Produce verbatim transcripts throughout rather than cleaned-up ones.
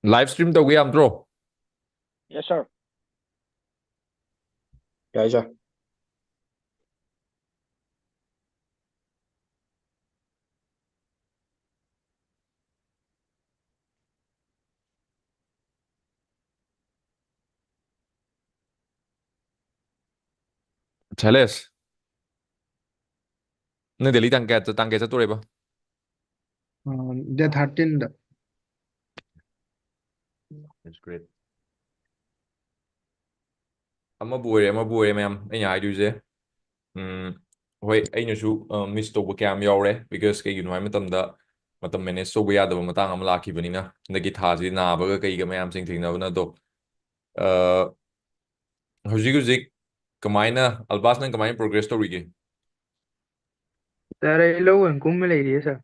Live stream ꯇꯧꯕ ꯌꯥꯝꯗ꯭ꯔꯣ? Yes, sir. ꯌꯥꯏ, ꯁꯥꯔ꯫ ꯁꯥꯏꯂꯦꯁ, ꯅꯪ ꯗꯦꯜꯂꯤ ꯇꯥꯡ ꯀꯌꯥ, ꯇꯥꯡ ꯀꯌꯥ ꯆꯠꯇꯣꯔꯦꯕ? ꯗꯦꯠ ꯊꯥꯔꯇꯤꯟꯗ꯫ That's great. ꯑꯃꯕꯨ ꯑꯣꯏꯔꯦ, ꯑꯃꯕꯨ ꯑꯣꯏꯔꯦ, ꯃꯌꯥꯝ, ꯑꯩꯅ ꯍꯥꯏꯗꯣꯏꯁꯦ, ꯎꯝ, ꯍꯣꯏ, ꯑꯩꯅꯁꯨ ꯃꯤꯁ ꯇꯧꯕ ꯀꯌꯥꯝ ꯌꯥꯎꯔꯦ, because ꯀꯩꯒꯤꯅꯣ ꯍꯥꯏꯕ ꯃꯇꯝꯗ ꯃꯇꯝ ꯃꯦꯅꯦꯖ ꯇꯧꯕ ꯌꯥꯗꯕ ꯃꯇꯥꯡ ꯑꯃ ꯂꯥꯛꯈꯤꯕꯅꯤꯅ, ꯍꯟꯗꯛꯀꯤ ꯊꯥꯁꯤ ꯅꯥꯕꯒ ꯀꯩꯒ ꯃꯌꯥꯝꯁꯤꯡ ꯊꯦꯡꯅꯕꯅ꯫ ꯑꯗꯣ ꯑ, ꯍꯧꯖꯤꯛ ꯍꯧꯖꯤꯛ ꯀꯃꯥꯏꯅ, ꯑꯜꯕꯥꯁ, ꯅꯪ ꯀꯃꯥꯏꯅ ꯄ꯭ꯔꯣꯒ꯭ꯔꯦꯁ ꯇꯧꯔꯤꯒꯦ? ꯁꯥꯔ, ꯑꯩ ꯂꯧ ꯑꯣꯏꯅ ꯀꯨꯝꯃ ꯂꯩꯔꯤꯌꯦ, ꯁꯥꯔ꯫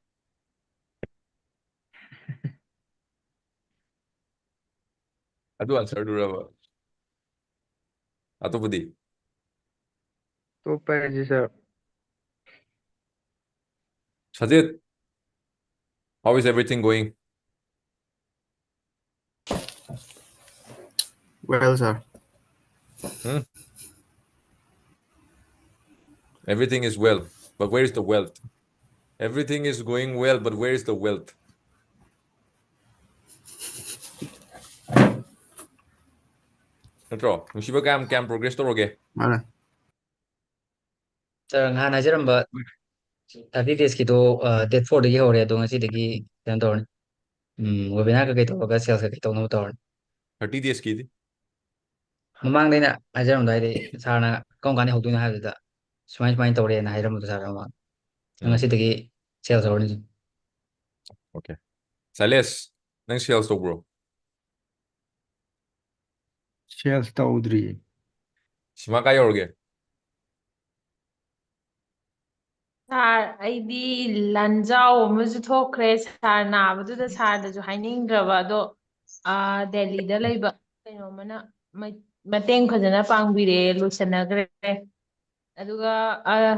ꯑꯗꯨ ꯑꯟꯁꯔꯗꯨꯔꯕ? ꯑꯇꯣꯞꯄꯗꯤ? ꯑꯇꯣꯞꯄ ꯍꯥꯏꯁꯦ, ꯁꯥꯔ, Sajid, how is everything going? Well, sir. Hmm? Everything is well, but where is the wealth? Everything is going well, but where is the wealth? ꯅꯠꯇ꯭ꯔꯣ? ꯅꯨꯡꯁꯤꯕ, ꯀꯌꯥꯝ, ꯀꯌꯥꯝ ꯄ꯭ꯔꯣꯒ꯭ꯔꯦꯁ ꯇꯧꯔꯒꯦ? ꯃꯥꯅꯦ꯫ ꯁꯥꯔ, ꯉꯍꯥꯟ ꯍꯥꯏꯖꯔꯝꯕ ꯊꯥꯔꯇꯤ ꯗꯦꯖꯀꯤꯗꯣ ꯗꯦꯠ ꯐꯣꯔꯗꯒꯤ ꯍꯧꯔꯦ, ꯑꯗꯣ ꯉꯁꯤꯗꯒꯤ ꯀꯩꯅꯣ ꯇꯧꯔꯅꯤ, ꯎꯝ, ꯋꯦꯕꯤꯅꯥꯔ ꯀꯩꯀꯩ ꯇꯧꯔꯒ ꯁꯦꯜꯁ ꯀꯩꯀꯩ ꯇꯧꯅꯕ ꯇꯧꯔꯅꯤ꯫ ꯊꯥꯔꯇꯤ ꯗꯦꯖꯀꯤꯗꯤ? ꯃꯃꯥꯡꯗ ꯑꯩꯅ ꯍꯥꯏꯖꯔꯝꯗꯥꯏ ꯍꯥꯏꯗꯤ, ꯁꯥꯔꯅ ꯀꯔꯝ ꯀꯥꯟꯗ ꯍꯧꯗꯣꯏꯅꯣ ꯍꯥꯏꯕꯗꯨꯗ ꯁꯨꯃꯥꯏ ꯁꯨꯃꯥꯏꯅ ꯇꯧꯔꯦꯅ ꯍꯥꯏꯔꯝꯕꯗꯣ, ꯁꯥꯔ, ꯃꯃꯥꯡ꯫ ꯎꯝ. ꯉꯁꯤꯗꯒꯤ ꯁꯦꯜꯁ ꯍꯧꯔꯅꯤ꯫ ꯑꯣꯀꯦ꯫ ꯁꯥꯏꯂꯦꯁ, ꯅꯪ ꯁꯦꯜꯁ ꯇꯧꯕ꯭ꯔꯣ? ꯁꯦꯜꯁ ꯇꯧꯗ꯭ꯔꯤꯌꯦ꯫ ꯁꯤꯃꯥ ꯀꯥꯏ ꯌꯧꯔꯒꯦ? ꯁꯥꯔ, ꯑꯩꯗꯤ ꯂꯥꯟꯖꯥꯎ ꯑꯃꯁꯨ ꯊꯣꯛꯈ꯭ꯔꯦ꯫ ꯁꯥꯔ ꯅꯥꯕꯗꯨꯗ ꯁꯥꯔꯗꯁꯨ ꯍꯥꯏꯅꯤꯡꯗ꯭ꯔꯕ, ꯑꯗꯣ, ꯑꯥ, ꯗꯦꯜꯂꯤꯗ ꯂꯩꯕ ꯀꯩꯅꯣꯝꯃꯅ ꯃ-, ꯃꯇꯦꯡ ꯐꯖꯅ ꯄꯥꯡꯕꯤꯔꯛꯑꯦ, ꯂꯣꯏꯁꯟꯅꯈ꯭ꯔꯦ꯫ ꯑꯗꯨꯒ, ꯑꯥ,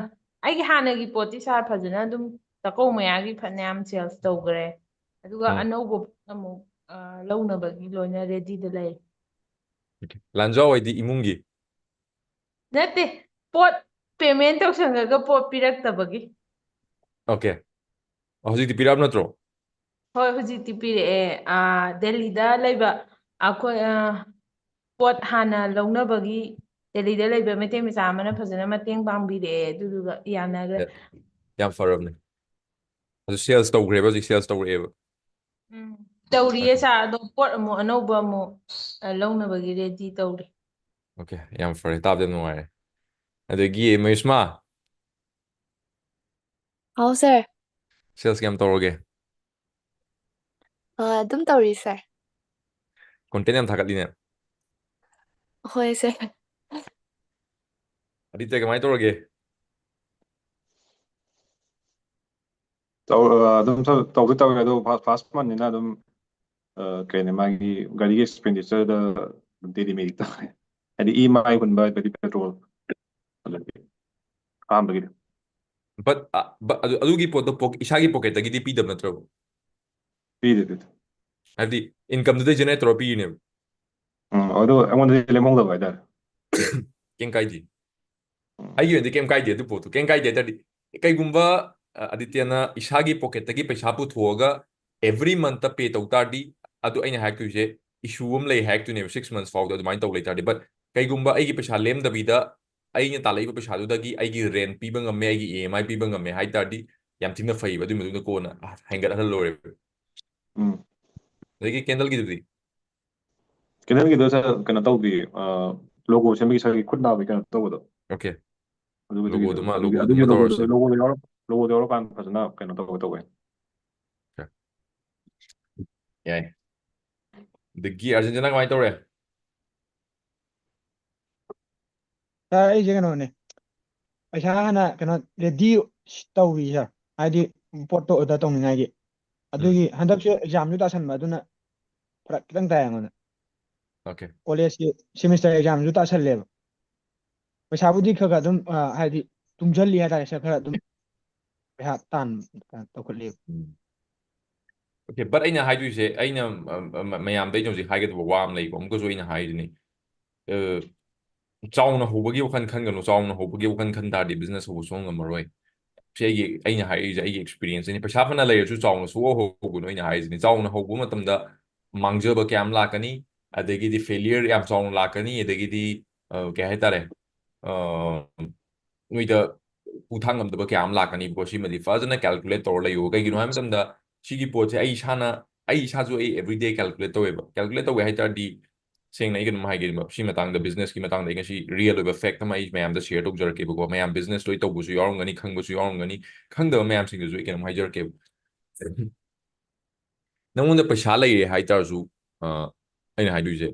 ꯑꯩꯒꯤ ꯍꯥꯟꯅꯒꯤ ꯄꯣꯠꯇꯤ ꯁꯥꯔ ꯐꯖꯅ ꯑꯗꯨꯝ ꯆꯥꯛꯀꯧ ꯃꯌꯥꯒꯤ ꯐꯅꯌꯥꯝ ꯁꯦꯜꯁ ꯇꯧꯈ꯭ꯔꯦ꯫ ꯑꯗꯨꯒ ꯎꯝ꯫ ꯑꯅꯧꯕ ꯑꯃꯨꯛ, ꯑ, ꯂꯧꯅꯕꯒꯤ ꯂꯣꯏꯅ ready ꯗ ꯂꯩ꯫ Okay. ꯂꯥꯟꯖꯥꯎ ꯍꯥꯏꯗꯤ ꯏꯃꯨꯡꯒꯤ? ꯅꯠꯇꯦ, ꯄꯣꯠ payment ꯇꯧꯁꯟꯈ꯭ꯔꯒ ꯄꯣꯠ ꯄꯤꯔꯛꯇꯕꯒꯤ꯫ Okay. ꯍꯧꯖꯤꯛꯇꯤ ꯄꯤꯔꯛꯑꯕ ꯅꯠꯇ꯭ꯔꯣ? ꯍꯣꯏ, ꯍꯧꯖꯤꯛꯇꯤ ꯄꯤꯔꯛꯑꯦ꯫ ꯑ, ꯗꯦꯜꯂꯤꯗ ꯂꯩꯕ ꯑꯩꯈꯣꯏ, ꯑ, ꯄꯣꯠ ꯍꯥꯟꯅ ꯂꯧꯅꯕꯒꯤ ꯗꯦꯜꯂꯤꯗ ꯂꯩꯕ ꯃꯩꯇꯩ ꯃꯆꯥ ꯑꯃꯅ ꯐꯖꯅ ꯃꯇꯦꯡ ꯄꯥꯡꯕꯤꯔꯛꯑꯦ, ꯑꯗꯨꯗꯨꯒ ꯌꯥꯅꯈ꯭ꯔꯦ꯫ ꯌꯥ-, ꯌꯥꯝ ꯐꯔꯕꯅꯦ꯫ ꯑꯗꯨ sales ꯇꯧꯈ꯭ꯔꯦꯕ, ꯍꯧꯖꯤꯛ sales ꯇꯧꯔꯛꯑꯦꯕ꯫ ꯎꯝ, ꯇꯧꯔꯤꯌꯦ Okay. ꯁꯥꯔ, ꯑꯗꯣ ꯄꯣꯠ ꯑꯃꯨꯛ ꯑꯅꯧꯕ ꯑꯃꯨꯛ, ꯑ, ꯂꯧꯅꯕꯒꯤ ready ꯇꯧꯔꯤ꯫ Okay, ꯌꯥꯝ ꯐꯔꯦ, ꯇꯥꯕꯗ ꯌꯥꯝ ꯅꯨꯡꯉꯥꯏꯔꯦ꯫ ꯑꯗꯒꯤ ꯃꯌꯨꯁꯃꯥ? ꯍꯥꯎ, ꯁꯥꯔ꯫ Sales ꯀꯌꯥꯝ ꯇꯧꯔꯒꯦ? ꯑ, ꯑꯗꯨꯝ ꯇꯧꯔꯤ, ꯁꯥꯔ꯫ Content ꯌꯥꯝ ꯊꯥꯒꯠꯂꯤꯅꯦ꯫ ꯍꯣꯏ, ꯁꯥꯔ꯫ ꯑꯗꯤꯇ꯭ꯌ, ꯀꯃꯥꯏꯅ ꯇꯧꯔꯒꯦ? ꯇꯧ-, ꯑ, ꯑꯗꯨꯝ ꯇꯧ-, ꯇꯧꯗꯤ ꯇꯧꯋꯦ, ꯑꯗꯣ ꯐꯥ-, first month ꯅꯤꯅ ꯑꯗꯨꯝ, ꯑ, ꯀꯩꯅꯣ, ꯃꯥꯒꯤ ꯒꯥꯔꯤꯒꯤ expenditure ꯗ daily ꯃꯦꯗꯤ ꯇꯧꯋꯦ꯫ ꯍꯥꯏꯗꯤ EMI ꯍꯨꯟꯕ, ꯑꯗꯒꯤ petrol, ꯑꯗꯒꯤ ꯑꯍꯥꯟꯕꯒꯤꯗꯤ꯫ But, ꯑ, but ꯑꯗꯨ, ꯑꯗꯨꯒꯤ ꯄꯣꯠꯇꯣ ꯄꯣꯛ-, ꯏꯁꯥꯒꯤ pocket ꯇꯒꯤꯗꯤ ꯄꯤꯗꯕ ꯅꯠꯇ꯭ꯔꯣ? ꯄꯤꯗꯦ, ꯄꯤꯗꯦ꯫ ꯍꯥꯏꯕꯗꯤ income ꯗꯨꯗꯩ generate ꯇꯧꯔ ꯄꯤꯔꯤꯅꯦꯕ? ꯎꯝ, ꯑꯗꯣ ꯑꯩꯉꯣꯟꯗꯗꯤ ꯂꯦꯝꯍꯧꯗꯕ ꯍꯥꯏꯇꯥꯔꯦ꯫ ꯀꯩꯝ ꯀꯥꯏꯗꯦ꯫ ꯎꯝ꯫ ꯑꯩꯒꯤ ꯑꯣꯏꯅꯗꯤ ꯀꯩꯝ ꯀꯥꯏꯗꯦ ꯑꯗꯨ ꯄꯣꯠꯇꯨ꯫ ꯀꯩꯝ ꯀꯥꯏꯗꯦ ꯍꯥꯏ ꯇꯥꯔꯗꯤ, ꯀꯩꯒꯨꯝꯕ, ꯑ, ꯑꯗꯤꯇ꯭ꯌꯅ ꯏꯁꯥꯒꯤ pocket ꯇꯒꯤ ꯄꯩꯁꯥ ꯄꯨꯊꯣꯛꯑꯒ every month ꯇ pay ꯇꯧ ꯇꯥꯔꯗꯤ, ꯑꯗꯨ ꯑꯩꯅ ꯍꯥꯏꯔꯛꯇꯣꯏꯁꯦ issue ꯑꯃ ꯂꯩ ꯍꯥꯏꯔꯛꯇꯣꯏꯅꯦꯕ, six months ꯐꯥꯎꯗ ꯑꯗꯨꯃꯥꯏꯅ ꯇꯧ ꯂꯩ ꯇꯥꯔꯗꯤ꯫ But ꯀꯩꯒꯨꯝꯕ ꯑꯩꯒꯤ ꯄꯩꯁꯥ ꯂꯦꯝꯗꯕꯤꯗ ꯑꯩꯅ ꯇꯥꯜꯂꯛꯏꯕ ꯄꯩꯁꯥꯗꯨꯗꯒꯤ ꯑꯩꯒꯤ rent ꯄꯤꯕ ꯉꯝꯃꯦ, ꯑꯩꯒꯤ EMI ꯄꯤꯕ ꯉꯝꯃꯦ ꯍꯥꯏ ꯇꯥꯔꯗꯤ, ꯌꯥꯝ ꯊꯤꯅ ꯐꯩꯌꯦꯕ꯫ ꯑꯗꯨꯒꯤ ꯃꯇꯨꯡꯗ ꯀꯣꯟꯅ ꯍꯦꯟꯒꯠꯍꯜꯂ ꯂꯣꯏꯔꯦꯕ꯫ ꯎꯝ꯫ ꯑꯗꯒꯤ candle ꯒꯤꯗꯨꯗꯤ? Candle ꯒꯤꯗꯣ ꯁꯥꯔ, ꯀꯩꯅꯣ ꯇꯧꯗꯦ, ꯑ, logo ꯁꯦꯝꯕꯒꯤ ꯁꯥꯔꯒꯤ ꯈꯨꯠ ꯅꯥꯕꯒꯤ ꯀꯩꯅꯣ ꯇꯧꯕꯗꯣ꯫ Okay. ꯑꯗꯨꯒꯤꯗꯨꯒꯤ Logo ꯗꯨꯃ, ꯑꯗꯨꯒꯤ, logo ꯑꯗꯨꯒꯤ ꯗꯨꯃ logo ꯗꯣ, ꯇꯧꯔꯁꯦ꯫ logo ꯗꯣ ꯌꯥꯎꯔ-, logo ꯗꯣ ꯌꯥꯎꯔꯀꯥꯟꯗ ꯐꯖꯅ ꯀꯩꯅꯣ ꯇꯧꯒꯦ ꯇꯧꯋꯦ꯫ ꯌꯥꯏ꯫ ꯑꯗꯒꯤ ꯑꯥꯔꯖꯦꯟꯇꯤꯅꯥ ꯀꯃꯥꯏꯅ ꯇꯧꯔꯦ? ꯁꯥꯔ, ꯑꯩꯁꯦ ꯀꯩꯅꯣꯅꯦ, ꯄꯩꯁꯥ ꯍꯥꯟꯅ ꯀꯩꯅꯣ ready ꯇꯧꯔꯤ ꯁꯥꯔ, ꯍꯥꯏꯗꯤ ꯄꯣꯠꯇꯣ order ꯇꯧꯅꯤꯡꯉꯥꯏꯒꯤ꯫ ꯎꯝ꯫ ꯑꯗꯨꯒꯤ ꯍꯟꯗꯛꯁꯦ exam ꯁꯨ ꯇꯥꯁꯟꯕ, ꯑꯗꯨꯅ ꯐꯔꯛ ꯈꯤꯇꯪ ꯇꯥꯏ ꯑꯩꯉꯣꯟꯗ꯫ Okay. College ꯀꯤ semester exam ꯁꯨ ꯇꯥꯁꯜꯂꯦꯕ꯫ ꯄꯩꯁꯥꯕꯨꯗꯤ ꯈꯔ ꯈꯔ ꯑꯗꯨꯝ, ꯑ, ꯍꯥꯏꯗꯤ ꯇꯨꯡꯁꯜꯂꯤ ꯍꯥꯏꯇꯥꯔꯦ ꯁꯥꯔ, ꯈꯔ ꯑꯗꯨꯝ ꯄꯩꯁꯥ ꯇꯥꯟ-, ꯇꯧꯈꯠꯂꯤꯕ꯫ ꯎꯝ꯫ Okay, but ꯑꯩꯅ ꯍꯥꯏꯗꯣꯏꯁꯦ, ꯑꯩꯅ ꯃꯌꯥꯝꯗ ꯑꯩꯅ ꯍꯧꯖꯤꯛ ꯍꯥꯏꯒꯗꯕ ꯋꯥ ꯑꯃ ꯂꯩꯀꯣ, ꯑꯃꯨꯛꯀꯁꯨ ꯑꯩꯅ ꯍꯥꯏꯗꯨꯅꯤ, ꯆꯥꯎꯅ ꯍꯧꯕꯒꯤ ꯋꯥꯈꯜ ꯈꯟꯒꯅꯨ꯫ ꯆꯥꯎꯅ ꯍꯧꯕꯒꯤ ꯋꯥꯈꯜ ꯈꯟ ꯇꯥꯔꯗꯤ ꯕꯤꯖꯤꯅꯦꯁ ꯍꯧꯕ ꯁꯨꯡꯉꯝ ꯉꯝꯃꯔꯣꯏ꯫ ꯁꯤ ꯑꯩꯒꯤ, ꯑꯩꯅ ꯍꯥꯏꯔꯤꯁꯦ ꯑꯩꯒꯤ ꯑꯦꯛꯁꯄꯤꯔꯤꯌꯦꯟꯁꯅꯤ꯫ ꯄꯩꯁꯥ ꯐꯅ ꯂꯩꯔꯁꯨ ꯆꯥꯎꯅ ꯁꯨꯡꯍꯧ ꯍꯧꯒꯅꯨ꯫ ꯑꯩꯅ ꯍꯥꯏꯔꯤꯁꯤꯅꯤ, ꯆꯥꯎꯅ ꯍꯧꯕ ꯃꯇꯝꯗ ꯃꯥꯡꯖꯕ ꯀꯌꯥ ꯑꯃ ꯂꯥꯛꯀꯅꯤ, ꯑꯗꯒꯤꯗꯤ ꯐꯦꯂꯤꯌꯔ ꯌꯥꯝ ꯆꯥꯎꯅ ꯂꯥꯛꯀꯅꯤ, ꯑꯗꯒꯤꯗꯤ ꯀꯩ ꯍꯥꯏꯇꯥꯔꯦ, ꯅꯣꯏꯗ ꯄꯨꯊꯥꯡ ꯉꯝꯗꯕ ꯀꯌꯥ ꯑꯃ ꯂꯥꯛꯀꯅꯤꯕꯀꯣ꯫ ꯁꯤꯃꯗꯤ ꯐꯖꯅ ꯀꯦꯜꯀꯨꯂꯦꯠ ꯇꯧꯔ ꯂꯩꯌꯨ꯫ ꯀꯩꯒꯤꯅꯣ ꯍꯥꯏꯕ ꯃꯇꯝꯗ ꯁꯤꯒꯤ ꯄꯣꯠꯁꯦ ꯑꯩ ꯏꯁꯥꯅ, ꯑꯩ ꯏꯁꯥꯁꯨ ꯑꯩ ꯑꯦꯕ꯭ꯔꯤꯗꯦ ꯀꯦꯜꯀꯨꯂꯦꯠ ꯇꯧꯋꯦꯕ꯫ ꯀꯦꯜꯀꯨꯂꯦꯠ ꯇꯧꯋꯦ ꯍꯥꯏ ꯇꯥꯔꯗꯤ, ꯁꯦꯡꯅ ꯑꯩ ꯀꯩꯅꯣꯝ ꯍꯥꯏꯒꯦꯕ, ꯁꯤ ꯃꯇꯥꯡꯗ, ꯕꯤꯖꯤꯅꯦꯁꯀꯤ ꯃꯇꯥꯡꯗ ꯑꯩ ꯉꯁꯤ ꯔꯤꯌꯦꯜ ꯑꯣꯏꯕ ꯐꯦꯛ ꯑꯃ ꯑꯩ ꯃꯌꯥꯝꯗ ꯁꯤꯌꯔ ꯇꯧꯖꯔꯛꯀꯦꯕꯀꯣ꯫ ꯃꯌꯥꯝ ꯕꯤꯖꯤꯅꯦꯁ ꯂꯣꯏ ꯇꯧꯕꯁꯨ ꯌꯥꯎꯔꯝꯒꯅꯤ, ꯈꯪꯕꯁꯨ ꯌꯥꯎꯔꯝꯒꯅꯤ, ꯈꯪꯗꯕ ꯃꯌꯥꯝꯁꯤꯡꯗꯨꯁꯨ ꯑꯩ ꯀꯩꯅꯣꯝ ꯍꯥꯏꯖꯔꯛꯀꯦꯕ꯫ ꯅꯪꯉꯣꯟꯗ ꯄꯩꯁꯥ ꯂꯩꯔꯦ ꯍꯥꯏ ꯇꯥꯔꯁꯨ, ꯑꯩꯅ ꯍꯥꯏꯗꯣꯏꯁꯦ,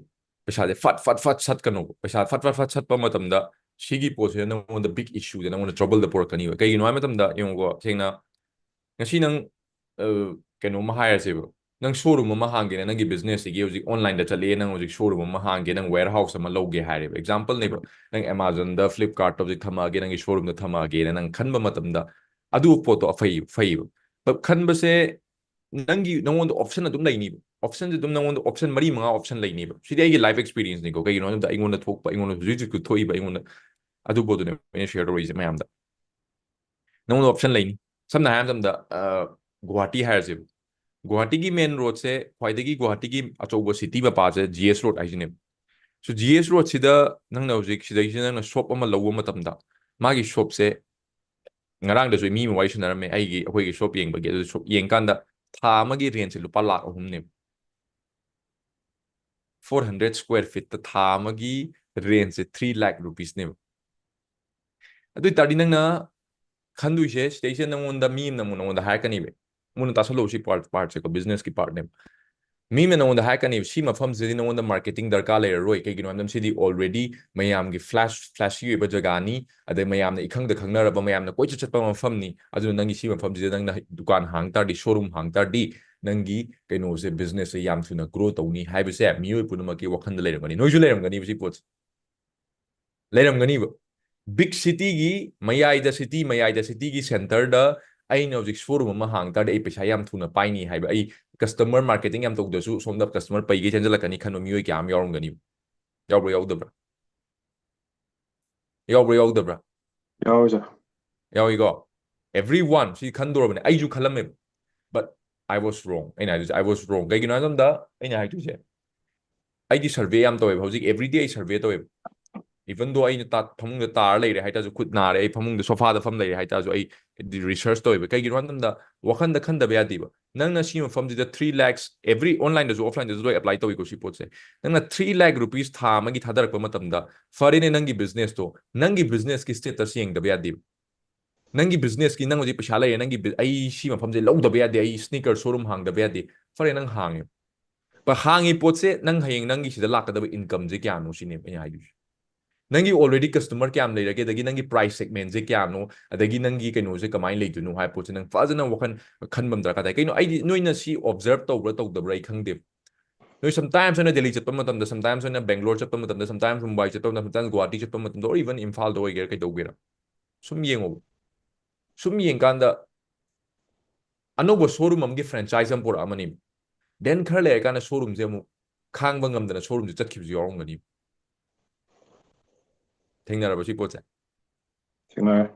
ꯄꯩꯁꯥꯁꯦ ꯐꯠ ꯐꯠ ꯐꯠ ꯁꯠꯀꯅꯣꯕ꯫ ꯄꯩꯁꯥ ꯐꯠ ꯐꯠ ꯐꯠ ꯁꯠꯄ ꯃꯇꯝꯗ ꯁꯤꯒꯤ ꯄꯣꯠꯁꯤꯅ ꯅꯪꯉꯣꯟꯗ ꯕꯤꯛ ꯏꯁꯨꯗ, ꯅꯪꯉꯣꯟꯗ ꯇ꯭ꯔꯕꯜꯗ ꯄꯨꯔꯛꯀꯅꯤꯕ꯫ ꯀꯩꯒꯤꯅꯣ ꯍꯥꯏꯕ ꯃꯇꯝꯗ, ꯌꯦꯡꯉꯨꯀꯣ, ꯁꯦꯡꯅ, ꯉꯁꯤ ꯅꯪ ꯀꯩꯅꯣꯝꯃ ꯍꯥꯏꯔꯁꯦꯕ, ꯅꯪ ꯁꯣꯔꯨꯝ ꯑꯃ ꯍꯥꯡꯒꯦꯅ, ꯅꯪꯒꯤ ꯕꯤꯖꯤꯅꯦꯁꯁꯤꯒꯤ ꯍꯧꯖꯤꯛ ꯑꯣꯟꯂꯥꯏꯟꯗ ꯆꯠꯂꯦ, ꯅꯪ ꯍꯧꯖꯤꯛ ꯁꯣꯔꯨꯝ ꯑꯃ ꯍꯥꯡꯒꯦ, ꯅꯪ ꯋꯦꯌꯔ ꯍꯥꯎꯁ ꯑꯃ ꯂꯧꯒꯦ ꯍꯥꯏꯔꯦꯕ, ꯑꯦꯛꯖꯥꯝꯄꯜꯅꯦꯕ꯫ ꯅꯪ ꯑꯦꯃꯥꯖꯣꯟꯗ, ꯐ꯭ꯂꯤꯞꯀꯥꯔꯠꯇ ꯍꯧꯖꯤꯛ ꯊꯝꯃꯛꯑꯒꯦ, ꯅꯪꯒꯤ ꯁꯣꯔꯨꯝꯗ ꯊꯝꯃꯛꯑꯒꯦꯅ ꯅꯪ ꯈꯟꯕ ꯃꯇꯝꯗ, ꯑꯗꯨ ꯄꯣꯠꯇꯣ ꯑꯐꯩ ꯐꯩꯌꯦꯕ꯫ ꯈꯟꯕꯁꯦ ꯅꯪꯒꯤ, ꯅꯪꯉꯣꯟꯗ ꯑꯣꯞꯁꯟ ꯑꯗꯨꯝ ꯂꯩꯅꯤꯕ꯫ ꯑꯣꯞꯁꯟꯁꯦ ꯑꯗꯨꯝ ꯅꯪꯉꯣꯟꯗ ꯑꯣꯞꯁꯟ ꯃꯔꯤ ꯃꯉꯥ ꯑꯣꯞꯁꯟ ꯂꯩꯅꯤꯕ꯫ ꯁꯤꯗꯤ ꯑꯩꯒꯤ ꯂꯥꯏꯐ ꯑꯦꯛꯁꯄꯤꯔꯤꯌꯦꯟꯁꯅꯤꯀꯣ꯫ ꯀꯩꯒꯤꯅꯣ ꯍꯥꯏꯕꯗ ꯑꯩꯉꯣꯟꯗ ꯊꯣꯛꯄ, ꯑꯩꯉꯣꯟꯗ ꯍꯧꯖꯤꯛ ꯍꯧꯖꯤꯛ ꯊꯣꯛꯏꯕ, ꯑꯩꯉꯣꯟꯗ ꯑꯗꯨ ꯄꯣꯠꯇꯨꯅꯦ ꯑꯩꯅ ꯁꯤꯌꯔ ꯇꯧꯔꯛꯏꯁꯦ ꯃꯌꯥꯝꯗ꯫ ꯅꯪꯉꯣꯟꯗ ꯑꯣꯞꯁꯟ ꯂꯩꯅꯤ꯫ ꯁꯝꯅ ꯍꯥꯏꯔꯕ ꯃꯇꯝꯗ, ꯒꯨꯋꯥꯍꯥꯇꯤ ꯍꯥꯏꯔꯁꯦꯕ꯫ ꯒꯨꯋꯥꯍꯥꯇꯤꯒꯤ ꯃꯦꯟ ꯔꯣꯗꯁꯦ, ꯈ꯭ꯋꯥꯏꯗꯒꯤ ꯒꯨꯋꯥꯍꯥꯇꯤꯒꯤ ꯑꯆꯧꯕ ꯁꯤꯇꯤ ꯃꯄꯥꯁꯦ ꯖꯤ ꯑꯦꯁ ꯔꯣꯗ ꯍꯥꯏꯁꯤꯅꯦꯕ꯫ ꯁꯣ ꯖꯤ ꯑꯦꯁ ꯔꯣꯗꯁꯤꯗ ꯅꯪꯅ ꯍꯧꯖꯤꯛ ꯁꯤꯗꯩꯁꯤꯗ ꯅꯪꯅ ꯁꯣꯞ ꯑꯃ ꯂꯧꯕ ꯃꯇꯝꯗ, ꯃꯥꯒꯤ ꯁꯣꯞꯁꯦ ꯉꯔꯥꯡꯗꯁꯨ ꯃꯤ ꯑꯃ ꯋꯥꯔꯤ ꯁꯥꯟꯅꯔꯝꯃꯦ, ꯑꯩꯒꯤ, ꯑꯩꯈꯣꯏꯒꯤ ꯁꯣꯞ ꯌꯦꯡꯕꯒꯤ꯫ ꯑꯗꯨ ꯁꯣꯞ ꯌꯦꯡꯀꯥꯟꯗ ꯊꯥ ꯑꯃꯒꯤ ꯔꯦꯟꯁꯦ ꯂꯨꯄꯥ ꯂꯥꯈ ꯑꯍꯨꯝꯅꯦꯕ꯫ ꯐꯣꯔ ꯍꯟꯗ꯭ꯔꯦꯠ ꯁ꯭ꯀ꯭ꯋꯦꯔ ꯐꯤꯠꯇ ꯊꯥ ꯑꯃꯒꯤ ꯔꯦꯟꯁꯦ ꯊ꯭ꯔꯤ ꯂꯥꯈ ꯔꯨꯄꯤꯁꯅꯦꯕ꯫ ꯑꯗꯨ ꯑꯣꯏ ꯇꯥꯔꯗꯤ ꯅꯪꯅ ꯈꯟꯗꯣꯏꯁꯦ, ꯁꯤꯗꯩꯁꯤꯗ ꯅꯪꯉꯣꯟꯗ ꯃꯤ ꯑꯃꯅ ꯑꯃꯨꯛ ꯅꯪꯉꯣꯟꯗ ꯍꯥꯏꯔꯛꯀꯅꯤꯕ꯫ ꯃꯨꯟꯅ ꯇꯥꯁꯜꯂꯛꯑꯣ ꯁꯤ ꯄꯥꯔꯠ, ꯄꯥꯔꯠꯁꯦꯀꯣ, ꯕꯤꯖꯤꯅꯦꯁꯀꯤ ꯄꯥꯔꯠꯅꯦꯕ꯫ ꯃꯤ ꯑꯃꯅ ꯅꯪꯉꯣꯟꯗ ꯍꯥꯏꯔꯛꯀꯅꯤꯕ, ꯁꯤ ꯃꯐꯝꯁꯤꯗꯤ ꯅꯪꯉꯣꯟꯗ ꯃꯥꯔꯀꯦꯇꯤꯡ ꯗꯔꯀꯥꯔ ꯂꯩꯔꯔꯣꯏ, ꯀꯩꯒꯤꯅꯣ ꯍꯥꯏꯕꯗ ꯁꯤꯗꯤ ꯑꯣꯜꯔꯦꯗꯤ ꯃꯌꯥꯝꯒꯤ ꯐ꯭ꯂꯥꯁ, ꯐ꯭ꯂꯥꯁꯤ ꯑꯣꯏꯕ ꯖꯒꯥꯅꯤ, ꯑꯗꯩ ꯃꯌꯥꯝꯅ ꯏꯈꯪꯗ ꯈꯪꯅꯔꯕ, ꯃꯌꯥꯝꯅ ꯀꯣꯏꯆꯠ ꯆꯠꯄ ꯃꯐꯝꯅꯤ꯫ ꯑꯗꯨꯅ ꯅꯪꯒꯤ ꯁꯤ ꯃꯐꯝꯁꯤꯗ ꯅꯪꯅ ꯗꯨꯀꯥꯟ ꯍꯥꯡ ꯇꯥꯔꯗꯤ, ꯁꯣꯔꯨꯝ ꯍꯥꯡ ꯇꯥꯔꯗꯤ, ꯅꯪꯒꯤ ꯀꯩꯅꯣꯁꯦ, ꯕꯤꯖꯤꯅꯦꯁꯁꯦ ꯌꯥꯝ ꯊꯨꯅ ꯒ꯭ꯔꯣ ꯇꯧꯅꯤ ꯍꯥꯏꯕꯁꯦ ꯃꯤꯑꯣꯏ ꯄꯨꯝꯅꯃꯛꯀꯤ ꯋꯥꯈꯜꯗ ꯂꯩꯔꯝꯒꯅꯤ, ꯅꯣꯏꯁꯨ ꯂꯩꯔꯝꯒꯅꯤꯕ ꯁꯤ ꯄꯣꯠꯁꯦ꯫ ꯂꯩꯔꯝꯒꯅꯤꯕ꯫ ꯕꯤꯛ ꯁꯤꯇꯤꯒꯤ ꯃꯌꯥꯏꯗ, ꯁꯤꯇꯤ ꯃꯌꯥꯏꯗ, ꯁꯤꯇꯤꯒꯤ ꯁꯦꯟꯇꯔꯗ ꯑꯩꯅ ꯍꯧꯖꯤꯛ showroom ꯑꯃ ꯍꯥꯡ ꯇꯥꯔꯗꯤ ꯑꯩ ꯄꯩꯁꯥ ꯌꯥꯝ ꯊꯨꯅ ꯄꯥꯏꯅꯤ ꯍꯥꯏꯕ, ꯑꯩ customer marketing ꯌꯥꯝ ꯇꯧꯗ꯭ꯔꯁꯨ ꯁꯣꯝꯗ customer ꯄꯩꯒꯦ ꯆꯦꯟꯖꯜꯂꯛꯀꯅꯤ ꯈꯟꯕ ꯃꯤꯑꯣꯏ ꯀꯌꯥ ꯑꯃ ꯌꯥꯎꯔꯝꯒꯅꯤ꯫ ꯌꯥꯎꯕ꯭ꯔꯥ ꯌꯥꯎꯗꯕ꯭ꯔꯥ? ꯌꯥꯎꯕ꯭ꯔꯥ ꯌꯥꯎꯗꯕ꯭ꯔꯥ? ꯌꯥꯎꯋꯦ ꯁꯥꯔ꯫ ꯌꯥꯎꯏꯀꯣ? Everyone ꯁꯤ ꯈꯟꯗꯣꯔꯕꯅꯦ, ꯑꯩꯁꯨ ꯈꯜꯂꯝꯃꯦꯕ, but I was wrong꯫ ꯑꯩꯅ ꯍꯥꯏꯗꯣꯏꯁꯦ I was wrong꯫ ꯀꯩꯒꯤꯅꯣ ꯍꯥꯏꯕ ꯃꯇꯝꯗ ꯑꯩꯅ ꯍꯥꯏꯗꯣꯏꯁꯦ, ꯑꯩꯗꯤ survey ꯌꯥꯝ ꯇꯧꯋꯦꯕ, ꯍꯧꯖꯤꯛ everyday ꯑꯩ survey ꯇꯧꯋꯦꯕ꯫ Even though ꯑꯩꯅ ꯇꯥ- ꯐꯃꯨꯡꯗ ꯇꯥꯔ ꯂꯩꯔꯦ ꯍꯥꯏꯇꯥꯔꯁꯨ, ꯈꯨꯠ ꯅꯥꯔꯦ, ꯑꯩ ꯐꯃꯨꯡꯗ sofaꯗ ꯐꯝ ꯂꯩꯔꯦ ꯍꯥꯏꯇꯥꯔꯁꯨ, ꯑꯩ research ꯇꯧꯋꯦꯕ꯫ ꯀꯩꯒꯤꯅꯣ ꯍꯥꯏꯕ ꯃꯇꯝꯗ ꯋꯥꯈꯟꯗ ꯈꯟꯗꯕ ꯌꯥꯗꯦꯕ꯫ ꯅꯪꯅ ꯁꯤ ꯃꯐꯝꯁꯤꯗ three lakhs, every onlineꯗꯁꯨ offlineꯗꯁꯨ ꯂꯣꯏ apply ꯇꯧꯏꯀꯣ ꯁꯤ ꯄꯣꯠꯁꯦ꯫ ꯅꯪꯅ three lakh rupees ꯊꯥ ꯑꯃꯒꯤ ꯊꯥꯗꯔꯛꯄ ꯃꯇꯝꯗ, ꯐꯔꯦꯅꯦ, ꯅꯪꯒꯤ businessꯇꯣ, ꯅꯪꯒꯤ businessꯀꯤ status ꯌꯦꯡꯗꯕ ꯌꯥꯗꯦꯕ꯫ ꯅꯪꯒꯤ businessꯀꯤ, ꯅꯪ ꯍꯧꯖꯤꯛ ꯄꯩꯁꯥ ꯂꯩꯔꯦ, ꯅꯪꯒꯤ bu- ꯑꯩ ꯁꯤ ꯃꯐꯝꯁꯦ ꯂꯧꯗꯕ ꯌꯥꯗꯦ, ꯑꯩ sneaker showroom ꯍꯥꯡꯗꯕ ꯌꯥꯗꯦ꯫ ꯐꯔꯦ, ꯅꯪ ꯍꯥꯡꯉꯦ꯫ ꯍꯥꯡꯉꯤ ꯄꯣꯠꯁꯦ ꯅꯪ ꯍꯌꯦꯡ ꯅꯪꯒꯤ ꯁꯤꯗ ꯂꯥꯛꯀꯗꯕ incomeꯁꯦ ꯀꯌꯥꯅꯣ ꯁꯤꯅꯦꯕ ꯑꯩꯅ ꯍꯥꯏꯗꯣꯏꯁꯦ꯫ ꯅꯪꯒꯤ already customer ꯀꯌꯥꯝ ꯂꯩꯔꯒꯦ, ꯑꯗꯒꯤ ꯅꯪꯒꯤ price segmentꯁꯦ ꯀꯌꯥꯅꯣ, ꯑꯗꯒꯤ ꯅꯪꯒꯤ ꯀꯩꯅꯣꯁꯦ ꯀꯃꯥꯏꯅ ꯂꯩꯗꯣꯏꯅꯣ ꯍꯥꯏꯕ ꯄꯣꯠꯁꯦ ꯅꯪ ꯐꯖꯅ ꯋꯥꯈꯜ ꯈꯟꯕ ꯑꯃ ꯗꯔꯀꯥꯔ ꯇꯥꯏ꯫ ꯀꯩꯅꯣ, ꯑꯩꯗꯤ ꯅꯣꯏꯅ ꯁꯤ observe ꯇꯧꯕ꯭ꯔꯥ ꯇꯧꯗꯕ꯭ꯔꯥ ꯑꯩ ꯈꯪꯗꯦ꯫ ꯅꯣꯏ sometimes ꯑꯣꯏꯅ ꯗꯦꯜꯂꯤ ꯆꯠꯄ ꯃꯇꯝꯗ, sometimes ꯑꯣꯏꯅ ꯕꯦꯡꯒ꯭ꯂꯣꯔ ꯆꯠꯄ ꯃꯇꯝꯗ, sometimes ꯃꯨꯝꯕꯥꯏ ꯆꯠꯄ ꯃꯇꯝꯗ, sometimes ꯒꯨꯋꯥꯍꯥꯇꯤ ꯆꯠꯄ ꯃꯇꯝꯗ, or even ꯏꯝꯐꯥꯜꯗ ꯑꯣꯏꯒꯦꯔꯥ ꯀꯩꯗꯧꯒꯦꯔꯥ, ꯁꯨꯝ ꯌꯦꯡꯉꯣꯕ꯫ ꯁꯨꯝ ꯌꯦꯡꯀꯥꯟꯗ ꯑꯅꯧꯕ showroom ꯑꯃꯒꯤ franchise ꯑꯃ ꯄꯨꯔꯛꯑꯃꯅꯤ꯫ Then ꯈꯔ ꯂꯩꯔꯀꯥꯟꯗ showroomꯁꯦ ꯑꯃꯨꯛ ꯈꯥꯡꯕ ꯉꯝꯗꯅ showroomꯁꯦ ꯆꯠꯈꯤꯕꯁꯨ ꯌꯥꯎꯔꯝꯒꯅꯤ꯫ ꯊꯦꯡꯅꯔꯕ ꯁꯤ ꯄꯣꯠꯁꯦ? ꯊꯦꯡꯅꯔꯦ꯫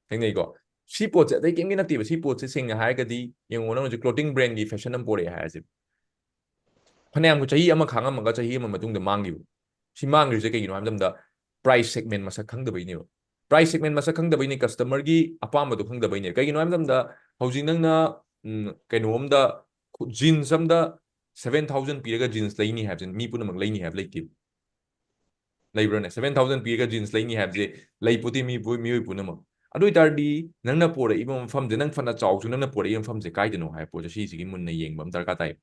ꯊꯦꯡꯅꯩꯀꯣ? ꯁꯤ ꯄꯣꯠꯁꯦ ꯑꯇꯩ ꯀꯩꯝꯒꯤ ꯅꯠꯇꯦꯕ꯫ ꯁꯤ ꯄꯣꯠꯁꯦ ꯁꯦꯡꯅ ꯍꯥꯏꯔꯒꯗꯤ, ꯌꯦꯡꯉꯣ, ꯅꯪ ꯍꯧꯖꯤꯛ clothing brandꯒꯤ fashion ꯑꯃ ꯄꯣꯔꯛꯑꯦ ꯍꯥꯏꯔꯁꯦ꯫ ꯐꯅꯌꯥꯝ ꯆꯍꯤ ꯑꯃ ꯈꯥꯡꯉꯝꯃꯒ ꯆꯍꯤ ꯑꯃ ꯃꯇꯨꯡꯗ ꯃꯥꯡꯈꯤꯕ꯫ ꯁꯤ ꯃꯥꯡꯈ꯭ꯔꯤꯁꯦ ꯀꯩꯒꯤꯅꯣ ꯍꯥꯏꯕ ꯃꯇꯝꯗ, price segment ꯃꯁꯛ ꯈꯪꯗꯕꯩꯅꯦꯕ꯫ Price segment ꯃꯁꯛ ꯈꯪꯗꯕꯩꯅꯦ, customerꯒꯤ ꯑꯄꯥꯝꯕꯗꯣ ꯈꯪꯗꯕꯩꯅꯦ꯫ ꯀꯩꯒꯤꯅꯣ ꯍꯥꯏꯕ ꯃꯇꯝꯗ, ꯍꯧꯖꯤꯛ ꯅꯪꯅ, ꯎꯝ, ꯀꯩꯅꯣ ꯑꯝꯗ, jeans ꯑꯝꯗ seven thousand ꯄꯤꯔꯒ jeans ꯂꯩꯅꯤ ꯍꯥꯏꯕꯁꯦ ꯃꯤ ꯄꯨꯝꯅꯃꯛ ꯂꯩꯅꯤ ꯍꯥꯏꯕ ꯂꯩꯇꯦ꯫ ꯂꯩꯕ꯭ꯔꯥꯅꯦ? Seven thousand ꯄꯤꯔꯒ jeans ꯂꯩꯅꯤ ꯍꯥꯏꯕꯁꯦ ꯂꯩꯄꯣꯠꯇꯦ ꯃꯤ ꯄꯨ-, ꯃꯤꯑꯣꯏ ꯄꯨꯝꯅꯃꯛ꯫ ꯑꯗꯨ ꯑꯣꯏ ꯇꯥꯔꯗꯤ ꯅꯪꯅ ꯄꯣꯔꯛꯏꯕ ꯃꯐꯝꯁꯦ, ꯅꯪ ꯐꯅ ꯆꯥꯎꯁꯨ, ꯅꯪꯅ ꯄꯣꯔꯛꯏꯕ ꯃꯐꯝꯁꯦ ꯀꯥꯏꯗꯅꯣ ꯍꯥꯏꯕ ꯄꯣꯠꯁꯦ ꯁꯤꯁꯤꯒꯤ ꯃꯨꯟꯅ ꯌꯦꯡꯕ ꯑꯃ ꯗꯔꯀꯥꯔ ꯇꯥꯏ꯫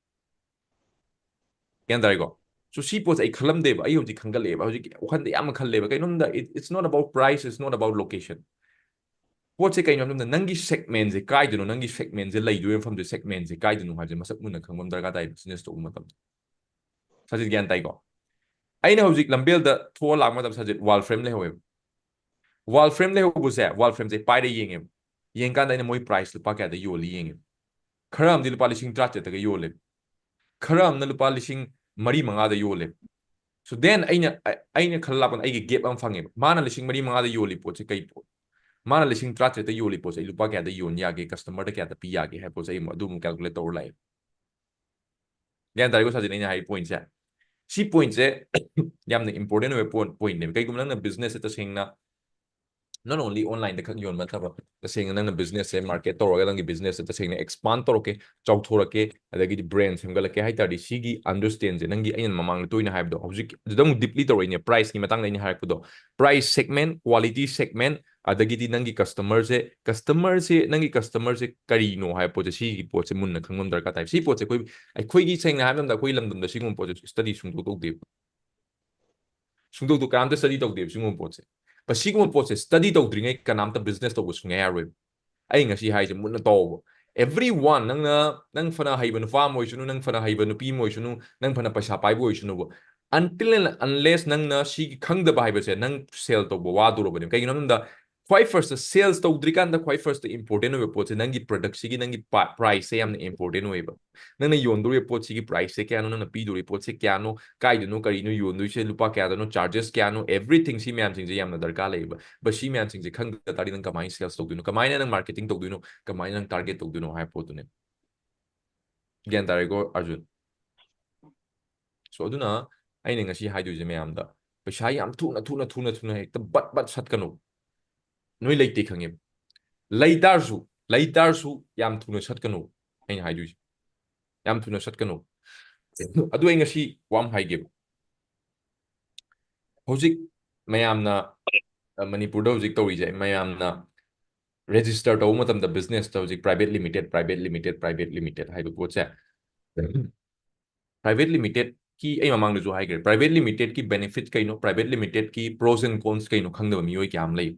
ꯒ꯭ꯌꯥꯟ ꯇꯥꯔꯦꯀꯣ? So ꯁꯤ ꯄꯣꯠꯁꯦ ꯑꯩ ꯈꯜꯂꯝꯗꯦꯕ, ꯑꯩ ꯍꯧꯖꯤꯛ ꯈꯟꯒꯠꯂꯛꯑꯦꯕ, ꯍꯧꯖꯤꯛ ꯋꯥꯈꯟꯗ ꯌꯥꯝꯅ ꯈꯜꯂꯦꯕ꯫ ꯀꯩꯅꯣꯝꯗ, it, it's not about price, it's not about location꯫ ꯄꯣꯠꯁꯦ ꯀꯩꯅꯣ ꯍꯥꯏꯕ ꯃꯇꯝꯗ ꯅꯪꯒꯤ segmentꯁꯦ ꯀꯥꯏꯗꯅꯣ, ꯅꯪꯒꯤ segmentꯁꯦ ꯂꯩꯗꯣꯏꯕ ꯃꯐꯝꯁꯦ, segmentꯁꯦ ꯀꯥꯏꯗꯅꯣ ꯍꯥꯏꯕꯁꯦ ꯃꯁꯛ ꯃꯨꯟꯅ ꯈꯪꯕ ꯑꯃ ꯗꯔꯀꯥꯔ ꯇꯥꯏ business ꯇꯧꯕ ꯃꯇꯝꯗ꯫ ꯁꯥꯖꯤꯠ ꯒ꯭ꯌꯥꯟ ꯇꯥꯏꯀꯣ? ꯑꯩꯅ ꯍꯧꯖꯤꯛ ꯂꯝꯕꯦꯜꯗ ꯊꯣꯛꯑ ꯂꯥꯛꯄ ꯃꯇꯝꯗ ꯁꯥꯖꯤꯠ wall frame ꯂꯩꯍꯧꯋꯦꯕ꯫ Wall frame ꯂꯩꯍꯧꯕꯁꯦ, wall frameꯁꯦ ꯄꯥꯏꯔ ꯌꯦꯡꯉꯦꯕ꯫ ꯌꯦꯡꯀꯥꯟꯗ ꯑꯩꯅ ꯃꯣꯏ price ꯂꯨꯄꯥ ꯀꯌꯥꯗ ꯌꯣꯜꯂꯤ ꯌꯦꯡꯉꯦ꯫ ꯈꯔ ꯑꯃꯗꯤ ꯂꯨꯄꯥ ꯂꯤꯁꯤꯡ ꯇꯔꯥꯇꯔꯦꯠꯇꯒ ꯌꯣꯜꯂꯦ, ꯈꯔ ꯑꯃꯅ ꯂꯨꯄꯥ ꯂꯤꯁꯤꯡ ꯃꯔꯤ ꯃꯉꯥꯗ ꯌꯣꯜꯂꯦ꯫ So then ꯑꯩꯅ ꯑ- ꯑꯩꯅ ꯈꯜꯂ ꯂꯥꯛꯄꯗ ꯑꯩꯒꯤ gap ꯑꯃ ꯐꯪꯉꯦꯕ꯫ ꯃꯥꯅ ꯂꯤꯁꯤꯡ ꯃꯔꯤ ꯃꯉꯥꯗ ꯌꯣꯜꯂꯤ ꯄꯣꯠꯁꯦ ꯀꯩ ꯄꯣꯠ? ꯃꯥꯅ ꯂꯤꯁꯤꯡ ꯇꯔꯥꯇꯔꯦꯠꯇ ꯌꯣꯜꯂꯤ ꯄꯣꯠꯁꯦ ꯑꯩ ꯂꯨꯄꯥ ꯀꯌꯥꯗ ꯌꯣꯟ ꯌꯥꯒꯦ, customer ꯗ ꯀꯌꯥꯗ ꯄꯤ ꯌꯥꯒꯦ ꯍꯥꯏꯕ ꯄꯣꯠꯁꯦ ꯑꯩ ꯑꯃꯨꯛ ꯑꯗꯨ ꯑꯃꯨꯛ calculate ꯇꯧꯔ ꯂꯥꯛꯑꯦ꯫ ꯒ꯭ꯌꯥꯟ ꯇꯥꯔꯦꯀꯣ ꯁꯥꯖꯤꯟ, ꯑꯩꯅ ꯍꯥꯏ point ꯁꯦ? ꯁꯤ point ꯁꯦ ꯌꯥꯝꯅ important ꯑꯣꯏꯕ point point ꯅꯦꯕ꯫ ꯀꯩꯒꯨꯝꯕ ꯅꯪꯅ business ꯁꯦ ꯇꯁꯦꯡꯅ not only online ꯗ ꯈꯛ ꯌꯣꯟꯕ ꯅꯠꯇꯕ, ꯇꯁꯦꯡꯅ ꯅꯪꯅ business ꯁꯦ market ꯇꯧꯔꯒ ꯅꯪꯒꯤ business ꯁꯦ ꯇꯁꯦꯡꯅ expand ꯇꯧꯔꯛꯀꯦ, ꯆꯥꯎꯊꯣꯔꯛꯀꯦ, ꯑꯗꯒꯤꯗꯤ brand ꯁꯦꯝꯒꯠꯂꯛꯀꯦ ꯍꯥꯏ ꯇꯥꯔꯗꯤ, ꯁꯤꯒꯤ understand ꯁꯦ, ꯅꯪꯒꯤ ꯑꯩꯅ ꯃꯃꯥꯡꯗ ꯇꯣꯏꯅ ꯍꯥꯏꯕꯗꯣ, ꯍꯧꯖꯤꯛ ꯑꯗꯨꯗ ꯑꯃꯨꯛ deeply ꯇꯧꯔꯛꯏꯅꯦ, price ꯀꯤ ꯃꯇꯥꯡꯗ ꯑꯩꯅ ꯍꯥꯏꯔꯛꯄꯗꯣ꯫ Price segment, quality segment, ꯑꯗꯒꯤꯗꯤ ꯅꯪꯒꯤ customer ꯁꯦ, customer ꯁꯦ, ꯅꯪꯒꯤ customer ꯁꯦ ꯀꯔꯤꯅꯣ ꯍꯥꯏꯕ ꯄꯣꯠꯁꯦ, ꯁꯤꯒꯤ ꯄꯣꯠꯁꯦ ꯃꯨꯟꯅ ꯈꯪꯕ ꯑꯃ ꯗꯔꯀꯥꯔ ꯇꯥꯏ꯫ ꯁꯤ ꯄꯣꯠꯁꯦ ꯑꯩꯈꯣꯏ, ꯑꯩꯈꯣꯏꯒꯤ ꯁꯦꯡꯅ ꯍꯥꯏꯕ ꯃꯇꯝꯗ ꯑꯩꯈꯣꯏ ꯂꯝꯗꯝꯗ ꯁꯤꯒꯨꯝꯕ ꯄꯣꯠꯁꯦ study ꯁꯨꯡꯇꯧ ꯇꯧꯗꯦꯕ꯫ ꯁꯨꯡꯇꯧ ꯇꯧ-, ꯀꯅꯥꯝꯇ study ꯇꯧꯗꯦꯕ ꯁꯤꯒꯨꯝꯕ ꯄꯣꯠꯁꯦ꯫ ꯕꯠ ꯁꯤꯒꯨꯝꯕ ꯄꯣꯠꯁꯦ study ꯇꯧꯗ꯭ꯔꯤꯉꯩ ꯀꯅꯥꯝꯇ business ꯇꯧꯕ ꯁꯨꯡꯌꯥ ꯌꯥꯔꯣꯏꯕ꯫ ꯑꯩ ꯉꯁꯤ ꯍꯥꯏꯁꯦ ꯃꯨꯟꯅ ꯇꯧꯕ꯫ Everyone, ꯅꯪꯅ, ꯅꯪ ꯐꯅ ꯍꯩꯕ ꯅꯨꯄꯥ ꯑꯃ ꯑꯣꯏꯁꯅꯨ, ꯅꯪ ꯐꯅ ꯍꯩꯕ ꯅꯨꯄꯤ ꯑꯃ ꯑꯣꯏꯁꯅꯨ, ꯅꯪ ꯐꯅ ꯄꯩꯁꯥ ꯄꯥꯏꯕ ꯑꯣꯏꯁꯅꯨꯕ, until and unless ꯅꯪꯅ ꯁꯤꯒꯤ ꯈꯪꯗꯕ ꯍꯥꯏꯕꯁꯦ, ꯅꯪ sell ꯇꯧꯕ ꯋꯥꯗꯣꯔꯕꯅꯦ꯫ ꯀꯩꯒꯤꯅꯣ ꯍꯥꯏꯕꯗ, ꯈ꯭ꯋꯥꯏ first ꯇ sales ꯇꯧꯗ꯭ꯔꯤꯀꯥꯟꯗ ꯈ꯭ꯋꯥꯏ first ꯇ important ꯑꯣꯏꯕ ꯄꯣꯠꯁꯦ ꯅꯪꯒꯤ product ꯁꯤꯒꯤ ꯅꯪꯒꯤ ꯄ-, price ꯁꯦ ꯌꯥꯝꯅ important ꯑꯣꯏꯌꯦꯕ꯫ ꯅꯪꯅ ꯌꯣꯟꯗꯣꯔꯤꯕ ꯄꯣꯠꯁꯤꯒꯤ price ꯁꯦ ꯀꯌꯥꯅꯣ, ꯅꯪꯅ ꯄꯤꯗꯣꯔꯤꯕ ꯄꯣꯠꯁꯦ ꯀꯌꯥꯅꯣ, ꯀꯥꯏꯗꯅꯣ, ꯀꯔꯤꯅꯣ ꯌꯣꯟꯗꯣꯏꯁꯦ, ꯂꯨꯄꯥ ꯀꯌꯥꯗꯅꯣ, charges ꯀꯌꯥꯅꯣ, everything ꯁꯤ ꯃꯌꯥꯝꯁꯤꯡꯁꯦ ꯌꯥꯝꯅ ꯗꯔꯀꯥꯔ ꯂꯩꯌꯦꯕ꯫ ꯕꯠ ꯁꯤ ꯃꯌꯥꯝꯁꯤꯡꯁꯦ ꯈꯪꯗ ꯇꯥꯔꯗꯤ ꯅꯪ ꯀꯃꯥꯏꯅ sales ꯇꯧꯗꯣꯏꯅꯣ? ꯀꯃꯥꯏꯅ ꯅꯪ marketing ꯇꯧꯗꯣꯏꯅꯣ? ꯀꯃꯥꯏꯅ ꯅꯪ target ꯇꯧꯗꯣꯏꯅꯣ ꯍꯥꯏꯕ ꯄꯣꯠꯇꯨꯅꯦ꯫ ꯒ꯭ꯌꯥꯟ ꯇꯥꯔꯦꯀꯣ, ꯑꯔꯖꯨꯟ? So, ꯑꯗꯨꯅ ꯑꯩꯅ ꯉꯁꯤ ꯍꯥꯏꯗꯣꯏꯁꯦ ꯃꯌꯥꯝꯗ, ꯄꯩꯁꯥ ꯌꯥꯝ ꯊꯨꯅ, ꯊꯨꯅ, ꯊꯨꯅ, ꯊꯨꯅ ꯍꯦꯛꯇ ꯕꯠ, ꯕꯠ ꯁꯠꯀꯅꯨ꯫ ꯅꯣꯏ ꯂꯩꯇꯦ ꯈꯪꯉꯦꯕ꯫ ꯂꯩ ꯇꯥꯔꯁꯨ, ꯂꯩ ꯇꯥꯔꯁꯨ ꯌꯥꯝ ꯊꯨꯅ ꯁꯠꯀꯅꯨ, ꯑꯩꯅ ꯍꯥꯏꯗꯣꯏꯁꯦ꯫ ꯌꯥꯝ ꯊꯨꯅ ꯁꯠꯀꯅꯨ꯫ ꯑꯗꯨ ꯑꯩ ꯉꯁꯤ ꯋꯥ ꯑꯃ ꯍꯥꯏꯒꯦꯕ꯫ ꯍꯧꯖꯤꯛ ꯃꯌꯥꯝꯅ, ꯑ, ꯃꯅꯤꯄꯨꯔꯗ ꯍꯧꯖꯤꯛ ꯇꯧꯔꯤꯁꯦ, ꯃꯌꯥꯝꯅ register ꯇꯧꯕ ꯃꯇꯝꯗ business ꯇ ꯍꯧꯖꯤꯛ private limited, private limited, private limited ꯍꯥꯏꯕ ꯄꯣꯠꯁꯦ꯫ Private limited ꯀꯤ ꯑꯩ ꯃꯃꯥꯡꯗꯁꯨ ꯍꯥꯏꯈ꯭ꯔꯦ, private limited ꯀꯤ benefit ꯀꯩꯅꯣ, private limited ꯀꯤ pros and cons ꯀꯩꯅꯣ ꯈꯪꯗꯕ ꯃꯤꯑꯣꯏ ꯀꯌꯥ ꯑꯃ ꯂꯩ꯫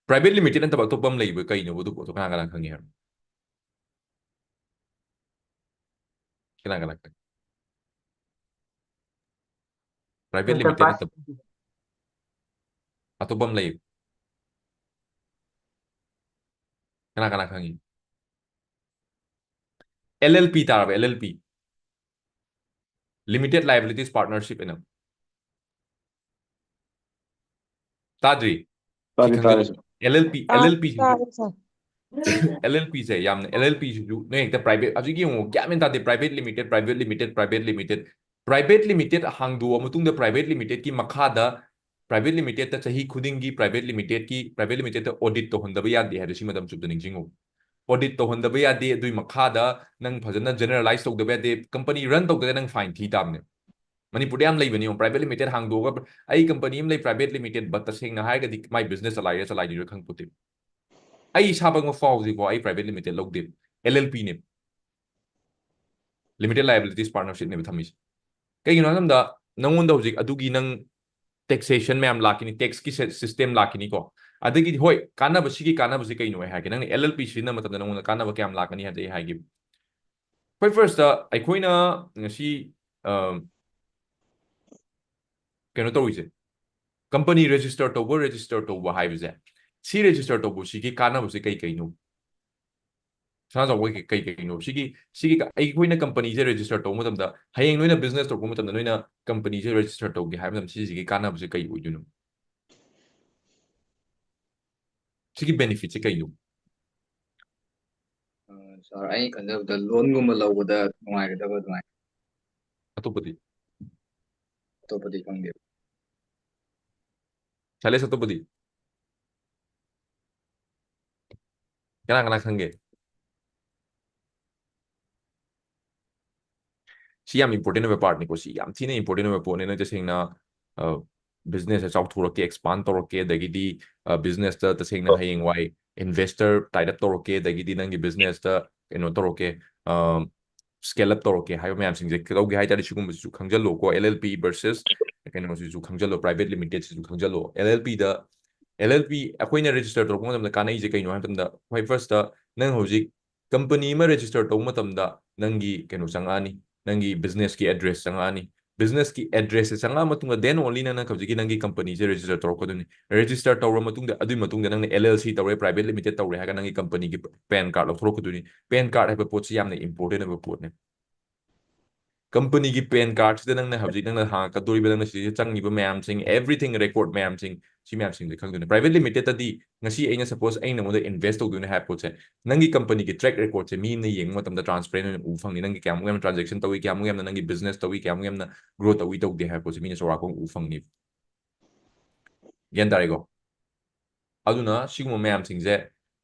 Private limited ꯅꯠꯇꯕ ꯑꯇꯣꯞꯄ ꯑꯃ ꯂꯩꯕ ꯀꯩꯅꯣꯕ? ꯑꯗꯨ ꯄꯣꯠꯇꯣ ꯀꯅꯥ ꯀꯅꯥ ꯈꯪꯉꯤ ꯍꯥꯏꯔꯣ? ꯀꯅꯥ ꯀꯅꯥ ꯈꯪꯉꯤ? Private limited Enterprise ꯅꯠꯇꯕ ꯑꯇꯣꯞꯄ ꯑꯃ ꯂꯩ꯫ ꯀꯅꯥ ꯀꯅꯥ ꯈꯪꯉꯤ? ꯑꯦꯜ ꯑꯦꯜ ꯄꯤ ꯇꯥꯔꯕ? ꯑꯦꯜ ꯑꯦꯜ ꯄꯤ, Limited Liabilities Partnership ꯍꯥꯏꯅ꯫ ꯇꯥꯗ꯭ꯔꯤ? ꯇꯥꯔꯦ, ꯇꯥꯔꯦ, ꯈꯪꯖꯜꯂꯨ꯫ Sir. ꯑꯦꯜ ꯑꯦꯜ ꯄꯤ, ꯑꯥ, ꯑꯦꯜ ꯑꯦꯜ ꯄꯤ ꯁꯤꯁꯨ, ꯇꯥꯔꯦ, sir. ꯑꯦꯜ ꯑꯦꯜ ꯄꯤ ꯁꯦ ꯌꯥꯝꯅ, ꯑꯦꯜ ꯑꯦꯜ ꯄꯤ ꯁꯤꯁꯨ ꯅꯣꯏ ꯍꯦꯛꯇ private, ꯍꯧꯖꯤꯛ ꯌꯦꯡꯉꯨ, ꯒ꯭ꯌꯥꯟ ꯃꯦꯟ ꯇꯥꯗꯦ꯫ Private limited, private limited, private limited, private limited ꯍꯥꯡꯗꯣꯛꯑ ꯃꯇꯨꯡꯗ private limited ꯀꯤ ꯃꯈꯥꯗ private limited ꯇ ꯆꯍꯤ ꯈꯨꯗꯤꯡꯒꯤ private limited ꯀꯤ, private limited ꯇ audit ꯇꯧꯍꯟꯗꯕ ꯌꯥꯗꯦ ꯍꯥꯏꯕꯁꯤ ꯃꯇꯝ ꯆꯨꯞꯇ ꯅꯤꯡꯁꯤꯡꯉꯨ꯫ Audit ꯇꯧꯍꯟꯗꯕ ꯌꯥꯗꯦ꯫ ꯑꯗꯨꯏ ꯃꯈꯥꯗ ꯅꯪ ꯐꯖꯅ generalize ꯇꯧꯗꯕ ꯌꯥꯗꯦ꯫ Company run ꯇꯧꯗ꯭ꯔꯒ ꯅꯪ fine ꯊꯤ ꯇꯥꯕꯅꯦ꯫ ꯃꯅꯤꯄꯨꯔꯗ ꯌꯥꯝ ꯂꯩꯕꯅꯤ ꯌꯦꯡꯉꯣ, private limited ꯍꯥꯡꯗꯣꯛꯑꯒ, "ꯑꯩ company ꯑꯃ ꯂꯩ private limited, but ꯇꯁꯦꯡꯅ ꯍꯥꯏꯔꯒꯗꯤ ꯃꯥꯏ business ꯆꯂꯥꯏꯔꯤꯔꯥ ꯆꯂꯥꯏꯗ꯭ꯔꯤꯔꯥ ꯈꯪꯄꯣꯠꯇꯦ꯫ ꯑꯩ ꯏꯁꯥꯃꯛꯃꯛ ꯐꯥꯎ ꯍꯧꯖꯤꯛꯐꯥꯎ ꯑꯩ private limited ꯂꯧꯗꯦ, ꯑꯦꯜ ꯑꯦꯜ ꯄꯤ ꯅꯦ, Limited Liabilities Partnership ꯅꯦꯕ ꯊꯝꯃꯤꯁꯦ꯫ ꯀꯩꯒꯤꯅꯣ ꯍꯥꯏꯕ ꯃꯇꯝꯗ ꯅꯪꯉꯣꯟꯗ ꯍꯧꯖꯤꯛ ꯑꯗꯨꯒꯤ ꯅꯪ taxation ꯃꯌꯥꯝ ꯂꯥꯛꯈꯤꯅꯤ, tax ꯀꯤ ꯁꯦ-, system ꯂꯥꯛꯈꯤꯅꯤꯀꯣ꯫ ꯑꯗꯒꯤꯗꯤ ꯍꯣꯏ, ꯀꯥꯟꯅꯕ, ꯁꯤꯒꯤ ꯀꯥꯟꯅꯕꯁꯦ ꯀꯩꯅꯣ ꯑꯩ ꯍꯥꯏꯒꯦ, ꯅꯪꯅ ꯑꯦꯜ ꯑꯦꯜ ꯄꯤ ꯁꯤꯖꯤꯟꯅꯕ ꯃꯇꯝꯗ ꯅꯪꯉꯣꯟꯗ ꯀꯥꯟꯅꯕ ꯀꯌꯥꯝ ꯂꯥꯛꯀꯅꯤ ꯍꯥꯏꯕꯗꯤ ꯑꯩ ꯍꯥꯏꯒꯦ꯫ ꯍꯣꯏ, first ꯑꯩꯈꯣꯏꯅ ꯉꯁꯤ, ꯑ, ꯀꯩꯅꯣ ꯇꯧꯔꯤꯁꯦ, company register ꯇꯧꯕ, register ꯇꯧꯕ ꯍꯥꯏꯕꯁꯦ, ꯁꯤ register ꯇꯧꯕꯁꯤꯒꯤ ꯀꯥꯟꯅꯕꯁꯦ ꯀꯩ ꯀꯩꯅꯣ? ꯁꯅꯥ ꯆꯥꯎꯕ ꯀꯩ, ꯀꯩ ꯀꯩꯅꯣ? ꯁꯤꯒꯤ, ꯁꯤꯒꯤ ꯀ-, ꯑꯩꯈꯣꯏꯅ company ꯁꯦ register ꯇꯧꯕ ꯃꯇꯝꯗ, ꯍꯌꯦꯡ ꯅꯣꯏꯅ business ꯇꯧꯔꯛꯄ ꯃꯇꯝꯗ, ꯅꯣꯏꯅ company ꯁꯦ register ꯇꯧꯒꯦ ꯍꯥꯏꯕ ꯃꯇꯝꯗ, ꯁꯤꯁꯤꯒꯤ ꯀꯥꯟꯅꯕꯁꯦ ꯀꯩ ꯑꯣꯏꯗꯣꯏꯅꯣ? ꯁꯤꯒꯤ benefit ꯁꯦ ꯀꯩꯅꯣ? ꯑ, sir, ꯑꯩ ꯈꯟꯖꯕꯗ loan ꯒꯨꯝꯕ ꯂꯧꯕꯗ ꯅꯨꯡꯉꯥꯏꯒꯗꯕ ꯑꯗꯨꯃꯥꯏꯅ꯫ ꯑꯇꯣꯞꯄꯗꯤ? ꯑꯇꯣꯞꯄꯗꯤ ꯈꯪꯗꯦ꯫ ꯁꯥꯏꯂꯦꯁ, ꯑꯇꯣꯞꯄꯗꯤ? ꯀꯅꯥ ꯀꯅꯥ ꯈꯪꯒꯦ? ꯁꯤ ꯌꯥꯝ important ꯑꯣꯏꯕ part ꯅꯤꯀꯣ꯫ ꯁꯤ ꯌꯥꯝ ꯊꯤꯅ important ꯑꯣꯏꯕ ꯄꯣꯠꯅꯤ꯫ ꯅꯣꯏ ꯇꯁꯦꯡꯅ, ꯑ, business ꯁꯦ ꯆꯥꯎꯊꯣꯔꯛꯀꯦ, expand ꯇꯧꯔꯛꯀꯦ, ꯑꯗꯒꯤꯗꯤ, ꯑ, business ꯇ ꯇꯁꯦꯡꯅ ꯍꯌꯦꯡꯋꯥꯏ investor tie up ꯇꯧꯔꯛꯀꯦ, ꯑꯗꯒꯤꯗꯤ ꯅꯪꯒꯤ business ꯇ ꯀꯩꯅꯣ ꯇꯧꯔꯛꯀꯦ, ꯑ, scale up ꯇꯧꯔꯛꯀꯦ ꯍꯥꯏꯕ ꯃꯌꯥꯝꯁꯤꯡꯁꯦ ꯇꯧꯒꯦ ꯍꯥꯏ ꯇꯥꯔꯗꯤ ꯁꯤꯒꯨꯝꯕꯁꯤꯁꯨ ꯈꯪꯖꯜꯂꯣꯀꯣ꯫ ꯑꯦꯜ ꯑꯦꯜ ꯄꯤ versus ꯀꯩꯅꯣꯁꯤꯁꯨ ꯈꯪꯖꯜꯂꯣ, private limited ꯁꯤꯁꯨ ꯈꯪꯖꯜꯂꯣ꯫ ꯑꯦꯜ ꯑꯦꯜ ꯄꯤ ꯗ, ꯑꯦꯜ ꯑꯦꯜ ꯄꯤ ꯑꯩꯈꯣꯏꯅ register ꯇꯧꯔꯛꯄ ꯃꯇꯝꯗ ꯀꯥꯟꯅꯩꯁꯦ ꯀꯩꯅꯣ ꯍꯥꯏꯕ ꯃꯇꯝꯗ, ꯍꯣꯏ, first ꯅꯪ ꯍꯧꯖꯤꯛ company ꯑꯃ register ꯇꯧꯕ ꯃꯇꯝꯗ ꯅꯪꯒꯤ ꯀꯩꯅꯣ ꯆꯪꯉꯛꯑꯅꯤ, ꯅꯪꯒꯤ business ꯀꯤ address ꯆꯪꯉꯛꯑꯅꯤ, business ꯀꯤ address ꯁꯦ ꯆꯪꯉꯛꯑ ꯃꯇꯨꯡꯗ then only ꯅꯪꯅ ꯍꯧꯖꯤꯛꯀꯤ ꯅꯪꯒꯤ company ꯁꯦ register ꯇꯧꯔꯛꯀꯗꯣꯏꯅꯤ꯫ Register ꯇꯧꯔ ꯃꯇꯨꯡꯗ, ꯑꯗꯨꯒꯤ ꯃꯇꯨꯡꯗ ꯅꯪꯅ L L C ꯇꯧꯔꯦ, private limited ꯇꯧꯔꯦ ꯍꯥꯏꯔꯒ ꯅꯪꯒꯤ company ꯒꯤ PAN card ꯂꯧꯊꯣꯔꯛꯀꯗꯣꯏꯅꯤ꯫ PAN card ꯍꯥꯏꯕ ꯄꯣꯠꯁꯤ ꯌꯥꯝꯅ important ꯑꯣꯏꯕ ꯄꯣꯠꯅꯦ꯫ Company ꯒꯤ PAN card ꯁꯤꯗ ꯅꯪꯅ ꯍꯧꯖꯤꯛ ꯅꯪꯅ ꯍꯥꯡꯉꯛꯀꯗꯣꯔꯤꯕ, ꯅꯪꯅ ꯁꯤꯗ ꯆꯪꯉꯤꯕ ꯃꯌꯥꯝꯁꯤꯡ, everything record ꯃꯌꯥꯝꯁꯤꯡ, ꯁꯤ ꯃꯌꯥꯝꯁꯤꯡꯁꯦ ꯈꯪꯗꯣꯏꯅꯦ꯫ Private limited ꯇꯗꯤ ꯉꯁꯤ ꯑꯩꯅ, suppose, ꯑꯩꯅ ꯅꯉꯣꯟꯗ invest ꯇꯧꯗꯣꯏꯅꯦ ꯍꯥꯏꯕ ꯄꯣꯠꯁꯦ, ꯅꯪꯒꯤ company ꯒꯤ track record ꯁꯦ ꯃꯤꯅ ꯌꯦꯡꯕ ꯃꯇꯝꯗ transparent ꯑꯣꯏꯅ ꯎꯕ ꯐꯪꯅꯤ꯫ ꯅꯪꯒꯤ ꯀꯌꯥꯃꯨꯛ ꯌꯥꯝꯅ transaction ꯇꯧꯏ, ꯀꯌꯥꯃꯨꯛ ꯌꯥꯝꯅ ꯅꯪꯒꯤ business ꯇꯧꯏ, ꯀꯌꯥꯃꯨꯛ ꯌꯥꯝꯅ grow ꯇꯧꯏ ꯇꯧꯗꯦ ꯍꯥꯏꯕ ꯄꯣꯠꯁꯦ ꯃꯤꯅ ꯆꯥꯎꯔꯥꯛꯄ ꯑꯃ ꯎꯕ ꯐꯪꯅꯤ꯫ ꯒ꯭ꯌꯥꯟ ꯇꯥꯔꯦꯀꯣ? ꯑꯗꯨꯅ ꯁꯤꯒꯨꯝꯕ ꯃꯌꯥꯝꯁꯤꯡꯁꯦ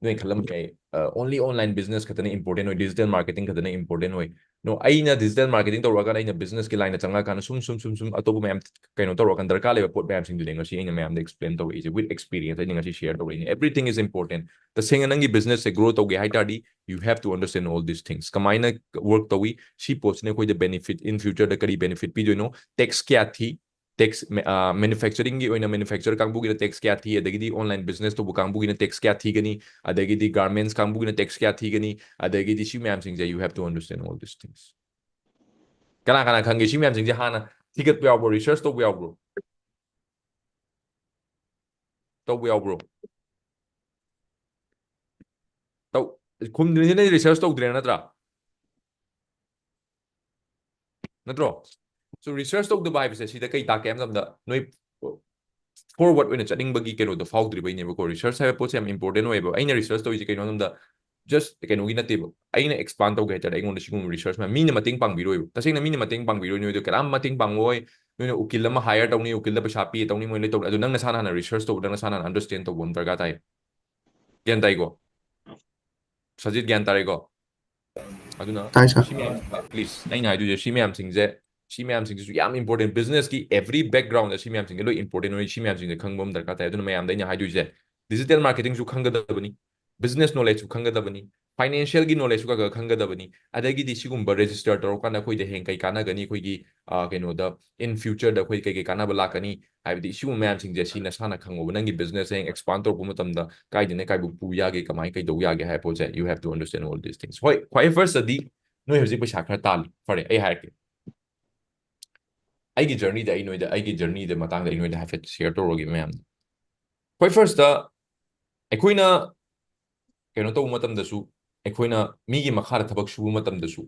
ꯅꯣꯏ ꯈꯜꯂꯝꯕ ꯌꯥꯏ, ꯑ, only online business ꯈꯛꯇꯅ important ꯑꯣꯏ, digital marketing ꯈꯛꯇꯅ important ꯑꯣꯏ꯫ No, ꯑꯩꯅ digital marketing ꯇꯧꯔꯛꯑꯀꯥꯟꯗ, ꯑꯩꯅ business ꯀꯤ line ꯗ ꯆꯪꯉꯛꯑꯀꯥꯟꯗ ꯁꯨꯝ, ꯁꯨꯝ, ꯁꯨꯝ, ꯁꯨꯝ ꯑꯇꯣꯞꯄ ꯃꯌꯥꯝ ꯀꯩꯅꯣ ꯇꯧꯔꯛꯑꯀꯥꯟꯗ, ꯗꯔꯀꯥꯔ ꯂꯩꯕ ꯄꯣꯠ ꯃꯌꯥꯝꯁꯤꯡꯗꯨꯅꯦ ꯉꯁꯤ ꯑꯩꯅ ꯃꯌꯥꯝꯗ explain ꯇꯧꯔꯛꯏꯁꯦ, with experience ꯑꯩꯅ ꯉꯁꯤ share ꯇꯧꯔꯛꯏꯅꯦ꯫ Everything is important. ꯇꯁꯦꯡꯅ ꯅꯪꯒꯤ business ꯁꯦ grow ꯇꯧꯒꯦ ꯍꯥꯏ ꯇꯥꯔꯗꯤ, you have to understand all these things. ꯀꯃꯥꯏꯅ work ꯇꯧꯏ, ꯁꯤ ꯄꯣꯠꯁꯤꯅ ꯑꯩꯈꯣꯏꯗ benefit, in future ꯗ ꯀꯔꯤ benefit ꯄꯤꯗꯣꯏꯅꯣ, tax ꯀꯌꯥ ꯊꯤ, tax, ꯃꯦ-, ꯑ, manufacturing ꯒꯤ ꯑꯣꯏꯅ manufacturer ꯀꯥꯡꯕꯨꯒꯤꯅ tax ꯀꯌꯥ ꯊꯤ, ꯑꯗꯒꯤꯗꯤ online business ꯇꯧꯕ ꯀꯥꯡꯕꯨꯒꯤꯅ tax ꯀꯌꯥ ꯊꯤꯒꯅꯤ, ꯑꯗꯒꯤꯗꯤ garments ꯀꯥꯡꯕꯨꯒꯤꯅ tax ꯀꯌꯥ ꯊꯤꯒꯅꯤ, ꯑꯗꯒꯤꯗꯤ ꯁꯤ ꯃꯌꯥꯝꯁꯤꯡꯁꯦ, you have to understand all these things. ꯀꯅꯥ ꯀꯅꯥ ꯈꯪꯒꯦ ꯁꯤ ꯃꯌꯥꯝꯁꯤꯡꯁꯦ? ꯍꯥꯟꯅ ꯊꯤꯒꯠꯄ ꯌꯥꯎꯕ꯭ꯔꯣ? Research ꯇꯧꯕ ꯌꯥꯎꯕ꯭ꯔꯣ? ꯇꯧꯕ ꯌꯥꯎꯕ꯭ꯔꯣ? ꯇꯧ-, ꯈꯨꯝꯗ꯭ꯔꯤꯁꯤꯅ research ꯇꯧꯗ꯭ꯔꯦ ꯅꯠꯇ꯭ꯔꯥ? ꯅꯠꯇ꯭ꯔꯣ? So, research ꯇꯧꯗꯕ ꯍꯥꯏꯕꯁꯦ ꯁꯤꯗ ꯀꯩ ꯇꯥꯛꯀꯦ ꯍꯥꯏꯕ ꯃꯇꯝꯗ, ꯅꯣꯏ forward ꯑꯣꯏꯅ ꯆꯠꯅꯤꯡꯕꯒꯤ ꯀꯩꯅꯣꯗꯣ ꯐꯥꯎꯗ꯭ꯔꯤꯕꯩꯅꯦꯕꯀꯣ꯫ Research ꯍꯥꯏꯕ ꯄꯣꯠꯁꯦ ꯌꯥꯝ important ꯑꯣꯏꯌꯦꯕ꯫ ꯑꯩꯅ research ꯇꯧꯔꯤꯁꯦ ꯀꯩꯅꯣ ꯍꯥꯏꯕ ꯃꯇꯝꯗ, just ꯀꯩꯅꯣꯒꯤ ꯅꯠꯇꯦꯕ꯫ ꯑꯩꯅ expand ꯇꯧꯒꯦ ꯍꯥꯏ ꯇꯥꯔꯗꯤ, ꯑꯩꯉꯣꯟꯗ ꯁꯤꯒꯨꯝꯕ research ꯃꯌꯥꯝ, ꯃꯤꯅ ꯃꯇꯦꯡ ꯄꯥꯡꯕꯤꯔꯣꯏꯕ꯫ ꯇꯁꯦꯡꯅ ꯃꯤꯅ ꯃꯇꯦꯡ ꯄꯥꯡꯕꯤꯔꯣꯏ, ꯅꯣꯏꯗꯣ ꯀꯅꯥꯝ ꯃꯇꯦꯡ ꯄꯥꯡꯉꯣꯏ꯫ ꯅꯣꯏꯅ ꯎꯀꯤꯜ ꯑꯃ hire ꯇꯧꯅꯤ, ꯎꯀꯤꯜꯗ ꯄꯩꯁꯥ ꯄꯤ ꯇꯧꯅꯤ, ꯃꯣꯏ ꯂꯣꯏ ꯇꯧꯅꯤ꯫ ꯑꯗꯨ ꯅꯪ ꯅꯁꯥꯅ ꯍꯥꯟꯅ research ꯇꯧꯕ, ꯅꯪ ꯅꯁꯥꯅ ꯍꯥꯟꯅ understand ꯇꯧꯕ ꯑꯃ ꯗꯔꯀꯥꯔ ꯇꯥꯏ꯫ ꯒ꯭ꯌꯥꯟ ꯇꯥꯏꯀꯣ? ꯁꯖꯤꯠ, ꯒ꯭ꯌꯥꯟ ꯇꯥꯔꯦꯀꯣ? ꯑꯗꯨꯅ ꯇꯥꯏ, sir꯫ ꯁꯤ ꯃꯌꯥꯝ, please, ꯑꯩꯅ ꯍꯥꯏꯗꯣꯏꯁꯦ, ꯁꯤ ꯃꯌꯥꯝꯁꯤꯡꯁꯦ, ꯁꯤ ꯃꯌꯥꯝꯁꯤꯡꯁꯤꯁꯨ ꯌꯥꯝ important꯫ Business ꯀꯤ every background ꯗ ꯁꯤ ꯃꯌꯥꯝꯁꯤꯡꯁꯦ ꯂꯣꯏ important ꯑꯣꯏ꯫ ꯁꯤ ꯃꯌꯥꯝꯁꯤꯡꯁꯦ ꯈꯪꯕ ꯑꯃ ꯗꯔꯀꯥꯔ ꯇꯥꯏ꯫ ꯑꯗꯨꯅ ꯃꯌꯥꯝꯗ ꯑꯩꯅ ꯍꯥꯏꯗꯣꯏꯁꯦ, digital marketing ꯁꯨ ꯈꯪꯒꯗꯕꯅꯤ, business knowledge ꯁꯨ ꯈꯪꯒꯗꯕꯅꯤ, financial ꯒꯤ knowledge ꯁꯨ ꯈꯔ ꯈꯔ ꯈꯪꯒꯗꯕꯅꯤ, ꯑꯗꯒꯤꯗꯤ ꯁꯤꯒꯨꯝꯕ register ꯇꯧꯔꯀꯥꯟꯗ ꯑꯩꯈꯣꯏꯗ ꯍꯌꯦꯡ ꯀꯩ ꯀꯥꯟꯅꯒꯅꯤ, ꯑꯩꯈꯣꯏꯒꯤ, ꯑ, ꯀꯩꯅꯣꯗ, in future ꯗ ꯑꯩꯈꯣꯏ ꯀꯩ ꯀꯩ ꯀꯥꯟꯅꯕ ꯂꯥꯛꯀꯅꯤ, ꯍꯥꯏꯕꯗꯤ ꯁꯤꯒꯨꯝꯕ ꯃꯌꯥꯝꯁꯤꯡꯁꯦ ꯁꯤ ꯅꯁꯥꯅ ꯈꯪꯉꯣꯕ꯫ ꯅꯪꯒꯤ business ꯍꯌꯦꯡ expand ꯇꯧꯔꯛꯄ ꯃꯇꯝꯗ ꯀꯥꯏꯗꯩꯅ ꯀꯥꯏꯕꯨꯛ ꯄꯨ ꯌꯥꯒꯦ, ꯀꯃꯥꯏꯅ ꯀꯩꯗꯧ ꯌꯥꯒꯦ ꯍꯥꯏꯕ ꯄꯣꯠꯁꯦ, you have to understand all these things. ꯍꯣꯏ, ꯈ꯭ꯋꯥꯏ first ꯇꯗꯤ ꯅꯣꯏ ꯍꯧꯖꯤꯛ ꯄꯩꯁꯥ ꯈꯔ ꯇꯥꯜꯂꯤ꯫ ꯐꯔꯦ, ꯑꯩ ꯍꯥꯏꯔꯛꯀꯦ꯫ ꯑꯩꯒꯤ journey ꯗ ꯑꯩ ꯅꯣꯏꯗ ꯑꯩꯒꯤ journey ꯗ ꯃꯇꯥꯡꯗ ꯑꯩ ꯅꯣꯏꯗ ꯍꯥꯏꯐꯦꯠ share ꯇꯧꯔꯒꯦ ꯃꯌꯥꯝꯗ꯫ ꯈ꯭ꯋꯥꯏ first ꯇ ꯑꯩꯈꯣꯏꯅ ꯀꯩꯅꯣ ꯇꯧꯕ ꯃꯇꯝꯗꯁꯨ, ꯑꯩꯈꯣꯏꯅ ꯃꯤꯒꯤ ꯃꯈꯥꯗ ꯊꯕꯛ ꯁꯨꯕ ꯃꯇꯝꯗꯁꯨ,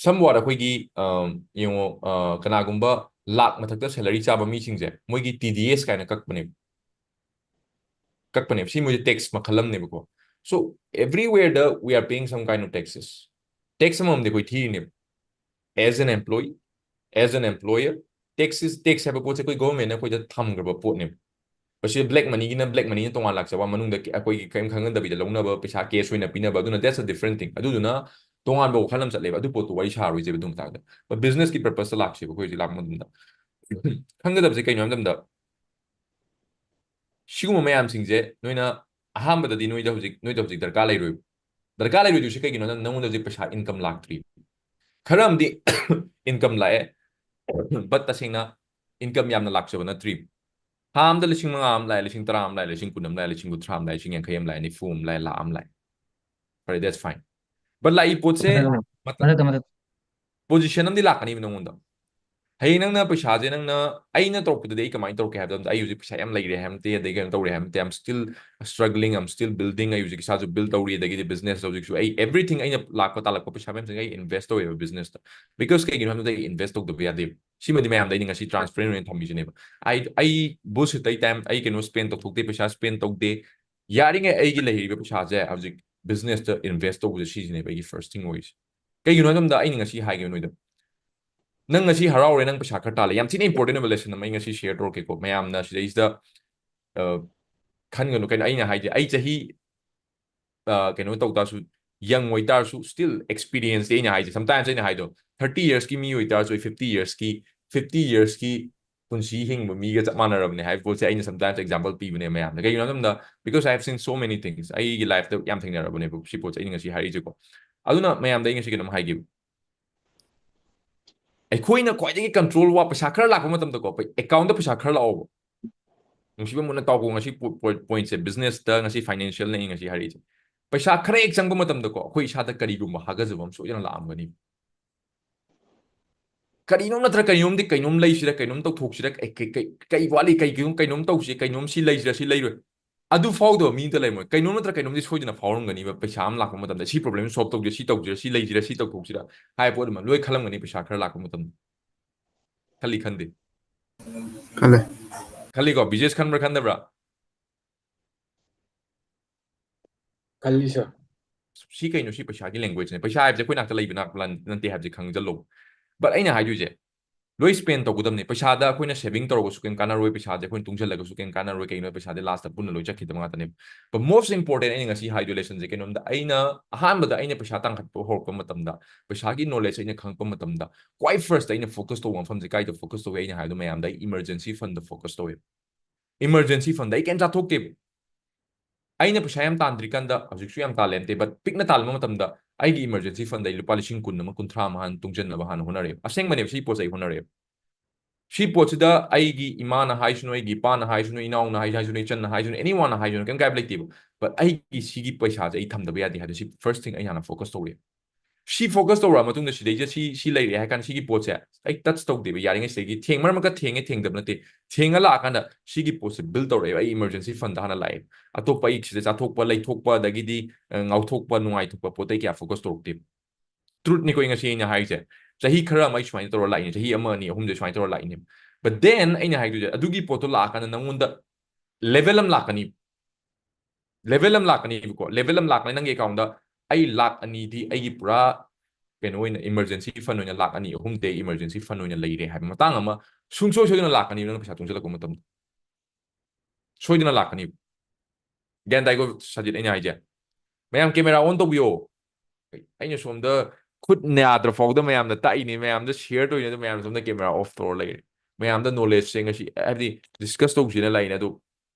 somewhat ꯑꯩꯈꯣꯏꯒꯤ, ꯑꯝ, ꯌꯦꯡꯉꯣ, ꯑ, ꯀꯅꯥꯒꯨꯝꯕ ꯂꯥꯛ ꯃꯊꯛꯇ salary ꯆꯥꯕ ꯃꯤꯁꯤꯡꯁꯦ, ꯃꯣꯏꯒꯤ T D S ꯀꯥꯏꯅ ꯀꯛꯄꯅꯦꯕ꯫ ꯀꯛꯄꯅꯦꯕ꯫ ꯁꯤ ꯃꯣꯏꯁꯦ tax ꯃꯈꯜ ꯑꯃꯅꯦꯕꯀꯣ꯫ So, everywhere the we are paying some kind of taxes. Tax ꯑꯃꯃꯝꯗꯤ ꯑꯩꯈꯣꯏ ꯊꯤꯔꯤꯅꯦꯕ꯫ As an employee, as an employer, tax is, tax ꯍꯥꯏꯕ ꯄꯣꯠꯁꯦ ꯑꯩꯈꯣꯏ government ꯅ ꯑꯩꯈꯣꯏꯗ ꯊꯝꯈ꯭ꯔꯕ ꯄꯣꯠꯅꯦꯕ꯫ ꯃꯁꯤ black money ꯒꯤꯅ black money ꯅ ꯇꯣꯉꯥꯟ ꯂꯥꯛꯆꯕ, ꯃꯅꯨꯡꯗ ꯑꯩꯈꯣꯏꯒꯤ ꯀꯔꯤꯝ ꯈꯪꯅꯗꯕꯤꯗ ꯂꯧꯅꯕ, ꯄꯩꯁꯥ cash ꯑꯣꯏꯅ ꯄꯤꯅꯕ, ꯑꯗꯨꯅ that's a different thing꯫ ꯑꯗꯨꯗꯨꯅ ꯇꯣꯉꯥꯟꯕ ꯋꯥꯈꯜ ꯑꯃ ꯆꯠꯂꯦꯕ꯫ ꯑꯗꯨ ꯄꯣꯠꯇꯨ ꯋꯥꯔꯤ ꯁꯥꯔꯣꯏꯁꯦꯕ ꯑꯗꯨ ꯃꯇꯥꯡꯗ꯫ But business ꯀꯤ purpose ꯇ ꯂꯥꯛꯁꯦꯕ ꯑꯩꯈꯣꯏ ꯍꯧꯖꯤꯛ ꯂꯥꯛꯄ ꯃꯇꯝꯗ꯫ ꯈꯪꯒꯗꯕꯁꯦ ꯀꯩꯅꯣ ꯍꯥꯏꯕ ꯃꯇꯝꯗ, ꯁꯤꯒꯨꯝꯕ ꯃꯌꯥꯝꯁꯤꯡꯁꯦ ꯅꯣꯏꯅ ꯑꯍꯥꯟꯕꯗꯗꯤ ꯅꯣꯏꯗ ꯍꯧꯖꯤꯛ, ꯅꯣꯏꯗ ꯍꯧꯖꯤꯛ ꯗꯔꯀꯥꯔ ꯂꯩꯔꯣꯏꯕ꯫ ꯗꯔꯀꯥꯔ ꯂꯩꯔꯣꯏꯗꯣꯏꯁꯦ ꯀꯩꯒꯤꯅꯣꯗ ꯅꯪꯉꯣꯟꯗ ꯍꯧꯖꯤꯛ ꯄꯩꯁꯥ income ꯂꯥꯛꯇ꯭ꯔꯤ꯫ ꯈꯔ ꯑꯃꯗꯤ income ꯂꯥꯛꯑꯦ, but ꯇꯁꯦꯡꯅ income ꯌꯥꯝꯅ ꯂꯥꯛꯆꯕ ꯅꯠꯇ꯭ꯔꯤ꯫ ꯊꯥ ꯑꯃꯗ ꯂꯤꯁꯤꯡ ꯃꯉꯥ ꯑꯃ ꯂꯥꯛꯑꯦ, ꯂꯤꯁꯤꯡ ꯇꯔꯥ ꯑꯃ ꯂꯥꯛꯑꯦ, ꯂꯤꯁꯤꯡ ꯀꯨꯟ ꯑꯃ ꯂꯥꯛꯑꯦ, ꯂꯤꯁꯤꯡ ꯀꯨꯟꯊ꯭ꯔꯥ ꯑꯃ ꯂꯥꯛꯑꯦ, ꯂꯤꯁꯤꯡ ꯌꯥꯡꯈꯩ ꯑꯃ ꯂꯥꯛꯑꯦ, ꯅꯤꯐꯨ ꯑꯃ ꯂꯥꯛꯑꯦ, ꯂꯥꯛ ꯑꯃ ꯂꯥꯛꯑꯦ꯫ ꯐꯔꯦ, that's fine꯫ But ꯂꯥꯛꯏ ꯄꯣꯠꯁꯦ ꯃꯊꯛꯇ, ꯃꯊꯛ-, ꯃꯊꯛꯇ, ꯃꯊꯛꯇ꯫ Position ꯑꯃꯗꯤ ꯂꯥꯛꯀꯅꯤꯕ ꯅꯪꯉꯣꯟꯗ꯫ ꯍꯌꯦꯡ ꯅꯪꯅ ꯄꯩꯁꯥꯁꯦ ꯅꯪꯅ, ꯑꯩꯅ ꯇꯧꯔꯛꯄꯗꯗꯤ ꯑꯩ ꯀꯃꯥꯏꯅ ꯇꯧꯔꯛꯀꯦ ꯍꯥꯏꯕ ꯃꯇꯝꯗ, ꯑꯩ ꯍꯧꯖꯤꯛ ꯄꯩꯁꯥ ꯌꯥꯝ ꯂꯩꯔꯦ ꯍꯥꯏꯕ ꯅꯠꯇꯦ, ꯑꯗꯩ ꯀꯩꯅꯣ ꯇꯧꯔꯦ ꯍꯥꯏꯕ ꯅꯠꯇꯦ, I'm still struggling, I'm still building, ꯑꯩ ꯍꯧꯖꯤꯛ ꯏꯁꯥꯁꯨ build ꯇꯧꯔꯤ, ꯑꯗꯒꯤꯗꯤ business ꯍꯧꯖꯤꯛꯁꯨ ꯑꯩ everything ꯑꯩꯅ ꯂꯥꯛꯄ ꯇꯥꯜꯂꯛꯄ ꯄꯩꯁꯥ ꯃꯌꯥꯝꯁꯦ ꯑꯩ invest ꯇꯧꯋꯦꯕ business ꯇ꯫ Because ꯀꯩꯒꯤꯅꯣ ꯍꯥꯏꯕꯗ ꯑꯩ invest ꯇꯧꯗꯕ ꯌꯥꯗꯦꯕ꯫ ꯁꯤꯃꯗꯤ ꯃꯌꯥꯝꯗ ꯑꯩꯅ ꯉꯁꯤ transparent ꯑꯣꯏꯅ ꯊꯝꯃꯤꯁꯤꯅꯦꯕ꯫ ꯑꯩ, ꯑꯩ bullshit ꯑꯩ time ꯑꯩ ꯀꯩꯅꯣ spend ꯇꯧꯊꯣꯛꯇꯦ, ꯄꯩꯁꯥ spend ꯇꯧꯗꯦ꯫ ꯌꯥꯔꯤꯉꯩ ꯑꯩꯒꯤ ꯂꯩꯔꯤꯕ ꯄꯩꯁꯥꯁꯦ ꯍꯧꯖꯤꯛ business ꯇ invest ꯇꯧꯕꯁꯦ ꯁꯤꯁꯤꯅꯦꯕ ꯑꯩꯒꯤ first thing ꯑꯣꯏꯔꯤꯁꯦ꯫ ꯀꯩꯒꯤꯅꯣ ꯍꯥꯏꯕ ꯃꯇꯝꯗ ꯑꯩꯅ ꯉꯁꯤ ꯍꯥꯏꯒꯦ ꯅꯣꯏꯗ, ꯅꯪ ꯉꯁꯤ ꯍꯔꯥꯎꯔꯦ, ꯅꯪ ꯄꯩꯁꯥ ꯈꯔ ꯇꯥꯜꯂꯦ, ꯌꯥꯝ ꯊꯤꯅ important ꯑꯣꯏꯕ lesson ꯑꯃ ꯑꯩ ꯉꯁꯤ share ꯇꯧꯔꯛꯀꯦꯀꯣ꯫ ꯃꯌꯥꯝꯅ ꯁꯤꯗꯩꯁꯤꯗ, ꯑ, ꯈꯟꯒꯅꯨ꯫ ꯀꯩꯅꯣ ꯑꯩꯅ ꯍꯥꯏꯁꯦ, ꯑꯩ ꯆꯍꯤ, ꯑ, ꯀꯩꯅꯣ ꯇꯧ ꯇꯥꯔꯁꯨ, young ꯑꯣꯏ ꯇꯥꯔꯁꯨ, still experience ꯑꯩꯅ ꯍꯥꯏꯁꯦ꯫ Sometimes ꯑꯩꯅ ꯍꯥꯏꯗꯣ, thirty years ꯀꯤ ꯃꯤ ꯑꯣꯏ ꯇꯥꯔꯁꯨ, ꯑꯩ fifty years ꯀꯤ, fifty years ꯀꯤ ꯄꯨꯟꯁꯤ ꯍꯤꯡꯕ ꯃꯤꯒ ꯆꯞ ꯃꯥꯟꯅꯔꯕꯅꯦ ꯍꯥꯏꯕ ꯄꯣꯠꯁꯦ ꯑꯩꯅ sometimes example ꯄꯤꯕꯅꯦ ꯃꯌꯥꯝꯗ꯫ ꯀꯩꯒꯤꯅꯣ ꯍꯥꯏꯕ ꯃꯇꯝꯗ, because I have seen so many things, ꯑꯩꯒꯤ life ꯇ ꯌꯥꯝ ꯊꯦꯡꯅꯔꯕꯅꯦꯕ ꯁꯤ ꯄꯣꯠꯁꯦ ꯑꯩꯅ ꯉꯁꯤ ꯍꯥꯏꯔꯛꯏꯁꯦꯀꯣ꯫ ꯑꯗꯨꯅ ꯃꯌꯥꯝꯗ ꯑꯩ ꯉꯁꯤ ꯀꯩꯅꯣꯝ ꯍꯥꯏꯒꯦꯕ꯫ ꯑꯩꯈꯣꯏꯅ ꯈ꯭ꯋꯥꯏꯗꯒꯤ control ꯋꯥ, ꯄꯩꯁꯥ ꯈꯔ ꯂꯥꯛꯄ ꯃꯇꯝꯗꯀꯣ, account ꯇ ꯄꯩꯁꯥ ꯈꯔ ꯂꯥꯛꯑꯣꯕ꯫ ꯅꯨꯡꯁꯤꯕ ꯃꯨꯟꯅ ꯇꯥꯎꯀꯣ, ꯉꯁꯤ ꯄꯣ-, ꯄꯣ-, point ꯁꯦ, business ꯇ ꯉꯁꯤ financial ꯅ ꯑꯩ ꯉꯁꯤ ꯍꯥꯏꯔꯛꯏꯁꯦ꯫ ꯄꯩꯁꯥ ꯈꯔ ꯍꯦꯛ ꯆꯪꯕ ꯃꯇꯝꯗꯀꯣ, ꯑꯩꯈꯣꯏ ꯏꯁꯥꯗ ꯀꯔꯤꯒꯨꯝꯕ ꯍꯥꯒꯠꯆꯕ ꯑꯃ ꯁꯣꯏꯗꯅ ꯂꯥꯛꯑꯝꯒꯅꯤ꯫ ꯀꯔꯤꯅꯣꯝ ꯅꯠꯇ꯭ꯔ ꯀꯩꯅꯣꯝꯗꯤ, ꯀꯩꯅꯣꯝ ꯂꯩꯁꯤꯔ, ꯀꯩꯅꯣꯝ ꯇꯧꯊꯣꯛꯁꯤꯔ, ꯀꯩ ꯀꯩ- ꯀꯩ- ꯀꯩ ꯋꯥꯠꯂꯤ, ꯀꯩꯒꯤꯅꯣ ꯀꯩꯅꯣꯝ ꯇꯧꯁꯤ, ꯀꯩꯅꯣꯝ ꯁꯤ ꯂꯩꯁꯤꯔ, ꯁꯤ ꯂꯩꯔꯣꯏ, ꯑꯗꯨ ꯐꯥꯎꯗꯕ ꯃꯤ ꯑꯝꯇ ꯂꯩꯔꯝꯃꯣꯏ꯫ ꯀꯩꯅꯣꯝ ꯅꯠꯇ꯭ꯔ ꯀꯩꯅꯣꯝꯗꯤ ꯁꯣꯏꯗꯅ ꯐꯥꯎꯔꯝꯒꯅꯤꯕ꯫ ꯄꯩꯁꯥ ꯑꯃ ꯂꯥꯛꯄ ꯃꯇꯝꯗ ꯁꯤ problem solve ꯇꯧꯁꯤꯔ, ꯁꯤ ꯇꯧꯁꯤꯔ, ꯁꯤ ꯂꯩꯁꯤꯔ, ꯁꯤ ꯇꯧꯊꯣꯛꯁꯤꯔ ꯍꯥꯏꯕ ꯄꯣꯠ ꯑꯃ ꯂꯣꯏ ꯈꯜꯂꯝꯒꯅꯤ ꯄꯩꯁꯥ ꯈꯔ ꯂꯥꯛꯄ ꯃꯇꯝꯗ꯫ ꯈꯜꯂꯤ ꯈꯟꯗꯦ? ꯈꯜꯂꯦ꯫ ꯈꯜꯂꯤꯀꯣ? ꯕꯤꯖꯦꯁ ꯈꯟꯕ꯭ꯔꯥ ꯈꯟꯗꯕ꯭ꯔꯥ? ꯈꯜꯂꯤ ꯁꯥꯔ꯫ ꯁꯤ ꯀꯩꯅꯣ? ꯁꯤ ꯄꯩꯁꯥꯒꯤ language ꯅꯦ꯫ ꯄꯩꯁꯥ ꯍꯥꯏꯕꯁꯦ ꯑꯩꯈꯣꯏ ꯅꯥꯛꯇ ꯂꯩꯕ ꯅꯥꯛ ꯅꯠꯇꯦ ꯍꯥꯏꯕꯁꯦ ꯈꯪꯖꯜꯂꯣ꯫ But ꯑꯩꯅ ꯍꯥꯏꯗꯣꯏꯁꯦ, ꯂꯣꯏ spend ꯇꯧꯒꯗꯕꯅꯤ꯫ ꯄꯩꯁꯥꯗ ꯑꯩꯈꯣꯏꯅ saving ꯇꯧꯔꯒꯁꯨ ꯀꯩꯝ ꯀꯥꯟꯅꯔꯣꯏ, ꯄꯩꯁꯥꯁꯦ ꯑꯩꯈꯣꯏꯅ ꯇꯨꯡꯁꯤꯜꯂꯒꯁꯨ ꯀꯩꯝ ꯀꯥꯟꯅꯔꯣꯏ꯫ ꯀꯩꯒꯤꯅꯣ? ꯄꯩꯁꯥꯗꯤ last ꯇ ꯄꯨꯟꯅ ꯂꯣꯏ ꯆꯠꯈꯤꯗꯕ ꯉꯥꯛꯇꯅꯦꯕ꯫ But most important, ꯑꯩꯅ ꯉꯁꯤ ꯍꯥꯏꯗꯣꯏ lesson ꯁꯦ ꯀꯩꯅꯣꯝꯗ, ꯑꯩꯅ ꯑꯍꯥꯟꯕꯗ ꯑꯩꯅ ꯄꯩꯁꯥ ꯇꯥꯟꯈꯠꯄ ꯍꯧꯔꯛꯄ ꯃꯇꯝꯗ, ꯄꯩꯁꯥꯒꯤ knowledge ꯑꯩꯅ ꯈꯪꯉꯛꯄ ꯃꯇꯝꯗ, ꯈ꯭ꯋꯥꯏ first ꯑꯩꯅ focus ꯇꯧꯕ ꯃꯐꯝꯁꯦ ꯀꯥꯏꯗ focus ꯇꯧꯏ? ꯑꯩꯅ ꯍꯥꯏꯗꯣ ꯃꯌꯥꯝꯗ, ꯑꯩ emergency fund ꯗ focus ꯇꯧꯋꯦ꯫ Emergency fund ꯗ ꯑꯩ ꯀꯩꯝ ꯆꯥꯊꯣꯛꯇꯦꯕ꯫ ꯑꯩꯅ ꯄꯩꯁꯥ ꯌꯥꯝ ꯇꯥꯟꯗ꯭ꯔꯤꯀꯥꯟꯗ, ꯍꯧꯖꯤꯛꯁꯨ ꯌꯥꯝ ꯇꯥꯜꯂꯦ ꯅꯠꯇꯦ, but ꯄꯤꯛꯅ ꯇꯥꯟꯕ ꯃꯇꯝꯗ ꯑꯩꯒꯤ emergency fund ꯗ ꯑꯩ ꯂꯨꯄꯥ ꯂꯤꯁꯤꯡ ꯀꯨꯟ ꯑꯃ, ꯀꯨꯟꯊ꯭ꯔꯥ ꯑꯃ ꯍꯥꯟꯅ ꯇꯨꯡꯁꯤꯟꯅꯕ ꯍꯥꯟꯅ ꯍꯣꯠꯅꯔꯦꯕ꯫ ꯑꯁꯦꯡꯕꯅꯦꯕ, ꯁꯤ ꯄꯣꯠꯁꯦ ꯑꯩ ꯍꯣꯠꯅꯔꯦꯕ꯫ ꯁꯤ ꯄꯣꯠꯁꯤꯗ ꯑꯩꯒꯤ ꯏꯃꯥꯅ ꯍꯥꯏꯁꯅꯨ, ꯑꯩꯒꯤ ꯏꯄꯥꯅ ꯍꯥꯏꯁꯅꯨ, ꯏꯅꯥꯎꯅ ꯍꯥꯏꯁꯅꯨ, ꯏꯆꯟꯅ ꯍꯥꯏꯁꯅꯨ, anyone ꯅ ꯍꯥꯏꯁꯅꯨ, ꯀꯩꯝ ꯀꯥꯏꯕ ꯂꯩꯇꯦꯕ꯫ But ꯑꯩꯒꯤ ꯁꯤꯒꯤ ꯄꯩꯁꯥꯁꯦ ꯑꯩ ꯊꯝꯗꯕ ꯌꯥꯗꯦ ꯍꯥꯏꯕꯗꯣ, ꯁꯤ first thing ꯑꯩ ꯍꯥꯟꯅ focus ꯇꯧꯔꯦ꯫ ꯁꯤ focus ꯇꯧꯔꯛꯑ ꯃꯇꯨꯡꯗ ꯁꯤꯗꯩꯁꯤꯗ ꯁꯤ, ꯁꯤ ꯂꯩꯔꯦ ꯍꯥꯏ ꯀꯥꯟꯗ ꯁꯤꯒꯤ ꯄꯣꯠꯁꯦ ꯑꯩ touch ꯇꯧꯗꯦꯕ꯫ ꯌꯥꯔꯤꯉꯩ ꯁꯤꯗꯒꯤ ꯊꯦꯡ-, ꯃꯔꯛ ꯃꯔꯛꯇ ꯊꯦꯡꯉꯦ, ꯊꯦꯡꯗꯕ ꯅꯠꯇꯦ, ꯊꯦꯡꯉ ꯂꯥꯛꯑꯀꯥꯟꯗ ꯁꯤꯒꯤ ꯄꯣꯠꯁꯦ build ꯇꯧꯔꯛꯑꯦꯕ꯫ ꯑꯩ emergency fund ꯗ ꯍꯥꯟꯅ ꯂꯥꯛꯑꯦ꯫ ꯑꯇꯣꯞꯄ ꯑꯩ ꯁꯤꯗ ꯆꯥꯊꯣꯛꯄ, ꯂꯩꯊꯣꯛꯄ, ꯑꯗꯒꯤꯗꯤ, ꯑ, ꯉꯥꯎꯊꯣꯛꯄ, ꯅꯨꯡꯉꯥꯏꯊꯣꯛꯄ ꯄꯣꯠꯇ ꯑꯩ ꯀꯌꯥ focus ꯇꯧꯔꯛꯇꯦꯕ꯫ Truth ꯅꯤꯀꯣ ꯑꯩ ꯉꯁꯤ ꯑꯩꯅ ꯍꯥꯏꯔꯤꯁꯦ꯫ ꯆꯍꯤ ꯈꯔ ꯑꯃ ꯑꯩ ꯁꯨꯃꯥꯏꯅ ꯇꯧꯔ ꯂꯥꯛꯏꯅꯦ, ꯆꯍꯤ ꯑꯃ, ꯑꯅꯤ, ꯑꯍꯨꯝꯁꯦ ꯁꯨꯃꯥꯏꯅ ꯇꯧꯔ ꯂꯥꯛꯏꯅꯦꯕ꯫ But then ꯑꯩꯅ ꯍꯥꯏꯗꯣꯏꯁꯦ, ꯑꯗꯨꯒꯤ ꯄꯣꯠꯇꯣ ꯂꯥꯛꯑꯀꯥꯟꯗ ꯅꯪꯉꯣꯟꯗ level ꯑꯃ ꯂꯥꯛꯀꯅꯤ꯫ Level ꯑꯃ ꯂꯥꯛꯀꯅꯤꯕꯀꯣ꯫ Level ꯑꯃ ꯂꯥꯛꯀꯅꯤ ꯅꯪꯒꯤ account ꯗ, "ꯑꯩ ꯂꯥꯛ ꯑꯅꯤꯗꯤ ꯑꯩꯒꯤ ꯄꯨꯔꯥ ꯀꯩꯅꯣ ꯑꯣꯏꯅ, emergency fund ꯑꯣꯏꯅ ꯂꯥꯛ ꯑꯅꯤ ꯑꯍꯨꯝꯗꯤ ꯑꯩ emergency fund ꯑꯣꯏꯅ ꯂꯩꯔꯦ" ꯍꯥꯏꯕ ꯃꯇꯥꯡ ꯑꯃ ꯁꯨꯡꯁꯣꯏ ꯁꯣꯏꯗꯅ ꯂꯥꯛꯀꯅꯤꯕ ꯅꯪ ꯄꯩꯁꯥ ꯇꯨꯡꯁꯤꯜꯂꯛꯄ ꯃꯇꯝꯗ꯫ ꯁꯣꯏꯗꯅ ꯂꯥꯛꯀꯅꯤꯕ꯫ ꯒ꯭ꯌꯥꯟ ꯇꯥꯏꯀꯣ ꯁꯖꯤꯠ ꯑꯩꯅ ꯍꯥꯏꯁꯦ? ꯃꯌꯥꯝ camera on ꯇꯧꯕꯤꯌꯣ꯫ ꯑꯩꯅ ꯁꯣꯝꯗ ꯈꯨꯠ ꯌꯥꯗ꯭ꯔ ꯐꯥꯎꯗ ꯃꯌꯥꯝꯗ ꯇꯥꯛꯏꯅꯦ, ꯃꯌꯥꯝꯗ share ꯇꯧꯔꯤꯅꯦ, ꯑꯗꯨ ꯃꯌꯥꯝ ꯁꯣꯝꯗ camera off ꯇꯧꯔ ꯂꯩꯔꯦ꯫ ꯃꯌꯥꯝꯗ knowledge ꯁꯦ ꯉꯁꯤ, ꯍꯥꯏꯕꯗꯤ, discuss ꯇꯧꯁꯤꯅ ꯂꯥꯛꯏꯅꯦ, ꯑꯗꯨ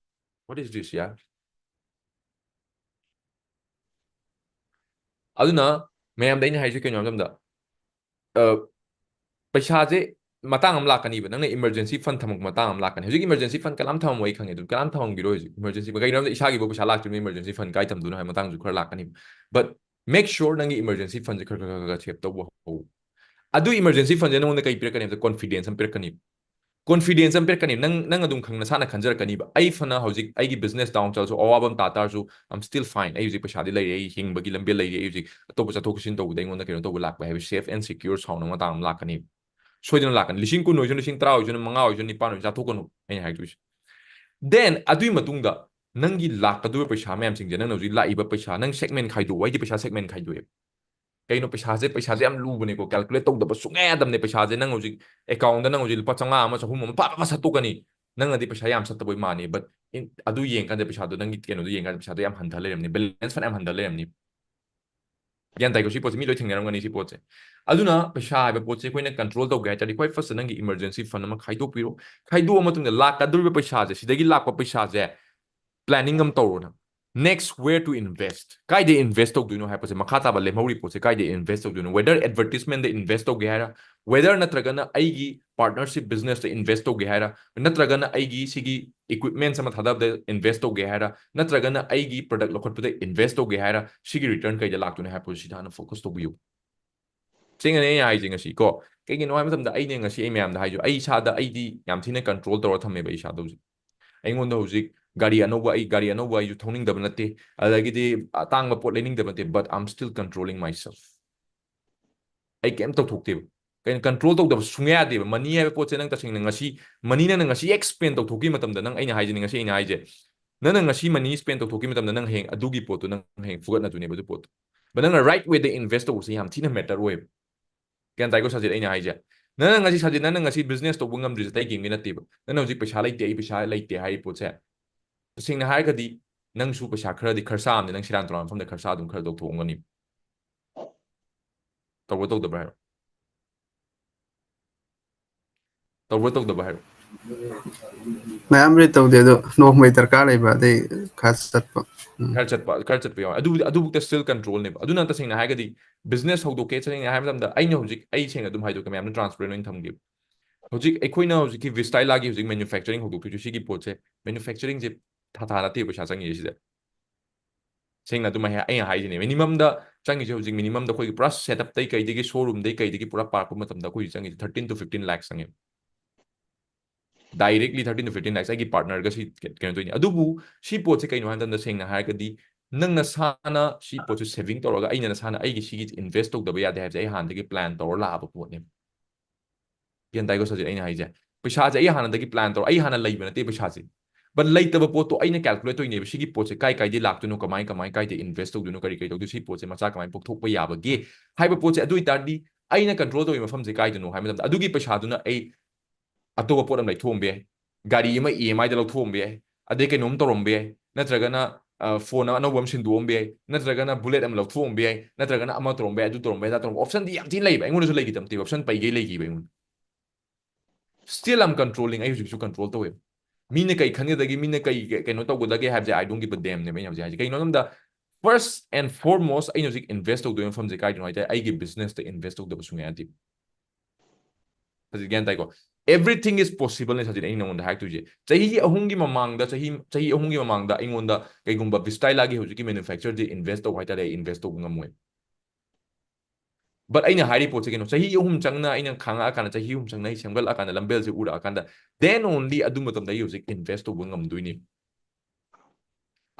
what is this, ꯌꯥꯔ? ꯑꯗꯨꯅ ꯃꯌꯥꯝꯗ ꯑꯩꯅ ꯍꯥꯏꯁꯦ ꯀꯩꯅꯣ ꯍꯥꯏꯕ ꯃꯇꯝꯗ, ꯑ, ꯄꯩꯁꯥꯁꯦ ꯃꯇꯥꯡ ꯑꯃ ꯂꯥꯛꯀꯅꯤꯕ, ꯅꯪꯅ emergency fund ꯊꯝꯃꯛꯄ ꯃꯇꯥꯡ ꯑꯃ ꯂꯥꯛꯀꯅꯤ꯫ ꯍꯧꯖꯤꯛ emergency fund ꯀꯅꯥꯝ ꯊꯝꯃꯝꯃꯣꯏ, ꯑꯩ ꯈꯪꯉꯦ, ꯑꯗꯨ ꯀꯅꯥꯝ ꯊꯝꯃꯝꯈꯤꯔꯣꯏ ꯍꯧꯖꯤꯛ emergency fund꯫ ꯀꯩꯒꯤꯅꯣ ꯍꯥꯏꯕꯗ ꯏꯁꯥꯒꯤ ꯐꯥꯎ ꯄꯩꯁꯥ ꯂꯥꯛꯇ꯭ꯔꯤꯕꯅꯤꯅ emergency fund ꯀꯥꯏ ꯊꯝꯗꯣꯏꯅꯣ ꯍꯥꯏꯕ ꯃꯇꯥꯡꯁꯨ ꯈꯔ ꯂꯥꯛꯀꯅꯤꯕ꯫ But make sure ꯅꯪꯒꯤ emergency fund ꯁꯦ ꯈꯔ ꯈꯔ ꯈꯔ ꯈꯔ save ꯇꯧꯕ ꯍꯧ꯫ ꯑꯗꯨ emergency fundꯁꯦ ꯅꯉꯣꯟꯗ ꯀꯩ ꯄꯤꯔꯛꯀꯅꯤ ꯍꯥꯏꯕꯗ confidence ꯑꯃ ꯄꯤꯔꯛꯀꯅꯤ. Confidence ꯑꯃ ꯄꯤꯔꯛꯀꯅꯤ. ꯅꯪ ꯅꯪ ꯑꯗꯨꯝ ꯈꯪ ꯅꯁꯥꯅ ꯈꯟꯖꯔꯛꯀꯅꯤꯕ, "ꯑꯩ ꯐꯅ ꯍꯧꯖꯤꯛ ꯑꯩꯒꯤ business down ꯆꯠꯂꯁꯨ, ꯑꯋꯥꯕ ꯑꯃ ꯇꯥ ꯇꯥꯔꯁꯨ, I'm still fine. ꯑꯩ ꯍꯧꯖꯤꯛ ꯄꯩꯁꯥꯗꯤ ꯂꯩꯔꯦ, ꯑꯩ ꯍꯤꯡꯕꯒꯤ ꯂꯝꯕꯦꯜ ꯂꯩꯔꯦ, ꯑꯩ ꯍꯧꯖꯤꯛ ꯑꯇꯣꯞꯄ ꯆꯠꯊꯣꯛ ꯆꯠꯁꯤꯟ ꯇꯧꯕꯗ ꯑꯩꯉꯣꯟꯗ ꯀꯩꯅꯣ ꯇꯧꯕ ꯂꯥꯛꯄ ꯍꯥꯏꯕ safe and secure sound ꯑꯃ ꯃꯇꯥꯡ ꯑꯃ ꯂꯥꯛꯀꯅꯤ꯫ ꯁꯣꯏꯗꯅ ꯂꯥꯛꯀꯅꯤ꯫ ꯂꯤꯁꯤꯡ ꯀꯨꯟ ꯑꯣꯏꯁꯅꯨ, ꯂꯤꯁꯤꯡ ꯇꯔꯥ ꯑꯣꯏꯁꯅꯨ, ꯃꯉꯥ ꯑꯣꯏꯁꯅꯨ, ꯅꯤꯄꯥꯟ ꯑꯣꯏꯁꯅꯨ, ꯆꯥꯊꯣꯛꯀꯅꯨ꯫ ꯑꯩꯅ ꯍꯥꯏꯗꯣꯏꯁꯦ꯫ Then ꯑꯗꯨꯒꯤ ꯃꯇꯨꯡꯗ ꯅꯪꯒꯤ ꯂꯥꯛꯀꯗꯧꯔꯤꯕ ꯄꯩꯁꯥ ꯃꯌꯥꯝꯁꯤꯡꯁꯦ, ꯅꯪꯅ ꯍꯧꯖꯤꯛ ꯂꯥꯛꯏꯕ ꯄꯩꯁꯥ, ꯅꯪ segment ꯈꯥꯏꯗꯣꯛꯑꯣ꯫ ꯑꯩꯗꯤ ꯄꯩꯁꯥ segment ꯈꯥꯏꯗꯣꯛꯑꯦ꯫ ꯀꯩꯅꯣ ꯄꯩꯁꯥꯁꯦ, ꯄꯩꯁꯥꯁꯦ ꯌꯥꯝ ꯂꯨꯕꯅꯤꯀꯣ, calculate ꯇꯧꯗꯕ ꯁꯨꯡꯌꯥ ꯌꯥꯗꯕꯅꯦ꯫ ꯄꯩꯁꯥꯁꯦ ꯅꯪ ꯍꯧꯖꯤꯛ accountꯗ ꯅꯪ ꯍꯧꯖꯤꯛ ꯂꯨꯄꯥ ꯆꯥꯝꯃꯉꯥ ꯑꯃ, ꯆꯍꯨꯝ ꯑꯃ ꯐꯠ ꯐꯠ ꯁꯠꯇꯣꯛꯀꯅꯤ꯫ ꯅꯪꯅꯗꯤ ꯄꯩꯁꯥ ꯌꯥꯝ ꯁꯠꯇꯕꯩ ꯃꯥꯅꯤ, but in- ꯑꯗꯨ ꯌꯦꯡꯀꯥꯟꯗ ꯄꯩꯁꯥꯗꯣ, ꯅꯪꯒꯤ ꯀꯩꯅꯣꯗꯣ ꯌꯦꯡꯀꯥꯟꯗ ꯄꯩꯁꯥꯗꯣ ꯌꯥꯝ ꯍꯟꯊ ꯂꯩꯔꯝꯅꯤ, balance ꯐꯅꯌꯥꯝ ꯍꯟꯊ ꯂꯩꯔꯝꯅꯤ꯫ ꯒ꯭ꯌꯥꯟ ꯇꯥꯏꯀꯣ? ꯁꯤ ꯄꯣꯠꯁꯦ ꯃꯤ ꯂꯣꯏ ꯊꯦꯡꯅꯔꯝꯒꯅꯤ, ꯁꯤ ꯄꯣꯠꯁꯦ꯫ ꯑꯗꯨꯅ ꯄꯩꯁꯥ ꯍꯥꯏꯕ ꯄꯣꯠꯁꯦ ꯑꯩꯈꯣꯏꯅ control ꯇꯧꯒꯦ ꯍꯥꯏ ꯇꯥꯔꯗꯤ, ꯈ꯭ꯋꯥꯏ first ꯅꯪꯒꯤ emergency fund ꯑꯃ ꯈꯥꯏꯗꯣꯛꯄꯤꯔꯣ꯫ ꯈꯥꯏꯗꯣꯛꯑ ꯃꯇꯨꯡꯗ ꯂꯥꯛꯀꯗꯧꯔꯤꯕ ꯄꯩꯁꯥꯁꯦ, ꯁꯤꯗꯒꯤ ꯂꯥꯛꯄ ꯄꯩꯁꯥꯁꯦ planning ꯑꯃ ꯇꯧꯔꯣ ꯅꯪ꯫ Next, where to invest? ꯀꯥꯏꯗ invest ꯇꯧꯗꯣꯏꯅꯣ ꯍꯥꯏꯕꯁꯦ, ꯃꯈꯥ ꯇꯥꯕ ꯂꯦꯝꯍꯧꯔꯤ ꯄꯣꯠꯁꯦ ꯀꯥꯏꯗ invest ꯇꯧꯗꯣꯏꯅꯣ? Whether advertisementꯗ invest ꯇꯧꯒꯦ ꯍꯥꯏꯔ, whether ꯅꯠꯇ꯭ꯔꯒꯅ ꯑꯩꯒꯤ partnership businessꯇ invest ꯇꯧꯒꯦ ꯍꯥꯏꯔ, ꯅꯠꯇ꯭ꯔꯒꯅ ꯑꯩꯒꯤ ꯁꯤꯒꯤ equipments ꯑꯃ ꯊꯥꯗꯕꯗ invest ꯇꯧꯒꯦ ꯍꯥꯏꯔ, ꯅꯠꯇ꯭ꯔꯒꯅ ꯑꯩꯒꯤ product ꯂꯧꯈꯠꯄꯗ invest ꯇꯧꯒꯦ ꯍꯥꯏꯔ, ꯁꯤꯒꯤ return ꯀꯩꯗ ꯂꯥꯛꯇꯣꯏꯅꯣ ꯍꯥꯏꯕ ꯄꯣꯠꯁꯤꯗ ꯍꯥꯟꯅ focus ꯇꯧꯕꯤꯌꯨ꯫ ꯁꯤꯅꯅꯦ ꯑꯩꯅ ꯍꯥꯏꯁꯦ ꯉꯁꯤ ꯀꯣ꯫ ꯀꯩꯒꯤꯅꯣ ꯍꯥꯏꯕ ꯃꯇꯝꯗ ꯑꯩꯅ ꯉꯁꯤ ꯑꯩ ꯃꯌꯥꯝꯗ ꯍꯥꯏꯁꯨ, ꯑꯩ ꯏꯁꯥꯗ ꯑꯩꯗꯤ ꯌꯥꯝ ꯊꯤꯅ control ꯇꯧꯔ ꯊꯝꯃꯦꯕ ꯑꯩ ꯏꯁꯥꯗ ꯍꯧꯖꯤꯛ꯫ ꯑꯩꯉꯣꯟꯗ ꯍꯧꯖꯤꯛ ꯒꯥꯔꯤ ꯑꯅꯧꯕ, ꯑꯩ ꯒꯥꯔꯤ ꯑꯅꯧꯕ ꯑꯩꯁꯨ ꯊꯧꯅꯤꯡꯗꯕ ꯅꯠꯇꯦ, ꯑꯗꯒꯤꯗꯤ ꯑꯇꯥꯡꯕ ꯄꯣꯠ ꯂꯩꯅꯤꯡꯗꯕ ꯅꯠꯇꯦ, but I'm still controlling myself. ꯑꯩ ꯀꯩꯝ ꯇꯧꯊꯣꯛꯇꯦꯕ꯫ ꯀꯩꯅꯣ, control ꯇꯧꯗꯕ ꯁꯨꯡꯌꯥ ꯌꯥꯗꯦꯕ꯫ Money ꯍꯥꯏꯕ ꯄꯣꯠꯁꯦ ꯅꯪ ꯇꯁꯦꯡꯅ ꯉꯁꯤ, money ꯅꯪꯅ ꯉꯁꯤ ꯍꯦꯛ spend ꯇꯧꯊꯣꯛꯈꯤꯕ ꯃꯇꯝꯗ, ꯅꯪ, ꯑꯩꯅ ꯍꯥꯏꯁꯤꯅꯤ, ꯉꯁꯤ ꯑꯩꯅ ꯍꯥꯏꯁꯦ, ꯅꯪꯅ ꯉꯁꯤ money spend ꯇꯧꯊꯣꯛꯈꯤꯕ ꯃꯇꯝꯗ, ꯅꯪ ꯍꯌꯦꯡ ꯑꯗꯨꯒꯤ ꯄꯣꯠꯇꯣ ꯅꯪ ꯍꯌꯦꯡ ꯐꯨꯒꯠꯅꯗꯣꯏꯅꯦꯕ ꯑꯗꯨ ꯄꯣꯠꯇꯣ꯫ But ꯅꯪꯅ right wayꯗ invest ꯇꯧꯕꯁꯦ ꯌꯥꯝ ꯊꯤꯅ matter ꯑꯣꯏꯌꯦꯕ꯫ ꯒ꯭ꯌꯥꯟ ꯇꯥꯏꯀꯣ ꯁꯥꯖꯤꯠ ꯑꯩꯅ ꯍꯥꯏꯁꯦ? ꯅꯪꯅ ꯉꯁꯤ ꯁꯥꯖꯤꯠ, ꯅꯪꯅ ꯉꯁꯤ business ꯇꯧꯕ ꯉꯝꯗ꯭ꯔꯤꯁꯦ ꯑꯇꯩ ꯀꯩꯝꯒꯤ ꯅꯠꯇꯦꯕ꯫ ꯅꯪꯅ ꯍꯧꯖꯤꯛ ꯄꯩꯁꯥ ꯂꯩꯇꯦ, ꯑꯩ ꯄꯩꯁꯥ ꯂꯩꯇꯦ ꯍꯥꯏꯔꯤ ꯄꯣꯠꯁꯦ, ꯇꯁꯦꯡꯅ ꯍꯥꯏꯔꯒꯗꯤ ꯅꯪꯁꯨ ꯄꯩꯁꯥ ꯈꯔꯗꯤ, ꯈꯔꯁꯥ ꯑꯃꯗꯤ ꯅꯪ ꯁꯦꯔꯥꯟ ꯇꯨꯔꯥꯟ ꯃꯐꯝꯗ ꯈꯔꯁꯥ ꯑꯗꯨꯝ ꯈꯔ ꯂꯧꯊꯣꯛꯑꯝꯒꯅꯤ꯫ ꯇꯧꯕ꯭ꯔꯥ ꯇꯧꯗꯕ꯭ꯔꯥ ꯍꯥꯏꯔꯣ? ꯇꯧꯕ꯭ꯔꯥ ꯇꯧꯗꯕ꯭ꯔꯥ ꯍꯥꯏꯔꯣ? ꯃꯌꯥꯝꯕꯨꯗꯤ ꯇꯧꯗꯦ, ꯑꯗꯣ ꯅꯣꯡꯃꯩ ꯗꯔꯀꯥꯔ ꯂꯩꯕ, ꯑꯗꯩ ꯈꯔ ꯆꯠꯄ꯫ ꯎꯝ꯫ ꯈꯔ ꯆꯠꯄ, ꯈꯔ ꯆꯠꯄ ꯌꯥꯎꯋꯦ꯫ ꯑꯗꯨꯕꯨꯗꯤ, ꯑꯗꯨꯕꯨꯛꯇ still controlꯅꯦꯕ꯫ ꯑꯗꯨꯅ ꯇꯁꯦꯡꯅ ꯍꯥꯏꯔꯒꯗꯤ business ꯍꯧꯗꯣꯛꯀꯦ, ꯇꯁꯦꯡꯅ ꯍꯥꯏꯕ ꯃꯇꯝꯗ ꯑꯩꯅ ꯍꯧꯖꯤꯛ, ꯑꯩ ꯁꯦꯡꯅ ꯑꯗꯨꯝ ꯍꯥꯏꯗꯣꯛꯀꯦ, ꯃꯌꯥꯝꯅ transparent ꯑꯣꯏꯅ ꯊꯝꯒꯦꯕ꯫ ꯍꯧꯖꯤꯛ ꯑꯩꯈꯣꯏꯅ ꯍꯧꯖꯤꯛꯀꯤ Vistylaꯒꯤ ꯍꯧꯖꯤꯛ manufacturing ꯍꯧꯗꯣꯛꯇꯣꯏꯁꯦ, ꯁꯤꯒꯤ ꯄꯣꯠꯁꯦ, manufacturingꯁꯦ ꯊꯥ ꯊꯥ ꯅꯠꯇꯦ ꯄꯩꯁꯥ ꯆꯪꯉꯤꯁꯦ ꯁꯤꯗ꯫ ꯁꯦꯡꯅ ꯑꯗꯨꯝ ꯑꯩ ꯑꯩꯅ ꯍꯥꯏꯁꯤꯅꯦ, ꯃꯤꯅꯤꯃꯝꯗ ꯆꯪꯉꯤꯁꯦ ꯍꯧꯖꯤꯛ, ꯃꯤꯅꯤꯃꯝꯗ ꯑꯩꯈꯣꯏꯒꯤ ꯄꯨꯔꯥ ꯁꯦꯠꯑꯞꯇꯩ ꯀꯩꯗꯒꯤ, ꯁꯣꯔꯨꯝꯗꯩ ꯀꯩꯗꯒꯤ ꯄꯨꯔꯥ ꯄꯥꯔꯛꯄ ꯃꯇꯝꯗ ꯑꯩꯈꯣꯏ ꯍꯧꯖꯤꯛ ꯆꯪꯉꯤꯁꯦ thirteen to fifteen lakhs ꯆꯪꯉꯦꯕ꯫ Directly thirteen to fifteen lakhs ꯑꯩꯒꯤ ꯄꯥꯔꯠꯅꯔꯒ ꯁꯤ ꯀꯩꯅꯣ ꯇꯧꯅꯤ꯫ ꯑꯗꯨꯕꯨ ꯁꯤ ꯄꯣꯠꯁꯦ ꯀꯩꯅꯣ ꯍꯥꯏ ꯃꯇꯝꯗ, ꯁꯦꯡꯅ ꯍꯥꯏꯔꯒꯗꯤ, ꯅꯪ ꯅꯁꯥꯅ ꯁꯤ ꯄꯣꯠꯁꯦ ꯁꯦꯚꯤꯡ ꯇꯧꯔꯒ, ꯑꯩꯅ ꯅꯁꯥꯅ ꯑꯩꯒꯤ ꯁꯤꯒꯤ ꯏꯟꯚꯦꯁ ꯇꯧꯗꯕ ꯌꯥꯗꯦ ꯍꯥꯏꯕꯁꯦ ꯑꯩ ꯍꯥꯟꯅꯗꯒꯤ ꯄ꯭ꯂꯥꯟ ꯇꯧꯔ ꯂꯥꯛꯑꯕ ꯄꯣꯠꯅꯦꯕ꯫ ꯒ꯭ꯌꯥꯟ ꯇꯥꯏꯀꯣ ꯁꯥꯔꯁꯦ ꯑꯩꯅ ꯍꯥꯏꯁꯦ? ꯄꯩꯁꯥꯁꯦ ꯑꯩ ꯍꯥꯟꯅꯗꯒꯤ ꯄ꯭ꯂꯥꯟ ꯇꯧꯔ, ꯑꯩ ꯍꯥꯟꯅ ꯂꯩꯕ ꯅꯠꯇꯦ ꯄꯩꯁꯥꯁꯦ꯫ But ꯂꯩꯇꯕ ꯄꯣꯠꯇꯣ ꯑꯩꯅ ꯀꯦꯜꯀꯨꯂꯦꯠ ꯇꯧꯔꯤꯅꯦꯕ, ꯁꯤꯒꯤ ꯄꯣꯠꯁꯦ ꯀꯥꯏ ꯀꯥꯏꯗꯩ ꯂꯥꯛꯇꯣꯏꯅꯣ, ꯀꯃꯥꯏ ꯀꯃꯥꯏ ꯀꯥꯏꯗ ꯏꯟꯚꯦꯁ ꯇꯧꯗꯣꯏꯅꯣ, ꯀꯔꯤ ꯀꯔꯤ ꯇꯧꯗꯣꯏꯅꯣ, ꯁꯤ ꯄꯣꯠꯁꯦ ꯃꯆꯥ ꯀꯃꯥꯏꯅ ꯄꯣꯛꯊꯣꯛꯄ ꯌꯥꯕꯒꯦ ꯍꯥꯏꯕ ꯄꯣꯠꯁꯦ꯫ ꯑꯗꯨ ꯑꯣꯏꯇꯥꯔꯗꯤ ꯑꯩꯅ ꯀꯟꯇ꯭ꯔꯣꯜ ꯇꯧꯔꯤꯕ ꯃꯐꯝꯁꯦ ꯀꯥꯏꯗꯅꯣ ꯍꯥꯏꯕ ꯃꯇꯝꯗ, ꯑꯗꯨꯒꯤ ꯄꯩꯁꯥꯗꯨꯅ ꯑꯩ ꯑꯇꯣꯞꯄ ꯄꯣꯠ ꯑꯃ ꯂꯩꯊꯣꯛꯑꯝꯕ ꯌꯥꯏ, ꯒꯥꯔꯤ ꯑꯃ ꯏ ꯑꯦꯝ ꯑꯥꯏꯗ ꯂꯧꯊꯣꯛꯑꯝꯕ ꯌꯥꯏ, ꯑꯗꯩ ꯀꯩꯅꯣꯝ ꯇꯧꯔꯝꯕ ꯌꯥꯏ, ꯅꯠꯇ꯭ꯔꯒꯅ ꯐꯣꯟ ꯑꯅꯧꯕ ꯑꯃ ꯁꯤꯟꯗꯣꯛꯑꯝꯕ ꯌꯥꯏ, ꯅꯠꯇ꯭ꯔꯒꯅ ꯕꯨꯂꯦꯠ ꯑꯃ ꯂꯧꯊꯣꯛꯑꯝꯕ ꯌꯥꯏ, ꯅꯠꯇ꯭ꯔꯒꯅ ꯑꯃ ꯇꯧꯔꯝꯕ ꯌꯥꯏ, ꯑꯗꯨ ꯇꯧꯔꯝꯕ ꯌꯥꯏ, ꯑꯗꯥ ꯇꯧꯔꯝꯕ, ꯑꯣꯞꯁꯟꯗꯤ ꯌꯥꯝ ꯊꯤꯅ ꯂꯩꯕ, ꯑꯩꯉꯣꯟꯗꯁꯨ ꯂꯩꯈꯤꯗꯕ ꯅꯠꯇꯦꯕ, ꯑꯣꯞꯁꯟ ꯄꯩꯒꯩ ꯂꯩꯈꯤꯕ ꯑꯩꯉꯣꯟꯗ꯫ Still I'm controlling, ꯑꯩ ꯍꯧꯖꯤꯛꯁꯨ ꯀꯟꯇ꯭ꯔꯣꯜ ꯇꯧꯋꯦꯕ꯫ ꯃꯤꯅ ꯀꯩ ꯈꯟꯒꯗꯒꯦ, ꯃꯤꯅ ꯀꯩ ꯀꯩꯅꯣ ꯇꯧꯒꯗꯒꯦ ꯍꯥꯏꯕꯁꯦ I don't give a damn ꯅꯦꯕ ꯑꯩꯅ ꯍꯧꯖꯤꯛ ꯍꯥꯏꯁꯦ꯫ ꯀꯩꯒꯤꯅꯣ ꯍꯥꯏꯕꯗ, first and foremost ꯑꯩꯅ ꯍꯧꯖꯤꯛ ꯏꯟꯚꯦꯁ ꯇꯧꯗꯣꯏꯕ ꯃꯐꯝꯁꯦ ꯀꯥꯏꯗꯅꯣ ꯍꯥꯏ ꯇꯥꯔꯗꯤ, ꯑꯩꯒꯤ ꯕꯤꯖꯤꯅꯦꯁꯇ ꯏꯟꯚꯦꯁ ꯇꯧꯗꯕ ꯁꯨꯡꯌꯥ ꯌꯥꯗꯦ꯫ ꯍꯧꯖꯤꯛ ꯒ꯭ꯌꯥꯟ ꯇꯥꯏꯀꯣ? Everything is possible ꯅꯦ ꯁꯥꯖꯤꯟ ꯑꯩꯅ ꯅꯉꯣꯟꯗ ꯍꯥꯏꯔꯛꯇꯣꯏꯁꯦ꯫ ꯆꯍꯤ ꯑꯍꯨꯝꯒꯤ ꯃꯃꯥꯡꯗ, ꯆꯍꯤ ꯆꯍꯤ ꯑꯍꯨꯝꯒꯤ ꯃꯃꯥꯡꯗ ꯑꯩꯉꯣꯟꯗ ꯀꯩꯒꯨꯝꯕ ꯚꯤꯁꯇꯥꯏꯂꯥꯒꯤ ꯍꯧꯖꯤꯛꯀꯤ ꯃꯦꯅꯨꯐꯦꯛꯆꯔꯁꯦ ꯏꯟꯚꯦꯁ ꯇꯧ ꯍꯥꯏ ꯇꯥꯔꯗꯤ, ꯑꯩ ꯏꯟꯚꯦꯁ ꯇꯧꯕ ꯉꯝꯃꯣꯏ꯫ But ꯑꯩꯅ ꯍꯥꯏꯔꯤ ꯄꯣꯠꯁꯦ ꯀꯩꯅꯣ, ꯆꯍꯤ ꯑꯍꯨꯝ ꯆꯪꯅ ꯑꯩꯅ ꯈꯥꯡꯉꯛꯑꯀꯥꯟꯗ, ꯆꯍꯤ ꯑꯍꯨꯝ ꯆꯪꯅ ꯑꯩ ꯁꯦꯝꯒꯠꯂꯛꯑꯀꯥꯟꯗ, ꯂꯝꯕꯦꯜꯁꯦ ꯎꯔꯛꯑꯀꯥꯟꯗ, then only ꯑꯗꯨ ꯃꯇꯝꯗ ꯑꯩ ꯍꯧꯖꯤꯛ ꯏꯟꯚꯦꯁ ꯇꯧꯕ ꯉꯝꯗꯣꯏꯅꯦ꯫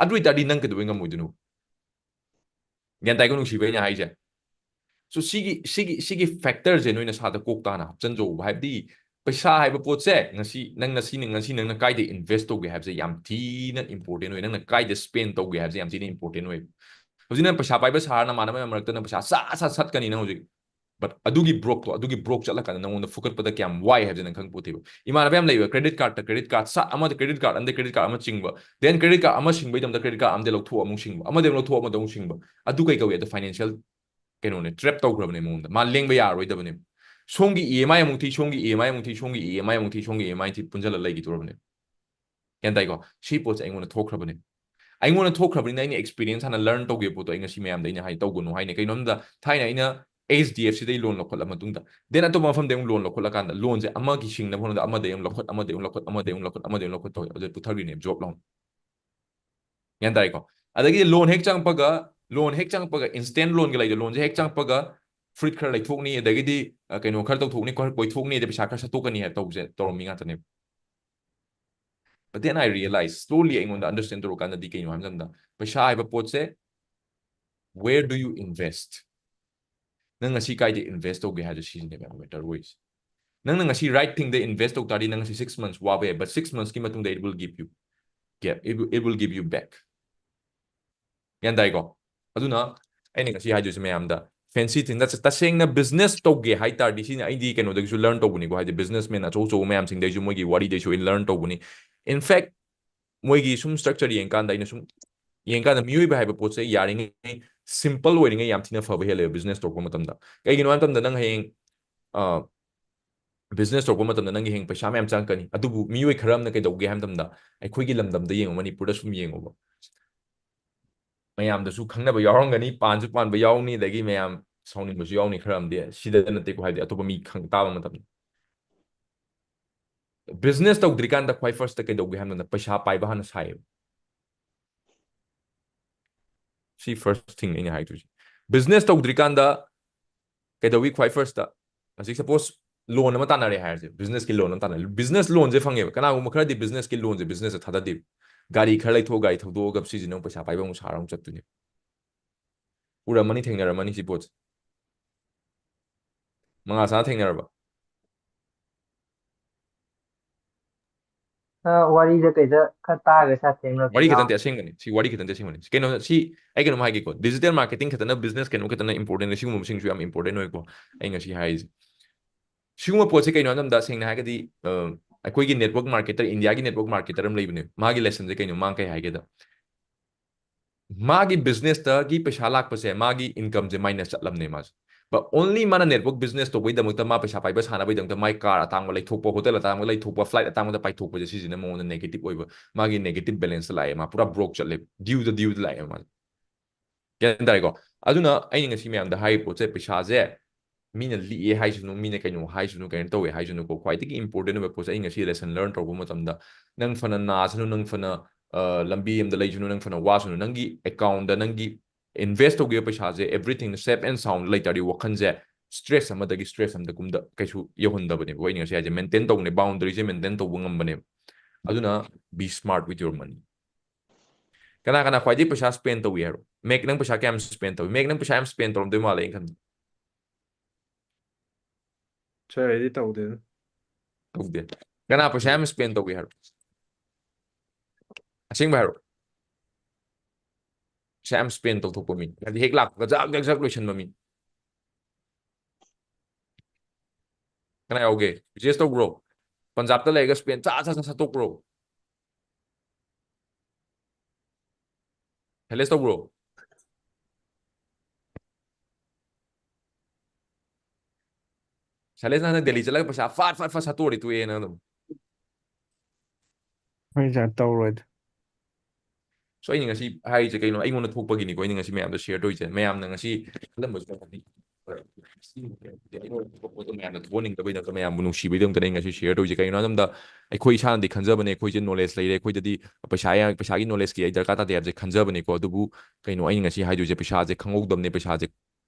ꯑꯗꯨ ꯑꯣꯏꯇꯥꯔꯗꯤ ꯅꯪ ꯀꯩꯗꯧꯕꯩ ꯉꯝꯃꯣꯏꯗꯣꯏꯅꯣ? ꯒ꯭ꯌꯥꯟ ꯇꯥꯏꯀꯣ ꯅꯨꯡꯁꯤꯕ ꯑꯩꯅ ꯍꯥꯏꯁꯦ? So ꯁꯤꯒꯤ ꯁꯤꯒꯤ ꯁꯤꯒꯤ ꯐꯦꯛꯇꯔꯁꯦ ꯅꯣꯏ ꯅꯁꯥꯗ ꯀꯣꯛ ꯇꯥꯅ ꯍꯥꯞꯆꯤꯟꯖꯧꯕ꯫ ꯍꯥꯏꯕꯗꯤ ꯄꯩꯁꯥ ꯍꯥꯏꯕ ꯄꯣꯠꯁꯦ ꯉꯁꯤ ꯅꯪ ꯉꯁꯤ ꯅꯪ ꯉꯁꯤ ꯅꯪꯅ ꯀꯥꯏꯗ ꯏꯟꯚꯦꯁ ꯇꯧꯒꯦ ꯍꯥꯏꯕꯁꯦ ꯌꯥꯝ ꯊꯤꯅ ꯏꯝꯄꯣꯔꯇꯦꯟ ꯑꯣꯏ꯫ ꯅꯪꯅ ꯀꯥꯏꯗ ꯁ꯭ꯄꯦꯟ ꯇꯧꯒꯦ ꯍꯥꯏꯕꯁꯦ ꯌꯥꯝ ꯊꯤꯅ ꯏꯝꯄꯣꯔꯇꯦꯟ ꯑꯣꯏ꯫ ꯍꯧꯖꯤꯛ ꯅꯪ ꯄꯩꯁꯥ ꯄꯥꯏꯕ ꯁꯥꯔ ꯅꯃꯥꯟꯅꯕ ꯃꯌꯥꯝ ꯃꯔꯛꯇ ꯅꯪ ꯄꯩꯁꯥ ꯁꯠ ꯁꯠ ꯁꯠꯀꯅꯤ ꯅꯪ ꯍꯧꯖꯤꯛ꯫ But ꯑꯗꯨꯒꯤ ꯕ꯭ꯔꯣꯛꯇꯣ, ꯑꯗꯨꯒꯤ ꯕ꯭ꯔꯣꯛ ꯆꯠꯂꯀꯥꯟꯗ ꯅꯪꯉꯣꯟꯗ ꯐꯨꯒꯠꯄꯗ ꯀꯌꯥꯝ ꯋꯥꯏ ꯍꯥꯏꯕꯁꯦ ꯅꯪ ꯈꯪꯄꯣꯠꯇꯦꯕ꯫ ꯏꯃꯥꯟꯅꯕ ꯌꯥꯝ ꯂꯩꯕ, ꯀ꯭ꯔꯦꯗꯤꯠ ꯀꯥꯔꯗꯇ ꯀ꯭ꯔꯦꯗꯤꯠ ꯀꯥꯔꯗ ꯁꯠ ꯑꯃꯗ ꯀ꯭ꯔꯦꯗꯤꯠ ꯀꯥꯔꯗ ꯑꯃꯗ ꯀ꯭ꯔꯦꯗꯤꯠ ꯀꯥꯔꯗ ꯑꯃ ꯆꯤꯡꯕ, then ꯀ꯭ꯔꯦꯗꯤꯠ ꯀꯥꯔꯗ ꯑꯃ ꯁꯤꯡꯕꯩꯗꯃꯛꯇ ꯀ꯭ꯔꯦꯗꯤꯠ ꯀꯥꯔꯗ ꯑꯃꯗ ꯂꯧꯊꯣꯛꯑ ꯑꯃꯨꯛ ꯁꯤꯡꯕ, ꯑꯃꯗ ꯑꯃꯨꯛ ꯂꯧꯊꯣꯛꯑ ꯑꯃꯗ ꯑꯃꯨꯛ ꯁꯤꯡꯕ꯫ ꯑꯗꯨ ꯀꯩ ꯀꯧꯏ? ꯑꯗꯨ ꯐꯥꯏꯅꯥꯟꯁꯤꯌꯦꯜ ꯀꯩꯅꯣꯅꯦ, ꯇ꯭ꯔꯦꯞ ꯇꯧꯈ꯭ꯔꯕꯅꯦ ꯃꯉꯣꯟꯗ꯫ ꯃꯥ ꯂꯦꯡꯕ ꯌꯥꯔꯔꯣꯏꯗꯕꯅꯦ꯫ ꯁꯣꯝꯒꯤ ꯏ ꯑꯦꯝ ꯑꯥꯏ ꯑꯃꯨꯛ ꯊꯤ, ꯁꯣꯝꯒꯤ ꯏ ꯑꯦꯝ ꯑꯥꯏ ꯑꯃꯨꯛ ꯊꯤ, ꯁꯣꯝꯒꯤ ꯏ ꯑꯦꯝ ꯑꯥꯏ ꯑꯃꯨꯛ ꯊꯤ, ꯁꯣꯝꯒꯤ ꯏ ꯑꯦꯝ ꯑꯥꯏ ꯑꯃꯨꯛ ꯊꯤ, ꯁꯣꯝꯒꯤ ꯏ ꯑꯦꯝ ꯑꯥꯏ ꯑꯃꯨꯛ ꯊꯤ ꯄꯨꯟꯁꯤꯜꯂ ꯂꯩꯈꯤꯗꯣꯔꯕꯅꯦ꯫ ꯒ꯭ꯌꯥꯟ ꯇꯥꯏꯀꯣ? ꯁꯤ ꯄꯣꯠꯁꯦ ꯑꯩꯉꯣꯟꯗ ꯊꯣꯛꯈ꯭ꯔꯕꯅꯦ꯫ ꯑꯩꯉꯣꯟꯗ ꯊꯣꯛꯈ꯭ꯔꯕꯅꯤꯅ ꯑꯩꯅ ꯑꯦꯛꯁꯄꯤꯔꯤꯌꯦꯟꯁ ꯍꯥꯟꯅ ꯂꯔꯟ ꯇꯧꯒꯦ ꯄꯣꯠꯇꯣ ꯑꯩ ꯉꯁꯤ ꯃꯌꯥꯝꯗ ꯑꯩꯅ ꯍꯥꯏ ꯇꯧꯒꯅꯨ ꯍꯥꯏꯅꯤ꯫ ꯀꯩꯅꯣꯝꯗ ꯊꯥꯏꯅ ꯑꯩꯅ ꯑꯩꯆ ꯗꯤ ꯑꯦꯐ ꯁꯤꯗꯩ ꯂꯣꯟ ꯂꯧꯈꯠꯂ ꯃꯇꯨꯡꯗ, then ꯑꯇꯣꯞꯄ ꯃꯐꯝꯗ ꯑꯃꯨꯛ ꯂꯣꯟ ꯂꯧꯈꯠꯂꯀꯥꯟꯗ, ꯂꯣꯟꯁꯦ ꯑꯃꯒꯤ ꯁꯤꯡꯅꯕ ꯍꯣꯠꯅꯕꯗ ꯑꯃꯗꯩ ꯑꯃꯨꯛ ꯂꯧꯈꯠ, ꯑꯃꯗꯩ ꯑꯃꯨꯛ ꯂꯧꯈꯠ, ꯑꯃꯗꯩ ꯑꯃꯨꯛ ꯂꯧꯈꯠ, ꯑꯃꯗꯩ ꯑꯃꯨꯛ ꯂꯧꯈꯠ ꯇꯧꯋꯦ꯫ ꯑꯗꯨ ꯄꯨꯊꯈ꯭ꯔꯤꯅꯦ ꯖꯣꯕ ꯂꯣꯟ꯫ ꯒ꯭ꯌꯥꯟ ꯇꯥꯏꯀꯣ? ꯑꯗꯒꯤꯗꯤ loan ꯍꯦꯛ ꯆꯪꯉꯛꯄꯒ, loan ꯍꯦꯛ ꯆꯪꯉꯛꯄꯒ instant loanꯒ ꯂꯩꯗꯣ, loanꯁꯦ ꯍꯦꯛ ꯆꯪꯉꯛꯄꯒ ꯐꯨꯔꯤꯠ ꯈꯔ ꯂꯩꯊꯣꯛꯅꯤ, ꯑꯗꯒꯤꯗꯤ ꯀꯩꯅꯣ ꯈꯔ ꯇꯧꯊꯣꯛꯅꯤ, ꯈꯔ ꯀꯣꯏꯊꯣꯛꯅꯤ, ꯑꯗꯩ ꯄꯩꯁꯥ ꯈꯔ ꯁꯠꯇꯣꯛꯀꯅꯤ ꯍꯥꯏꯕ ꯇꯧꯕꯁꯦ ꯇꯧꯔꯝꯃꯤ ꯉꯥꯛꯇꯅꯦꯕ꯫ But then I realize, slowly ꯑꯩꯉꯣꯟꯗ understand ꯇꯧꯔꯀꯥꯟꯗꯗꯤ ꯀꯩꯅꯣ ꯍꯥꯏꯕ ꯃꯇꯝꯗ, ꯄꯩꯁꯥ ꯍꯥꯏꯕ ꯄꯣꯠꯁꯦ, where do you invest? ꯅꯪ ꯉꯁꯤ ꯀꯥꯏꯗ invest ꯇꯧꯒꯦ ꯍꯥꯏꯕꯗꯣ ꯁꯤꯖꯤꯟꯅꯕ matter ꯑꯣꯏꯁꯦ꯫ ꯅꯪꯅ ꯉꯁꯤ right thingꯗ invest ꯇꯧ ꯇꯥꯔꯗꯤ, ꯅꯪ ꯉꯁꯤ six months ꯋꯥꯕ ꯌꯥꯏ, but six monthsꯀꯤ ꯃꯇꯨꯡꯗ it will give you, yeah, it will, it will give you back. ꯒ꯭ꯌꯥꯟ ꯇꯥꯏꯀꯣ? ꯑꯗꯨꯅ ꯑꯩꯅ ꯉꯁꯤ ꯍꯥꯏꯗꯣꯏꯁꯦ ꯃꯌꯥꯝꯗ, fancy thing, ꯇꯁꯦꯡꯅ business ꯇꯧꯒꯦ ꯍꯥꯏ ꯇꯥꯔꯗꯤ, ꯁꯤꯅ ꯑꯩꯗꯤ ꯀꯩꯅꯣꯗꯒꯤꯁꯨ learn ꯇꯧꯕꯅꯤꯀꯣ, ꯍꯥꯏꯗꯤ businessman ꯑꯆꯧ ꯑꯆꯧꯕ ꯃꯌꯥꯝꯁꯤꯡꯗꯩꯁꯨ ꯃꯣꯏꯒꯤ ꯋꯥꯔꯤꯗꯩꯁꯨ ꯑꯩ learn ꯇꯧꯕꯅꯤ꯫ In fact, ꯃꯣꯏꯒꯤ ꯁꯨꯝ structure ꯌꯦꯡꯀꯥꯟꯗ, ꯑꯩꯅ ꯁꯨꯝ ꯌꯦꯡꯀꯥꯟꯗ, ꯃꯤꯑꯣꯏꯕ ꯍꯥꯏꯕ ꯄꯣꯠꯁꯦ ꯌꯥꯔꯤꯉꯩ simple ꯑꯣꯏꯔꯤꯉꯩ ꯌꯥꯝ ꯊꯤꯅ ꯐꯕ ꯍꯦꯜꯂꯦꯕ business ꯇꯧꯔꯛꯄ ꯃꯇꯝꯗ꯫ ꯀꯩꯒꯤꯅꯣ ꯍꯥꯏꯕ ꯃꯇꯝꯗ, ꯅꯪ ꯍꯌꯦꯡ, ꯑ, business ꯇꯧꯔꯛꯄ ꯃꯇꯝꯗ ꯅꯪꯒꯤ ꯍꯌꯦꯡ ꯄꯩꯁꯥ ꯃꯌꯥꯝ ꯆꯪꯉꯛꯀꯅꯤ꯫ ꯑꯗꯨꯕꯨ ꯃꯤꯑꯣꯏ ꯈꯔ ꯑꯃꯅ ꯀꯩꯗꯧꯒꯦ ꯍꯥꯏꯕ ꯃꯇꯝꯗ, ꯑꯩꯈꯣꯏꯒꯤ ꯂꯝꯗꯝꯗ ꯌꯦꯡꯉꯣ, ꯃꯅꯤꯄꯨꯔꯗ ꯁꯨꯝ ꯌꯦꯡꯉꯣꯕ, ꯃꯌꯥꯝꯗꯁꯨ ꯈꯪꯅꯕ ꯌꯥꯎꯔꯝꯒꯅꯤ, ꯄꯥꯟꯁꯨ ꯄꯥꯟꯕ ꯌꯥꯎꯅꯤ, ꯑꯗꯒꯤ ꯃꯌꯥꯝ ꯁꯥꯎꯅꯤꯡꯕꯁꯨ ꯌꯥꯎꯅꯤ ꯈꯔ ꯑꯃꯗꯤ, ꯁꯤꯗ ꯅꯠꯇꯦꯀꯣ, ꯍꯥꯏꯕꯗꯤ ꯑꯇꯣꯞꯄ ꯃꯤ ꯈꯪ ꯇꯥꯕ ꯃꯇꯝꯗ꯫ Business ꯇꯧꯗ꯭ꯔꯤꯀꯥꯟꯗ ꯈ꯭ꯋꯥꯏ firstꯇ ꯀꯩꯗꯧꯒꯦ ꯍꯥꯏꯕ ꯃꯇꯝꯗ, ꯄꯩꯁꯥ ꯄꯥꯏꯕ ꯍꯥꯟꯅ ꯁꯥꯏꯌꯦꯕ꯫ ꯁꯤ first thing ꯑꯩꯅ ꯍꯥꯏꯗꯣꯏꯁꯦ꯫ Business ꯇꯧꯗ꯭ꯔꯤꯀꯥꯟꯗ ꯀꯩꯗꯧꯏ? ꯈ꯭ꯋꯥꯏ firstꯇ, ꯍꯧꯖꯤꯛ suppose loan ꯑꯃ ꯇꯥꯟꯅꯔꯦ ꯍꯥꯏꯔꯁꯦ, businessꯀꯤ loan ꯑꯃ ꯇꯥꯟꯅꯔꯦ, business loanꯁꯦ ꯐꯪꯉꯦꯕ꯫ ꯀꯅꯥꯒꯨꯝꯕ ꯈꯔꯗꯤ businessꯀꯤ loanꯁꯦ businessꯇ ꯊꯥꯗꯗꯦꯕ, ꯒꯥꯔꯤ ꯈꯔ ꯂꯩꯊꯣꯛꯑ, ꯒꯥꯔꯤ ꯊꯧꯗꯣꯛꯑꯒ ꯁꯤꯁꯤꯅ ꯑꯃꯨꯛ ꯄꯩꯁꯥ ꯄꯥꯏꯕ ꯑꯃꯨꯛ ꯁꯥꯔ ꯑꯃꯨꯛ ꯆꯠꯇꯣꯏꯅꯦ꯫ ꯎꯔꯝꯃꯅꯤ, ꯊꯦꯡꯅꯔꯝꯃꯅꯤ ꯁꯤ ꯄꯣꯠꯁꯦ꯫ ꯃꯉꯥ ꯁꯥ ꯊꯦꯡꯅꯔꯕ? ꯑ, ꯋꯥꯔꯤꯗ ꯀꯩꯗ ꯈꯔ ꯇꯥꯒ꯭ꯔꯦ ꯁꯥ, ꯊꯦꯡꯅ ꯋꯥꯔꯤ ꯊꯦꯡꯅ꯫ ꯈꯛꯇꯪ ꯅꯠꯇꯦ, ꯑꯁꯦꯡꯕꯅꯤ꯫ ꯁꯤ ꯋꯥꯔꯤ ꯈꯛꯇꯪ ꯅꯠꯇꯦ, ꯑꯁꯦꯡꯕꯅꯤ꯫ ꯁꯤ ꯀꯩꯅꯣ, ꯁꯤ ꯑꯩ ꯀꯩꯅꯣꯝ ꯍꯥꯏꯒꯦꯀꯣ, digital marketing ꯈꯛꯇꯅ business ꯀꯩꯅꯣ ꯈꯛꯇꯅ important, ꯁꯤꯒꯨꯝꯕꯁꯤꯡꯁꯨ ꯌꯥꯝ important ꯑꯣꯏꯀꯣ꯫ ꯑꯩ ꯉꯁꯤ ꯍꯥꯏꯔꯤꯁꯦ, ꯁꯤꯒꯨꯝꯕ ꯄꯣꯠꯁꯦ ꯀꯩꯅꯣ ꯍꯥꯏꯕ ꯃꯇꯝꯗ, ꯁꯦꯡꯅ ꯍꯥꯏꯔꯒꯗꯤ, ꯑ, ꯑꯩꯈꯣꯏꯒꯤ network marketer, ꯏꯟꯗꯤꯌꯥꯒꯤ network marketer ꯑꯃ ꯂꯩꯕꯅꯦ꯫ ꯃꯥꯒꯤ lessonꯁꯦ ꯀꯩꯅꯣ, ꯃꯥ ꯀꯩ ꯍꯥꯏꯒꯦꯗ, ꯃꯥꯒꯤ businessꯇꯒꯤ ꯄꯩꯁꯥ ꯂꯥꯛꯄꯁꯦ, ꯃꯥꯒꯤ incomeꯁꯦ minus ꯆꯠꯂꯝꯅꯦ ꯃꯥꯁꯦ꯫ But only ꯃꯥꯅ network business ꯇꯧꯕꯩꯗꯃꯛꯇ, ꯃꯥ ꯄꯩꯁꯥ ꯄꯥꯏꯕ ꯁꯥꯟꯅꯕꯩꯗꯃꯛꯇ, ꯃꯥꯏ car ꯑꯇꯥꯡꯕ ꯂꯩꯊꯣꯛꯄ, hotel ꯑꯇꯥꯡꯕ ꯂꯩꯊꯣꯛꯄ, flight ꯑꯇꯥꯡꯕꯗ ꯄꯥꯏꯊꯣꯛꯄꯁꯦ, ꯁꯤꯁꯤꯅ ꯃꯉꯣꯟꯗ negative ꯑꯣꯏꯕ, ꯃꯥꯒꯤ negative balanceꯇ ꯂꯥꯛꯑꯦ, ꯃꯥ ꯄꯨꯔꯥ broke ꯆꯠꯂꯦ, dueꯗ, dueꯗ ꯂꯥꯛꯑꯦ ꯃꯥꯁꯦ꯫ ꯒ꯭ꯌꯥꯟ ꯇꯥꯔꯦꯀꯣ? ꯑꯗꯨꯅ ꯑꯩꯅ ꯉꯁꯤ ꯃꯌꯥꯝꯗ ꯍꯥꯏꯔꯤꯕ ꯄꯣꯠꯁꯦ, ꯄꯩꯁꯥꯁꯦ ꯃꯤꯅ ꯂꯤꯛꯑꯦ ꯍꯥꯏꯁꯅꯨ, ꯃꯤꯅ ꯀꯩꯅꯣ ꯍꯥꯏꯁꯅꯨ, ꯀꯩꯅꯣ ꯇꯧꯋꯦ ꯍꯥꯏꯁꯅꯨꯀꯣ, ꯈ꯭ꯋꯥꯏꯗꯒꯤ important ꯑꯣꯏꯕ ꯄꯣꯠꯁꯦ, ꯑꯩ ꯉꯁꯤ lesson learn ꯇꯧꯔꯛꯄ ꯃꯇꯝꯗ, ꯅꯪ ꯐꯅ ꯅꯥꯁꯅꯨ, ꯅꯪ ꯐꯅ, ꯑ, ꯂꯝꯕꯤ ꯑꯃꯗ ꯂꯩꯁꯅꯨ, ꯅꯪ ꯐꯅ ꯋꯥꯁꯅꯨ, ꯅꯪꯒꯤ account ꯗ ꯅꯪꯒꯤ invest ꯇꯧꯈꯤꯕ ꯄꯩꯁꯥꯁꯦ everything safe and sound ꯂꯩ ꯇꯥꯔꯗꯤ, ꯋꯥꯈꯜꯁꯦ stress ꯑꯃꯗꯒꯤ stress ꯑꯃꯗ ꯀꯨꯝꯗ ꯀꯩꯁꯨ ꯌꯧꯍꯟꯗꯕꯅꯦꯕ꯫ ꯑꯩꯅ ꯉꯁꯤ ꯍꯥꯏꯁꯦ, maintain ꯇꯧꯕꯅꯦ, boundary ꯁꯦ maintain ꯇꯧꯕ ꯉꯝꯕꯅꯦꯕ꯫ ꯑꯗꯨꯅ be smart with your money꯫ ꯀꯅꯥ ꯀꯅꯥ ꯈ꯭ꯋꯥꯏꯗꯒꯤ ꯄꯩꯁꯥ spend ꯇꯧꯏ ꯍꯥꯏꯔꯣ? ꯃꯦꯛ, ꯅꯪ ꯄꯩꯁꯥ ꯀꯌꯥꯝ spend ꯇꯧꯏ? ꯃꯦꯛ, ꯅꯪ ꯄꯩꯁꯥ ꯌꯥꯝ spend ꯇꯧꯔꯝꯗꯣꯏ ꯃꯥꯜꯂꯦ ꯑꯩꯅ ꯈꯟꯕꯗ꯫ ꯁꯥꯔ, ꯑꯩꯗꯤ ꯇꯧꯗꯦꯗ꯫ ꯇꯧꯗꯦ꯫ ꯀꯅꯥ ꯄꯩꯁꯥ ꯌꯥꯝ spend ꯇꯧꯏ ꯍꯥꯏꯔꯣ? ꯑꯁꯦꯡꯕ ꯍꯥꯏꯔꯣ? ꯄꯩꯁꯥ ꯌꯥꯝ spend ꯇꯧꯊꯣꯛꯄ ꯃꯤ, ꯍꯥꯏꯗꯤ ꯍꯦꯛ ꯂꯥꯛꯄꯒ ꯖꯛ ꯖꯛ ꯖꯛ ꯂꯣꯏꯁꯟꯕ ꯃꯤ꯫ ꯀꯅꯥ ꯌꯥꯎꯒꯦ? ꯔꯤꯆꯦꯁ ꯇꯧꯕ꯭ꯔꯣ? ꯄꯟꯖꯥꯕꯇ ꯂꯩꯔꯒ spend ꯆꯥ ꯆꯥ ꯆꯥ ꯁꯠꯇꯣꯛꯄ꯭ꯔꯣ? ꯁꯥꯏꯂꯦꯁ ꯇꯧꯕ꯭ꯔꯣ? ꯁꯥꯏꯂꯦꯁ, ꯅꯪ ꯍꯟꯗꯛ ꯗꯦꯜꯂꯤ ꯆꯠꯂꯒ ꯄꯩꯁꯥ ꯐꯠ ꯐꯠ ꯐꯠ ꯁꯠꯇꯣꯛꯑꯗꯤ ꯇꯣꯛꯑꯦ ꯅꯪ ꯑꯗꯨꯝ꯫ ꯍꯣꯏ ꯁꯥꯔ, ꯇꯧꯔꯣꯏꯗ꯫ So ꯑꯩꯅ ꯉꯁꯤ ꯍꯥꯏꯔꯤꯁꯦ ꯀꯩꯅꯣ? ꯑꯩꯉꯣꯟꯗ ꯊꯣꯛꯄꯒꯤꯅꯤꯀꯣ ꯑꯩꯅ ꯉꯁꯤ ꯃꯌꯥꯝꯗ share ꯇꯧꯔꯤꯁꯦ꯫ ꯃꯌꯥꯝꯅ ꯉꯁꯤ ꯈꯜꯂꯝꯕꯁꯨ ꯌꯥꯏ, ꯍꯥꯏꯗꯤ, ꯑꯩꯉꯣꯟꯗ ꯊꯣꯛꯄ ꯄꯣꯠꯇꯣ ꯃꯌꯥꯝꯗ ꯊꯣꯛꯍꯟꯅꯤꯡꯗꯕꯩꯗꯃꯛꯇ, ꯃꯌꯥꯝꯕꯨ ꯅꯨꯡꯁꯤꯕꯩꯗꯃꯛꯇꯅꯦ ꯑꯩ ꯉꯁꯤ share ꯇꯧꯔꯤꯁꯦ꯫ ꯀꯩꯒꯤꯅꯣ ꯍꯥꯏꯕ ꯃꯇꯝꯗ ꯑꯩꯈꯣꯏ ꯏꯁꯥꯅꯗꯤ ꯈꯟꯖꯕꯅꯦ, ꯑꯩꯈꯣꯏꯁꯦ knowledge ꯂꯩꯔꯦ, ꯑꯩꯈꯣꯏꯗꯗꯤ ꯄꯩꯁꯥ ꯌꯥ-, ꯄꯩꯁꯥꯒꯤ knowledge ꯀꯤ ꯑꯩ ꯗꯔꯀꯥꯔ ꯇꯥꯗꯦ ꯍꯥꯏꯕꯁꯦ ꯈꯟꯖꯕꯅꯤꯀꯣ꯫ ꯑꯗꯨꯕꯨ ꯀꯩꯅꯣ ꯑꯩꯅ ꯉꯁꯤ ꯍꯥꯏꯗꯣꯏꯁꯦ, ꯄꯩꯁꯥꯁꯦ ꯈꯪꯍꯧꯗꯕꯅꯦ, ꯄꯩꯁꯥꯁꯦ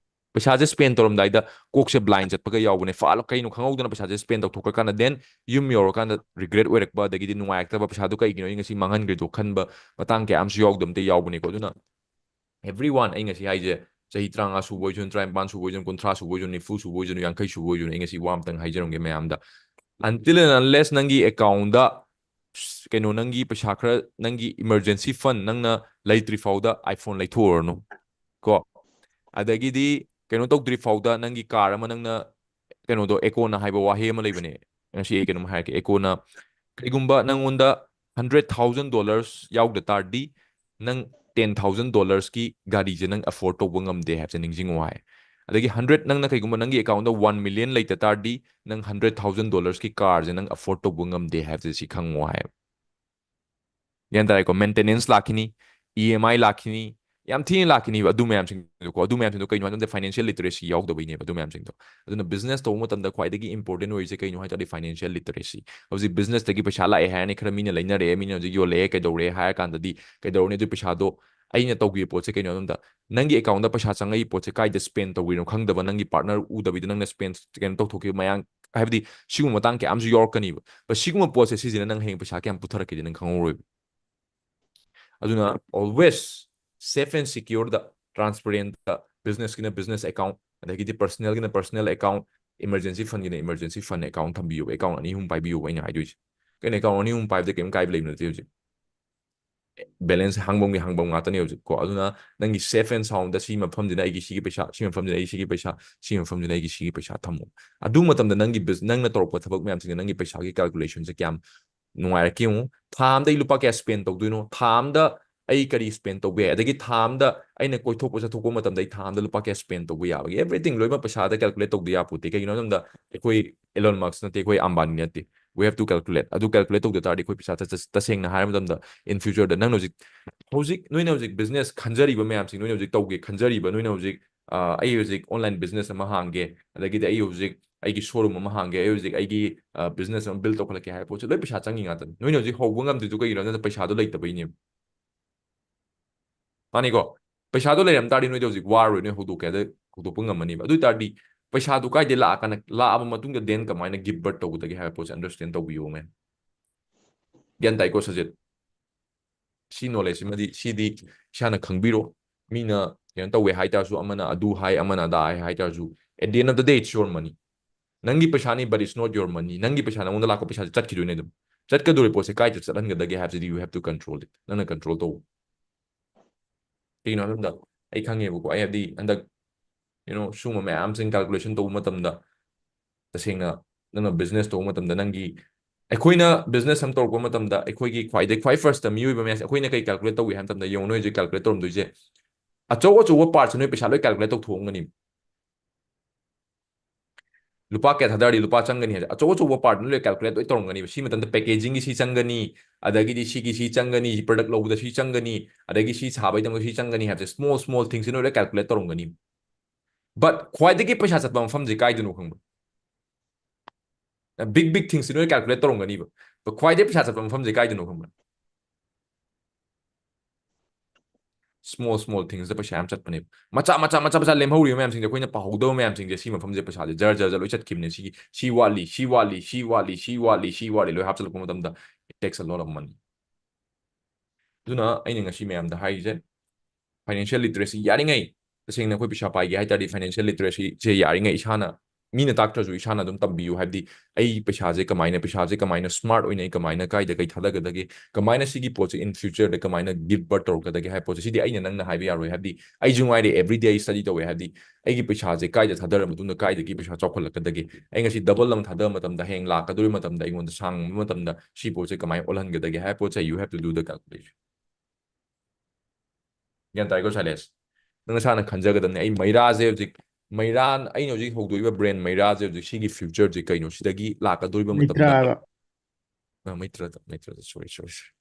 ꯄꯩꯁꯥꯁꯦ spend ꯇꯧꯔꯝꯗꯥꯏꯗ ꯀꯣꯛꯁꯦ blind ꯆꯠꯄꯒ ꯌꯥꯎꯕꯅꯦ꯫ ꯐꯥꯜ ꯀꯩꯅꯣ ꯈꯪꯍꯧꯗꯅ ꯄꯩꯁꯥꯁꯦ spend ꯇꯧꯊꯣꯛꯈ꯭ꯔꯀꯥꯟꯗ, then ꯌꯨꯝ ꯌꯧꯔꯀꯥꯟꯗ regret ꯑꯣꯏꯔꯛꯄ, ꯑꯗꯒꯤꯗꯤ ꯅꯨꯡꯉꯥꯏꯔꯛꯇꯕ, ꯄꯩꯁꯥꯗꯣ ꯀꯩꯒꯤꯅꯣ ꯑꯩ ꯉꯁꯤ ꯃꯥꯡꯍꯟꯈ꯭ꯔꯤꯗꯣ ꯈꯟꯕ ꯃꯇꯥꯡ ꯀꯌꯥ ꯑꯃꯁꯨ ꯌꯥꯎꯗꯕ ꯑꯝꯇ ꯌꯥꯎꯕꯅꯤꯀꯣ꯫ ꯑꯗꯨꯅ everyone, ꯑꯩ ꯉꯁꯤ ꯍꯥꯏꯁꯦ, ꯆꯍꯤ ꯇꯔꯥꯃꯉꯥ ꯁꯨꯕ ꯑꯣꯏꯁꯅꯨ, ꯇꯔꯥꯅꯤꯄꯥꯟ ꯁꯨꯕ ꯑꯣꯏꯁꯅꯨ, ꯀꯨꯟꯊ꯭ꯔꯥ ꯁꯨꯕ ꯑꯣꯏꯁꯅꯨ, ꯅꯤꯐꯨ ꯁꯨꯕ ꯑꯣꯏꯁꯅꯨ, ꯌꯥꯡꯈꯩ ꯁꯨꯕ ꯑꯣꯏꯁꯅꯨ, ꯑꯩ ꯉꯁꯤ ꯋꯥ ꯑꯝꯇꯪ ꯍꯥꯏꯖꯔꯝꯒꯦ ꯃꯌꯥꯝꯗ꯫ Until and unless ꯅꯪꯒꯤ account ꯗ ꯀꯩꯅꯣ, ꯅꯪꯒꯤ ꯄꯩꯁꯥ ꯈꯔ, ꯅꯪꯒꯤ emergency fund, ꯅꯪꯅ ꯂꯩꯇ꯭ꯔꯤ ꯐꯥꯎꯗ iPhone ꯂꯩꯊꯣꯛꯎꯔꯅꯨ ꯀꯣ꯫ ꯑꯗꯒꯤꯗꯤ ꯀꯩꯅꯣ ꯇꯧꯗ꯭ꯔꯤ ꯐꯥꯎꯗ ꯅꯪꯒꯤ car ꯑꯃ, ꯅꯪꯅ ꯀꯩꯅꯣꯗꯣ, ꯑꯦꯀꯣꯅ ꯍꯥꯏꯕ ꯋꯥꯍꯩ ꯑꯃ ꯂꯩꯕꯅꯦ, ꯉꯁꯤ ꯑꯩ ꯀꯩꯅꯣꯝ ꯍꯥꯏꯔꯛꯀꯦ꯫ ꯑꯦꯀꯣꯅ, ꯀꯩꯒꯨꯝꯕ ꯅꯪꯉꯣꯟꯗ hundred thousand dollars ꯌꯥꯎꯗ ꯇꯥꯔꯗꯤ, ꯅꯪ ten thousand dollars ꯀꯤ ꯒꯥꯔꯤꯁꯦ ꯅꯪ afford ꯇꯧꯕ ꯉꯝꯗꯦ ꯍꯥꯏꯕꯁꯦ ꯅꯤꯡꯁꯤꯡꯉꯨ ꯍꯥꯏ꯫ ꯑꯗꯒꯤ hundred, ꯅꯪꯅ ꯀꯩꯒꯨꯝꯕ ꯅꯪꯒꯤ account ꯗ one million ꯂꯩꯇ ꯇꯥꯔꯗꯤ, ꯅꯪ hundred thousand dollars ꯀꯤ car ꯁꯦ ꯅꯪ afford ꯇꯧꯕ ꯉꯝꯗꯦ ꯍꯥꯏꯕꯁꯦ ꯁꯤ ꯈꯪꯉꯣ ꯍꯥꯏ꯫ ꯒ꯭ꯌꯥꯟ ꯇꯥꯔꯦꯀꯣ? Maintenance ꯂꯥꯛꯈꯤꯅꯤ, E M I ꯂꯥꯛꯈꯤꯅꯤ, ꯌꯥꯝ ꯊꯤꯅ ꯂꯥꯛꯈꯤꯅꯤꯕ ꯑꯗꯨ ꯃꯌꯥꯝꯁꯤꯡꯗꯣꯀꯣ꯫ ꯑꯗꯨ ꯃꯌꯥꯝꯁꯤꯡꯗꯣ ꯀꯩꯅꯣ ꯍꯥꯏ ꯃꯇꯝꯗ financial literacy ꯌꯥꯎꯗꯕꯩꯅꯦꯕ ꯑꯗꯨ ꯃꯌꯥꯝꯁꯤꯡꯗꯣ꯫ ꯑꯗꯨꯅ business ꯇꯧꯕ ꯃꯇꯝꯗ ꯈ꯭ꯋꯥꯏꯗꯒꯤ important ꯑꯣꯏꯔꯤꯁꯦ ꯀꯩꯅꯣ ꯍꯥꯏ ꯇꯥꯔꯗꯤ financial literacy꯫ ꯍꯧꯖꯤꯛ businessꯇꯒꯤ ꯄꯩꯁꯥ ꯂꯥꯛꯑꯦ ꯍꯥꯏꯔꯅꯤ, ꯈꯔ ꯃꯤꯅ ꯂꯩꯅꯔꯛꯑꯦ, ꯃꯤꯅ ꯍꯧꯖꯤꯛ ꯌꯣꯜꯂꯛꯑꯦ, ꯀꯩꯗꯧꯔꯦ ꯍꯥꯏꯔ ꯀꯥꯟꯗꯗꯤ ꯀꯩꯗꯧꯔꯅꯤ? ꯑꯗꯨ ꯄꯩꯁꯥꯗꯣ ꯑꯩꯅ ꯇꯧꯈꯤꯕ ꯄꯣꯠꯁꯦ ꯀꯩꯅꯣ ꯍꯥꯏ ꯃꯇꯝꯗ ꯅꯪꯒꯤ accountꯇ ꯄꯩꯁꯥ ꯆꯪꯉꯛꯏ ꯄꯣꯠꯁꯦ ꯀꯥꯏꯗ spend ꯇꯧꯈ꯭ꯔꯤꯅꯣ ꯈꯪꯗꯕ, ꯅꯪꯒꯤ partner ꯎꯗꯕꯤꯗ ꯅꯪꯅ spend ꯀꯩꯅꯣ ꯇꯧꯊꯣꯛꯈꯤꯕ ꯃꯌꯥꯝ, ꯍꯥꯏꯕꯗꯤ ꯁꯤꯒꯨꯝꯕ ꯃꯇꯥꯡ ꯀꯌꯥ ꯑꯃꯁꯨ ꯌꯥꯎꯔꯛꯀꯅꯤꯕ꯫ But ꯁꯤꯒꯨꯝꯕ ꯄꯣꯠꯁꯦ ꯁꯤꯁꯤꯅ ꯅꯪ ꯍꯌꯦꯡ ꯄꯩꯁꯥ ꯀꯌꯥꯝ ꯄꯨꯊꯔꯛꯀꯦꯗꯤ ꯅꯪ ꯈꯪꯍꯧꯔꯣꯏꯕ꯫ ꯑꯗꯨꯅ always safe and secureꯗ, transparentꯇ, businessꯀꯤꯅ business account, ꯑꯗꯒꯤꯗꯤ personalꯒꯤꯅ personal account, emergency fundꯒꯤꯅ emergency fund account ꯊꯝꯕꯤꯌꯨꯕ꯫ Account ꯑꯅꯤ ꯑꯍꯨꯝ ꯄꯥꯏꯕꯤꯌꯨꯕ ꯑꯩꯅ ꯍꯥꯏꯗꯣꯏꯁꯦ꯫ ꯀꯩꯅꯣ, account ꯑꯅꯤ ꯑꯍꯨꯝ ꯄꯥꯏꯕꯗ ꯀꯩꯝ ꯀꯥꯏꯕ ꯂꯩꯕ ꯅꯠꯇꯦ ꯍꯧꯖꯤꯛ꯫ Balance ꯍꯥꯡꯐꯝꯒꯤ ꯍꯥꯡꯐꯝ ꯉꯥꯛꯇꯅꯦ ꯍꯧꯖꯤꯛ ꯀꯣ꯫ ꯑꯗꯨꯅ ꯅꯪꯒꯤ safe and soundꯗ ꯁꯤ ꯃꯐꯝꯁꯤꯅ ꯑꯩꯒꯤ ꯁꯤꯒꯤ ꯄꯩꯁꯥ, ꯁꯤ ꯃꯐꯝꯁꯤꯅ ꯑꯩꯒꯤ ꯁꯤꯒꯤ ꯄꯩꯁꯥ, ꯁꯤ ꯃꯐꯝꯁꯤꯅ ꯑꯩꯒꯤ ꯁꯤꯒꯤ ꯄꯩꯁꯥ ꯊꯝꯃꯣ꯫ ꯑꯗꯨ ꯃꯇꯝꯗ ꯅꯪꯒꯤ bus-, ꯅꯪꯅ ꯇꯧꯔꯛꯄ ꯊꯕꯛ ꯃꯌꯥꯝꯁꯤꯡꯁꯦ ꯅꯪꯒꯤ ꯄꯩꯁꯥꯒꯤ calculationꯁꯦ ꯀꯌꯥꯝ ꯅꯨꯡꯉꯥꯏꯔꯛꯀꯦ ꯌꯦꯡꯉꯨ꯫ ꯊꯥ ꯑꯃꯗ ꯑꯩ ꯂꯨꯄꯥ ꯀꯌꯥ spend ꯇꯧꯗꯣꯏꯅꯣ? ꯊꯥ ꯑꯃꯗ ꯑꯩ ꯀꯔꯤ spend ꯇꯧꯕ ꯌꯥꯏ? ꯑꯗꯒꯤ ꯊꯥ ꯑꯃꯗ ꯑꯩꯅ ꯀꯣꯏꯊꯣꯛꯄ ꯆꯠꯊꯣꯛꯄ ꯃꯇꯝꯗ ꯑꯩ ꯊꯥ ꯑꯃꯗ ꯂꯨꯄꯥ ꯀꯌꯥ spend ꯇꯧꯕ ꯌꯥꯕꯒꯦ? Everything ꯂꯣꯏꯅꯃꯛ ꯄꯩꯁꯥꯗ calculate ꯇꯧꯗ ꯌꯥꯄꯣꯠꯇꯦ꯫ ꯀꯩꯒꯤꯅꯣ ꯍꯥꯏ ꯃꯇꯝꯗ ꯑꯩꯈꯣꯏ Elon Musk ꯅꯠꯇꯦ, ꯑꯩꯈꯣꯏ ꯑꯝꯕꯥꯅꯤ ꯅꯠꯇꯦ꯫ We have to calculate꯫ ꯑꯗꯨ calculate ꯇꯧꯗ ꯇꯥꯔꯗꯤ ꯑꯩꯈꯣꯏ ꯄꯩꯁꯥ ꯇ-, ꯇ-, ꯇꯁꯦꯡꯅ ꯍꯥꯏꯔ ꯃꯇꯝꯗ in futureꯗ ꯅꯪꯅ ꯍꯧꯖꯤꯛ, ꯍꯧꯖꯤꯛ ꯅꯣꯏꯅ ꯍꯧꯖꯤꯛ business ꯈꯟꯖꯔꯤꯕ ꯃꯌꯥꯝꯁꯤꯡ, ꯅꯣꯏꯅ ꯍꯧꯖꯤꯛ ꯇꯧꯒꯦ ꯈꯟꯖꯔꯤꯕ, ꯅꯣꯏꯅ ꯍꯧꯖꯤꯛ, ꯑ, "ꯑꯩ ꯍꯧꯖꯤꯛ online business ꯑꯃ ꯍꯥꯡꯒꯦ, ꯑꯗꯒꯤꯗꯤ ꯑꯩ ꯍꯧꯖꯤꯛ ꯑꯩꯒꯤ showroom ꯑꯃ ꯍꯥꯡꯒꯦ, ꯑꯩ ꯍꯧꯖꯤꯛ ꯑꯩꯒꯤ, ꯑ, business ꯑꯃ build ꯇꯧꯈꯠꯂꯛꯀꯦ" ꯍꯥꯏꯕ ꯄꯣꯠꯁꯦ ꯂꯣꯏ ꯄꯩꯁꯥ ꯆꯪꯉꯤ ꯉꯥꯛꯇꯅꯤ꯫ ꯅꯣꯏꯅ ꯍꯧꯖꯤꯛ ꯍꯧꯕ ꯉꯝꯗ꯭ꯔꯤꯗꯨ ꯀꯩꯒꯤꯅꯣ ꯍꯥꯏ ꯃꯇꯝꯗ ꯄꯩꯁꯥꯗꯣ ꯂꯩꯇꯕꯩꯅꯦꯕ꯫ ꯃꯥꯅꯤꯀꯣ? ꯄꯩꯁꯥꯗꯣ ꯂꯩꯔꯝ ꯇꯥꯔꯗꯤ ꯅꯣꯏꯗꯤ ꯍꯧꯖꯤꯛ ꯋꯥꯔꯣꯏ, ꯅꯣꯏ ꯍꯧꯗꯣꯛꯀꯦ ꯍꯥꯏꯗ ꯍꯧꯗꯣꯛꯄ ꯉꯝꯃꯅꯤꯕ꯫ ꯑꯗꯨ ꯑꯣꯏ ꯇꯥꯔꯗꯤ ꯄꯩꯁꯥꯗꯣ ꯀꯥꯏꯗꯩ ꯂꯥꯛꯑꯀꯥꯟꯗ, ꯂꯥꯛꯑꯕ ꯃꯇꯨꯡꯗ then ꯀꯃꯥꯏꯅ give birth ꯇꯧꯒꯗꯒꯦ ꯍꯥꯏꯕ ꯄꯣꯠꯁꯦ understand ꯇꯧꯕꯤꯌꯣ, man꯫ ꯒ꯭ꯌꯥꯟ ꯇꯥꯏꯀꯣ, ꯁꯖꯤꯠ? ꯁꯤ knowledge ꯁꯤꯃꯗꯤ, ꯁꯤꯗꯤ ꯏꯁꯥꯅ ꯈꯪꯕꯤꯔꯣ꯫ ꯃꯤꯅ ꯀꯩꯅꯣ ꯇꯧꯋꯦ ꯍꯥꯏ ꯇꯥꯔꯁꯨ, ꯑꯃꯅ ꯑꯗꯨ ꯍꯥꯏ, ꯑꯃꯅ ꯑꯗꯥ ꯍꯥꯏ ꯍꯥꯏ ꯇꯥꯔꯁꯨ, at the end of the day, it's your money꯫ ꯅꯪꯒꯤ ꯄꯩꯁꯥꯅꯤ, but it's not your money꯫ ꯅꯪꯒꯤ ꯄꯩꯁꯥ, ꯅꯪꯉꯣꯟꯗ ꯂꯥꯛꯄ ꯄꯩꯁꯥꯁꯦ ꯆꯠꯈꯤꯗꯣꯏꯅꯦ ꯑꯗꯨꯝ꯫ ꯆꯠꯀꯗꯧꯔꯤꯕ ꯄꯣꯠꯁꯦ ꯀꯥꯏꯗ ꯆꯠꯍꯟꯒꯗꯒꯦ ꯍꯥꯏꯕꯁꯤꯗꯤ you have to control it꯫ ꯅꯪꯅ control ꯇꯧ꯫ ꯀꯩꯒꯤꯅꯣ ꯍꯥꯏꯕ ꯃꯇꯝꯗ ꯑꯩ ꯈꯪꯉꯦꯕꯀꯣ, ꯑꯩ ꯍꯥꯏꯕꯗꯤ ꯍꯟꯗꯛ, you know, ꯁꯤꯒꯨꯝꯕ ꯃꯌꯥꯝꯁꯤꯡ calculation ꯇꯧꯕ ꯃꯇꯝꯗ, ꯇꯁꯦꯡꯅ ꯅꯪꯅ business ꯇꯧꯕ ꯃꯇꯝꯗ ꯅꯪꯒꯤ, ꯑꯩꯈꯣꯏꯅ business ꯑꯃ ꯇꯧꯔꯛꯄ ꯃꯇꯝꯗ ꯑꯩꯈꯣꯏꯒꯤ ꯈ꯭ꯋꯥꯏꯗꯒꯤ, ꯈ꯭ꯋꯥꯏ first ꯃꯤꯑꯣꯏꯕ ꯃꯌꯥꯝꯁꯦ ꯑꯩꯈꯣꯏꯅ ꯀꯩ calculate ꯇꯧꯏ ꯍꯥꯏꯕ ꯃꯇꯝꯗ, ꯌꯦꯡꯉꯨ, ꯅꯣꯏ ꯍꯧꯖꯤꯛ calculate ꯇꯧꯔꯝꯗꯣꯏꯁꯦ, ꯑꯆꯧ ꯑꯆꯧꯕ partꯁꯦ ꯅꯣꯏ ꯄꯩꯁꯥ ꯂꯣꯏ calculate ꯇꯧꯊꯣꯛꯑꯝꯒꯅꯤ꯫ ꯂꯨꯄꯥ ꯀꯌꯥ ꯊꯥꯗꯔꯗꯤ ꯂꯨꯄꯥ ꯆꯪꯒꯅꯤ ꯍꯥꯏꯁꯦ ꯑꯆꯧ ꯑꯆꯧꯕ ꯄꯥꯔꯠꯅ ꯂꯣꯏ ꯀꯦꯜꯀꯨꯂꯦꯠ ꯂꯣꯏ ꯇꯧꯔꯝꯒꯅꯤꯕ꯫ ꯁꯤ ꯃꯇꯝꯗ ꯄꯦꯀꯦꯖꯤꯡꯒꯤ ꯁꯤ ꯆꯪꯒꯅꯤ, ꯑꯗꯒꯤꯗꯤ ꯁꯤꯒꯤ ꯁꯤ ꯆꯪꯒꯅꯤ, ꯁꯤ ꯄ꯭ꯔꯗꯛ ꯂꯧꯕꯗ ꯁꯤ ꯆꯪꯒꯅꯤ, ꯑꯗꯒꯤ ꯁꯤ ꯁꯥꯕꯒꯤꯗꯃꯛ ꯁꯤ ꯆꯪꯒꯅꯤ ꯍꯥꯏꯕꯁꯦ small small things ꯁꯤ ꯂꯣꯏ ꯀꯦꯜꯀꯨꯂꯦꯠ ꯇꯧꯔꯝꯒꯅꯤ꯫ But ꯈ꯭ꯋꯥꯏꯗꯒꯤ ꯄꯩꯁꯥ ꯆꯠꯄ ꯃꯐꯝꯁꯦ ꯀꯥꯏꯗꯅꯣ ꯈꯪꯕ꯭ꯔꯥ? Big big things ꯁꯤ ꯂꯣꯏ ꯀꯦꯜꯀꯨꯂꯦꯠ ꯇꯧꯔꯝꯒꯅꯤꯕ꯫ But ꯈ꯭ꯋꯥꯏꯗꯒꯤ ꯄꯩꯁꯥ ꯆꯠꯄ ꯃꯐꯝꯁꯦ ꯀꯥꯏꯗꯅꯣ ꯈꯪꯕ꯭ꯔꯥ? Small small things ꯗ ꯄꯩꯁꯥ ꯌꯥꯝ ꯆꯠꯄꯅꯦꯕ꯫ ꯃꯆꯥ ꯃꯆꯥ ꯃꯆꯥ ꯃꯆꯥ ꯂꯦꯝꯍꯧꯔꯤꯕ ꯃꯌꯥꯝꯁꯤꯡꯁꯦ, ꯑꯩꯈꯣꯏꯅ ꯄꯥꯍꯧꯗꯕ ꯃꯌꯥꯝꯁꯤꯡꯁꯦ, ꯁꯤ ꯃꯐꯝꯁꯦ ꯄꯩꯁꯥꯁꯦ ꯖꯔ ꯖꯔ ꯖꯔ ꯂꯣꯏ ꯆꯠꯈꯤꯕꯅꯦ꯫ ꯁꯤꯒꯤ ꯁꯤ ꯋꯥꯠꯂꯤ, ꯁꯤ ꯋꯥꯠꯂꯤ, ꯁꯤ ꯋꯥꯠꯂꯤ, ꯁꯤ ꯋꯥꯠꯂꯤ, ꯁꯤ ꯋꯥꯠꯂꯤ ꯂꯣꯏ ꯍꯥꯞꯆꯤꯜꯂꯛꯄ ꯃꯇꯝꯗ it takes a lot of money꯫ ꯑꯗꯨꯅ ꯑꯩꯅ ꯉꯁꯤ ꯃꯌꯥꯝꯗ ꯍꯥꯏꯔꯤꯁꯦ, financial literacy ꯌꯥꯔꯤꯉꯩ, ꯇꯁꯦꯡꯅ ꯑꯩꯈꯣꯏ ꯄꯩꯁꯥ ꯄꯥꯏꯒꯦ ꯍꯥꯏ ꯇꯥꯔꯗꯤ financial literacy ꯁꯦ ꯌꯥꯔꯤꯉꯩ ꯏꯁꯥꯅ, ꯃꯤꯅ ꯇꯥꯛꯇ꯭ꯔꯁꯨ ꯏꯁꯥꯅ ꯑꯗꯨꯝ ꯇꯝꯕꯤꯌꯨ꯫ ꯍꯥꯏꯕꯗꯤ ꯑꯩ ꯄꯩꯁꯥꯁꯦ ꯀꯃꯥꯏꯅ, ꯄꯩꯁꯥꯁꯦ ꯀꯃꯥꯏꯅ smart ꯑꯣꯏꯅ ꯑꯩ ꯀꯃꯥꯏꯅ ꯀꯥꯏꯗ ꯀꯩ ꯊꯥꯗꯒꯗꯒꯦ, ꯀꯃꯥꯏꯅ ꯁꯤꯒꯤ ꯄꯣꯠꯁꯦ in future ꯗ ꯀꯃꯥꯏꯅ give birth ꯇꯧꯔꯛꯀꯗꯒꯦ ꯍꯥꯏꯕ ꯄꯣꯠꯁꯦ, ꯁꯤꯗꯤ ꯑꯩꯅ ꯅꯪꯅ ꯍꯥꯏꯕ ꯌꯥꯔꯣꯏ꯫ ꯍꯥꯏꯕꯗꯤ ꯑꯩꯁꯨ ꯉꯥꯏꯔꯦ, every day ꯑꯩ study ꯇꯧꯋꯦ꯫ ꯍꯥꯏꯕꯗꯤ ꯑꯩꯒꯤ ꯄꯩꯁꯥꯁꯦ ꯀꯥꯏꯗ ꯊꯥꯗꯔ ꯃꯇꯨꯡꯗ ꯀꯥꯏꯗꯒꯤ ꯄꯩꯁꯥ ꯆꯥꯎꯈꯠꯂꯛꯀꯗꯒꯦ, ꯑꯩ ꯉꯁꯤ double ꯑꯃ ꯊꯥꯗꯕ ꯃꯇꯝꯗ ꯍꯌꯦꯡ ꯂꯥꯛꯀꯗꯧꯔꯤꯕ ꯃꯇꯝꯗ ꯑꯩꯉꯣꯟꯗ ꯁꯥꯡꯕ ꯃꯇꯝꯗ ꯁꯤ ꯄꯣꯠꯁꯦ ꯀꯃꯥꯏꯅ ꯑꯣꯜꯍꯟꯒꯗꯒꯦ ꯍꯥꯏꯕ ꯄꯣꯠꯁꯦ you have to do the calculation꯫ ꯒ꯭ꯌꯥꯟ ꯇꯥꯏꯀꯣ ꯁꯥꯏꯂꯦꯁ? ꯅꯪ ꯅꯁꯥꯅ ꯈꯟꯖꯒꯗꯕꯅꯤ꯫ ꯑꯩ ꯃꯩꯔꯥꯁꯦ ꯍꯧꯖꯤꯛ, ꯃꯩꯔꯥ, ꯑꯩꯅ ꯍꯧꯖꯤꯛ ꯍꯧꯗꯣꯛꯏꯕ brand ꯃꯩꯔꯥꯁꯦ ꯍꯧꯖꯤꯛ ꯁꯤꯒꯤ future ꯁꯦ ꯀꯩꯅꯣ? ꯁꯤꯗꯒꯤ ꯂꯥꯛꯀꯗꯧꯔꯤꯕ ꯃꯇꯝꯗ ꯃꯩꯇ꯭ꯔꯥ ꯍꯥꯏꯕ꯫ ꯑ, ꯃꯩꯇ꯭ꯔꯗ, ꯃꯩꯇ꯭ꯔꯗ, sorry, sorry, sorry.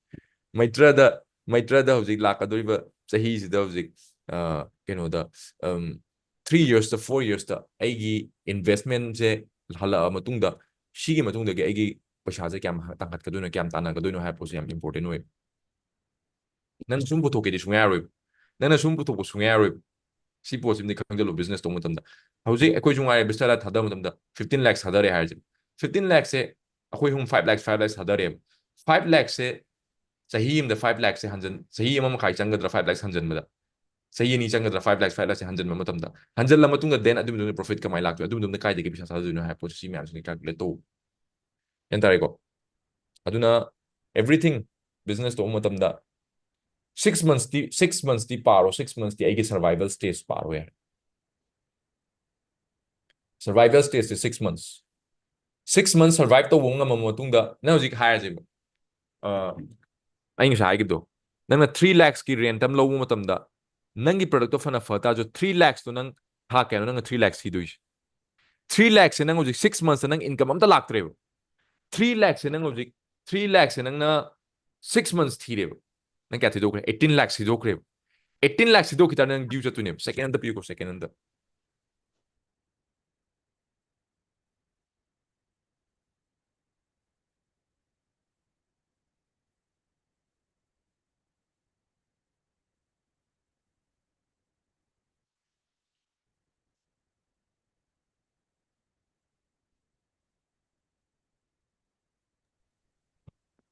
ꯃꯩꯇ꯭ꯔꯗ, ꯃꯩꯇ꯭ꯔꯗ ꯍꯧꯖꯤꯛ ꯂꯥꯛꯀꯗꯧꯔꯤꯕ ꯆꯍꯤꯁꯤꯗ ꯍꯧꯖꯤꯛ, ꯑ, ꯀꯩꯅꯣꯗ, ꯎꯝ, three years ꯇ, four years ꯇ ꯑꯩꯒꯤ investment ꯁꯦ ꯍꯜꯂꯛꯑ ꯃꯇꯨꯡꯗ, ꯁꯤꯒꯤ ꯃꯇꯨꯡꯗꯒꯤ ꯑꯩꯒꯤ ꯄꯩꯁꯥꯁꯦ ꯀꯌꯥꯝ ꯇꯥꯟꯈꯠꯀꯗꯣꯏꯅꯣ, ꯀꯌꯥꯝ ꯇꯥꯟꯅꯒꯗꯣꯏꯅꯣ ꯍꯥꯏꯕ ꯄꯣꯠꯁꯦ ꯌꯥꯝ important ꯑꯣꯏ꯫ ꯅꯪꯅ ꯁꯨꯝ ꯄꯨꯊꯣꯛꯀꯦꯗꯤ ꯁꯨꯡꯌꯥ ꯌꯥꯔꯣꯏꯕ꯫ ꯅꯪꯅ ꯁꯨꯝ ꯄꯨꯊꯣꯛꯄ ꯁꯨꯡꯌꯥ ꯌꯥꯔꯣꯏꯕ꯫ ꯁꯤ ꯄꯣꯠꯁꯤꯃꯗꯤ ꯈꯪꯖꯜꯂꯨ, business ꯇꯧꯕ ꯃꯇꯝꯗ꯫ ꯍꯧꯖꯤꯛ ꯑꯩꯈꯣꯏꯁꯨ ꯉꯥꯏꯔꯦ, ꯕꯤꯁꯥꯂꯥ ꯊꯥꯗꯕ ꯃꯇꯝꯗ fifteen lakhs ꯊꯥꯗꯔꯦ ꯍꯥꯏꯔꯁꯦ꯫ Fifteen lakhs ꯁꯦ ꯑꯩꯈꯣꯏ ꯑꯍꯨꯝ five lakhs, five lakhs ꯊꯥꯗꯔꯦꯕ꯫ Five lakhs ꯁꯦ ꯆꯍꯤ ꯑꯃꯗ five lakhs ꯁꯦ ꯍꯟꯖꯟ-, ꯆꯍꯤ ꯑꯃ ꯃꯈꯥꯏ ꯆꯪꯒꯗ꯭ꯔꯥ five lakhs ꯍꯟꯖꯟꯕꯗ? ꯆꯍꯤ ꯑꯅꯤ ꯆꯪꯒꯗ꯭ꯔꯥ five lakhs, five lakhs ꯁꯦ ꯍꯟꯖꯟꯕ ꯃꯇꯝꯗ? ꯍꯟꯖꯜꯂ ꯃꯇꯨꯡꯗ then ꯑꯗꯨꯒꯤ ꯃꯇꯨꯡꯗ profit ꯀꯃꯥꯏꯅ ꯂꯥꯛꯇꯣꯏꯅꯣ? ꯑꯗꯨꯒꯤ ꯃꯇꯨꯡꯗ ꯀꯥꯏꯗꯒꯤ ꯄꯩꯁꯥ ꯊꯥꯗꯗꯣꯏꯅꯣ ꯍꯥꯏꯕ ꯄꯣꯠꯁꯦ ꯁꯤ ꯃꯌꯥꯝꯁꯤꯅ calculate ꯇꯧ꯫ ꯒ꯭ꯌꯥꯟ ꯇꯥꯔꯦꯀꯣ? ꯑꯗꯨꯅ everything business ꯇꯧꯕ ꯃꯇꯝꯗ six months T, six months T ꯄꯥꯔꯣ, six months ꯇꯤ ꯑꯩꯒꯤ survival stage ꯄꯥꯔꯣ ꯌꯥꯔꯦ꯫ Survival stage ꯁꯦ six months꯫ Six months survive ꯇꯧꯕ ꯉꯝꯃꯕ ꯃꯇꯨꯡꯗ ꯅꯪ ꯍꯧꯖꯤꯛ ꯍꯥꯏꯔꯁꯦꯕ, ꯑ, ꯑꯩ ꯉꯁꯥꯏ ꯍꯥꯏꯈꯤꯕꯗꯣ, ꯅꯪꯅ three lakhs ꯀꯤ rent ꯑꯃ ꯂꯧꯕ ꯃꯇꯝꯗ ꯅꯪꯒꯤ product ꯇꯣ ꯐꯅ ꯐ ꯇꯥꯔꯁꯨ three lakhs ꯇꯣ ꯅꯪ ꯊꯥ ꯀꯌꯥꯅꯣ ꯅꯪꯅ three lakhs ꯊꯤꯗꯣꯏꯁꯦ? Three lakhs ꯁꯦ ꯅꯪ ꯍꯧꯖꯤꯛ six months ꯇ ꯅꯪ income ꯑꯝꯇ ꯂꯥꯛꯇ꯭ꯔꯦꯕ꯫ Three lakhs ꯁꯦ ꯅꯪ ꯍꯧꯖꯤꯛ, three lakhs ꯁꯦ ꯅꯪꯅ six months ꯊꯤꯔꯦꯕ꯫ ꯅꯪ ꯀꯌꯥ ꯊꯤꯗꯣꯛꯈ꯭ꯔꯦ? Eighteen lakhs ꯊꯤꯗꯣꯛꯈ꯭ꯔꯦꯕ꯫ Eighteen lakhs ꯊꯤꯗꯣꯛꯈꯤ ꯇꯥꯔꯗꯤ ꯅꯪ due ꯆꯠꯇꯣꯏꯅꯦꯕ꯫ Second ꯑꯝꯇ ꯄꯤꯌꯨꯀꯣ, second ꯑꯝꯇ꯫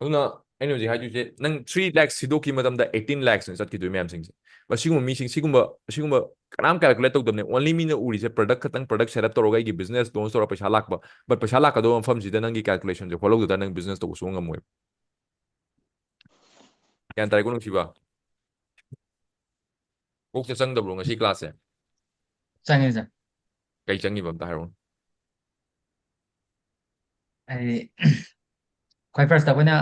ꯑꯗꯨꯅ ꯑꯩꯅ ꯍꯧꯖꯤꯛ ꯍꯥꯏꯗꯣꯏꯁꯦ, ꯅꯪ three lakhs ꯊꯤꯗꯣꯛꯈꯤ ꯃꯇꯝꯗ eighteen lakhs ꯅꯦ ꯆꯠꯈꯤꯗꯣꯏ ꯃꯌꯥꯝꯁꯤꯡꯁꯦ꯫ ꯃꯁꯤꯒꯨꯝꯕ ꯃꯤꯁꯤꯡ, ꯁꯤꯒꯨꯝꯕ, ꯑꯁꯤꯒꯨꯝꯕ ꯀꯅꯥꯝ calculate ꯇꯧꯗꯕꯅꯦ꯫ Only ꯃꯤꯅ ꯎꯔꯤꯁꯦ product ꯈꯛꯇꯪ, product set up ꯇꯧꯔꯒ ꯑꯩꯒꯤ business launch ꯇꯧꯔꯒ ꯄꯩꯁꯥ ꯂꯥꯛꯄ, but ꯄꯩꯁꯥ ꯂꯥꯛꯀꯗꯧꯕ ꯃꯐꯝꯁꯤꯗ ꯅꯪꯒꯤ calculation ꯁꯦ ꯍꯣꯠꯍꯧꯗ ꯇꯥꯔꯗꯤ ꯅꯪ business ꯇꯧꯕ ꯁꯨꯡꯉꯝ ꯉꯝꯃꯣꯏꯕ꯫ ꯒ꯭ꯌꯥꯟ ꯇꯥꯔꯦꯀꯣ, ꯅꯨꯡꯁꯤꯕ? ꯀꯣꯛꯇ ꯆꯪꯗꯕ꯭ꯔꯣ ꯉꯁꯤ class ꯁꯦ? ꯆꯪꯉꯦ, sir꯫ ꯀꯩ ꯆꯪꯉꯤꯕ ꯑꯝꯇ ꯍꯥꯏꯔꯛꯑꯣ꯫ ꯍꯥꯏꯗꯤ, ꯈ꯭ꯋꯥꯏ first ꯇ ꯑꯩꯈꯣꯏꯅ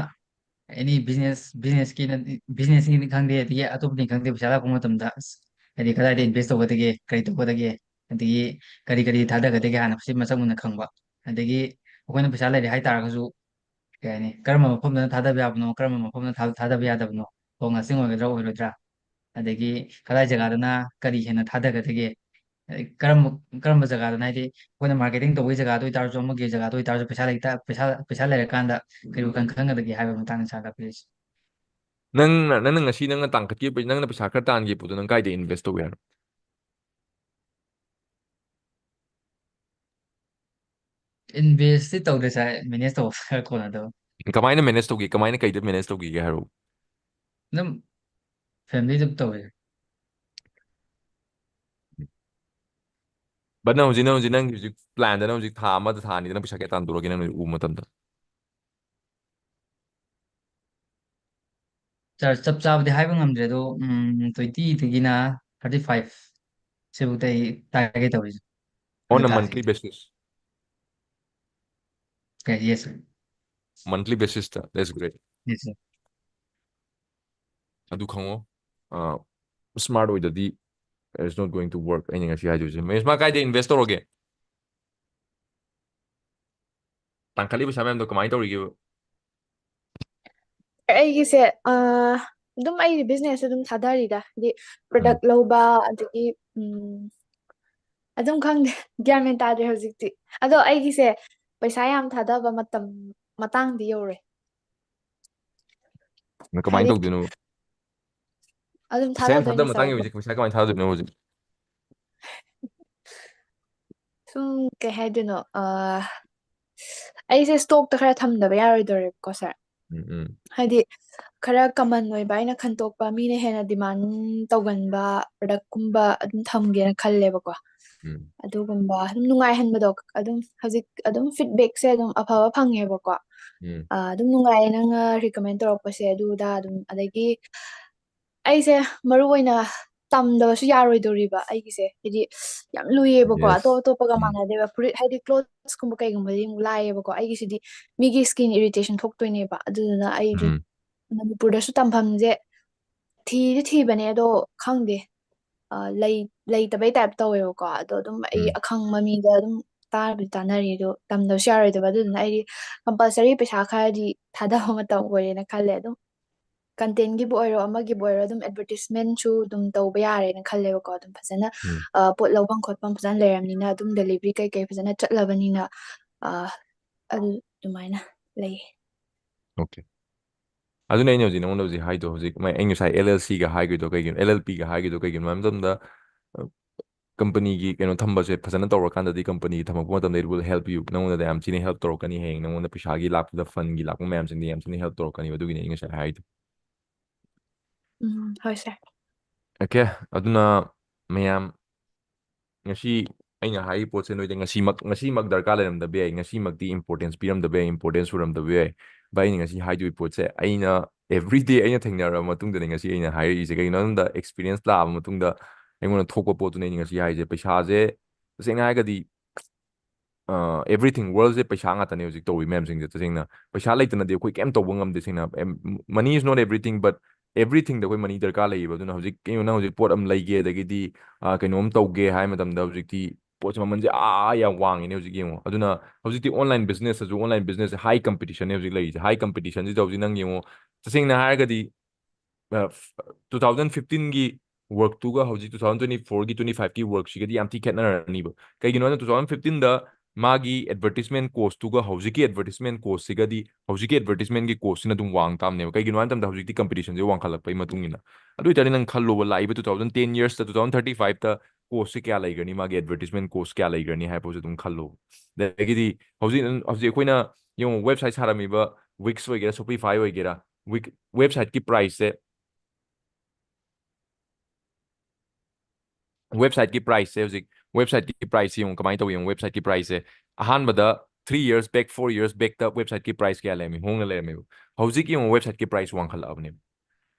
any business, business ꯀꯤ, business ꯀꯤꯅꯤ ꯈꯪꯗꯦ, ꯑꯗꯒꯤ ꯑꯇꯣꯞꯄꯅꯤ ꯈꯪꯗꯦ, ꯄꯩꯁꯥ ꯂꯥꯛꯄ ꯃꯇꯝꯗ, ꯑꯁ, ꯍꯥꯏꯗꯤ, ꯀꯗꯥꯏꯗ invest ꯇꯧꯒꯗꯒꯦ, ꯀꯔꯤ ꯇꯧꯒꯗꯒꯦ, ꯑꯗꯒꯤ ꯀꯔꯤ ꯀꯔꯤ ꯊꯥꯗꯒꯗꯒꯦ ꯍꯥꯟꯅ ꯁꯤ ꯃꯁꯛ ꯃꯨꯟꯅ ꯈꯪꯕ꯫ ꯑꯗꯒꯤ ꯑꯩꯈꯣꯏꯅ ꯄꯩꯁꯥ ꯂꯩꯔꯦ ꯍꯥꯏ ꯇꯥꯔꯒꯁꯨ, ꯀꯩ ꯍꯥꯏꯅꯤ, ꯀꯔꯝꯕ ꯃꯐꯝꯗꯅ ꯊꯥꯗꯕ ꯌꯥꯕꯅꯣ, ꯀꯔꯝꯕ ꯃꯐꯝꯗ ꯊꯥ-, ꯊꯥꯗꯕ ꯌꯥꯗꯕꯅꯣ, ꯈꯣꯡ ꯂꯥꯁꯇꯤꯡ ꯑꯣꯏꯒꯗ꯭ꯔꯥ ꯑꯣꯏꯔꯣꯏꯗ꯭ꯔꯥ, ꯑꯗꯒꯤ ꯀꯗꯥꯏ ꯖꯒꯥꯗꯅ ꯀꯔꯤ ꯍꯦꯟꯅ ꯊꯥꯗꯒꯗꯒꯦ, ꯑꯗꯩ ꯀꯔꯝꯕ, ꯀꯔꯝꯕ ꯖꯒꯥꯗꯅ, ꯍꯥꯏꯗꯤ, ꯑꯩꯈꯣꯏꯅ marketing ꯇꯧꯕꯒꯤ ꯖꯒꯥꯗ ꯑꯣꯏꯇꯥꯔꯁꯨ, ꯑꯃꯒꯤ ꯖꯒꯥꯗ ꯑꯣꯏꯇꯥꯔꯁꯨ, ꯄꯩꯁꯥ ꯂꯩꯇ-, ꯄꯩꯁꯥ, ꯄꯩꯁꯥ ꯂꯩꯔꯀꯥꯟꯗ ꯀꯔꯤ ꯋꯥꯈꯜ ꯈꯟꯒꯗꯒꯦ ꯍꯥꯏꯕꯒꯤ ꯃꯇꯥꯡꯗ ꯁꯥꯔ ꯇꯥꯛꯄꯤꯔꯤꯁꯤ꯫ ꯅꯪꯅ, ꯅꯪꯅ ꯉꯁꯤ ꯅꯪꯅ ꯇꯥꯡꯈꯠꯈꯤꯕ, ꯅꯪꯅ ꯄꯩꯁꯥ ꯈꯔ ꯇꯥꯟꯈꯤꯕꯗꯣ ꯅꯪ ꯀꯥꯏꯗ invest ꯇꯧꯒꯦ ꯍꯥꯏꯅꯣ? Invest ꯇꯤ ꯇꯧꯗꯦ, sir, manage ꯇꯧꯕ ꯈꯔ ꯀꯣꯟꯅꯗꯕ꯫ ꯀꯃꯥꯏꯅ manage ꯇꯧꯒꯦ? ꯀꯃꯥꯏꯅ ꯀꯩꯗ manage ꯇꯧꯈꯤꯒꯦ ꯍꯥꯏꯔꯣ? ꯑꯗꯨꯝ family ꯗ ꯇꯧꯋꯦ꯫ But ꯅꯪ ꯍꯧꯖꯤꯛ, ꯅꯪ ꯍꯧꯖꯤꯛ, ꯅꯪꯒꯤ ꯍꯧꯖꯤꯛ plan ꯗ ꯅꯪ ꯍꯧꯖꯤꯛ ꯊꯥ ꯑꯃꯗ, ꯊꯥ ꯑꯅꯤꯗ ꯅꯪ ꯄꯩꯁꯥ ꯀꯌꯥ ꯇꯥꯟꯊꯣꯔꯛꯀꯦ ꯅꯪ ꯍꯧꯖꯤꯛ ꯎꯕ ꯃꯇꯝꯗ? Sir, ꯆꯞ ꯆꯥꯕꯗꯤ ꯍꯥꯏꯕ ꯉꯝꯗ꯭ꯔꯦ, ꯑꯗꯣ, ꯎꯝ, twenty ꯗꯒꯤꯅ thirty five ꯁꯤꯐꯧꯗ ꯑꯩ target ꯇꯧꯔꯤꯁꯦ꯫ On ꯑꯗꯨ a ꯊꯥꯁꯦ꯫ Monthly basis? Okay, yes, sir. Monthly basis ꯇ? That's great. Yes, sir. ꯑꯗꯨ ꯈꯪꯉꯣ, ꯑ, smart ꯑꯣꯏꯗꯗꯤ it's not going to work꯫ ꯑꯩꯅ ꯉꯁꯤ ꯍꯥꯏꯗꯣꯏꯁꯦ꯫ ꯃꯍꯦꯁꯃꯥ ꯀꯥꯏꯗ invest ꯇꯧꯔꯒꯦ? ꯇꯥꯟꯈꯠꯂꯤꯕ ꯄꯩꯁꯥ ꯃꯌꯥꯝꯗꯣ ꯀꯃꯥꯏꯅ ꯇꯧꯔꯤꯒꯦꯕ? ꯑꯩꯒꯤꯁꯦ ꯑ, ꯑꯗꯨꯝ ꯑꯩꯒꯤ ꯕꯤꯖꯤꯅꯦꯁ ꯑꯗꯨꯝ ꯊꯥꯗꯔꯤꯗ, ꯍꯥꯏꯗꯤ ꯄ꯭ꯔꯗꯛ ꯂꯧꯕ, ꯑꯗꯒꯤ ꯎꯝ, ꯑꯗꯨꯝ ꯈꯪꯗꯦ, ꯒ꯭ꯌꯥꯟ ꯃꯦꯟ ꯇꯥꯗ꯭ꯔꯦ ꯍꯧꯖꯤꯛꯇꯤ꯫ ꯑꯗꯣ ꯑꯩꯒꯤꯁꯦ ꯄꯩꯁꯥ ꯌꯥꯝ ꯊꯥꯗꯕ ꯃꯇꯝ, ꯃꯇꯥꯡꯗꯤ ꯌꯧꯔꯦ꯫ ꯅ ꯀꯃꯥꯏꯅ ꯍꯥꯏꯗꯤ ꯇꯧꯗꯣꯏꯅꯣ? ꯑꯗꯨꯝ ꯄꯩꯁꯥ ꯌꯥꯝ ꯊꯥꯗꯗꯣꯏꯅꯦ, ꯊꯥꯗꯕ ꯃꯇꯥꯡ ꯁꯥꯔ꯫ ꯌꯧꯔꯤꯁꯦ ꯄꯩꯁꯥ ꯀꯃꯥꯏꯅ ꯊꯥꯗꯣꯏꯅꯣ ꯍꯧꯖꯤꯛ? ꯁꯨꯝ ꯀꯩ ꯍꯥꯏꯗꯣꯏꯅꯣ, ꯑ, ꯑꯩꯁꯦ ꯁ꯭ꯇꯣꯛꯇ ꯈꯔ ꯊꯝꯗꯕ ꯌꯥꯔꯣꯏꯗꯣꯔꯦꯕꯀꯣ, ꯁꯥꯔ꯫ ꯎꯝ, ꯎꯝ. ꯍꯥꯏꯗꯤ ꯈꯔ ꯀꯃꯟ ꯑꯣꯏꯕ, ꯑꯩꯅ ꯈꯟꯇꯣꯛꯄ, ꯃꯤꯅ ꯍꯦꯟꯅ ꯗꯤꯃꯥꯟ ꯇꯧꯒꯟꯕ ꯄ꯭ꯔꯗꯛꯀꯨꯝꯕ ꯑꯗꯨꯝ ꯊꯝꯒꯦꯅ ꯈꯜꯂꯦꯕꯀꯣ꯫ ꯎꯝ. ꯑꯗꯨꯒꯨꯝꯕ ꯑꯗꯨꯝ ꯅꯨꯡꯉꯥꯏꯍꯟꯕꯗꯣ, ꯑꯗꯨꯝ ꯍꯧꯖꯤꯛ ꯑꯗꯨꯝ ꯐꯤꯗꯕꯦꯛꯁꯦ ꯑꯗꯨꯝ ꯑꯐꯕ ꯐꯪꯉꯦꯕꯀꯣ꯫ ꯎꯝ. ꯑ, ꯑꯗꯨꯝ ꯅꯨꯡꯉꯥꯏꯌꯦ ꯅꯪꯅ ꯔꯤꯀꯃꯦꯟ ꯇꯧꯔꯛꯄꯁꯦ, ꯑꯗꯨ ꯑꯗꯥ ꯑꯗꯨꯝ, ꯑꯗꯒꯤ ꯑꯩꯁꯦ ꯃꯔꯨ ꯑꯣꯏꯅ ꯇꯝꯗꯕꯁꯨ ꯌꯥꯔꯣꯏꯗꯣꯔꯤꯕ ꯑꯩꯒꯤꯁꯦ, ꯍꯥꯏꯗꯤ ꯌꯥꯝ ꯂꯨꯏꯌꯦꯕꯀꯣ, Yes. ꯑꯇꯣꯞ ꯑꯇꯣꯞꯄꯒ ꯎꯝ. ꯃꯥꯟꯅꯗꯦꯕ꯫ ꯐꯨꯔꯤꯠ ꯍꯥꯏꯗꯤ ꯀ꯭ꯂꯣꯠꯁꯀꯨꯝꯕ ꯀꯩꯒꯨꯝꯕꯗꯤ ꯑꯃꯨꯛ ꯂꯥꯏꯌꯦꯕꯀꯣ, ꯑꯩꯒꯤꯁꯤꯗꯤ ꯃꯤꯒꯤ ꯁ꯭ꯀꯤꯟ ꯏꯔꯤꯇꯦꯁꯟ ꯊꯣꯛꯇꯣꯏꯅꯦꯕ꯫ ꯑꯗꯨꯗꯨꯅ ꯑꯩꯗꯤ ꯎꯝ. ꯃꯅꯤꯄꯨꯔꯗꯁꯨ ꯇꯝꯐꯝꯁꯦ ꯊꯤꯗꯤ ꯊꯤꯕꯅꯦ, ꯑꯗꯣ ꯈꯪꯗꯦ, ꯑ, ꯂꯩ-, ꯂꯩꯇꯕꯩ ꯇꯥꯏꯞ ꯇꯧꯋꯦꯕꯀꯣ꯫ ꯑꯗꯣ ꯑꯗꯨꯝ ꯑꯩ ꯎꯝ. ꯑꯈꯪꯕ ꯃꯤꯗ ꯑꯗꯨꯝ ꯇꯥꯟꯅꯕꯗꯤ ꯇꯥꯟꯅꯔꯤ, ꯑꯗꯣ ꯇꯝꯗꯕꯁꯨ ꯌꯥꯔꯣꯏꯗꯕ꯫ ꯑꯗꯨꯗꯨꯅ ꯑꯩꯗꯤ ꯀꯝꯄꯜꯁꯔꯤ ꯄꯩꯁꯥ ꯈꯔꯗꯤ ꯊꯥꯗꯕ ꯃꯇꯝ ꯑꯣꯏꯔꯦꯅ ꯈꯜꯂꯦ꯫ ꯑꯗꯨꯝ ꯀꯟꯇꯦꯟꯒꯤꯕꯨ ꯑꯣꯏꯔꯣ, ꯑꯃꯒꯤꯕꯨ ꯑꯣꯏꯔꯣ, ꯑꯗꯨꯝ ꯑꯦꯗꯚꯔꯇꯤꯁꯃꯦꯟꯁꯨ ꯑꯗꯨꯝ ꯇꯧꯕ ꯌꯥꯔꯦꯅ ꯈꯜꯂꯦꯕꯀꯣ꯫ ꯑꯗꯨꯝ ꯐꯖꯅ, ꯎꯝ. ꯑ, ꯄꯣꯠ ꯂꯧꯐꯝ ꯈꯣꯠꯐꯝ ꯐꯖꯅ ꯂꯩꯔꯝꯅꯤꯅ, ꯑꯗꯨꯝ ꯗꯦꯂꯤꯚꯔꯤ ꯀꯩꯀꯩ ꯐꯖꯅ ꯆꯠꯂꯕꯅꯤꯅ, ꯑ, ꯑꯗꯨ ꯑꯗꯨꯃꯥꯏꯅ ꯂꯩ꯫ Okay. ꯑꯗꯨꯅ ꯑꯩꯅ ꯍꯧꯖꯤꯛ ꯅꯉꯣꯟꯗ ꯍꯧꯖꯤꯛ ꯍꯥꯏꯗꯣ, ꯍꯧꯖꯤꯛ ꯃ-, ꯑꯩ ꯉꯁꯥꯏ LLCꯒ ꯍꯥꯏꯈ꯭ꯔꯤꯗꯣ ꯀꯩꯒꯤꯅꯣ, LLPꯒ ꯍꯥꯏꯈ꯭ꯔꯤꯗꯣ ꯀꯩꯒꯤꯅꯣ ꯍꯥꯏꯕ ꯃꯇꯝꯗ, ꯑ, ꯀꯝꯄꯅꯤꯒꯤ ꯀꯩꯅꯣ ꯊꯝꯕꯁꯦ ꯐꯖꯅ ꯇꯧꯔꯀꯥꯟꯗꯗꯤ ꯀꯝꯄꯅꯤꯒꯤ ꯊꯝꯃꯛꯄ ꯃꯇꯝꯗ it will help you. ꯅꯉꯣꯟꯗꯗ ꯌꯥꯝ ꯊꯤꯅ help ꯇꯧꯔꯛꯀꯅꯤ, ꯍꯌꯦꯡ ꯅꯉꯣꯟꯗ ꯄꯩꯁꯥꯒꯤ ꯂꯥꯛꯄꯗ, fundꯒꯤ ꯂꯥꯛꯄ ꯃꯌꯥꯝꯁꯤꯡꯗꯤ ꯌꯥꯝ ꯊꯤꯅ help ꯇꯧꯔꯛꯀꯅꯤ꯫ ꯑꯗꯨꯒꯤꯅꯤ ꯑꯩ ꯉꯁꯥꯏ ꯍꯥꯏꯗꯣ꯫ ꯎꯝ, ꯍꯣꯏ, ꯁꯥꯔ꯫ Okay, ꯑꯗꯨꯅ ꯃꯌꯥꯝ ꯉꯁꯤ ꯑꯩꯅ ꯍꯥꯏꯔꯤ ꯄꯣꯠꯁꯦ ꯅꯣꯏꯗ ꯉꯁꯤꯃꯛ, ꯉꯁꯤꯃꯛ ꯗꯔꯀꯥꯔ ꯂꯩꯔꯝꯗꯕ ꯌꯥꯏ, ꯉꯁꯤꯃꯛꯇꯤ importance ꯄꯤꯔꯝꯗꯕ ꯌꯥꯏ, importance ꯁꯨꯔꯝꯗꯕ ꯌꯥꯏ꯫ ꯚꯥꯏ, ꯑꯩꯅ ꯉꯁꯤ ꯍꯥꯏꯗꯣꯏ ꯄꯣꯠꯁꯦ ꯑꯩꯅ everyday ꯑꯩꯅ ꯊꯦꯡꯅꯔꯕ ꯃꯇꯨꯡꯗꯅꯦ ꯉꯁꯤ ꯑꯩꯅ ꯍꯥꯏꯔꯛꯏꯁꯦ꯫ ꯀꯩꯒꯤꯅꯣ ꯍꯥꯏꯕꯗ experience ꯂꯥꯛꯑꯕ ꯃꯇꯨꯡꯗ ꯑꯩꯉꯣꯟꯗ ꯊꯣꯛꯄ ꯄꯣꯠꯇꯨꯅꯦ ꯑꯩꯅ ꯉꯁꯤ ꯍꯥꯏꯁꯦ꯫ ꯄꯩꯁꯥꯁꯦ ꯇꯁꯦꯡꯅ ꯍꯥꯏꯔꯒꯗꯤ ꯑ, everything, worldꯁꯦ ꯄꯩꯁꯥ ꯉꯥꯛꯇꯅꯦ ꯍꯧꯖꯤꯛ ꯇꯧꯔꯤ ꯃꯌꯥꯝꯁꯤꯡꯁꯦ꯫ ꯇꯁꯦꯡꯅ ꯄꯩꯁꯥ ꯂꯩꯇꯅꯗꯤ ꯑꯩꯈꯣꯏ ꯀꯩꯝ ꯇꯧꯕ ꯉꯝꯗꯦ꯫ ꯁꯦꯡꯅ, em, money is not everything, but everythingꯗ ꯑꯩꯈꯣꯏ money ꯗꯔꯀꯥꯔ ꯂꯩꯌꯦꯕ꯫ ꯑꯗꯨꯅ ꯍꯧꯖꯤꯛ ꯀꯩꯅꯣ, ꯅꯪ ꯍꯧꯖꯤꯛ ꯄꯣꯠ ꯑꯃ ꯂꯩꯒꯦ, ꯑꯗꯒꯤꯗꯤ, ꯑ, ꯀꯩꯅꯣꯝ ꯇꯧꯒꯦ ꯍꯥꯏ ꯃꯇꯝꯗ ꯍꯧꯖꯤꯛꯇꯤ ꯄꯣꯠꯁꯦ ꯃꯃꯜꯁꯦ ꯑꯥ ꯌꯥꯝ ꯋꯥꯡꯉꯤꯅꯦ ꯍꯧꯖꯤꯛ ꯌꯦꯡꯉꯣ꯫ ꯑꯗꯨꯅ ꯍꯧꯖꯤꯛꯇꯤ online business ꯇꯁꯨ, online business ꯁꯦ high competition ꯅꯦ ꯍꯧꯖꯤꯛ ꯂꯩꯔꯤꯁꯦ꯫ High competition ꯁꯤꯗ ꯍꯧꯖꯤꯛ ꯅꯪ ꯌꯦꯡꯉꯣ, ꯇꯁꯦꯡꯅ ꯍꯥꯏꯔꯒꯗꯤ two thousand fifteen ꯒꯤ work ꯇꯨꯒ ꯍꯧꯖꯤꯛ two thousand twenty four ꯒꯤ twenty five ꯀꯤ work ꯁꯤꯒꯗꯤ ꯌꯥꯝ ꯊꯤ ꯈꯦꯠꯅꯔꯅꯤꯕ꯫ ꯀꯩꯒꯤꯅꯣ ꯍꯥꯏꯅ two thousand fifteen ꯗ ꯃꯥꯒꯤ advertisement cost ꯇꯨꯒ ꯍꯧꯖꯤꯛꯀꯤ advertisement cost ꯁꯤꯒꯗꯤ, ꯍꯧꯖꯤꯛꯀꯤ advertisement ꯀꯤ cost ꯁꯤꯅ ꯑꯗꯨꯝ ꯋꯥꯡ ꯇꯥꯕꯅꯦꯕ꯫ ꯀꯩꯒꯤꯅꯣ ꯍꯥꯏ ꯃꯇꯝꯗ ꯍꯧꯖꯤꯛꯇꯤ competition ꯁꯦ ꯋꯥꯡꯈꯠꯂꯛꯄꯒꯤ ꯃꯇꯨꯡ ꯏꯟꯅ꯫ ꯑꯗꯨ ꯑꯣꯏꯇꯥꯔꯗꯤ ꯅꯪ ꯈꯜꯂꯣꯕ, ꯂꯥꯛꯏꯕ two thousand ten years ꯇ, two thousand thirty five ꯇ cost ꯁꯦ ꯀꯌꯥ ꯂꯩꯈ꯭ꯔꯅꯤ, ꯃꯥꯒꯤ advertisement cost ꯀꯌꯥ ꯂꯩꯈ꯭ꯔꯅꯤ ꯍꯥꯏꯕ ꯄꯣꯠꯁꯦ ꯑꯗꯨꯝ ꯈꯜꯂꯣꯕ꯫ ꯑꯗꯒꯤꯗꯤ ꯍꯧꯖꯤꯛ, ꯍꯧꯖꯤꯛ ꯑꯩꯈꯣꯏꯅ ꯌꯦꯡꯉꯣ, website ꯁꯥꯔꯝꯃꯤꯕ Wix ꯑꯣꯏꯒꯦꯔꯥ, Shopify ꯑꯣꯏꯒꯦꯔꯥ, Wix, website ꯀꯤ price ꯁꯦ, website ꯀꯤ price ꯁꯦ ꯍꯧꯖꯤꯛ, website ꯀꯤ price ꯁꯦ ꯌꯦꯡꯉꯨ ꯀꯃꯥꯏꯅ ꯇꯧꯋꯤ ꯌꯦꯡꯉꯨ꯫ Website ꯀꯤ price ꯁꯦ ꯑꯍꯥꯟꯕꯗ three years back, four years back ꯇ website ꯀꯤ price ꯀꯌꯥ ꯂꯩꯔꯝꯃꯤ? ꯍꯣꯡꯅ ꯂꯩꯔꯝꯃꯦꯕ꯫ ꯍꯧꯖꯤꯛ ꯌꯦꯡꯉꯨ, website ꯀꯤ price ꯋꯥꯡꯈꯠꯂꯛꯑꯕꯅꯦꯕ꯫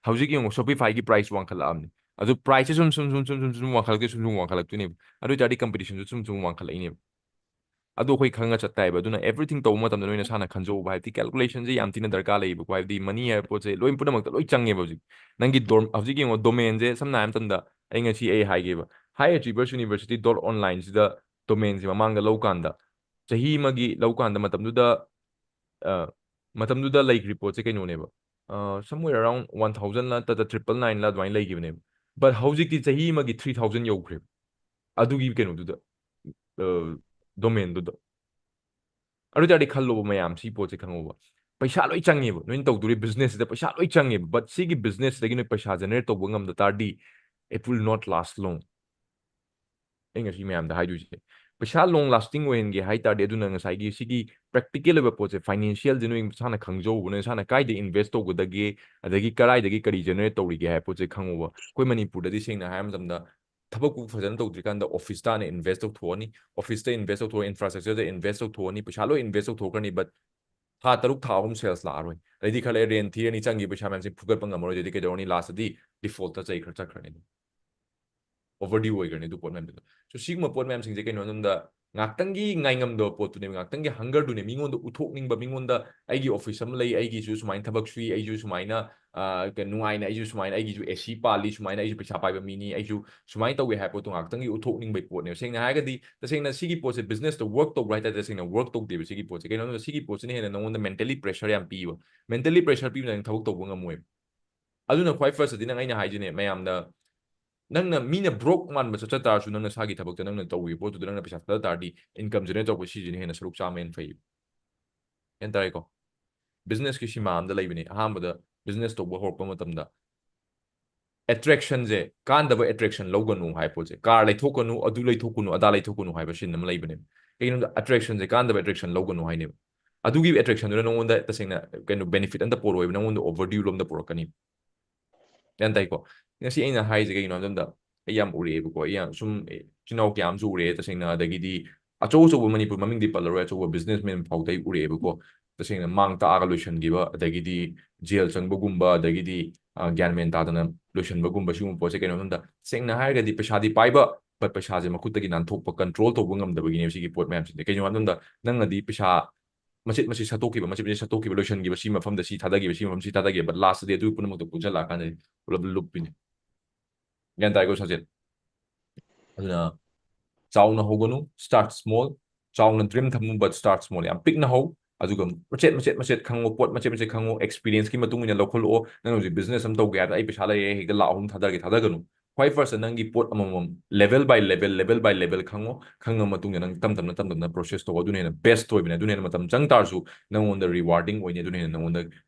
ꯍꯧꯖꯤꯛ ꯌꯦꯡꯉꯨ, Shopify ꯒꯤ price ꯋꯥꯡꯈꯠꯂꯛꯑꯕꯅꯤ꯫ ꯑꯗꯨ price ꯁꯦ ꯁꯨꯝ, ꯁꯨꯝ, ꯁꯨꯝ, ꯁꯨꯝ, ꯁꯨꯝ, ꯁꯨꯝ ꯋꯥꯡꯈꯠꯂꯛꯇꯣꯏ, ꯁꯨꯝ, ꯁꯨꯝ ꯋꯥꯡꯈꯠꯂꯛꯇꯣꯏꯅꯦꯕ꯫ ꯑꯗꯨ ꯑꯣꯏꯇꯥꯔꯗꯤ competition ꯁꯨ ꯁꯨꯝ, ꯁꯨꯝ ꯋꯥꯡꯈꯠꯂꯛꯏꯅꯦꯕ꯫ ꯑꯗꯨ ꯑꯩꯈꯣꯏ ꯈꯪꯉ ꯆꯠ ꯇꯥꯏꯕ꯫ ꯑꯗꯨꯅ everything ꯇꯧꯕ ꯃꯇꯝꯗ ꯅꯣꯏ ꯅꯁꯥꯅ ꯈꯟꯖꯧꯕ, ꯍꯥꯏꯕꯗꯤ calculation ꯁꯦ ꯌꯥꯝ ꯊꯤꯅ ꯗꯔꯀꯥꯔ ꯂꯩꯌꯦꯕꯀꯣ꯫ ꯍꯥꯏꯕꯗꯤ money ꯍꯥꯏꯕ ꯄꯣꯠꯁꯦ ꯂꯣꯏ ꯄꯨꯝꯅꯃꯛꯇ ꯂꯣꯏ ꯆꯪꯉꯦꯕ ꯍꯧꯖꯤꯛ꯫ ꯅꯪꯒꯤ dorm-, ꯍꯧꯖꯤꯛ ꯌꯦꯡꯉꯣ, domain ꯁꯦ ꯁꯝꯅ ꯍꯥꯏꯔꯕ ꯃꯇꯝꯗ ꯑꯩ ꯉꯁꯤ ꯑꯩ ꯍꯥꯏꯒꯦꯕ, high achievers university dot online ꯁꯤꯗ domain ꯁꯦ ꯃꯃꯥꯡꯗ ꯂꯧꯀꯥꯟꯗ, ꯆꯍꯤ ꯑꯃꯒꯤ ꯂꯧꯀꯥꯟꯗ ꯃꯇꯝꯗꯨꯗ, ꯑ, ꯃꯇꯝꯗꯨꯗ ꯂꯩꯈ꯭ꯔꯤ ꯄꯣꯠꯁꯦ ꯀꯩꯅꯣꯅꯦꯕ, ꯑ, somewhere around one thousand ꯂ ꯅꯠꯇ꯭ꯔꯒ triple nine ꯂ ꯑꯗꯨꯃꯥꯏꯅ ꯂꯩꯈꯤꯕꯅꯦꯕ꯫ But ꯍꯧꯖꯤꯛꯇꯤ ꯆꯍꯤ ꯑꯃꯒꯤ three thousand ꯌꯧꯈ꯭ꯔꯦꯕ꯫ ꯑꯗꯨꯒꯤ ꯀꯩꯅꯣꯗꯨꯗ, ꯑ, domain ꯗꯨꯗ꯫ ꯑꯗꯨ ꯑꯣꯏꯇꯥꯔꯗꯤ ꯈꯜꯂꯣꯕ ꯃꯌꯥꯝ, ꯁꯤ ꯄꯣꯠꯁꯦ ꯈꯪꯉꯣꯕ꯫ ꯄꯩꯁꯥ ꯂꯣꯏ ꯆꯪꯉꯦꯕ꯫ ꯅꯣꯏꯅ ꯇꯧꯗꯣꯔꯤ business ꯁꯤꯗ ꯄꯩꯁꯥ ꯂꯣꯏ ꯆꯪꯉꯦꯕ꯫ But ꯁꯤꯒꯤ business ꯁꯤꯗꯒꯤ ꯅꯣꯏ ꯄꯩꯁꯥ generate ꯇꯧꯕ ꯉꯝꯗ ꯇꯥꯔꯗꯤ, it will not last long꯫ ꯑꯩ ꯉꯁꯤ ꯃꯌꯥꯝꯗ ꯍꯥꯏꯗꯣꯏꯁꯦ, ꯄꯩꯁꯥ long lasting ꯑꯣꯏꯍꯟꯒꯦ ꯍꯥꯏ ꯇꯥꯔꯗꯤ, ꯑꯗꯨꯅ ꯉꯁꯥꯏꯒꯤ ꯁꯤꯒꯤ practical ꯑꯣꯏꯕ ꯄꯣꯠꯁꯦ, financial ꯁꯦ ꯅꯣꯏ ꯅꯁꯥꯅ ꯈꯪꯖꯧꯕ, ꯅꯣꯏ ꯅꯁꯥꯅ ꯀꯥꯏꯗ invest ꯇꯧꯒꯗꯒꯦ, ꯑꯗꯒꯤ ꯀꯔꯥꯏꯗꯒꯤ ꯀꯔꯤ generate ꯇꯧꯔꯤꯒꯦ ꯍꯥꯏꯕ ꯄꯣꯠꯁꯦ ꯈꯪꯉꯣꯕ꯫ ꯑꯩꯈꯣꯏ ꯃꯅꯤꯄꯨꯔꯗꯗꯤ ꯁꯦꯡꯅ ꯍꯥꯏꯔ ꯃꯇꯝꯗ ꯊꯕꯛꯄꯨ ꯐꯖꯅ ꯇꯧꯗ꯭ꯔꯤꯀꯥꯟꯗ office ꯇ ꯍꯥꯟꯅ invest ꯇꯧꯊꯣꯛꯑꯅꯤ, office ꯇ invest ꯇꯧꯊꯣꯛꯑꯅꯤ, infrastructure ꯗ invest ꯇꯧꯊꯣꯛꯑꯅꯤ, ꯄꯩꯁꯥ ꯂꯣꯏ invest ꯇꯧꯊꯣꯛꯈ꯭ꯔꯅꯤ, but ꯊꯥ ꯇꯔꯨꯛ ꯊꯥ ꯑꯍꯨꯝ sales ꯂꯥꯛꯑꯔꯣꯏ꯫ ꯑꯗꯩꯗꯤ ꯈꯔ ꯂꯩꯔ rent ꯊꯤꯔꯅꯤ, ꯆꯪꯈꯤꯕ ꯄꯩꯁꯥ ꯃꯌꯥꯝꯁꯦ ꯐꯨꯒꯠꯄ ꯉꯝꯃꯔꯣꯏ, ꯑꯗꯩꯗꯤ ꯀꯩꯗꯧꯔꯅꯤ? Last ꯇꯗꯤ default ꯇ ꯆꯩ ꯈꯔ ꯆꯠꯈ꯭ꯔꯅꯤ, ꯑꯗꯨꯝ overdue ꯑꯣꯏꯈ꯭ꯔꯅꯤ ꯑꯗꯨ ꯄꯣꯠ ꯃꯌꯥꯝꯗꯨꯗ꯫ So ꯁꯤꯒꯨꯝꯕ ꯄꯣꯠ ꯃꯌꯥꯝꯁꯤꯡꯁꯦ ꯀꯩꯅꯣ ꯍꯥꯏꯕ ꯃꯇꯝꯗ ꯉꯥꯛꯇꯪꯒꯤ ꯉꯥꯏꯉꯝꯗꯕ ꯄꯣꯠꯇꯨꯅꯦꯕ, ꯉꯥꯛꯇꯪꯒꯤ ꯍꯪꯒꯔꯗꯨꯅꯦ꯫ ꯃꯤꯉꯣꯟꯗ ꯎꯠꯊꯣꯛꯅꯤꯡꯕ, ꯃꯤꯉꯣꯟꯗ ꯑꯩꯒꯤ ꯑꯣꯐꯤꯁ ꯑꯃ ꯂꯩ, ꯑꯩꯒꯤꯁꯨ ꯁꯨꯃꯥꯏꯅ ꯊꯕꯛ ꯁꯨꯏ, ꯑꯩꯁꯨ ꯁꯨꯃꯥꯏꯅ ꯅꯨꯡꯉꯥꯏꯅ, ꯑꯩꯁꯨ ꯁꯨꯃꯥꯏꯅ, ꯑꯩꯒꯤꯁꯨ ꯑꯦ ꯁꯤ ꯄꯥꯜꯂꯤ, ꯁꯨꯃꯥꯏꯅ ꯑꯩꯁꯨ ꯄꯩꯁꯥ ꯄꯥꯏꯕ ꯃꯤꯅꯤ, ꯑꯩꯁꯨ ꯁꯨꯃꯥꯏꯅ ꯇꯧꯋꯦ ꯍꯥꯏꯕ ꯄꯣꯠꯇꯣ ꯉꯥꯛꯇꯪꯒꯤ ꯎꯠꯊꯣꯛꯅꯤꯡꯕꯒꯤ ꯄꯣꯠꯅꯦꯕ꯫ ꯁꯦꯡꯅ ꯍꯥꯏꯔꯒꯗꯤ, ꯇꯁꯦꯡꯅ ꯁꯤꯒꯤ ꯄꯣꯠꯁꯦ ꯕꯤꯖꯤꯅꯦꯁꯇ ꯋꯔꯛ ꯇꯧꯕ꯭ꯔꯥ ꯍꯥꯏ ꯇꯥꯔꯗꯤ, ꯇꯁꯦꯡꯅ ꯋꯔꯛ ꯇꯧꯗꯦꯕ ꯁꯤꯒꯤ ꯄꯣꯠꯁꯦ꯫ ꯀꯩꯅꯣ ꯍꯥꯏꯕꯗ, ꯁꯤꯒꯤ ꯄꯣꯠꯁꯤꯅ ꯍꯦꯟꯅ ꯅꯉꯣꯟꯗ ꯃꯦꯟꯇꯦꯂꯤ ꯄ꯭ꯔꯦꯁꯔ ꯌꯥꯝ ꯄꯤꯌꯦꯕ꯫ ꯃꯦꯟꯇꯦꯂꯤ ꯄ꯭ꯔꯦꯁꯔ ꯄꯤꯕꯅ ꯅꯪ ꯊꯕꯛ ꯇꯧꯕ ꯉꯝꯃꯣꯏꯕ꯫ ꯑꯗꯨꯅ ꯈ꯭ꯋꯥꯏ ꯐꯥꯔꯁꯇꯗꯤ ꯅꯪ, ꯑꯩꯅ ꯍꯥꯏꯁꯤꯅꯦ ꯃꯌꯥꯝꯗ, ꯅꯪꯅ, ꯃꯤꯅ ꯕ꯭ꯔꯣꯛ ꯃꯥꯟꯕ ꯆꯠꯆ ꯇꯥꯔꯁꯨ, ꯅꯪ ꯅꯁꯥꯒꯤ ꯊꯕꯛꯇ ꯅꯪꯅ ꯇꯧꯔꯤꯕ ꯄꯣꯠꯇꯨꯗ ꯅꯪꯅ ꯄꯩꯁꯥ ꯊꯥꯗ ꯇꯥꯔꯗꯤ, ꯏꯟꯀꯝ ꯖꯦꯅꯦꯔꯦꯠ ꯇꯧꯔꯛꯄ ꯁꯤꯁꯤꯅ ꯍꯦꯟꯅ ꯁꯔꯨꯛ ꯆꯥꯝꯃ ꯍꯦꯟꯅ ꯐꯩ꯫ ꯒ꯭ꯌꯥꯟ ꯇꯥꯔꯦꯀꯣ? ꯕꯤꯖꯤꯅꯦꯁꯀꯤ ꯁꯤꯃꯥ ꯑꯃꯗ ꯂꯩꯕꯅꯦ꯫ ꯑꯍꯥꯟꯕꯗ ꯕꯤꯖꯤꯅꯦꯁ ꯇꯧꯕ ꯍꯧꯔꯛꯄ ꯃꯇꯝꯗ, ꯑꯦꯇ꯭ꯔꯦꯛꯁꯟꯁꯦ, ꯀꯥꯟꯗꯕ ꯑꯦꯇ꯭ꯔꯦꯛꯁꯟ ꯂꯧꯒꯅꯨ ꯍꯥꯏꯕ ꯄꯣꯠꯁꯦ, ꯀꯥꯔ ꯂꯩꯊꯣꯛꯀꯅꯨ, ꯑꯗꯨ ꯂꯩꯊꯣꯛꯀꯅꯨ, ꯑꯗꯥ ꯂꯩꯊꯣꯛꯀꯅꯨ ꯍꯥꯏꯕ ꯁꯤꯟ ꯑꯃ ꯂꯩꯕꯅꯦꯕ꯫ ꯀꯩꯒꯤꯅꯣꯗ, ꯑꯦꯇ꯭ꯔꯦꯛꯁꯟꯁꯦ, ꯀꯥꯟꯗꯕ ꯑꯦꯇ꯭ꯔꯦꯛꯁꯟ ꯂꯧꯒꯅꯨ ꯍꯥꯏꯅꯦꯕ꯫ ꯑꯗꯨꯒꯤ ꯑꯦꯇ꯭ꯔꯦꯛꯁꯟꯗꯨꯅ ꯅꯉꯣꯟꯗ ꯇꯁꯦꯡꯅ ꯀꯩꯅꯣ ꯕꯦꯅꯤꯐꯤꯠ ꯑꯝꯇ ꯄꯣꯔꯛꯑꯣꯏꯕ, ꯅꯉꯣꯟꯗ ꯑꯣꯚꯔꯗ꯭ꯌꯨ ꯂꯣꯝꯗ ꯄꯨꯔꯛꯀꯅꯤ꯫ ꯒ꯭ꯌꯥꯟ ꯇꯥꯏꯀꯣ? ꯉꯁꯤ ꯑꯩꯅ ꯍꯥꯏꯁꯦ ꯀꯩꯒꯤꯅꯣ ꯍꯥꯏꯕ ꯃꯇꯝꯗ, ꯑꯩ ꯌꯥꯝ ꯎꯔꯛꯑꯦꯕꯀꯣ, ꯑꯩ ꯌꯥꯝ ꯁꯨꯝ, ꯑꯦ, ꯏꯆꯤꯟ ꯏꯅꯥꯎ ꯀꯌꯥ ꯑꯃꯁꯨ ꯎꯔꯛꯑꯦ ꯇꯁꯦꯡꯅ, ꯑꯗꯒꯤꯗꯤ ꯑꯆꯧ ꯑꯆꯧꯕ, ꯃꯅꯤꯄꯨꯔ ꯃꯃꯤꯡꯗꯤ ꯄꯜꯂꯔꯣꯏ, ꯑꯆꯧꯕ ꯕꯤꯖꯤꯅꯦꯁꯃꯦꯟ ꯐꯥꯎꯗ ꯑꯩ ꯎꯔꯛꯑꯦꯕꯀꯣ, ꯇꯁꯦꯡꯅ ꯃꯥꯡ ꯇꯥꯛꯑꯒ ꯂꯣꯏꯁꯤꯟꯈꯤꯕ, ꯑꯗꯒꯤꯗꯤ ꯖꯦꯜ ꯆꯪꯕꯒꯨꯝꯕ, ꯑꯗꯒꯤꯗꯤ, ꯑ, ꯒ꯭ꯌꯥꯟ ꯃꯦꯟ ꯇꯥꯗꯅ ꯂꯣꯏꯁꯤꯟꯕꯒꯨꯝꯕ, ꯁꯤꯒꯨꯝꯕ ꯄꯣꯠꯁꯦ ꯀꯩꯅꯣ ꯍꯥꯏꯕ ꯃꯇꯝꯗ, ꯇꯁꯦꯡꯅ ꯍꯥꯏꯔꯒꯗꯤ ꯄꯩꯁꯥꯗꯤ ꯄꯥꯏꯕ, but ꯄꯩꯁꯥꯁꯦ ꯃꯈꯨꯠꯇꯒꯤ ꯅꯥꯟꯊꯣꯛꯄ, ꯀꯟꯇ꯭ꯔꯣꯜ ꯇꯧꯕ ꯉꯝꯗꯕꯒꯤꯅꯦꯕ ꯁꯤꯒꯤ ꯄꯣꯠ ꯃꯌꯥꯝꯁꯤꯗꯤ꯫ ꯀꯩꯒꯤꯅꯣ ꯍꯥꯏꯕ ꯃꯇꯝꯗ, ꯅꯪꯅꯗꯤ ꯄꯩꯁꯥ ꯃꯆꯦꯠ ꯃꯆꯦꯠ ꯁꯠꯇꯣꯛꯈꯤꯕ, ꯃꯆꯦꯠ ꯃꯆꯦꯠ ꯁꯠꯇꯣꯛꯈꯤꯕ, ꯂꯣꯏꯁꯤꯟꯈꯤꯕ, ꯁꯤ ꯃꯐꯝꯗ ꯁꯤ ꯊꯥꯗꯈꯤꯕ, ꯁꯤ ꯃꯐꯝ ꯁꯤ ꯊꯥꯗꯈꯤꯕ, but ꯂꯥꯁꯇꯗꯤ ꯑꯗꯨ ꯄꯨꯝꯅꯃꯛꯇꯣ ꯄꯨꯟꯁꯤꯜꯂꯛꯑꯀꯥꯟꯗꯗꯤ ꯄꯨꯂꯞ ꯂꯨꯞꯄꯤꯅꯤ꯫ ꯒ꯭ꯌꯥꯟ ꯇꯥꯏꯀꯣ, ꯁꯥꯖꯦꯜ? ꯑꯗꯨꯅ ꯆꯥꯎꯅ ꯍꯧꯒꯅꯨ, start small. ꯆꯥꯎꯅ ꯗ꯭ꯔꯤꯝ ꯊꯝꯃꯨ, but start small. ꯌꯥꯝ ꯄꯤꯛꯅ ꯍꯧ, ꯑꯗꯨꯒ ꯃꯆꯦꯠ ꯃꯆꯦꯠ ꯃꯆꯦꯠ ꯈꯪꯉꯣ, ꯄꯣꯠ ꯃꯆꯦꯠ ꯃꯆꯦꯠ ꯈꯪꯉꯣ, ꯑꯦꯛꯁꯄꯤꯔꯤꯌꯦꯟꯁꯀꯤ ꯃꯇꯨꯡ ꯏꯟꯅ ꯂꯧꯈꯠꯂꯛꯑꯣ꯫ ꯅꯪ ꯍꯧꯖꯤꯛ ꯕꯤꯖꯤꯅꯦꯁ ꯑꯃ ꯇꯧꯒꯦ ꯍꯥꯏꯕꯗ, "ꯑꯩ ꯄꯩꯁꯥ ꯂꯩꯔꯦ, ꯍꯦꯛꯇ ꯂꯥꯛ ꯑꯍꯨꯝ ꯊꯥꯗꯔꯒꯦ", ꯊꯥꯗꯒꯅꯨ꯫ ꯈ꯭ꯋꯥꯏ ꯐꯥꯔꯁꯇ ꯅꯪꯒꯤ ꯄꯣꯠ ꯑꯃꯃꯝ, level by level, level by level ꯈꯪꯉꯣ꯫ ꯈꯪꯉ ꯃꯇꯨꯡꯗ ꯅꯪ ꯇꯞ ꯇꯞꯅ, ꯇꯞ ꯇꯞꯅ ꯄ꯭ꯔꯣꯁꯦꯁ ꯇꯧ꯫ ꯑꯗꯨꯅ ꯍꯦꯟꯅ ꯕꯦꯁ ꯑꯣꯏꯕꯅꯦ꯫ ꯑꯗꯨꯅ ꯍꯦꯟꯅ ꯃꯇꯝ ꯆꯪ ꯇꯥꯔꯁꯨ ꯅꯪꯉꯣꯟꯗ ꯔꯤꯋꯥꯔꯗꯤꯡ ꯑꯣꯏꯅꯤ꯫ ꯑꯗꯨꯅ ꯍꯦꯟꯅ ꯅꯪꯉꯣꯟꯗ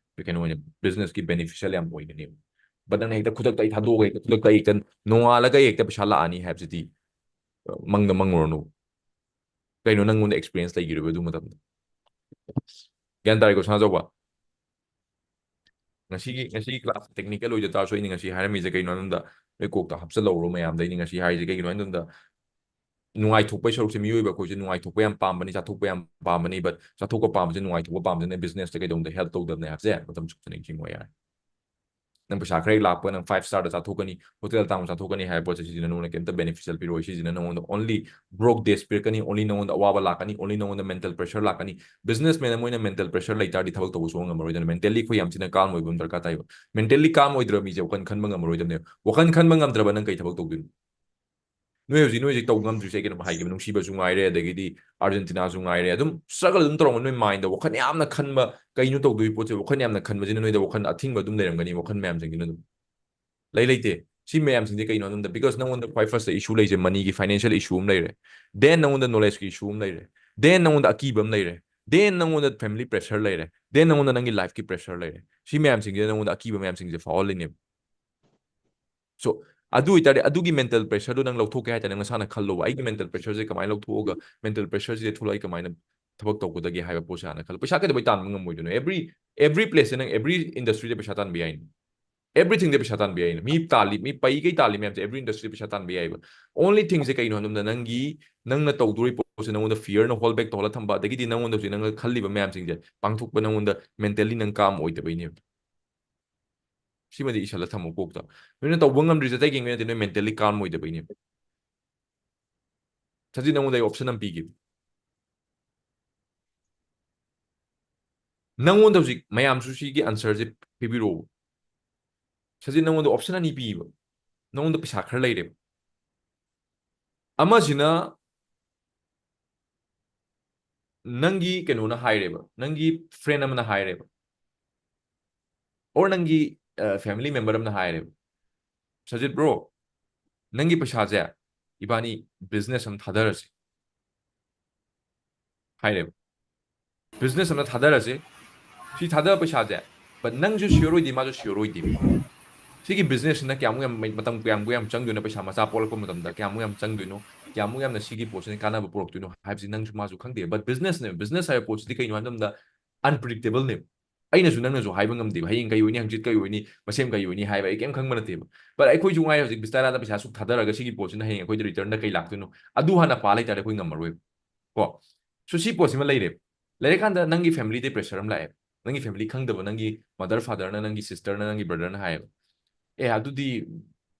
ꯀꯩꯅꯣ ꯑꯣꯏꯅ, ꯕꯤꯖꯤꯅꯦꯁꯀꯤ ꯕꯦꯅꯤꯐꯤꯁꯤꯌꯦꯜ ꯌꯥꯝ ꯑꯣꯏꯒꯅꯦꯕ꯫ But ꯅꯪꯅ ꯍꯦꯛꯇ ꯈꯨꯗꯛꯇ ꯑꯩ ꯊꯥꯗꯣꯛꯑꯒ, ꯍꯦꯛꯇ ꯈꯨꯗꯛꯇ ꯑꯩ ꯍꯦꯛꯇ ꯅꯣꯡꯉꯥꯜꯂꯒ ꯑꯩ ꯍꯦꯛꯇ ꯄꯩꯁꯥ ꯂꯥꯛꯑꯅꯤ ꯍꯥꯏꯕꯁꯤꯗꯤ, ꯑ, ꯃꯪꯗ ꯃꯪꯉꯨꯔꯅꯨ꯫ ꯀꯩꯅꯣ, ꯅꯪꯉꯣꯟꯗ ꯑꯦꯛꯁꯄꯤꯔꯤꯌꯦꯟꯁ ꯂꯩꯈꯤꯔꯣꯏꯕ ꯑꯗꯨ ꯃꯇꯝꯗ꯫ ꯒ꯭ꯌꯥꯟ ꯇꯥꯔꯦꯀꯣ, ꯁꯅꯥꯆꯧꯕ? ꯉꯁꯤꯒꯤ, ꯉꯁꯤꯒꯤ ꯀ꯭ꯂꯥꯁ ꯇꯦꯛꯅꯤꯀꯦꯜ ꯑꯣꯏꯖ ꯇꯥꯔꯁꯨ, ꯑꯩꯅ ꯉꯁꯤ ꯍꯥꯏꯔꯝꯃꯤꯁꯦ ꯀꯩꯅꯣ ꯍꯥꯏꯕꯗ, ꯅꯣꯏ ꯀꯣꯛꯇ ꯍꯥꯞꯆꯜꯍꯧꯔꯣ ꯃꯌꯥꯝꯗ꯫ ꯑꯩꯅ ꯉꯁꯤ ꯍꯥꯏꯔꯤꯁꯦ ꯀꯩꯒꯤꯅꯣ ꯍꯥꯏꯕ ꯃꯇꯝꯗ, ꯅꯨꯡꯉꯥꯏꯊꯣꯛꯄꯩ ꯁꯔꯨꯛꯁꯦ, ꯃꯤꯑꯣꯏꯕ ꯑꯩꯈꯣꯏꯁꯦ ꯅꯨꯡꯉꯥꯏꯊꯣꯛꯄ ꯌꯥꯝ ꯄꯥꯝꯕꯅꯤ, ꯆꯥꯊꯣꯛꯄ ꯌꯥꯝ ꯄꯥꯝꯕꯅꯤ, but ꯆꯥꯊꯣꯛꯄ ꯄꯥꯝꯕꯁꯦ ꯅꯨꯡꯉꯥꯏꯊꯣꯛꯄ ꯄꯥꯝꯕꯁꯤꯅ ꯕꯤꯖꯤꯅꯦꯁꯇ ꯀꯩꯗꯧꯕꯗ ꯍꯦꯜꯞ ꯇꯧꯗꯕꯅꯦ ꯍꯥꯏꯕꯁꯦ ꯃꯇꯝ ꯆꯨꯞꯇꯅ ꯅꯤꯡꯁꯤꯡꯉꯣ ꯌꯥꯔꯦ꯫ ꯅꯪ ꯄꯩꯁꯥ ꯈꯔ ꯍꯦꯛ ꯂꯥꯛꯄ, ꯅꯪ five star ꯗ ꯆꯥꯊꯣꯛꯀꯅꯤ, hotel ꯑꯇꯥꯡꯕ ꯆꯥꯊꯣꯛꯀꯅꯤ ꯍꯥꯏꯕ ꯄꯣꯠꯁꯦ, ꯁꯤꯁꯤꯅ ꯅꯉꯣꯟꯗ ꯀꯩꯝꯇ beneficial ꯄꯤꯔꯣꯏ꯫ ꯁꯤꯁꯤꯅ ꯅꯉꯣꯟꯗ only broke days ꯄꯤꯔꯛꯀꯅꯤ, only ꯅꯉꯣꯟꯗ ꯑꯋꯥꯕ ꯂꯥꯛꯀꯅꯤ, only ꯅꯉꯣꯟꯗ mental pressure ꯂꯥꯛꯀꯅꯤ꯫ Businessman ꯑꯃ ꯑꯣꯏꯅ mental pressure ꯂꯩ ꯇꯥꯔꯗꯤ ꯊꯕꯛ ꯇꯧꯕ ꯁꯨꯡꯉꯝ ꯉꯝꯃꯔꯣꯏꯗꯅ꯫ Mentally ꯑꯩꯈꯣꯏ ꯌꯥꯝ ꯊꯤꯅ calm ꯑꯣꯏꯕ ꯑꯃ ꯗꯔꯀꯥꯔ ꯇꯥꯏꯕ꯫ Mentally calm ꯑꯣꯏꯗ꯭ꯔꯕ ꯃꯤꯁꯦ ꯋꯥꯈꯜ ꯈꯟꯕ ꯉꯝꯃꯔꯣꯏꯗꯕꯅꯦꯕ꯫ ꯋꯥꯈꯜ ꯈꯟꯕ ꯉꯝꯗ꯭ꯔꯕ ꯅꯪ ꯀꯩ ꯊꯕꯛ ꯇꯧꯗꯣꯏꯅꯣ? ꯅꯣꯏ ꯍꯧꯖꯤꯛ, ꯅꯣꯏ ꯍꯧꯖꯤꯛ ꯇꯧꯕ ꯉꯝꯗ꯭ꯔꯤꯁꯦ ꯑꯩ ꯀꯩꯅꯣꯝ ꯍꯥꯏꯒꯦꯕ, ꯅꯨꯡꯁꯤꯕꯁꯨ ꯉꯥꯏꯔꯦ, ꯑꯗꯒꯤꯗꯤ ꯑꯥꯔꯖꯦꯟꯇꯤꯅꯥꯁꯨ ꯉꯥꯏꯔꯦ, ꯑꯗꯨꯝ struggle ꯑꯗꯨꯝ ꯇꯧꯔꯝꯒꯅꯤ꯫ ꯅꯣꯏ mind ꯗ ꯋꯥꯈꯜ ꯌꯥꯝꯅ ꯈꯟꯕ, ꯀꯩꯅꯣ ꯇꯧꯗꯣꯏ ꯄꯣꯠꯁꯦ, ꯋꯥꯈꯜ ꯌꯥꯝꯅ ꯈꯟꯕꯁꯤꯅ ꯅꯣꯏꯗ ꯋꯥꯈꯜ ꯑꯊꯤꯡꯕ ꯑꯗꯨꯝ ꯂꯩꯔꯝꯒꯅꯤ, ꯋꯥꯈꯜ ꯃꯌꯥꯝꯁꯤꯡꯁꯤꯅ ꯑꯗꯨꯝ꯫ ꯂꯩ ꯂꯩꯇꯦ꯫ ꯁꯤ ꯃꯌꯥꯝꯁꯤꯡꯁꯦ ꯀꯩꯅꯣ ꯍꯥꯏꯕꯗ, because ꯅꯉꯣꯟꯗ ꯈ꯭ꯋꯥꯏ first issue ꯂꯩꯁꯦ money ꯒꯤ, financial issue ꯑꯃ ꯂꯩꯔꯦ, then ꯅꯉꯣꯟꯗ knowledge ꯀꯤ issue ꯑꯃ ꯂꯩꯔꯦ, then ꯅꯉꯣꯟꯗ ꯑꯀꯤꯕ ꯑꯃ ꯂꯩꯔꯦ, then ꯅꯉꯣꯟꯗ family pressure ꯂꯩꯔꯦ, then ꯅꯉꯣꯟꯗ ꯅꯪꯒꯤ life ꯀꯤ pressure ꯂꯩꯔꯦ꯫ ꯁꯤ ꯃꯌꯥꯝꯁꯤꯡꯁꯤꯅ ꯅꯉꯣꯟꯗ ꯑꯀꯤꯕ ꯃꯌꯥꯝꯁꯤꯡꯁꯦ ꯐꯥꯎꯍꯜꯂꯤꯅꯦꯕ꯫ So, ꯑꯗꯨ ꯑꯣꯏꯇꯥꯔꯗꯤ ꯑꯗꯨꯒꯤ mental pressure ꯗꯣ ꯅꯪ ꯂꯧꯊꯣꯛꯀꯦ ꯍꯥꯏ ꯇꯥꯔꯗꯤ ꯅꯪ ꯅꯁꯥꯅ ꯈꯜꯂꯣꯕ, "ꯑꯩꯒꯤ mental pressure ꯁꯦ ꯀꯃꯥꯏꯅ ꯂꯧꯊꯣꯛꯑꯒ mental pressure ꯁꯤꯗ ꯊꯣꯛꯂꯛꯑ ꯑꯩ ꯀꯃꯥꯏꯅ ꯊꯕꯛ ꯇꯧꯒꯗꯒꯦ?" ꯍꯥꯏꯕ ꯄꯣꯠꯁꯦ ꯍꯥꯟꯅ ꯈꯜꯂꯣ꯫ ꯄꯩꯁꯥ ꯀꯩꯗꯧꯕꯩ ꯇꯥꯟꯕ ꯉꯝꯃꯣꯏꯗꯣꯏꯅꯣ? Every, every place ꯇ ꯅꯪ, every industry ꯗ ꯄꯩꯁꯥ ꯇꯥꯟꯕ ꯌꯥꯏꯅꯤ꯫ Everything ꯗ ꯄꯩꯁꯥ ꯇꯥꯟꯕ ꯌꯥꯏꯅ꯫ ꯃꯤ ꯇꯥꯜꯂꯤ, ꯃꯤ ꯄꯩꯒꯩ ꯇꯥꯜꯂꯤ ꯃꯌꯥꯝꯁꯦ every industry ꯗ ꯄꯩꯁꯥ ꯇꯥꯟꯕ ꯌꯥꯏꯕ꯫ Only thing ꯁꯦ ꯀꯩꯅꯣ ꯍꯥꯏꯕꯗ, ꯅꯪꯒꯤ, ꯅꯪꯅ ꯇꯧꯗꯣꯔꯤ ꯄꯣꯠꯁꯦ ꯅꯉꯣꯟꯗ fear ꯅ hold back ꯇꯧꯍꯜꯂ ꯊꯝꯕ, ꯑꯗꯒꯤꯗꯤ ꯅꯉꯣꯟꯗ ꯍꯧꯖꯤꯛ ꯅꯪꯅ ꯈꯜꯂꯤꯕ ꯃꯌꯥꯝꯁꯤꯡꯁꯦ ꯄꯥꯡꯊꯣꯛꯄ ꯅꯉꯣꯟꯗ mentally ꯅꯪ calm ꯑꯣꯏꯗꯕꯩꯅꯦꯕ꯫ ꯁꯤꯃꯗꯤ ꯏꯁꯜꯂ ꯊꯝꯃꯣ ꯀꯣꯛꯇ꯫ ꯅꯣꯏꯅ ꯇꯧꯕ ꯉꯝꯗ꯭ꯔꯤꯁꯦ ꯑꯇꯩ ꯀꯩꯝꯒꯤ ꯅꯠꯇꯦ, ꯅꯣꯏ mentally calm ꯑꯣꯏꯗꯕꯩꯅꯦꯕ꯫ ꯁꯖꯤꯠ, ꯅꯉꯣꯟꯗ ꯑꯩ option ꯑꯃ ꯄꯤꯒꯦ꯫ ꯅꯉꯣꯟꯗ ꯍꯧꯖꯤꯛ ꯃꯌꯥꯝꯁꯨ ꯁꯤꯒꯤ answer ꯁꯦ ꯄꯤꯕꯤꯔꯛꯑꯣ꯫ ꯁꯖꯤꯠ, ꯅꯉꯣꯟꯗ option ꯑꯅꯤ ꯄꯤꯕ꯫ ꯅꯉꯣꯟꯗ ꯄꯩꯁꯥ ꯈꯔ ꯂꯩꯔꯦꯕ꯫ ꯑꯃꯁꯤꯅ ꯅꯪꯒꯤ ꯀꯩꯅꯣꯅ ꯍꯥꯏꯔꯦꯕ, ꯅꯪꯒꯤ friend ꯑꯃꯅ ꯍꯥꯏꯔꯦꯕ, or ꯅꯪꯒꯤ, ꯑ, family member ꯑꯃꯅ ꯍꯥꯏꯔꯦꯕ, "ꯁꯖꯤꯠ bro, ꯅꯪꯒꯤ ꯄꯩꯁꯥꯁꯦ ꯏꯕꯥꯅꯤ business ꯑꯃ ꯊꯥꯗꯔꯁꯦ" ꯍꯥꯏꯔꯦꯕ꯫ "Business ꯑꯃ ꯊꯥꯗꯔꯁꯦ, ꯁꯤ ꯊꯥꯗꯕ ꯄꯩꯁꯥꯁꯦ", but ꯅꯪꯁꯨ sure ꯑꯣꯏꯗꯦ, ꯃꯥꯁꯨ sure ꯑꯣꯏꯗꯦ꯫ ꯁꯤꯒꯤ business ꯁꯤꯅ ꯀꯌꯥꯃꯨꯛ ꯌꯥꯝ ꯃꯇꯝ ꯀꯌꯥꯝ ꯀꯨꯏ ꯌꯥꯝ ꯆꯪꯗꯣꯏꯅꯣ, ꯄꯩꯁꯥ ꯃꯆꯥ ꯄꯣꯛꯂꯛꯄ ꯃꯇꯝꯗ ꯀꯌꯥꯃꯨꯛ ꯌꯥꯝ ꯆꯪꯗꯣꯏꯅꯣ, ꯀꯌꯥꯃꯨꯛ ꯌꯥꯝꯅ ꯁꯤꯒꯤ ꯄꯣꯠꯁꯤꯅ ꯀꯥꯟꯅꯕ ꯄꯨꯔꯛꯇꯣꯏꯅꯣ ꯍꯥꯏꯕꯁꯤ ꯅꯪꯁꯨ ꯃꯥꯁꯨ ꯈꯪꯗꯦ꯫ But business ꯅꯦ, business ꯍꯥꯏꯕ ꯄꯣꯠꯁꯤꯗꯤ ꯀꯩꯅꯣ ꯍꯥꯏꯕ ꯃꯇꯝꯗ unpredictable ꯅꯦꯕ꯫ ꯑꯩꯅꯁꯨ ꯅꯪꯅꯁꯨ ꯍꯥꯏꯕ ꯉꯝꯗꯦꯕ, ꯍꯌꯦꯡ ꯀꯩ ꯑꯣꯏꯅꯤ, ꯍꯪꯆꯤꯠ ꯀꯩ ꯑꯣꯏꯅꯤ, ꯃꯁꯦꯝ ꯀꯩ ꯑꯣꯏꯅꯤ ꯍꯥꯏꯕ ꯑꯩ ꯀꯩꯝ ꯈꯪꯕ ꯅꯠꯇꯦꯕ꯫ But ꯑꯩꯈꯣꯏꯁꯨ ꯉꯥꯏ ꯍꯧꯖꯤꯛ ꯕꯤꯁꯇꯥꯔꯥꯗ ꯄꯩꯁꯥ ꯁꯨꯛ ꯊꯥꯗꯔꯒ ꯁꯤꯒꯤ ꯄꯣꯠꯁꯤꯅ ꯍꯌꯦꯡ ꯑꯩꯈꯣꯏꯗ return ꯗ ꯀꯩ ꯂꯥꯛꯇꯣꯏꯅꯣ, ꯑꯗꯨ ꯍꯥꯟꯅ ꯄꯥ ꯂꯩꯇꯥꯔꯗꯤ ꯑꯩꯈꯣꯏ ꯉꯝꯃꯔꯣꯏꯕ꯫ ꯀꯣ? So ꯁꯤ ꯄꯣꯠꯁꯤꯃ ꯂꯩꯔꯦꯕ꯫ ꯂꯩꯔꯀꯥꯟꯗ ꯅꯪꯒꯤ family ꯗꯩ pressure ꯑꯃ ꯂꯥꯛꯑꯦ꯫ ꯅꯪꯒꯤ family ꯈꯪꯗꯕ, ꯅꯪꯒꯤ mother fatherꯅ, ꯅꯪꯒꯤ sisterꯅ, ꯅꯪꯒꯤ brotherꯅ ꯍꯥꯏꯌꯦꯕ, "ꯑꯦ, ꯑꯗꯨꯗꯤ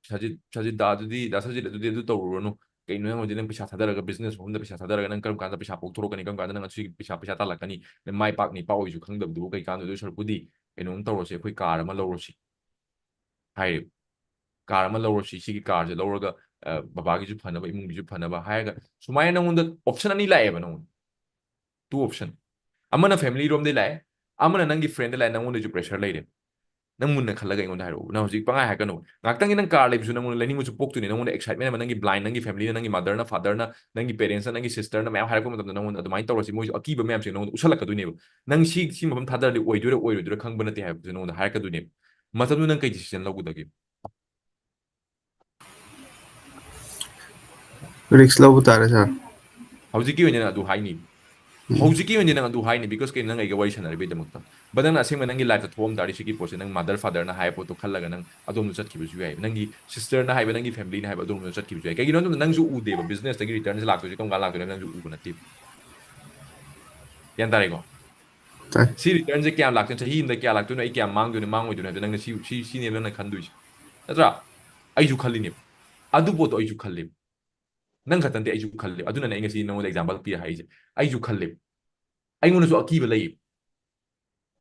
ꯁꯖꯤꯠ, ꯁꯖꯤꯠ ꯗꯥ, ꯑꯗꯨꯗꯤ ꯗꯥ ꯁꯖꯤꯠ, ꯑꯗꯨꯗꯤ ꯑꯗꯨ ꯇꯧꯔꯨꯔꯅꯨ꯫ ꯀꯩꯅꯣ, ꯅꯪ ꯍꯧꯖꯤꯛ ꯅꯪ ꯄꯩꯁꯥ ꯊꯥꯗꯔꯒ, business ꯃꯐꯝꯗ ꯄꯩꯁꯥ ꯊꯥꯗꯔꯒ, ꯅꯪ ꯀꯔꯝ ꯀꯥꯟꯗ ꯄꯩꯁꯥ ꯄꯣꯛꯊꯣꯔꯛꯀꯅꯤ, ꯀꯔꯝ ꯀꯥꯟꯗ ꯅꯪ ꯑꯁꯤꯒꯤ ꯄꯩꯁꯥ, ꯄꯩꯁꯥ ꯇꯥꯜꯂꯛꯀꯅꯤ, ꯅꯪ ꯃꯥꯏ ꯄꯥꯛꯅꯤ ꯄꯥꯛꯑꯣꯏꯁꯨ ꯈꯪꯗꯕꯗꯨꯕꯨ ꯀꯩ ꯀꯥꯟꯗꯣꯏ? ꯑꯗꯨ ꯁꯔꯨꯛꯄꯨꯗꯤ ꯀꯩꯅꯣꯝ ꯇꯧꯔꯁꯤ, ꯑꯩꯈꯣꯏ car ꯑꯃ ꯂꯧꯔꯁꯤ" ꯍꯥꯏꯔꯦꯕ꯫ "Car ꯑꯃ ꯂꯧꯔꯁꯤ, ꯁꯤꯒꯤ carꯁꯦ ꯂꯧꯔꯒ, ꯑ, ꯕꯕꯥꯒꯤꯁꯨ ꯐꯅꯕ, ꯏꯃꯨꯡꯒꯤꯁꯨ ꯐꯅꯕ" ꯍꯥꯏꯔꯒ, ꯁꯨꯃꯥꯏꯅ ꯅꯪꯉꯣꯟꯗ option ꯑꯅꯤ ꯂꯥꯛꯑꯦꯕ, ꯅꯪꯉꯣꯟꯗ two option꯫ ꯑꯃꯅ family ꯔꯣꯝꯗꯩ ꯂꯥꯛꯑꯦ, ꯑꯃꯅ ꯅꯪꯒꯤ friendꯗ ꯂꯥꯛꯑꯦ, ꯅꯪꯉꯣꯟꯗꯁꯨ pressure ꯂꯩꯔꯦ꯫ ꯅꯪ ꯃꯨꯟꯅ ꯈꯜꯂꯒ ꯑꯩꯉꯣꯟꯗ ꯍꯥꯏꯔꯛꯑꯣ꯫ ꯅꯪ ꯍꯧꯖꯤꯛ ꯄꯪꯍꯥꯏ ꯍꯥꯏꯔꯛꯀꯅꯨ꯫ ꯉꯥꯛꯇꯪꯒꯤ ꯅꯪ car ꯂꯩꯕꯁꯨ ꯅꯪꯉꯣꯟꯗ ꯂꯩꯅꯤꯡꯕꯁꯨ ꯄꯣꯛꯇꯣꯏꯅꯦ, ꯅꯪꯉꯣꯟꯗ excitement ꯑꯃ, ꯅꯪꯒꯤ blind, ꯅꯪꯒꯤ family, ꯅꯪꯒꯤ motherꯅ, fatherꯅ, ꯅꯪꯒꯤ parentsꯅ, ꯅꯪꯒꯤ sisterꯅ ꯃꯌꯥꯝ ꯍꯥꯏꯔꯛꯄ ꯃꯇꯝꯗ, ꯅꯪꯉꯣꯟꯗ ꯑꯗꯨꯃꯥꯏꯅ ꯇꯧꯔꯁꯤ, ꯃꯣꯏꯁꯨ ꯑꯀꯤꯕ ꯃꯌꯥꯝꯁꯦ ꯅꯪꯉꯣꯟꯗ ꯎꯠꯁꯜꯂꯛꯀꯗꯣꯏꯅꯦꯕ꯫ ꯅꯪ ꯁꯤ, ꯁꯤ ꯃꯐꯝ ꯊꯥꯗꯔꯗꯤ ꯑꯣꯏꯗꯣꯏꯔꯥ ꯑꯣꯏꯔꯣꯏꯗꯣꯏꯔꯥ ꯈꯪꯕ ꯅꯠꯇꯦ ꯍꯥꯏꯕꯁꯦ ꯅꯪꯉꯣꯟꯗ ꯍꯥꯏꯔꯛꯀꯗꯣꯏꯅꯦꯕ꯫ ꯃꯇꯝꯗꯨ ꯅꯪ ꯀꯩ decision ꯂꯧꯒꯗꯒꯦ? Risk ꯂꯧꯕ ꯇꯥꯔꯦ, sir꯫ ꯍꯧꯖꯤꯛꯀꯤ ꯑꯣꯏꯅ ꯅꯪ ꯑꯗꯨ ꯍꯥꯏꯅꯤ꯫ ꯎꯝ꯫ ꯍꯧꯖꯤꯛꯀꯤ ꯑꯣꯏꯅ ꯅꯪ ꯑꯗꯨ ꯍꯥꯏꯅꯤ, because ꯀꯩꯅꯣ, ꯅꯪ ꯑꯩꯒ ꯋꯥꯔꯤ ꯁꯥꯟꯅꯔꯤꯕꯩꯗꯃꯛꯇ꯫ But ꯅꯪꯅ ꯑꯁꯦꯡꯕ ꯅꯪꯒꯤ lifeꯇ ꯊꯣꯛꯑꯝ ꯇꯥꯔꯗꯤ, ꯁꯤꯒꯤ ꯄꯣꯠꯁꯦ ꯅꯪ mother fatherꯅ ꯍꯥꯏꯕ ꯄꯣꯠꯇꯣ ꯈꯜꯂꯒ ꯅꯪ ꯑꯗꯣꯝꯗ ꯆꯠꯈꯤꯕꯁꯨ ꯌꯥꯏ, ꯅꯪꯒꯤ sisterꯅ ꯍꯥꯏꯕ, ꯅꯪꯒꯤ familyꯅ ꯍꯥꯏꯕ ꯑꯗꯣꯝꯗ ꯆꯠꯈꯤꯕꯁꯨ ꯌꯥꯏ꯫ ꯀꯩꯒꯤꯅꯣ ꯍꯥꯏꯕ ꯃꯇꯝꯗ ꯅꯪꯁꯨ ꯎꯗꯦꯕ, businessꯇꯒꯤ returnꯁꯦ ꯂꯥꯛꯇꯣꯏꯁꯦ ꯀꯔꯝ ꯀꯥꯟ ꯂꯥꯛꯇꯣꯏꯅꯣ ꯍꯥꯏꯕ ꯅꯪꯁꯨ ꯎꯕ ꯅꯠꯇꯦꯕ꯫ ꯒ꯭ꯌꯥꯟ ꯇꯥꯔꯦꯀꯣ? ꯇꯥꯏ꯫ ꯁꯤ returnꯁꯦ ꯀꯌꯥꯝ ꯂꯥꯛꯇꯣꯏꯅꯣ, ꯆꯍꯤ ꯑꯃꯗ ꯀꯌꯥ ꯂꯥꯛꯇꯣꯏꯅꯣ, ꯑꯩ ꯀꯌꯥꯝ ꯃꯥꯡꯗꯣꯏꯅꯣ, ꯃꯥꯡꯉꯣꯏꯗꯣꯏꯅꯣ ꯍꯥꯏꯕꯗꯣ ꯅꯪꯅ ꯁꯤ, ꯁꯤ, ꯁꯤꯅꯦꯕ ꯅꯪꯅ ꯈꯟꯗꯣꯏꯁꯦ, ꯅꯠꯇ꯭ꯔꯥ? ꯑꯩꯁꯨ ꯈꯜꯂꯤꯅꯦꯕ, ꯑꯗꯨ ꯄꯣꯠꯇꯣ ꯑꯩꯁꯨ ꯈꯜꯂꯦꯕ꯫ ꯅꯪ ꯈꯛꯇ ꯅꯠꯇꯦ, ꯑꯩꯁꯨ ꯈꯜꯂꯦꯕ꯫ ꯑꯗꯨꯅꯅꯦ ꯑꯩ ꯉꯁꯤ ꯅꯪꯉꯣꯟꯗ example ꯄꯤꯔ ꯍꯥꯏꯔꯤꯁꯦ꯫ ꯑꯩꯁꯨ ꯈꯜꯂꯦꯕ, ꯑꯩꯉꯣꯟꯗꯁꯨ ꯑꯀꯤꯕ ꯂꯩꯌꯦꯕ꯫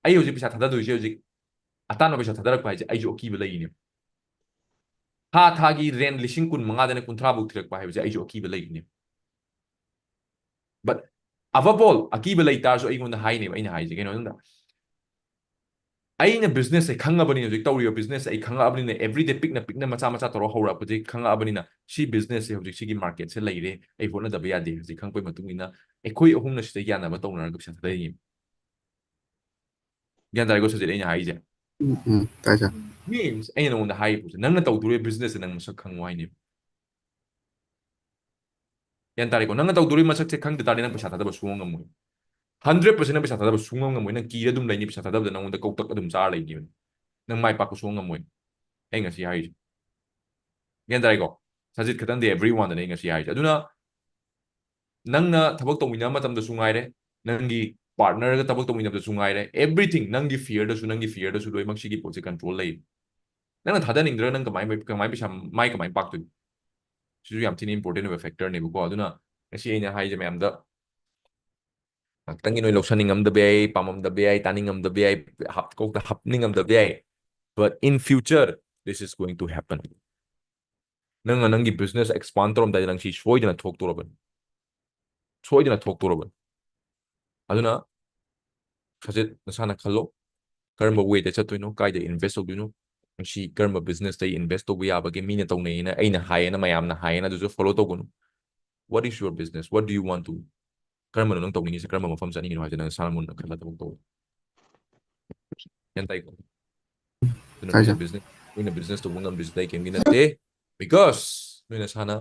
ꯑꯩ ꯍꯧꯖꯤꯛ ꯄꯩꯁꯥ ꯊꯥꯗꯗꯣꯏꯁꯦ, ꯍꯧꯖꯤꯛ ꯑꯇꯥꯟꯕ ꯄꯩꯁꯥ ꯊꯥꯗꯔꯛꯄ ꯍꯥꯏꯁꯦ ꯑꯩꯁꯨ ꯑꯀꯤꯕ ꯂꯩꯔꯤꯅꯦꯕ꯫ ꯊꯥ ꯊꯥꯒꯤ rent ꯂꯤꯁꯤꯡ ꯀꯨꯟ ꯃꯉꯥꯗꯩꯅ ꯀꯨꯟꯊ꯭ꯔꯥ ꯐꯥꯎ ꯊꯤꯔꯛꯄ ꯍꯥꯏꯕꯁꯦ ꯑꯩꯁꯨ ꯑꯀꯤꯕ ꯂꯩꯔꯤꯅꯦꯕ꯫ But above all, ꯑꯀꯤꯕ ꯂꯩ ꯇꯥꯔꯁꯨ ꯑꯩꯉꯣꯟꯗ ꯍꯥꯏꯅꯦꯕ, ꯑꯩꯅ ꯍꯥꯏꯁꯦ ꯀꯩꯅꯣ ꯍꯥꯏꯕꯗ, ꯑꯩꯅ businessꯁꯦ ꯈꯪꯉꯕꯅꯤꯅ, ꯍꯧꯖꯤꯛ ꯇꯧꯔꯤꯕ businessꯁꯦ ꯑꯩ ꯈꯪꯉꯛꯑꯕꯅꯤꯅ, everyday ꯄꯤꯛꯅ ꯄꯤꯛꯅ ꯃꯆꯥ ꯃꯆꯥ ꯇꯧꯔ ꯍꯧꯔꯛꯄꯗꯒꯤ ꯈꯪꯉꯛꯑꯕꯅꯤꯅ, ꯁꯤ businessꯁꯦ ꯍꯧꯖꯤꯛ ꯁꯤꯒꯤ marketꯁꯦ ꯂꯩꯔꯦ, ꯑꯩ ꯍꯣꯠꯅꯗꯕ ꯌꯥꯗꯦ꯫ ꯍꯧꯖꯤꯛ ꯈꯪꯉꯛꯄꯒꯤ ꯃꯇꯨꯡ ꯏꯟꯅ ꯑꯩꯈꯣꯏ ꯑꯍꯨꯝꯅ ꯁꯤꯗ ꯌꯥꯅꯕ ꯇꯧꯅꯔꯒ ꯄꯩꯁꯥ ꯊꯥꯗꯔꯤꯅꯦꯕ꯫ ꯒ꯭ꯌꯥꯟ ꯇꯥꯔꯦꯀꯣ ꯁꯖꯤꯠ ꯑꯩꯅ ꯍꯥꯏꯁꯦ? ꯎꯝ, ꯎꯝ, ꯇꯥꯏ, sir꯫ Means ꯑꯩꯅ ꯅꯉꯣꯟꯗ ꯍꯥꯏꯔꯤꯕꯁꯦ, ꯅꯪꯅ ꯇꯧꯗꯣꯔꯤꯕ businessꯁꯦ ꯅꯪ ꯃꯁꯛ ꯈꯪꯉꯣ ꯍꯥꯏꯅꯦꯕ꯫ ꯒ꯭ꯌꯥꯟ ꯇꯥꯔꯦꯀꯣ? ꯅꯪꯅ ꯇꯧꯗꯣꯔꯤꯕ ꯃꯁꯛꯁꯦ ꯈꯪꯗ ꯇꯥꯔꯗꯤ ꯅꯪ ꯄꯩꯁꯥ ꯊꯥꯗꯕ ꯁꯨꯡꯉꯝ ꯉꯝꯃꯣꯏ꯫ Hundred percent ꯅꯪ ꯄꯩꯁꯥ ꯊꯥꯗꯕ ꯁꯨꯡꯉꯝ ꯉꯝꯃꯣꯏ꯫ ꯅꯪ ꯀꯤꯔ ꯑꯗꯨꯝ ꯂꯩꯅꯤ, ꯄꯩꯁꯥ ꯊꯥꯗꯕꯗ ꯅꯪꯉꯣꯟꯗ ꯀꯧꯇꯛ ꯑꯗꯨꯝ ꯆꯥꯔ ꯂꯩꯅꯤ꯫ ꯅꯪ ꯃꯥꯏ ꯄꯥꯛꯄ ꯁꯨꯡꯉꯝ ꯉꯝꯃꯣꯏ꯫ ꯑꯩ ꯉꯁꯤ ꯍꯥꯏꯔꯤꯁꯦ꯫ ꯒ꯭ꯌꯥꯟ ꯇꯥꯔꯦꯀꯣ? ꯁꯖꯤꯠ ꯈꯛꯇꯪꯗꯤ everyoneꯗꯅꯦ ꯑꯩ ꯉꯁꯤ ꯍꯥꯏꯔꯤꯁꯦ꯫ ꯑꯗꯨꯅ ꯅꯪꯅ ꯊꯕꯛ ꯇꯧꯃꯤꯟꯅꯕ ꯃꯇꯝꯗꯁꯨ ꯉꯥꯏꯔꯦ, ꯅꯪꯒꯤ partnerꯒ ꯊꯕꯛ ꯇꯧꯃꯤꯟꯅꯕꯗꯁꯨ ꯉꯥꯏꯔꯦ, everything, ꯅꯪꯒꯤ fearꯗꯁꯨ, ꯅꯪꯒꯤ fearꯗꯁꯨ ꯂꯣꯏꯅꯃꯛ ꯁꯤꯒꯤ ꯄꯣꯠꯁꯦ control ꯂꯩ꯫ ꯅꯪꯅ ꯊꯥꯗꯅꯤꯡꯗ꯭ꯔꯒ ꯅꯪ ꯀꯃꯥꯏ ꯀꯃꯥꯏ ꯄꯩꯁꯥ, ꯃꯥꯏ ꯀꯃꯥꯏ ꯄꯥꯛꯇꯣꯏꯅꯣ? ꯁꯤꯁꯨ ꯌꯥꯝ ꯊꯤꯅ important ꯑꯣꯏꯕ factorꯅꯦꯕꯀꯣ꯫ ꯑꯗꯨꯅ ꯉꯁꯤ ꯑꯩꯅ ꯍꯥꯏꯁꯦ ꯃꯌꯥꯝꯗ, ꯉꯥꯛꯇꯪꯒꯤ ꯅꯣꯏ ꯂꯧꯁꯟꯅꯤꯡꯉꯝꯗꯕ ꯌꯥꯏ, ꯄꯥꯝꯃꯝꯗꯕ ꯌꯥꯏ, ꯇꯥꯅꯤꯡꯉꯝꯗꯕ ꯌꯥꯏ, ꯍꯥꯞ-, ꯀꯣꯛꯇ ꯍꯥꯞꯅꯤꯡꯉꯝꯗꯕ ꯌꯥꯏ, but in future this is going to happen. ꯅꯪꯅ ꯅꯪꯒꯤ business expand ꯇꯧꯔꯝꯗꯥꯏꯗ ꯅꯪ ꯁꯤ ꯁꯣꯏꯗꯅ ꯊꯣꯛꯇꯧꯔꯕꯅꯤ, ꯁꯣꯏꯗꯅ ꯊꯣꯛꯇꯧꯔꯕꯅꯤ꯫ ꯑꯗꯨꯅ ꯈꯖꯤꯛ ꯅꯁꯥꯅ ꯈꯜꯂꯣ, ꯀꯔꯝꯕ wayꯗ ꯆꯠꯇꯣꯏꯅꯣ, ꯀꯥꯏꯗ invest ꯇꯧꯗꯣꯏꯅꯣ, ꯃꯁꯤ ꯀꯔꯝꯕ businessꯇ invest ꯇꯧꯕ ꯌꯥꯕꯒꯦ, ꯃꯤꯅ ꯇꯧꯅꯩꯅ, ꯑꯩꯅ ꯍꯥꯏꯌꯦꯅ, ꯃꯌꯥꯝꯅ ꯍꯥꯏꯌꯦꯅ ꯑꯗꯨꯁꯨ follow ꯇꯧꯒꯅꯨ꯫ What is your business? What do you want to? ꯀꯔꯝꯕꯅꯣ ꯅꯪ ꯇꯧꯅꯤꯡꯉꯤꯁꯦ? ꯀꯔꯝꯕ ꯃꯐꯝ ꯆꯠꯅꯤꯡꯉꯤꯅꯣ ꯍꯥꯏꯁꯦ ꯅꯪ ꯅꯁꯥꯅ ꯃꯨꯟꯅ ꯈꯜꯂ ꯊꯕꯛ ꯇꯧ꯫ ꯒ꯭ꯌꯥꯟ ꯇꯥꯏꯀꯣ? ꯑꯗꯨꯅ ꯇꯥꯏ, ꯅꯣꯏꯅ ꯁꯥꯔ꯫ Business, ꯅꯣꯏꯅ business ꯇꯧꯕ ꯉꯝꯗ꯭ꯔꯤꯁꯤꯗꯤ ꯑꯩ ꯀꯩꯝꯒꯤ ꯅꯠꯇꯦ, because ꯅꯣꯏ ꯅꯁꯥꯅ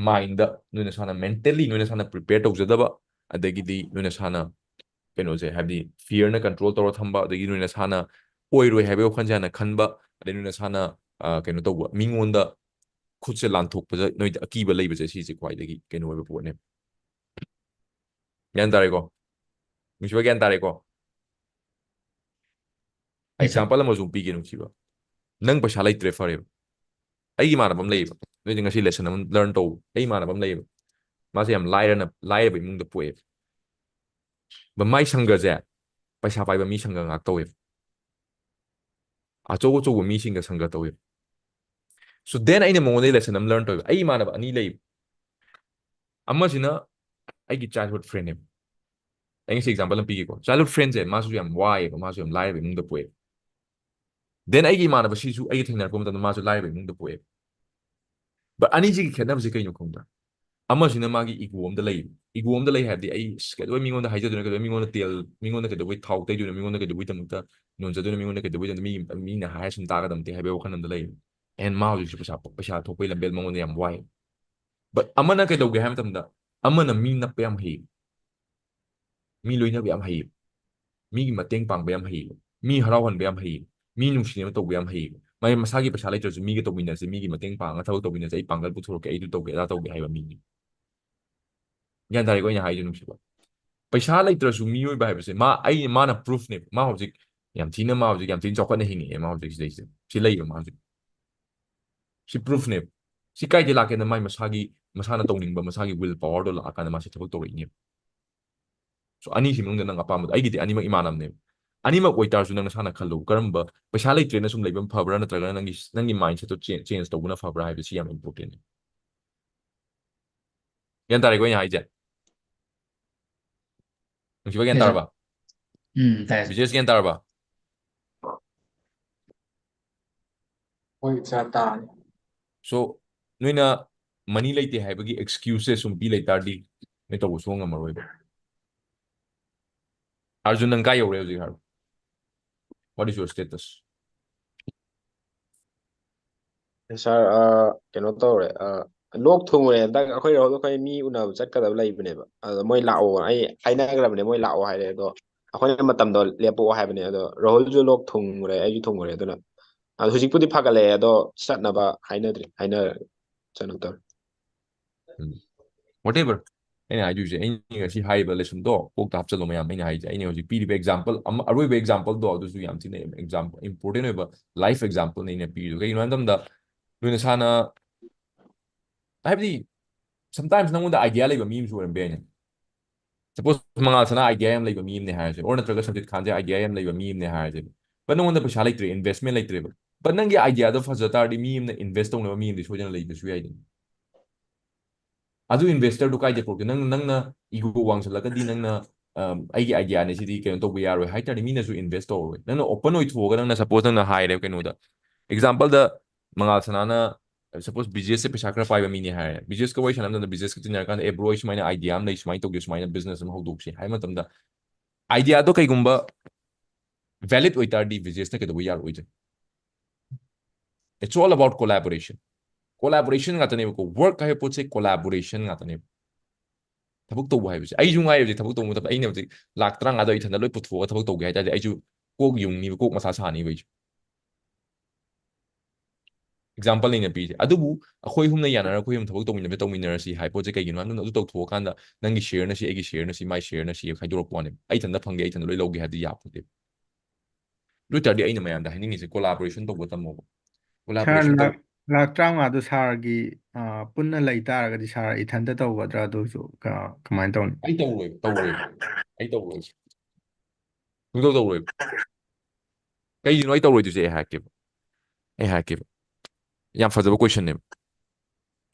mindꯗ, ꯅꯣꯏ ꯅꯁꯥꯅ mentally ꯅꯣꯏ ꯅꯁꯥꯅ prepare ꯇꯧꯖꯗꯕ, ꯑꯗꯒꯤꯗꯤ ꯅꯣꯏ ꯅꯁꯥꯅ ꯀꯩꯅꯣꯁꯦ, ꯍꯥꯏꯕꯗꯤ fearꯅ control ꯇꯧꯔ ꯊꯝꯕ, ꯑꯗꯒꯤ ꯅꯣꯏ ꯅꯁꯥꯅ ꯑꯣꯏꯔꯣꯏ ꯍꯥꯏꯕꯒꯤ ꯋꯥꯈꯜꯁꯦ ꯍꯥꯟꯅ ꯈꯟꯕ, ꯑꯗꯩ ꯅꯣꯏ ꯅꯁꯥꯅ, ꯑ, ꯀꯩꯅꯣ ꯇꯧꯕ, ꯃꯤꯉꯣꯟꯗ ꯈꯨꯠꯁꯦ ꯂꯥꯟꯊꯣꯛꯄꯗ ꯅꯣꯏꯗ ꯑꯀꯤꯕ ꯂꯩꯕꯁꯦ, ꯁꯤꯁꯦ ꯈ꯭ꯋꯥꯏꯗꯒꯤ ꯀꯩꯅꯣ ꯑꯣꯏꯕ ꯄꯣꯠꯅꯦ꯫ ꯒ꯭ꯌꯥꯟ ꯇꯥꯔꯦꯀꯣ? ꯅꯨꯡꯁꯤꯕ, ꯒ꯭ꯌꯥꯟ ꯇꯥꯔꯦꯀꯣ? ꯑꯩ, ꯁꯥꯔ꯫ Example ꯑꯃꯁꯨ ꯄꯤꯒꯦ, ꯅꯨꯡꯁꯤꯕ꯫ ꯅꯪ ꯄꯩꯁꯥ ꯂꯩꯇ꯭ꯔꯦ, ꯐꯔꯦꯕ꯫ ꯑꯩꯒꯤ ꯏꯃꯥꯟꯅꯕ ꯑꯃ ꯂꯩꯌꯦꯕ, ꯅꯣꯏꯗꯤ ꯉꯁꯤ lesson ꯑꯃ learn ꯇꯧ꯫ ꯑꯩ ꯏꯃꯥꯟꯅꯕ ꯑꯃ ꯂꯩꯌꯦꯕ, ꯃꯥꯁꯦ ꯌꯥꯝ ꯂꯥꯏꯔꯅ, ꯂꯥꯏꯔꯕ ꯏꯃꯨꯡꯗ ꯄꯣꯛꯑꯦꯕ꯫ ꯕ-, ꯃꯥꯏ ꯁꯪꯒꯁꯦ ꯄꯩꯁꯥ ꯄꯥꯏꯕ ꯃꯤ ꯁꯪꯒ ꯉꯥꯛ ꯇꯧꯋꯦꯕ, ꯑꯆꯧ ꯑꯆꯧꯕ ꯃꯤꯁꯤꯡꯒ ꯁꯪꯒ ꯇꯧꯋꯦꯕ꯫ So then ꯑꯩꯅ ꯃꯉꯣꯟꯗꯒꯤ lesson ꯑꯃ learn ꯇꯧꯋꯦꯕ꯫ ꯑꯩ ꯏꯃꯥꯟꯅꯕ ꯑꯅꯤ ꯂꯩꯌꯦꯕ, ꯑꯃꯁꯤꯅ ꯑꯩꯒꯤ childhood friendꯅꯦꯕ꯫ ꯑꯩ ꯉꯁꯤ example ꯑꯃ ꯄꯤꯒꯦꯀꯣ꯫ Childhood friendꯁꯦ ꯃꯥꯁꯨ ꯌꯥꯝ ꯋꯥꯏꯑꯦꯕ, ꯃꯥꯁꯨ ꯌꯥꯝ ꯂꯥꯏꯔꯕ ꯏꯃꯨꯡꯗ ꯄꯣꯛꯑꯦꯕ꯫ Then ꯑꯩꯒꯤ ꯏꯃꯥꯟꯅꯕꯁꯤꯁꯨ ꯑꯩꯒ ꯊꯦꯡꯅꯔꯛꯄ ꯃꯇꯝꯗ ꯃꯥꯁꯨ ꯂꯥꯏꯔꯕ ꯏꯃꯨꯡꯗ ꯄꯣꯛꯑꯦꯕ꯫ But ꯑꯅꯤꯁꯤꯒꯤ ꯈꯦꯠꯅꯕꯁꯦ ꯀꯩꯅꯣ ꯈꯪꯕ꯭ꯔꯥ? ꯑꯃꯁꯤꯅ ꯃꯥꯒꯤ ego ꯑꯃꯗ ꯂꯩ꯫ Ego ꯑꯃꯗ ꯂꯩ ꯍꯥꯏꯕꯗꯤ ꯑꯩ, ꯑꯁ, ꯀꯩꯗꯧꯕꯩ ꯃꯤꯉꯣꯟꯗ ꯍꯥꯏꯖꯗꯣꯏꯅꯣ, ꯀꯩꯗꯧꯕꯩ ꯃꯤꯉꯣꯟꯗ ꯇꯦꯜ, ꯃꯤꯉꯣꯟꯗ ꯀꯩꯗꯧꯕꯩ ꯊꯥꯎ ꯇꯩꯗꯣꯏꯅꯣ, ꯃꯤꯉꯣꯟꯗ ꯀꯩꯗꯧꯕꯩꯗꯃꯛꯇ ꯅꯣꯟꯖꯗꯣꯏꯅꯣ, ꯃꯤꯉꯣꯟꯗ ꯀꯩꯗꯧꯕꯩꯗꯃꯛꯇ ꯃꯤ, ꯃꯤꯅ ꯍꯥꯏꯔ ꯁꯨꯝ ꯇꯥꯒꯗꯕ ꯅꯠꯇꯦ ꯍꯥꯏꯕꯒꯤ ꯋꯥꯈꯜ ꯑꯃꯗ ꯂꯩ꯫ And ꯃꯥ ꯍꯧꯖꯤꯛꯁꯨ ꯄꯩꯁꯥ, ꯄꯩꯁꯥ ꯊꯣꯛꯄꯒꯤ ꯂꯝꯕꯦꯜ ꯃꯉꯣꯟꯗ ꯌꯥꯝ ꯋꯥꯏ꯫ But ꯑꯃꯅ ꯀꯩꯗꯧꯒꯦ ꯍꯥꯏꯕ ꯃꯇꯝꯗ, ꯑꯃꯅ ꯃꯤ ꯅꯞꯄ ꯌꯥꯝ ꯍꯩ, ꯃꯤ ꯂꯣꯏꯅꯕ ꯌꯥꯝ ꯍꯩ, ꯃꯤꯒꯤ ꯃꯇꯦꯡ ꯄꯥꯡꯕ ꯌꯥꯝ ꯍꯩ, ꯃꯤ ꯍꯔꯥꯎꯍꯟꯕ ꯌꯥꯝ ꯍꯩ, ꯃꯤ ꯅꯨꯡꯁꯤꯅꯕ ꯇꯧꯕ ꯌꯥꯝ ꯍꯩ꯫ ꯃꯥꯒꯤ ꯃꯁꯥꯒꯤ ꯄꯩꯁꯥ ꯂꯩꯇ꯭ꯔꯁꯨ ꯃꯤꯒ ꯇꯧꯃꯤꯟꯅꯁꯦ, ꯃꯤꯒꯤ ꯃꯇꯦꯡ ꯄꯥꯡꯉꯒ ꯊꯕꯛ ꯇꯧꯃꯤꯟꯅꯁꯦ, ꯑꯩ ꯄꯥꯡꯒꯜ ꯄꯨꯊꯣꯔꯛꯀꯦ, ꯑꯩ ꯑꯗꯨ ꯇꯧꯒꯦ, ꯑꯗꯥ ꯇꯧꯒꯦ ꯍꯥꯏꯕ ꯃꯤꯅꯤ꯫ ꯒ꯭ꯌꯥꯟ ꯇꯥꯔꯦꯀꯣ ꯑꯩꯅ ꯍꯥꯏꯁꯦ, ꯅꯨꯡꯁꯤꯕ? ꯄꯩꯁꯥ ꯂꯩꯇ꯭ꯔꯁꯨ ꯃꯤꯑꯣꯏꯕ ꯍꯥꯏꯕꯁꯦ ꯃꯥ ꯑꯩ ꯃꯥꯅ proof ꯅꯦꯕ꯫ ꯃꯥ ꯍꯧꯖꯤꯛ ꯌꯥꯝ ꯊꯤꯅ ꯃꯥ ꯍꯧꯖꯤꯛ ꯌꯥꯝ ꯊꯤꯅ ꯆꯥꯎꯈꯠꯅ ꯍꯤꯡꯉꯛꯑꯦ꯫ ꯃꯥ ꯍꯧꯖꯤꯛ ꯁꯤꯗꯩꯁꯤꯗ ꯁꯤ ꯂꯩꯕ ꯃꯥ ꯍꯧꯖꯤꯛ ꯁꯤ proof ꯅꯦꯕ꯫ ꯁꯤ ꯀꯥꯏꯗꯩ ꯂꯥꯛꯀꯦꯅ ꯃꯥꯏ ꯃꯁꯥꯒꯤ ꯃꯁꯥꯅ ꯇꯧꯅꯤꯡꯕ ꯃꯁꯥꯒꯤ will power ꯗꯣ ꯂꯥꯛꯑꯀꯥꯟꯗ ꯃꯥꯁꯤ ꯊꯕꯛ ꯇꯧꯔꯛꯏꯅꯦꯕ꯫ So ꯑꯅꯤꯁꯤ ꯃꯅꯨꯡꯗ ꯅꯪ ꯑꯄꯥꯝꯕꯗꯣ ꯑꯩꯒꯤꯗꯤ ꯑꯅꯤꯃꯛ ꯏꯃꯥꯟꯅꯕꯅꯦꯕ꯫ ꯑꯅꯤꯃꯛ ꯑꯣꯏꯇꯥꯔꯁꯨ ꯅꯪ ꯅꯁꯥꯅ ꯈꯜꯂꯨ ꯀꯔꯝꯕ ꯄꯩꯁꯥ ꯂꯩꯇ꯭ꯔꯦꯅ ꯁꯨꯝ ꯂꯩꯕ ꯐꯕ꯭ꯔꯥ ꯅꯠꯇ꯭ꯔꯒꯅ ꯅꯪꯒꯤ ꯅꯪꯒꯤ mindset ꯇꯣ change ꯇꯧꯕꯅ ꯐꯕ꯭ꯔꯥ ꯍꯥꯏꯕꯁꯤ ꯌꯥꯝ important ꯅꯦ꯫ ꯒ꯭ꯌꯥꯟ ꯇꯥꯔꯦꯀꯣ ꯑꯩꯅ ꯍꯥꯏꯁꯦ? ꯅꯨꯡꯁꯤꯕ ꯒ꯭ꯌꯥꯟ ꯇꯥꯔꯕ? ꯎꯝ, ꯇꯥꯏ꯫ ꯕꯤꯖꯦꯁ ꯒ꯭ꯌꯥꯟ ꯇꯥꯔꯕ? ꯍꯣꯏ ꯁꯥꯔ, ꯇꯥꯔꯦ꯫ So ꯅꯣꯏꯅ money ꯂꯩꯇꯦ ꯍꯥꯏꯕꯒꯤ excuse ꯁꯦ ꯁꯨꯝ ꯄꯤ ꯂꯩ ꯇꯥꯔꯗꯤ ꯅꯣꯏ ꯇꯧꯕ ꯁꯨꯡꯉꯝ ꯉꯝꯃꯔꯣꯏꯕ꯫ ꯑꯥꯔꯖꯨꯟ, ꯅꯪ ꯀꯥꯏ ꯌꯧꯔꯦ ꯍꯧꯖꯤꯛ ꯍꯥꯏꯔꯣ? What is your status? ꯁꯥꯔ, ꯑ, ꯀꯩꯅꯣ ꯇꯧꯔꯦ, ꯑ, ꯂꯣꯛ ꯊꯨꯡꯉꯨꯔꯦ꯫ ꯍꯟꯗꯛ ꯑꯩꯈꯣꯏ ꯔꯥꯍꯨꯜ ꯑꯩꯈꯣꯏ ꯃꯤ ꯎꯅꯕ ꯆꯠꯀꯗꯕ ꯂꯩꯕꯅꯦꯕ, ꯑꯗꯣ ꯃꯣꯏ ꯂꯥꯛꯑꯣ, ꯑꯩ ꯍꯥꯏꯅꯈ꯭ꯔꯕꯅꯦ, ꯃꯣꯏ ꯂꯥꯛꯑꯣ ꯍꯥꯏꯔꯦ꯫ ꯑꯗꯣ ꯑꯩꯈꯣꯏꯅ ꯃꯇꯝꯗꯣ ꯂꯦꯞꯄꯛꯑꯣ ꯍꯥꯏꯕꯅꯦ꯫ ꯑꯗꯣ ꯔꯥꯍꯨꯜꯁꯨ ꯂꯣꯛ ꯊꯨꯡꯉꯨꯔꯦ, ꯑꯩꯁꯨ ꯊꯨꯡꯉꯨꯔꯦ꯫ ꯑꯗꯨꯅ ꯑꯗꯣ ꯍꯧꯖꯤꯛꯄꯨꯗꯤ ꯐꯒꯠꯂꯛꯑꯦ, ꯑꯗꯣ ꯆꯠꯅꯕ ꯍꯥꯏꯅꯗ꯭ꯔꯤ, ꯍꯥꯏꯅꯔꯒꯦ꯫ ꯆꯠꯅꯕ ꯇꯧꯔꯦ꯫ ꯎꯝ꯫ Whatever꯫ ꯑꯩꯅ ꯍꯥꯏꯗꯣꯏꯁꯦ, ꯑꯩꯅ ꯉꯁꯤ ꯍꯥꯏꯔꯤꯕ ꯂꯦꯁꯟꯗꯣ ꯀꯣꯛꯇ ꯍꯥꯞꯆꯜꯂꯣ ꯃꯌꯥꯝ꯫ ꯑꯩꯅ ꯍꯥꯏꯁꯦ, ꯑꯩꯅ ꯍꯧꯖꯤꯛ ꯄꯤꯔꯤꯕ example ꯑꯃ, ꯑꯔꯣꯏꯕ example ꯗꯣ, ꯑꯗꯨꯁꯨ ꯌꯥꯝ ꯊꯤꯅ example, important ꯑꯣꯏꯕ life example ꯅꯦ ꯑꯩꯅ ꯄꯤꯔꯤꯗꯣ꯫ ꯀꯩꯒꯤꯅꯣ ꯍꯥꯏ ꯃꯇꯝꯗ, ꯅꯣꯏ ꯅꯁꯥꯅ, ꯍꯥꯏꯕꯗꯤ, sometimes ꯅꯪꯉꯣꯟꯗ idea ꯂꯩꯕ ꯃꯤ ꯑꯃꯁꯨ ꯑꯣꯏꯔꯝꯕ ꯌꯥꯏꯅꯦ꯫ Suppose ꯃꯉꯥꯜ ꯁꯅꯥ idea ꯌꯥꯝ ꯂꯩꯕ ꯃꯤ ꯑꯃꯅꯦ ꯍꯥꯏꯔꯁꯦ, or ꯅꯠꯇ꯭ꯔꯒ ꯁꯟꯖꯤꯠ ꯈꯥꯟꯁꯦ idea ꯌꯥꯝ ꯂꯩꯕ ꯃꯤ ꯑꯃꯅꯦ ꯍꯥꯏꯔꯁꯦ, but ꯅꯪꯉꯣꯟꯗ ꯄꯩꯁꯥ ꯂꯩꯇ꯭ꯔꯦ, investment ꯂꯩꯇ꯭ꯔꯦꯕ, but ꯅꯪꯒꯤ idea ꯗꯣ ꯐꯖ ꯇꯥꯔꯗꯤ ꯃꯤ ꯑꯃꯅ invest ꯇꯧꯅꯕ ꯃꯤ ꯑꯃꯗꯤ ꯁꯣꯏꯗꯅ ꯂꯩꯕꯁꯨ ꯌꯥꯏꯗꯅ꯫ ꯑꯗꯨ investor ꯗꯨ ꯀꯥꯏꯗ ꯄꯨꯔꯛꯀꯦ? ꯅꯪ, ꯅꯪꯅ ego ꯋꯥꯡꯁꯜꯂꯒꯗꯤ ꯅꯪꯅ, ꯑꯝ, "ꯑꯩꯒꯤ idea ꯅꯦ ꯁꯤꯗꯤ ꯀꯩꯅꯣ ꯇꯧꯕ ꯌꯥꯔꯣꯏ" ꯍꯥꯏ ꯇꯥꯔꯗꯤ ꯃꯤꯅꯁꯨ invest ꯇꯧꯔꯔꯣꯏ꯫ ꯅꯪꯅ open ꯑꯣꯏꯊꯣꯛꯑꯒ ꯅꯪꯅ, suppose ꯅꯪꯅ ꯍꯥꯏꯔꯦ ꯀꯩꯅꯣꯗ, example ꯗ ꯃꯉꯥꯜ ꯁꯅꯥꯅ, suppose ꯕꯤꯖꯦꯁ ꯁꯦ ꯄꯩꯁꯥ ꯈꯔ ꯄꯥꯏꯕ ꯃꯤꯅꯦ ꯍꯥꯏꯔꯦ, ꯕꯤꯖꯦꯁꯀ ꯋꯥꯔꯤ ꯁꯥꯟꯅꯕ ꯃꯇꯝꯗ ꯕꯤꯖꯦꯁꯀ ꯇꯤꯟꯅꯔꯀꯥꯟꯗ, "ꯑꯦ bro, ꯑꯩ ꯁꯨꯃꯥꯏꯅ idea ꯑꯃ ꯂꯩ, ꯁꯨꯃꯥꯏꯅ ꯇꯧꯒꯦ, ꯁꯨꯃꯥꯏꯅ business ꯑꯃ ꯍꯧꯗꯣꯛꯁꯦ" ꯍꯥꯏꯕ ꯃꯇꯝꯗ, idea ꯗꯣ ꯀꯩꯒꯨꯝꯕ valid ꯑꯣꯏꯇꯥꯔꯗꯤ ꯕꯤꯖꯦꯁꯅ ꯀꯩꯗꯧꯕ ꯌꯥꯔꯣꯏꯗꯣꯏꯅꯣ? It's all about collaboration. Collaboration ꯉꯥꯛꯇꯅꯦꯕꯀꯣ꯫ Work ꯍꯥꯏꯕ ꯄꯣꯠꯁꯦ collaboration ꯉꯥꯛꯇꯅꯦꯕ꯫ ꯊꯕꯛ ꯇꯧꯕ ꯍꯥꯏꯕꯁꯦ, ꯑꯩꯁꯨ ꯉꯥꯏ ꯍꯧꯖꯤꯛ ꯊꯕꯛ ꯇꯧꯕ ꯃꯇꯝꯗ, ꯑꯩꯅ ꯍꯧꯖꯤꯛ ꯂꯥꯛ ꯇꯔꯥꯃꯉꯥꯗꯣ ꯑꯩ ꯏꯊꯟꯗ ꯂꯣꯏ ꯄꯨꯊꯣꯛꯑꯒ ꯊꯕꯛ ꯇꯧꯒꯦ ꯍꯥꯏ ꯇꯥꯔꯗꯤ, ꯑꯩꯁꯨ ꯀꯣꯛ ꯌꯨꯡꯅꯤꯕ, ꯀꯣꯛ ꯃꯊꯥ ꯁꯥꯅꯤꯕ ꯑꯩꯁꯨ꯫ ꯑꯦꯛꯖꯥꯝꯄꯜ ꯑꯩꯅ ꯄꯤꯔꯤꯁꯦ꯫ ꯑꯗꯨꯕꯨ ꯑꯩꯈꯣꯏ ꯑꯍꯨꯝꯅ ꯌꯥꯅꯔꯒ ꯑꯩꯈꯣꯏ ꯑꯍꯨꯝ ꯊꯕꯛ ꯇꯧꯃꯤꯟꯅꯕ ꯇꯧꯃꯤꯟꯅꯔꯁꯤ ꯍꯥꯏ ꯄꯣꯠꯁꯦ ꯀꯩꯒꯤꯅꯣ ꯍꯥꯏꯕ ꯃꯇꯝꯗ, ꯑꯗꯨ ꯇꯧꯊꯣꯛꯑꯀꯥꯟꯗ ꯅꯪꯒꯤ ꯁꯤꯌꯔꯅ ꯁꯤ, ꯑꯩꯒꯤ ꯁꯤꯌꯔꯅ ꯁꯤ, ꯃꯥꯏ ꯁꯤꯌꯔꯅ ꯁꯤ ꯈꯥꯏꯗꯣꯔꯛꯄ ꯋꯥꯅꯦꯕ꯫ ꯑꯩ ꯏꯊꯟꯇ ꯐꯪꯒꯦ, ꯑꯩ ꯏꯊꯟꯇ ꯂꯣꯏ ꯂꯧꯒꯦ ꯍꯥꯏꯕꯗꯤ ꯌꯥꯄꯣꯠꯇꯦꯕ꯫ ꯑꯗꯨ ꯑꯣꯏ ꯇꯥꯔꯗꯤ ꯑꯩꯅ ꯃꯌꯥꯝꯗ ꯍꯥꯏꯅꯤꯡꯉꯤꯁꯦ, ꯀꯣꯂꯥꯕꯣꯔꯦꯁꯟ ꯇꯧꯕ ꯇꯝꯃꯣꯕ꯫ ꯁꯥꯔ, ꯀꯣꯂꯥꯕꯣꯔꯦꯁꯟ ꯇꯧ ꯂꯥꯛ ꯂꯥꯛ ꯇꯔꯥꯃꯉꯥꯗꯣ ꯁꯥꯔꯒꯤ, ꯑ, ꯄꯨꯟꯅ ꯂꯩ ꯇꯥꯔꯒꯗꯤ ꯁꯥꯔ ꯏꯊꯟꯇ ꯇꯧꯒꯗ꯭ꯔꯥ? ꯑꯗꯨꯁꯨ ꯀ- ꯀꯃꯥꯏꯅ ꯇꯧꯅꯤ? ꯑꯩ ꯇꯧꯔꯣꯏ ꯇꯧꯔꯣꯏ ꯑꯩ ꯇꯧꯔꯣꯏ ꯁꯨꯡꯇꯧ ꯇꯧꯔꯣꯏꯕ꯫ ꯀꯩꯒꯤꯅꯣ ꯑꯩ ꯇꯧꯔꯣꯏꯗꯣꯏꯁꯦ? ꯑꯩ ꯍꯥꯏꯔꯛꯀꯦꯕ꯫ ꯑꯩ ꯍꯥꯏꯔꯛꯀꯦꯕ꯫ ꯌꯥꯝ ꯐꯖꯕ ꯀꯣꯏꯁꯟꯅꯦꯕ꯫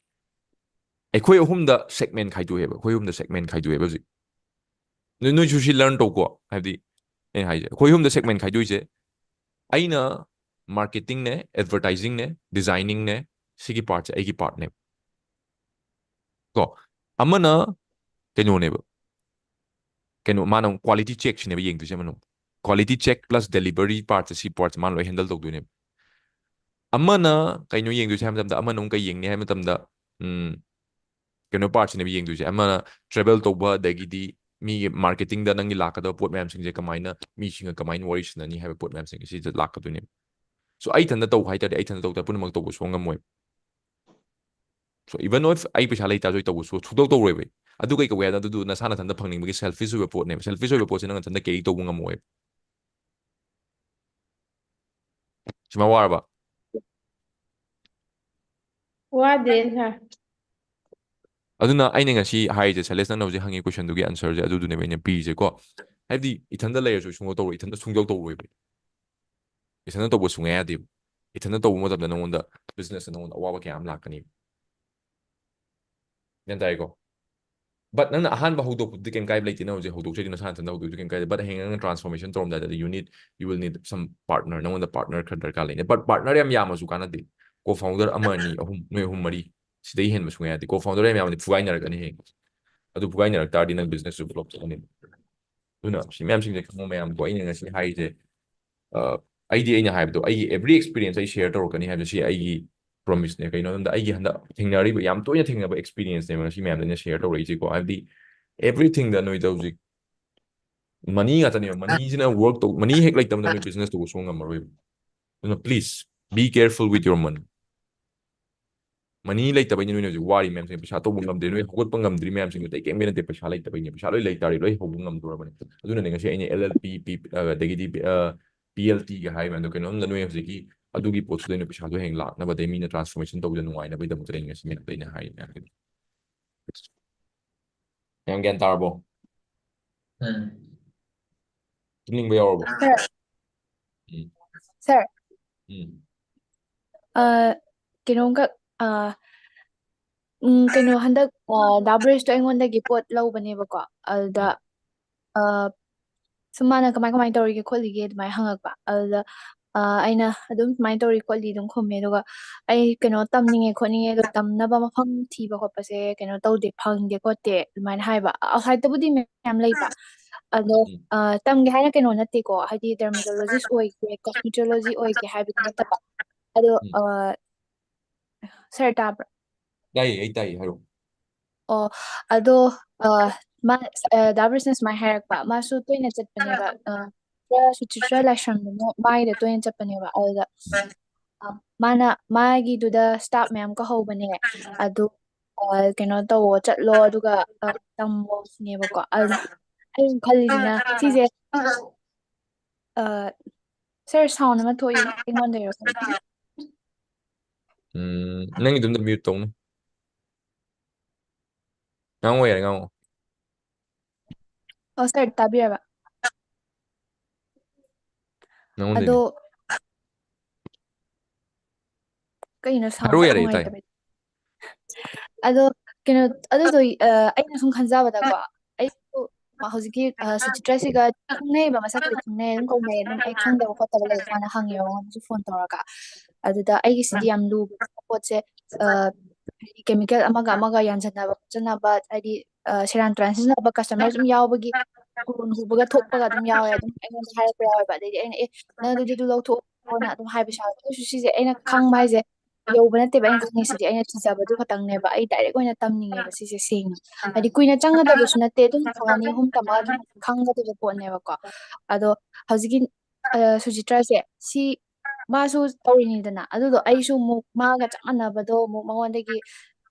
ꯑꯩꯈꯣꯏ ꯑꯍꯨꯝꯗ ꯁꯦꯒꯃꯦꯟ ꯈꯥꯏꯗꯣꯛꯑꯦꯕ꯫ ꯑꯩꯈꯣꯏ ꯑꯍꯨꯝꯗ ꯁꯦꯒꯃꯦꯟ ꯈꯥꯏꯗꯣꯛꯑꯦꯕ ꯍꯧꯖꯤꯛ꯫ ꯅꯣꯏ, ꯅꯣꯏꯁꯨ ꯁꯤ ꯂꯔꯟ ꯇꯧꯀꯣ꯫ ꯍꯥꯏꯕꯗꯤ ꯑꯩꯅ ꯍꯥꯏꯁꯦ, ꯑꯩꯈꯣꯏ ꯑꯍꯨꯝꯗ ꯁꯦꯒꯃꯦꯟ ꯈꯥꯏꯗꯣꯛꯏꯁꯦ, ꯑꯩꯅ ꯃꯥꯔꯀꯦꯇꯤꯡꯅꯦ, ꯑꯦꯗꯚꯔꯇꯥꯏꯖꯤꯡꯅꯦ, ꯗꯤꯖꯥꯏꯅꯤꯡꯅꯦ, ꯁꯤꯒꯤ ꯄꯥꯔꯠꯁꯦ ꯑꯩꯒꯤ ꯄꯥꯔꯠꯅꯦꯕ꯫ ꯀꯣ, ꯑꯃꯅ ꯀꯩꯅꯣꯅꯦꯕ, ꯀꯩꯅꯣ, ꯃꯥꯅ ꯑꯃꯨꯛ ꯀ꯭ꯋꯥꯂꯤꯇꯤ ꯆꯦꯛꯁꯤꯅꯦꯕ ꯌꯦꯡꯗꯣꯏꯁꯦ꯫ ꯑꯃꯅ ꯑꯃꯨꯛ ꯀ꯭ꯋꯥꯂꯤꯇꯤ ꯆꯦꯛ ꯄ꯭ꯂꯁ ꯗꯦꯂꯤꯚꯔꯤ ꯄꯥꯔꯠꯁꯦ, ꯁꯤ ꯄꯥꯔꯠꯁꯦ ꯃꯥꯅ ꯂꯣꯏ ꯍꯦꯟꯗꯜ ꯇꯧꯗꯣꯏꯅꯦꯕ꯫ ꯑꯃꯅ ꯀꯩꯅꯣ ꯌꯦꯡꯗꯣꯏꯁꯦ ꯍꯥꯏꯕ ꯃꯇꯝꯗ, ꯑꯃꯅ ꯑꯃꯨꯛ ꯀꯩ ꯌꯦꯡꯅꯤ ꯍꯥꯏꯕ ꯃꯇꯝꯗ, ꯎꯝ, ꯀꯩꯅꯣ ꯄꯥꯔꯠꯁꯤꯅꯦꯕ ꯌꯦꯡꯗꯣꯏꯁꯦ꯫ ꯑꯃꯅ ꯇ꯭ꯔꯦꯚꯦꯜ ꯇꯧꯕ, ꯑꯗꯒꯤꯗꯤ ꯃꯤꯒꯤ ꯃꯥꯔꯀꯦꯇꯤꯡꯗ ꯅꯪꯒꯤ ꯂꯥꯛꯀꯗꯕ ꯄꯣꯠ ꯃꯌꯥꯝꯁꯤꯡꯁꯦ ꯀꯃꯥꯏꯅ, ꯃꯤꯁꯤꯡꯒ ꯀꯃꯥꯏꯅ ꯋꯥꯔꯤ ꯁꯥꯟꯅꯅꯤ ꯍꯥꯏꯕ ꯄꯣꯠ ꯃꯌꯥꯝꯁꯤꯡꯁꯦ ꯁꯤꯗ ꯂꯥꯛꯀꯗꯣꯏꯅꯦꯕ꯫ ꯁꯣ ꯑꯩ ꯏꯊꯟꯇ ꯇꯧꯕ ꯍꯥꯏ ꯇꯥꯔꯗꯤ, ꯑꯩ ꯏꯊꯟꯇ ꯇꯧ ꯇꯥꯔꯗꯤ ꯄꯨꯝꯅꯃꯛ ꯇꯧꯕ ꯁꯨꯡꯉꯝ ꯉꯝꯃꯣꯏ꯫ ꯁꯣ ꯏꯚꯟ ꯏꯐ ꯑꯩ ꯄꯩꯁꯥ ꯂꯩꯇꯥꯔꯁꯨ ꯑꯩ ꯇꯧꯕ ꯁꯨ-, ꯁꯨꯡꯇꯧ ꯇꯧꯔꯣꯏꯕ ꯑꯩ꯫ ꯑꯗꯨ ꯀꯩ ꯀꯧꯋꯦ ꯍꯥꯏꯗ, ꯑꯗꯨꯗꯨ ꯅꯁꯥ ꯅꯊꯟꯇ ꯐꯪꯅꯤꯡꯕꯒꯤ ꯁꯦꯜꯐꯤꯁ ꯑꯣꯏꯕ ꯄꯣꯠꯅꯦꯕ꯫ ꯁꯦꯜꯐꯤꯁ ꯑꯣꯏꯕ ꯄꯣꯠꯁꯦ ꯅꯪ ꯅꯊꯟꯇ ꯀꯦꯔꯤ ꯇꯧꯕ ꯉꯝꯃꯣꯏꯕ꯫ ꯁꯤꯃ ꯋꯥꯔꯕ? ꯋꯥꯗꯦ ꯁꯥꯔ꯫ ꯑꯗꯨꯅ ꯑꯩꯅ ꯉꯁꯤ ꯍꯥꯏꯔꯤꯁꯦ, ꯁꯥꯏꯂꯦꯁ, ꯅꯪꯅ ꯍꯧꯖꯤꯛ ꯍꯪꯉꯤ ꯀꯣꯏꯁꯟꯗꯨꯒꯤ ꯑꯟꯁꯔꯁꯦ ꯑꯗꯨꯗꯨꯅꯦꯕ ꯑꯩꯅ ꯄꯤꯔꯤꯁꯦꯀꯣ꯫ ꯍꯥꯏꯕꯗꯤ ꯏꯊꯟꯇ ꯂꯩꯔꯁꯨ ꯁꯨꯡꯇꯧ ꯇꯧꯔꯣꯏ, ꯏꯊꯟꯇ ꯁꯨꯡꯇꯧ ꯇꯧꯔꯣꯏꯕ꯫ ꯏꯊꯟꯇ ꯇꯧꯕ ꯁꯨꯡꯌꯥ ꯌꯥꯗꯦꯕ꯫ ꯏꯊꯟꯇ ꯇꯧꯕ ꯃꯇꯝꯗ ꯅꯉꯣꯟꯗ ꯕꯤꯖꯤꯅꯦꯁꯇ ꯅꯉꯣꯟꯗ ꯑꯋꯥꯕ ꯀꯌꯥ ꯑꯃ ꯂꯥꯛꯀꯅꯤ꯫ ꯒ꯭ꯌꯥꯟ ꯇꯥꯏꯀꯣ? ꯕꯠ ꯅꯪꯅ ꯑꯍꯥꯟꯕ ꯍꯧꯗꯣꯛꯄꯗꯨꯗꯤ ꯀꯩꯝ ꯀꯥꯏꯕ ꯂꯩꯇꯦ, ꯅꯪ ꯍꯧꯖꯤꯛ ꯍꯧꯗꯣꯛꯆꯔꯤ ꯅꯁꯥ ꯅꯊꯟꯇ ꯍꯧꯗꯣꯛꯆꯔꯤ ꯀꯩꯝ ꯀꯥꯏꯗꯦ꯫ ꯕꯠ ꯍꯌꯦꯡ ꯅꯪꯅ ꯇ꯭ꯔꯥꯟꯁꯐꯣꯔꯃꯦꯁꯟ ꯇꯧꯔꯝꯗꯥꯏꯗꯗꯤ you need, you will need some partner, ꯅꯉꯣꯟꯗ ꯄꯥꯔꯠꯅꯔ ꯈꯔ ꯗꯔꯀꯥꯔ ꯂꯩꯅꯤ꯫ ꯕꯠ ꯄꯥꯔꯠꯅꯔ ꯌꯥꯝ ꯌꯥꯝꯃꯁꯨ ꯀꯥꯟꯅꯗꯦ꯫ ꯀꯣ ꯐꯥꯎꯟꯗꯔ ꯑꯃ, ꯑꯅꯤ, ꯑꯍꯨꯝ, ꯅꯣꯏ ꯑꯍꯨꯝ, ꯃꯔꯤ, ꯁꯤꯗꯩ ꯍꯦꯟꯕ ꯁꯨꯡꯌꯥ ꯌꯥꯗꯦ꯫ ꯀꯣ ꯐꯥꯎꯟꯗꯔ ꯌꯥꯝ ꯌꯥꯝꯃꯗꯤ ꯐꯨꯒꯥꯏꯅꯔꯛꯀꯅꯤ ꯍꯌꯦꯡ꯫ ꯑꯗꯨ ꯐꯨꯒꯥꯏꯅꯔꯛ ꯇꯥꯔꯗꯤ ꯅꯪ ꯕꯤꯖꯤꯅꯦꯁꯁꯨ ꯐ꯭ꯂꯣꯞ ꯆꯠꯂꯅꯤ꯫ ꯑꯗꯨꯅ ꯁꯤ ꯃꯌꯥꯝꯁꯤꯡꯁꯦ ꯈꯪꯉꯣ ꯃꯌꯥꯝ꯫ ꯀꯣ ꯑꯩꯅ ꯉꯁꯤ ꯍꯥꯏꯔꯤꯁꯦ, ꯑ, ꯑꯩꯗꯤ ꯑꯩꯅ ꯍꯥꯏꯕꯗꯣ, ꯑꯩꯒꯤ every experience ꯑꯩ ꯁꯤꯌꯔ ꯇꯧꯔꯛꯀꯅꯤ ꯍꯥꯏꯕꯁꯦ ꯁꯤ ꯑꯩꯒꯤ ꯄ꯭ꯔꯣꯃꯤꯁꯅꯦ꯫ ꯀꯩꯅꯣ ꯍꯥꯏꯕꯗ ꯑꯩꯒꯤ ꯍꯟꯗꯛ ꯊꯦꯡꯅꯔꯤꯕ ꯌꯥꯝ ꯇꯣꯏꯅ ꯊꯦꯡꯅꯕ ꯑꯦꯛꯁꯄꯤꯔꯤꯌꯦꯟꯁꯅꯦꯕ ꯉꯁꯤ ꯃꯌꯥꯝꯗ ꯑꯩꯅ ꯁꯤꯌꯔ ꯇꯧꯔꯛꯏꯁꯦꯀꯣ꯫ ꯍꯥꯏꯕꯗꯤ ꯑꯦꯚ꯭ꯔꯤꯊꯤꯡꯗ ꯅꯣꯏꯗ ꯍꯧꯖꯤꯛ ꯃꯅꯤ ꯉꯥꯛꯇꯅꯦꯕ꯫ ꯃꯅꯤꯁꯤꯅ ꯋꯔꯛ ꯇꯧ, ꯃꯅꯤ ꯍꯦꯛ ꯂꯩꯇꯕꯗ ꯅꯣꯏ ꯕꯤꯖꯤꯅꯦꯁ ꯇꯧꯕ ꯁꯨꯡꯉꯝ ꯉꯝꯃꯔꯣꯏꯕ꯫ ꯑꯗꯨꯅ please be careful with your money꯫ Money ꯂꯩꯇꯕꯩꯅꯤ ꯅꯣꯏꯅ ꯍꯧꯖꯤꯛ ꯋꯥꯔꯤ ꯃꯌꯥꯝꯁꯦ, ꯄꯩꯁꯥ ꯇꯧꯕ ꯉꯝꯗ꯭ꯔꯤ, ꯅꯣꯏ ꯍꯧꯒꯠꯄ ꯉꯝꯗ꯭ꯔꯤ ꯃꯌꯥꯝꯁꯤꯡꯗꯣ ꯑꯇꯩ ꯀꯩꯝ ꯅꯠꯇꯦ, ꯄꯩꯁꯥ ꯂꯩꯇꯕꯩꯅꯦ꯫ ꯄꯩꯁꯥ ꯂꯣꯏ ꯂꯩꯇꯥꯔꯗꯤ ꯂꯣꯏ ꯍꯧꯕ ꯉꯝꯗꯣꯔꯕꯅꯦ꯫ ꯑꯗꯨꯅꯅꯦ ꯉꯁꯤ ꯑꯩꯅ ꯑꯦꯜ ꯑꯦꯜ ꯄꯤ, ꯄꯤ ꯑ, ꯑꯗꯒꯤꯗꯤ ꯄꯤ ꯑ, ꯄꯤ ꯑꯦꯜ ꯇꯤꯒ ꯍꯥꯏ ꯃꯌꯥꯝꯗꯣ ꯀꯩꯅꯣꯝꯗ ꯅꯣꯏ ꯍꯧꯖꯤꯛꯀꯤ ꯑꯗꯨꯒꯤ ꯄꯣꯠꯇꯨꯗ ꯅꯣꯏ ꯄꯩꯁꯥꯗꯣ ꯍꯌꯦꯡ ꯂꯥꯛꯅꯕ, ꯑꯗꯩ ꯃꯤꯅ ꯇ꯭ꯔꯥꯟꯁꯐꯣꯔꯃꯦꯁꯟ ꯇꯧꯕꯗ ꯅꯨꯡꯉꯥꯏꯅꯕꯒꯤꯗꯃꯛꯇ ꯑꯩꯅ ꯉꯁꯤ ꯃꯌꯥꯝꯗꯣ ꯑꯩꯅ ꯍꯥꯏꯔꯤ ꯃꯌꯥꯝꯁꯦ꯫ ꯃꯌꯥꯝ ꯒ꯭ꯌꯥꯟ ꯇꯥꯔꯕꯣ? ꯎꯝ꯫ ꯇꯨꯝꯅꯤꯡꯕ ꯌꯥꯎꯔꯕꯣ? ꯁꯥꯔ꯫ ꯎꯝ꯫ ꯁꯥꯔ꯫ ꯎꯝ꯫ ꯑ, ꯀꯩꯅꯣꯝꯈꯛ, ꯑ, ꯎꯝ, ꯀꯩꯅꯣ, ꯍꯟꯗꯛ, ꯑ, ꯗꯥ ꯕ꯭ꯔꯤꯖꯇꯣ ꯑꯩꯉꯣꯟꯗꯒꯤ ꯄꯣꯠ ꯂꯧꯕꯅꯦꯕꯀꯣ꯫ ꯑꯗꯨꯗ, ꯎꯝ꯫ ꯑ, ꯁꯨꯝ ꯃꯥꯅ ꯀꯃꯥꯏ ꯀꯃꯥꯏ ꯇꯧꯔꯤꯒꯦ ꯈꯣꯠꯂꯤꯒꯦ ꯑꯗꯨꯃꯥꯏꯅ ꯍꯪꯉꯛꯄ꯫ ꯑꯗꯨꯗ, ꯑ, ꯑꯩꯅ ꯑꯗꯨꯝ ꯁꯨꯃꯥꯏꯅ ꯇꯧꯔꯤ ꯈꯣꯠꯂꯤ ꯑꯗꯨꯝ ꯈꯨꯝꯃꯦ꯫ ꯑꯗꯨꯒ ꯑꯩ ꯀꯩꯅꯣ ꯇꯝꯅꯤꯡꯉꯦ ꯈꯣꯠꯅꯤꯡꯉꯦ, ꯑꯗꯣ ꯇꯝꯅꯕ ꯃꯐꯝ ꯊꯤꯕ ꯈꯣꯠꯄꯁꯦ ꯀꯩꯅꯣ ꯇꯧꯗꯦ, ꯐꯪꯗꯦ ꯈꯣꯠꯇꯦ ꯑꯗꯨꯃꯥꯏꯅ ꯍꯥꯏꯕ꯫ ꯑꯥꯎꯠꯁꯥꯏꯗꯠꯇꯕꯨꯗꯤ ꯃꯌꯥꯝ ꯂꯩꯕ꯫ ꯑꯗꯣ, ꯎꯝ꯫ ꯑ, ꯇꯝꯒꯦ ꯍꯥꯏꯅ ꯀꯩꯅꯣ ꯅꯠꯇꯦꯀꯣ, ꯍꯥꯏꯗꯤ ꯗꯔꯃꯦꯇꯣꯂꯣꯖꯤꯁ ꯑꯣꯏꯒꯦ, ꯀꯣꯁꯃꯦꯇꯣꯂꯣꯖꯤ ꯑꯣꯏꯒꯦ ꯍꯥꯏꯕꯗꯤ ꯅꯠꯇꯕ꯫ ꯑꯗꯣ, ꯎꯝ꯫ ꯑ, ꯁꯥꯔ ꯇꯥꯕ꯭ꯔꯥ? ꯇꯥꯏꯌꯦ, ꯑꯩ ꯇꯥꯏꯌꯦ, ꯍꯥꯏꯔꯛꯑꯣ꯫ ꯑꯣ, ꯑꯗꯣ, ꯑ, ꯃꯥ, ꯑ, ꯗꯥ ꯕ꯭ꯔꯤꯖꯅ ꯁꯨꯃꯥꯏꯅ ꯍꯥꯏꯔꯛꯄ, ꯃꯥꯁꯨ ꯇꯣꯏꯅ ꯆꯠꯄꯅꯦꯕ, ꯑ, ꯁꯨꯆꯤꯇ꯭ꯔ ꯂꯥꯏꯁ꯭ꯔꯝꯗꯨꯅ ꯃꯥꯒꯤꯗ ꯇꯣꯏꯅ ꯆꯠꯄꯅꯦꯕ꯫ ꯑꯗꯨꯗ, ꯑ, ꯃꯥꯅ, ꯃꯥꯒꯤꯗꯨꯗ ꯁ꯭ꯇꯥꯐ ꯃꯌꯥꯝ ꯀꯧꯍꯧꯕꯅꯦ, ꯑꯗꯨ, ꯑ, ꯀꯩꯅꯣ ꯇꯧꯋꯣ, ꯆꯠꯂꯣ, ꯑꯗꯨꯒ, ꯑ, ꯇꯝꯃꯣ ꯁꯤꯅꯦꯕꯀꯣ꯫ ꯑꯗꯨꯗ ꯑꯩꯅ ꯈꯜꯂꯤꯁꯤꯅ ꯁꯤꯁꯦ, ꯑ, ꯁꯥꯔ, ꯁꯥꯎꯟ ꯑꯃ ꯊꯣꯛꯏ, ꯑꯩꯉꯣꯟꯗꯩꯔꯣ? ꯎꯝ, ꯅꯪꯒꯤꯗꯨꯝꯗ ꯃ꯭ꯌꯨꯠ ꯇꯧꯅꯦ꯫ ꯉꯥꯡꯉꯣ, ꯌꯥꯔꯦ, ꯉꯥꯡꯉꯣ꯫ ꯑꯣ, ꯁꯥꯔ, ꯇꯥꯕꯤꯔꯕ? ꯅꯉꯣꯟꯗꯩꯅꯦ꯫ ꯑꯗꯣ, ꯀꯩꯅꯣ, ꯁꯥꯎꯟ ꯍꯥꯏꯔꯛꯑꯣ, ꯌꯥꯔꯦ, ꯇꯥꯏ꯫ ꯅꯨꯡꯉꯥꯏꯇꯕꯩ? ꯑꯗꯣ, ꯀꯩꯅꯣ, ꯑꯗꯨꯗꯣ, ꯑ, ꯑꯩꯅ ꯁꯨꯝ ꯈꯟꯖꯕꯗꯀꯣ, ꯑꯩꯁꯨ ꯍꯧꯖꯤꯛꯀꯤ, ꯑ, ꯁꯨꯆꯤꯇ꯭ꯔꯁꯤꯒ ꯈꯪꯅꯩꯌꯦꯕ, ꯃꯁꯛꯄꯨꯗꯤ ꯈꯪꯅꯩ, ꯑꯗꯨꯝ ꯀꯧꯅꯩ, ꯑꯗꯨꯝ ꯑꯩ ꯈꯪꯗꯕ ꯈꯣꯠꯇꯕ ꯂꯩꯔꯀꯥꯟꯗ ꯍꯪꯉꯦꯕ ꯃꯉꯣꯟꯗꯁꯨ ꯐꯣꯟ ꯇꯧꯔꯒ꯫ ꯑꯗꯨꯗ ꯑꯩꯒꯤꯁꯤꯗꯤ ꯌꯥꯝ ꯂꯨꯕ ꯄꯣꯠꯁꯦ, ꯑ, ꯍꯥꯏꯗꯤ ꯀꯦꯃꯤꯀꯦꯜ ꯑꯃꯒ ꯑꯃꯒ ꯌꯥꯟꯁꯤꯟꯅꯕ ꯈꯣꯠꯆꯟꯅꯕ, ꯍꯥꯏꯗꯤ, ꯑ, ꯁꯦꯔꯥꯟ ꯇꯨꯔꯥꯟ ꯁꯤꯖꯤꯟꯅꯕ ꯀꯁꯇꯃꯔ ꯑꯗꯨꯝ ꯌꯥꯎꯕꯒꯤ, ꯀꯣꯂꯣꯝ ꯍꯨꯕꯒ ꯊꯣꯛꯄꯒ ꯑꯗꯨꯝ ꯌꯥꯎꯋꯦ, ꯑꯗꯨꯝ ꯑꯩꯉꯣꯟꯗ ꯍꯥꯏꯔꯛꯄ ꯌꯥꯎꯋꯦꯕ꯫ ꯑꯗꯩꯗꯤ ꯑꯩꯅ, "ꯑꯦ, ꯅꯪ ꯑꯗꯨꯗꯤ ꯑꯗꯨ ꯂꯧꯊꯣꯛꯑꯣꯅ" ꯑꯗꯨꯝ ꯍꯥꯏꯕꯁꯨ ꯌꯥꯎꯋꯦ꯫ ꯑꯗꯨ ꯑꯣꯏꯔꯁꯨ ꯁꯤꯁꯦ ꯑꯩꯅ ꯈꯪꯕ ꯍꯥꯏꯁꯦ ꯌꯧꯕ ꯅꯠꯇꯦꯕ, ꯑꯩꯅ ꯈꯪꯉꯤꯁꯤꯗꯤ ꯑꯩꯅ ꯊꯤꯖꯕꯗꯨ ꯈꯛꯇꯪꯅꯦꯕ꯫ ꯑꯩ ꯗꯥꯏꯔꯦꯛ ꯑꯣꯏꯅ ꯇꯝꯅꯤꯡꯉꯦꯕ ꯁꯤꯁꯦ ꯁꯦꯡꯅ꯫ ꯍꯥꯏꯗꯤ ꯀꯨꯏꯅ ꯆꯪꯒꯗꯕꯁꯨ ꯅꯠꯇꯦ, ꯑꯗꯨꯝ ꯊꯥ ꯑꯅꯤ ꯑꯍꯨꯝ ꯇꯝꯃꯒ ꯑꯗꯨꯝ ꯈꯪꯒꯗꯕ ꯄꯣꯠꯅꯦꯕꯀꯣ꯫ ꯑꯗꯣ ꯍꯧꯖꯤꯛꯀꯤ, ꯑ, ꯁꯨꯆꯤꯇ꯭ꯔꯁꯦ ꯁꯤ ꯃꯥꯁꯨ ꯇꯧꯔꯤꯅꯤꯗꯅ, ꯑꯗꯨꯗꯣ ꯑꯩꯁꯨ ꯑꯃꯨꯛ ꯃꯥꯒ ꯆꯞ ꯃꯥꯟꯅꯕꯗꯣ ꯑꯃꯨꯛ ꯃꯉꯣꯟꯗꯒꯤ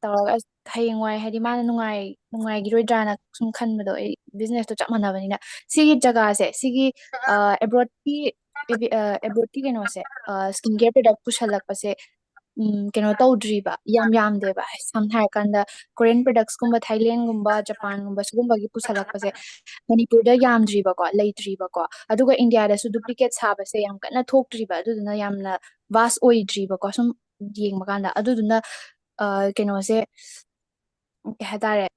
ꯇꯧꯔꯒ, ꯑꯁ, ꯍꯌꯦꯡꯋꯥꯏ ꯍꯥꯏꯗꯤ ꯃꯥꯅ ꯅꯨꯡꯉꯥꯏ ꯅꯨꯡꯉꯥꯏꯈꯤꯔꯣꯏꯗ꯭ꯔꯥꯅ ꯁꯨꯝ ꯈꯟꯕꯗꯣ, ꯑꯩ ꯕꯤꯖꯤꯅꯦꯁꯇꯣ ꯆꯞ ꯃꯥꯟꯅꯕꯅꯤꯅ꯫ ꯁꯤꯒꯤ ꯖꯒꯥꯁꯦ, ꯁꯤꯒꯤ ꯑꯦꯕ꯭ꯔꯣꯗꯀꯤ ꯑꯦꯕ꯭ꯔꯣꯗꯀꯤ ꯀꯩꯅꯣꯁꯦ, ꯁ꯭ꯀꯤꯟ ꯀꯦꯌꯔ ꯄ꯭ꯔꯗꯛ ꯄꯨꯁꯜꯂꯛꯄꯁꯦ, ꯎꯝ, ꯀꯩꯅꯣ ꯇꯧꯗ꯭ꯔꯤꯕ, ꯌꯥꯝ ꯌꯥꯝꯗꯦꯕ꯫ ꯁꯝꯅ ꯍꯥꯏꯔꯀꯥꯟꯗ, ꯀꯣꯔꯤꯌꯟ ꯄ꯭ꯔꯗꯛꯁꯀꯨꯝꯕ, ꯊꯥꯏꯂꯦꯟꯒꯨꯝꯕ, ꯖꯄꯥꯟꯒꯨꯝꯕ, ꯁꯤꯒꯨꯝꯕꯒꯤ ꯄꯨꯁꯜꯂꯛꯄꯁꯦ ꯃꯅꯤꯄꯨꯔꯗ ꯌꯥꯝꯗ꯭ꯔꯤꯕꯀꯣ, ꯂꯩꯇ꯭ꯔꯤꯕꯀꯣ꯫ ꯑꯗꯨꯒ ꯏꯟꯗꯤꯌꯥꯗꯁꯨ ꯗꯨꯄ꯭ꯂꯤꯀꯦꯠ ꯁꯥꯕꯁꯦ ꯌꯥꯝ ꯀꯟꯅ ꯊꯣꯛꯇ꯭ꯔꯤꯕ, ꯑꯗꯨꯗꯨꯅ ꯌꯥꯝꯅ ꯚꯥꯁ ꯑꯣꯏꯗ꯭ꯔꯤꯕꯀꯣ, ꯁꯨꯝ ꯌꯦꯡꯕ ꯀꯥꯟꯗ꯫ ꯑꯗꯨꯗꯨꯅ ꯑ, ꯀꯩꯅꯣꯁꯦ, ꯀꯩ ꯍꯥꯏꯇꯥꯔꯦ,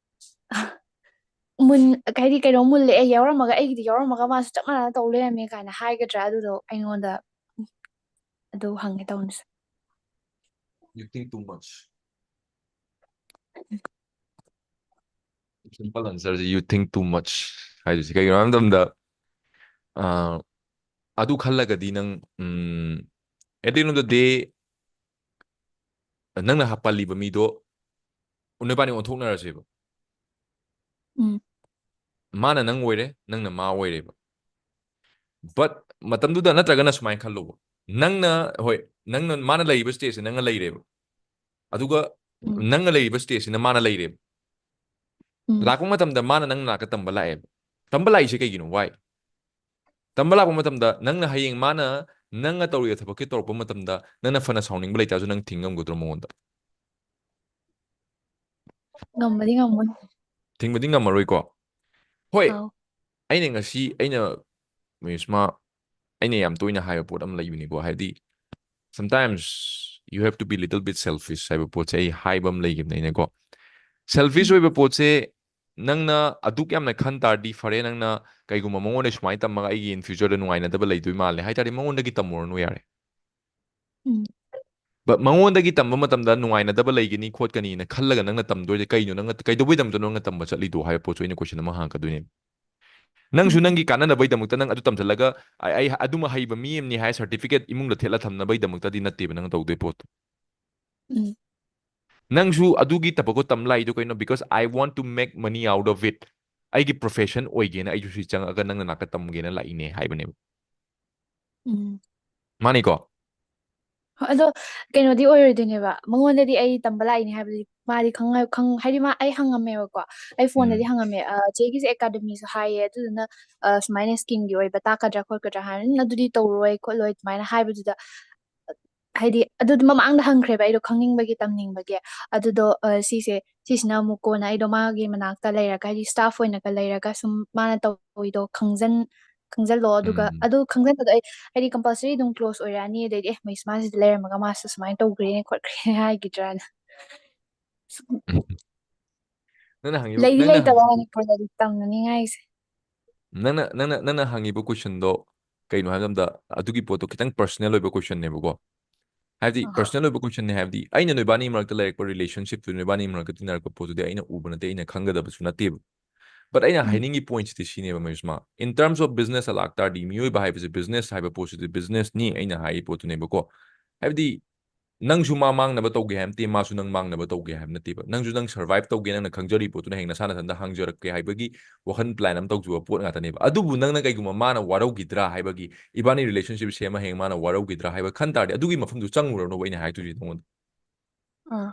ꯃꯨꯟ ꯍꯥꯏꯗꯤ ꯀꯩꯅꯣ ꯃꯨꯜꯂꯛꯑꯦ, ꯌꯥꯎꯔꯝꯃꯒ, ꯑꯩꯒꯤꯗꯤ ꯌꯥꯎꯔꯝꯃꯒ ꯃꯥꯁꯨ ꯆꯞ ꯃꯥꯟꯅꯅ ꯇꯧ ꯂꯩꯔꯝꯃꯦ ꯀꯥꯏꯅ ꯍꯥꯏꯒꯗ꯭ꯔꯥ? ꯑꯗꯨꯗꯣ ꯑꯩꯉꯣꯟꯗ, ꯎꯝ, ꯑꯗꯨ ꯍꯪꯒꯦ ꯇꯧꯅꯤꯁꯦ꯫ You think too much. Simple answer ꯁꯤ, you think too much ꯍꯥꯏꯗꯣꯏꯁꯦ ꯀꯩꯒꯤꯅꯣ ꯍꯥꯏꯕ ꯃꯇꯝꯗ, ꯑ, ꯑꯗꯨ ꯈꯜꯂꯒꯗꯤ ꯅꯪ, ꯎꯝ, at the end of the day, ꯅꯪꯅ ꯍꯥ-, ꯄꯜꯂꯤꯕ ꯃꯤꯗꯣ ꯅꯣꯏꯕꯥꯅꯤ ꯑꯣꯟꯊꯣꯛꯅꯔꯁꯦꯕ꯫ ꯎꯝ꯫ ꯃꯥꯅ ꯅꯪ ꯑꯣꯏꯔꯦ, ꯅꯪꯅ ꯃꯥ ꯑꯣꯏꯔꯦꯕ꯫ But ꯃꯇꯝꯗꯨꯗ ꯅꯠꯇ꯭ꯔꯒꯅ ꯁꯨꯃꯥꯏꯅ ꯈꯜꯂꯣꯕ, ꯅꯪꯅ, ꯍꯣꯏ, ꯅꯪꯅ, ꯃꯥꯅ ꯂꯩꯔꯤꯕ ꯁ꯭ꯇꯦꯖꯁꯦ ꯅꯪꯅ ꯂꯩꯔꯦꯕ, ꯑꯗꯨꯒ ꯎꯝ꯫ ꯅꯪꯅ ꯂꯩꯔꯤꯕ ꯁ꯭ꯇꯦꯖꯁꯤꯅ ꯃꯥꯅ ꯂꯩꯔꯦꯕ꯫ ꯎꯝ꯫ ꯂꯥꯛꯄ ꯃꯇꯝꯗ ꯃꯥꯅ ꯅꯪ ꯅꯥꯛꯇ ꯇꯝꯕ ꯂꯥꯛꯑꯦꯕ꯫ ꯇꯝꯕ ꯂꯥꯛꯏꯁꯦ ꯀꯩꯒꯤꯅꯣ? Why? ꯇꯝꯕ ꯂꯥꯛꯄ ꯃꯇꯝꯗ ꯅꯪꯅ ꯍꯌꯦꯡ ꯃꯥꯅ, ꯅꯪꯅ ꯇꯧꯔꯤꯕ ꯊꯕꯛꯀꯤ ꯇꯧꯔꯛꯄ ꯃꯇꯝꯗ ꯅꯪꯅ ꯐꯅ ꯁꯥꯎꯅꯤꯡꯕ ꯂꯩꯇꯥꯔꯁꯨ ꯅꯪ ꯊꯤꯡ ꯉꯝꯒꯗ꯭ꯔꯣ ꯃꯉꯣꯟꯗ? ꯉꯝꯕꯗꯤ ꯉꯝꯃꯣꯏ꯫ ꯊꯤꯡꯕꯗꯤ ꯉꯝꯃꯔꯣꯏꯀꯣ? ꯍꯣꯏ, ꯑꯧ꯫ ꯑꯩꯅ ꯉꯁꯤ, ꯑꯩꯅ, ꯃꯤꯁꯃ, ꯑꯩꯅ ꯌꯥꯝ ꯇꯣꯏꯅ ꯍꯥꯏꯕ ꯄꯣꯠ ꯑꯃ ꯂꯩꯕꯅꯤꯀꯣ, ꯍꯥꯏꯗꯤ, sometimes you have to be little bit selfish ꯍꯥꯏꯕ ꯄꯣꯠꯁꯦ ꯑꯩ ꯍꯥꯏꯕ ꯑꯃ ꯂꯩꯈꯤꯕꯅꯦ ꯑꯩꯅꯀꯣ꯫ Selfish ꯎꯝ꯫ ꯑꯣꯏꯕ ꯄꯣꯠꯁꯦ ꯅꯪꯅ ꯑꯗꯨꯛ ꯌꯥꯝꯅ ꯈꯟ ꯇꯥꯔꯗꯤ ꯐꯔꯦ, ꯅꯪꯅ ꯀꯩꯒꯨꯝꯕ ꯃꯉꯣꯟꯗ ꯁꯨꯃꯥꯏꯅ ꯇꯝꯃꯒ ꯑꯩꯒꯤ in future ꯗ ꯅꯨꯡꯉꯥꯏꯅꯗꯕ ꯂꯩꯗꯣꯏ ꯃꯥꯜꯂꯦ ꯍꯥꯏ ꯇꯥꯔꯗꯤ ꯃꯉꯣꯟꯗꯒꯤ ꯇꯝꯃꯨꯔꯅꯨ ꯌꯥꯔꯦ꯫ ꯎꯝ꯫ But ꯃꯉꯣꯟꯗꯒꯤ ꯇꯝꯕ ꯃꯇꯝꯗ ꯅꯨꯡꯉꯥꯏꯅꯗꯕ ꯂꯩꯒꯅꯤ ꯈꯣꯠꯀꯅꯤꯅ ꯈꯜꯂꯒ ꯅꯪꯅ ꯇꯝꯗꯣꯏꯁꯦ ꯀꯩꯅꯣ? ꯅꯪꯅ ꯀꯩꯗꯧꯕꯩꯗꯃꯛꯇꯅꯣ ꯅꯪꯅ ꯇꯝꯕ ꯆꯠꯂꯤꯗꯣ ꯍꯥꯏꯕ ꯄꯣꯠꯁꯨ ꯑꯩꯅ question ꯑꯃ ꯍꯪꯉꯛꯀꯗꯣꯏꯅꯦ꯫ ꯅꯪꯁꯨ ꯎꯝ꯫ ꯅꯪꯒꯤ ꯀꯥꯟꯅꯅꯕꯒꯤꯗꯃꯛꯇ ꯅꯪ ꯑꯗꯨ ꯇꯝꯁꯤꯜꯂꯒ ꯑꯩ, ꯑꯩ ꯑꯗꯨꯃ ꯍꯩꯕ ꯃꯤ ꯑꯃꯅꯤ ꯍꯥꯏ certificate ꯏꯃꯨꯡꯗ ꯊꯦꯠꯂ ꯊꯝꯅꯕꯒꯤꯗꯃꯛꯇꯗꯤ ꯅꯠꯇꯦꯕ ꯅꯪ ꯇꯧꯗꯣꯏ ꯄꯣꯠꯇꯣ꯫ ꯎꯝ꯫ ꯅꯪꯁꯨ ꯑꯗꯨꯒꯤ ꯊꯕꯛꯇꯣ ꯇꯝ ꯂꯥꯛꯏꯗꯣ ꯀꯩꯅꯣ? Because I want to make money out of it. ꯑꯩꯒꯤ profession ꯑꯣꯏꯒꯦꯅ ꯑꯩꯁꯨ ꯁꯤ ꯆꯪꯉꯛꯑꯒ ꯅꯪꯅ ꯅꯥꯛꯇ ꯇꯝꯒꯦꯅ ꯂꯥꯛꯏꯅꯦ ꯍꯥꯏꯕꯅꯦꯕ꯫ ꯎꯝ꯫ ꯃꯥꯅꯤꯀꯣ? ꯑꯗꯣ ꯀꯩꯅꯣꯗꯤ ꯑꯣꯏꯔꯣꯏꯗꯣꯏꯅꯦꯕ, ꯃꯉꯣꯟꯗꯗꯤ ꯑꯩ ꯇꯝꯕ ꯂꯥꯛꯏꯅꯦ ꯍꯥꯏꯕꯗꯤ ꯃꯥꯗꯤ ꯈꯪꯉ- ꯈꯪ- ꯍꯥꯏꯗꯤ ꯃꯥ, ꯑꯩ ꯍꯪꯉꯝꯃꯦꯕꯀꯣ, ꯑꯩ ꯐꯣꯟꯗꯗꯤ ꯎꯝ ꯍꯪꯉꯝꯃꯦ, "ꯑ, ꯆꯦꯒꯤꯁꯦ ꯑꯦꯀꯥꯗꯃꯤꯁꯨ ꯍꯥꯏꯌꯦ, ꯑꯗꯨꯗꯨꯅ ꯑ, ꯁꯨꯃꯥꯏꯅ ꯁ꯭ꯀꯤꯟꯒꯤ ꯑꯣꯏꯕ ꯇꯥꯛꯀꯗ꯭ꯔꯥ ꯈꯣꯠꯀꯗ꯭ꯔꯥ?" ꯍꯥꯏꯔ, "ꯎꯝ, ꯑꯗꯨꯗꯤ ꯇꯧꯔꯣꯏ ꯈꯣꯠꯂꯣꯏ" ꯑꯗꯨꯃꯥꯏꯅ ꯍꯥꯏꯕꯗꯨꯗ, ꯍꯥꯏꯗꯤ ꯑꯗꯨꯗꯤ ꯃꯃꯥꯡꯗ ꯍꯪꯈ꯭ꯔꯦꯕ ꯑꯩꯗꯣ ꯈꯪꯅꯤꯡꯕꯒꯤ, ꯇꯝꯅꯤꯡꯕꯒꯤ꯫ ꯑꯗꯨꯗꯣ ꯑ, ꯁꯤꯁꯦ ꯁꯤꯁꯤꯅ ꯑꯃꯨꯛ ꯀꯣꯟꯅ ꯑꯩꯗꯣ ꯃꯥꯒꯤ ꯃꯅꯥꯛꯇ ꯂꯩꯔꯒ, ꯍꯥꯏꯗꯤ ꯁ꯭ꯇꯥꯐ ꯑꯣꯏꯅꯒ ꯂꯩꯔꯒ ꯁꯨꯝ ꯃꯥꯅ ꯇꯧꯔꯤꯗꯣ ꯈꯪꯖꯟ ꯈꯪꯖꯜꯂꯣ꯫ ꯑꯗꯨꯒ ꯎꯝ ꯑꯗꯨ ꯈꯪꯖꯟꯕꯗꯣ ꯑꯩ ꯍꯥꯏꯗꯤ ꯀꯝꯄꯜꯁꯔꯤ ꯑꯗꯨꯝ ꯀ꯭ꯂꯣꯁ ꯑꯣꯏꯔꯛꯑꯅꯤ, ꯑꯗꯩꯗꯤ "ꯑꯦ, ꯃꯩꯁ ꯃꯥꯁꯤꯗ ꯂꯩꯔꯝꯃꯒ ꯃꯥꯁꯨ ꯁꯨꯃꯥꯏꯅ ꯇꯧꯈ꯭ꯔꯦꯅꯦ ꯈꯣꯠꯈ꯭ꯔꯦꯅꯦ" ꯍꯥꯏꯈꯤꯗ꯭ꯔꯅ꯫ ꯅꯪꯅ ꯍꯪꯉꯤꯕ ꯂꯩꯗꯤ ꯅꯪꯅ ꯂꯩꯇꯕ ꯍꯪ- ꯃꯅꯤꯄꯨꯔꯗꯗꯤ ꯇꯝꯅꯅꯤꯡꯉꯥꯏꯁꯦ꯫ ꯅꯪꯅ ꯅꯪꯅ ꯅꯪꯅ ꯍꯪꯉꯤꯕ ꯀꯣꯏꯁꯟꯗꯣ ꯀꯩꯅꯣ ꯍꯥꯏꯕ ꯃꯇꯝꯗ, ꯑꯗꯨꯒꯤ ꯄꯣꯠꯇꯣ ꯈꯤꯇꯪ ꯄꯔꯁꯅꯦꯜ ꯑꯣꯏꯕ ꯀꯣꯏꯁꯟꯅꯦꯕꯀꯣ꯫ ꯍꯥꯏꯕꯗꯤ ꯑꯍꯥ ꯄꯔꯁꯅꯦꯜ ꯑꯣꯏꯕ ꯀꯣꯏꯁꯟꯅꯦ ꯍꯥꯏꯕꯗꯤ, ꯑꯩꯅ ꯅꯣꯏꯕꯥꯅꯤ ꯃꯔꯛꯇ ꯂꯩꯔꯛꯄ ꯔꯤꯂꯦꯁꯟꯁꯤꯞꯇꯨ, ꯅꯣꯏꯕꯥꯅꯤ ꯃꯔꯛꯇ ꯇꯤꯟꯅꯔꯛꯄ ꯄꯣꯠꯇꯨꯗꯤ ꯑꯩꯅ ꯎꯕ ꯅꯠꯇꯦ, ꯑꯩꯅ ꯈꯪꯒꯗꯕꯁꯨ ꯅꯠꯇꯦꯕ꯫ But ꯑꯩꯅ ꯎꯝ ꯍꯥꯏꯅꯤꯡꯉꯤ ꯄꯣꯏꯟꯠꯁꯤꯗꯤ ꯁꯤꯅꯦꯕ, ꯃꯌꯨꯁꯃꯥ, in terms of business ꯂꯥꯛꯇꯥꯔꯗꯤ, ꯃꯤꯑꯣꯏꯕ ꯍꯥꯏꯕꯁꯦ ꯕꯤꯖꯤꯅꯦꯁ ꯍꯥꯏꯕ ꯄꯣꯠꯁꯤꯗꯤ ꯕꯤꯖꯤꯅꯦꯁꯅꯤ ꯑꯩꯅ ꯍꯥꯏꯔꯤ ꯄꯣꯠꯇꯨꯅꯦꯕꯀꯣ꯫ ꯍꯥꯏꯕꯗꯤ ꯅꯪꯁꯨ ꯃꯥ ꯃꯥꯡꯅꯕ ꯇꯧꯒꯦ ꯍꯥꯏꯕ ꯅꯠꯇꯦ, ꯃꯥꯁꯨ ꯅꯪ ꯃꯥꯡꯅꯕ ꯇꯧꯒꯦ ꯍꯥꯏꯕ ꯅꯠꯇꯦꯕ꯫ ꯅꯪꯁꯨ ꯅꯪ ꯁꯔꯚꯥꯏꯚ ꯇꯧꯒꯦ, ꯅꯪꯅ ꯈꯪꯖꯔꯤ ꯄꯣꯠꯇꯨꯅ ꯍꯌꯦꯡ ꯅꯁꯥ ꯅꯊꯟꯇ ꯍꯥꯡꯖꯔꯛꯀꯦ ꯍꯥꯏꯕꯒꯤ ꯋꯥꯈꯜ ꯄ꯭ꯂꯥꯟ ꯑꯃ ꯇꯧꯖꯕ ꯄꯣꯠ ꯉꯥꯛꯇꯅꯦꯕ꯫ ꯑꯗꯨꯕꯨ ꯅꯪꯅ ꯀꯩꯒꯨꯝꯕ ꯃꯥꯅ ꯋꯥꯔꯧꯈꯤꯗ꯭ꯔꯥ ꯍꯥꯏꯕꯒꯤ, ꯏꯕꯥꯅꯤ ꯔꯤꯂꯦꯁꯟꯁꯤꯞ ꯁꯦꯝꯃ ꯍꯌꯦꯡ ꯃꯥꯅ ꯋꯥꯔꯧꯈꯤꯗ꯭ꯔꯥ ꯍꯥꯏꯕ ꯈꯟ ꯇꯥꯔꯗꯤ, ꯑꯗꯨꯒꯤ ꯃꯐꯝꯗꯨ ꯆꯪꯉꯨꯔꯅꯣꯕ ꯑꯩꯅ ꯍꯥꯏꯗꯣꯏꯁꯦ ꯅꯉꯣꯟꯗ꯫ ꯑꯥ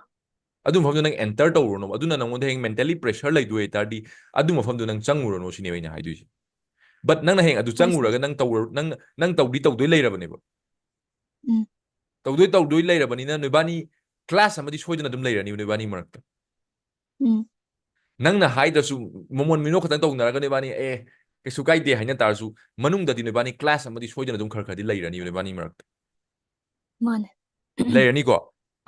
ꯑꯗꯨ ꯃꯐꯝꯗꯨ ꯅꯪ ꯑꯦꯟꯇꯔ ꯇꯧꯔꯨꯔꯅꯣꯕ꯫ ꯑꯗꯨꯅ ꯅꯉꯣꯟꯗ ꯍꯌꯦꯡ ꯃꯦꯟꯇꯦꯜꯂꯤ ꯄ꯭ꯔꯦꯁꯔ ꯂꯩꯗꯣꯏ ꯑꯣꯏꯇꯥꯔꯗꯤ, ꯑꯗꯨ ꯃꯐꯝꯗꯨ ꯅꯪ ꯆꯪꯉꯨꯔꯅꯣ ꯁꯤꯅꯦꯕ ꯑꯩꯅ ꯍꯥꯏꯗꯣꯏꯁꯦ꯫ But ꯅꯪꯅ ꯍꯌꯦꯡ ꯑꯗꯨ ꯍꯣꯏ ꯁꯥꯔ꯫ ꯆꯪꯉꯨꯔꯒ ꯅꯪ ꯇꯧꯔ-, ꯅꯪ, ꯅꯪ ꯇꯧꯗꯤ ꯇꯧꯗꯣꯏ ꯂꯩꯔꯕꯅꯦꯕ꯫ ꯎꯝ ꯇꯧꯗꯣꯏ ꯇꯧꯗꯣꯏ ꯂꯩꯔꯕꯅꯤꯅ, ꯅꯣꯏꯕꯥꯅꯤ ꯀ꯭ꯂꯥꯁ ꯑꯃꯗꯤ ꯁꯣꯏꯗꯅ ꯑꯗꯨꯝ ꯂꯩꯔꯅꯤꯕ, ꯅꯣꯏꯕꯥꯅꯤ ꯃꯔꯛꯇ꯫ ꯎꯝ ꯅꯪꯅ ꯍꯥꯏꯗ꯭ꯔꯁꯨ, ꯃꯃꯣꯟ ꯃꯤꯅꯣꯛ ꯈꯛꯇꯪ ꯇꯧꯅꯔꯒ ꯅꯣꯏꯕꯥꯅꯤ, "ꯑꯦ, ꯀꯩꯁꯨ ꯀꯥꯏꯗꯦ" ꯍꯥꯏꯅ ꯇꯥꯔꯁꯨ, ꯃꯅꯨꯡꯗꯗꯤ ꯅꯣꯏꯕꯥꯅꯤ ꯀ꯭ꯂꯥꯁ ꯑꯃꯗꯤ ꯁꯣꯏꯗꯅ ꯑꯗꯨꯝ ꯈꯔ ꯈꯔꯗꯤ ꯂꯩꯔꯅꯤꯕ, ꯅꯣꯏꯕꯥꯅꯤ ꯃꯔꯛꯇ꯫ ꯃꯥꯅꯦ꯫ ꯂꯩꯔꯅꯤꯀꯣ?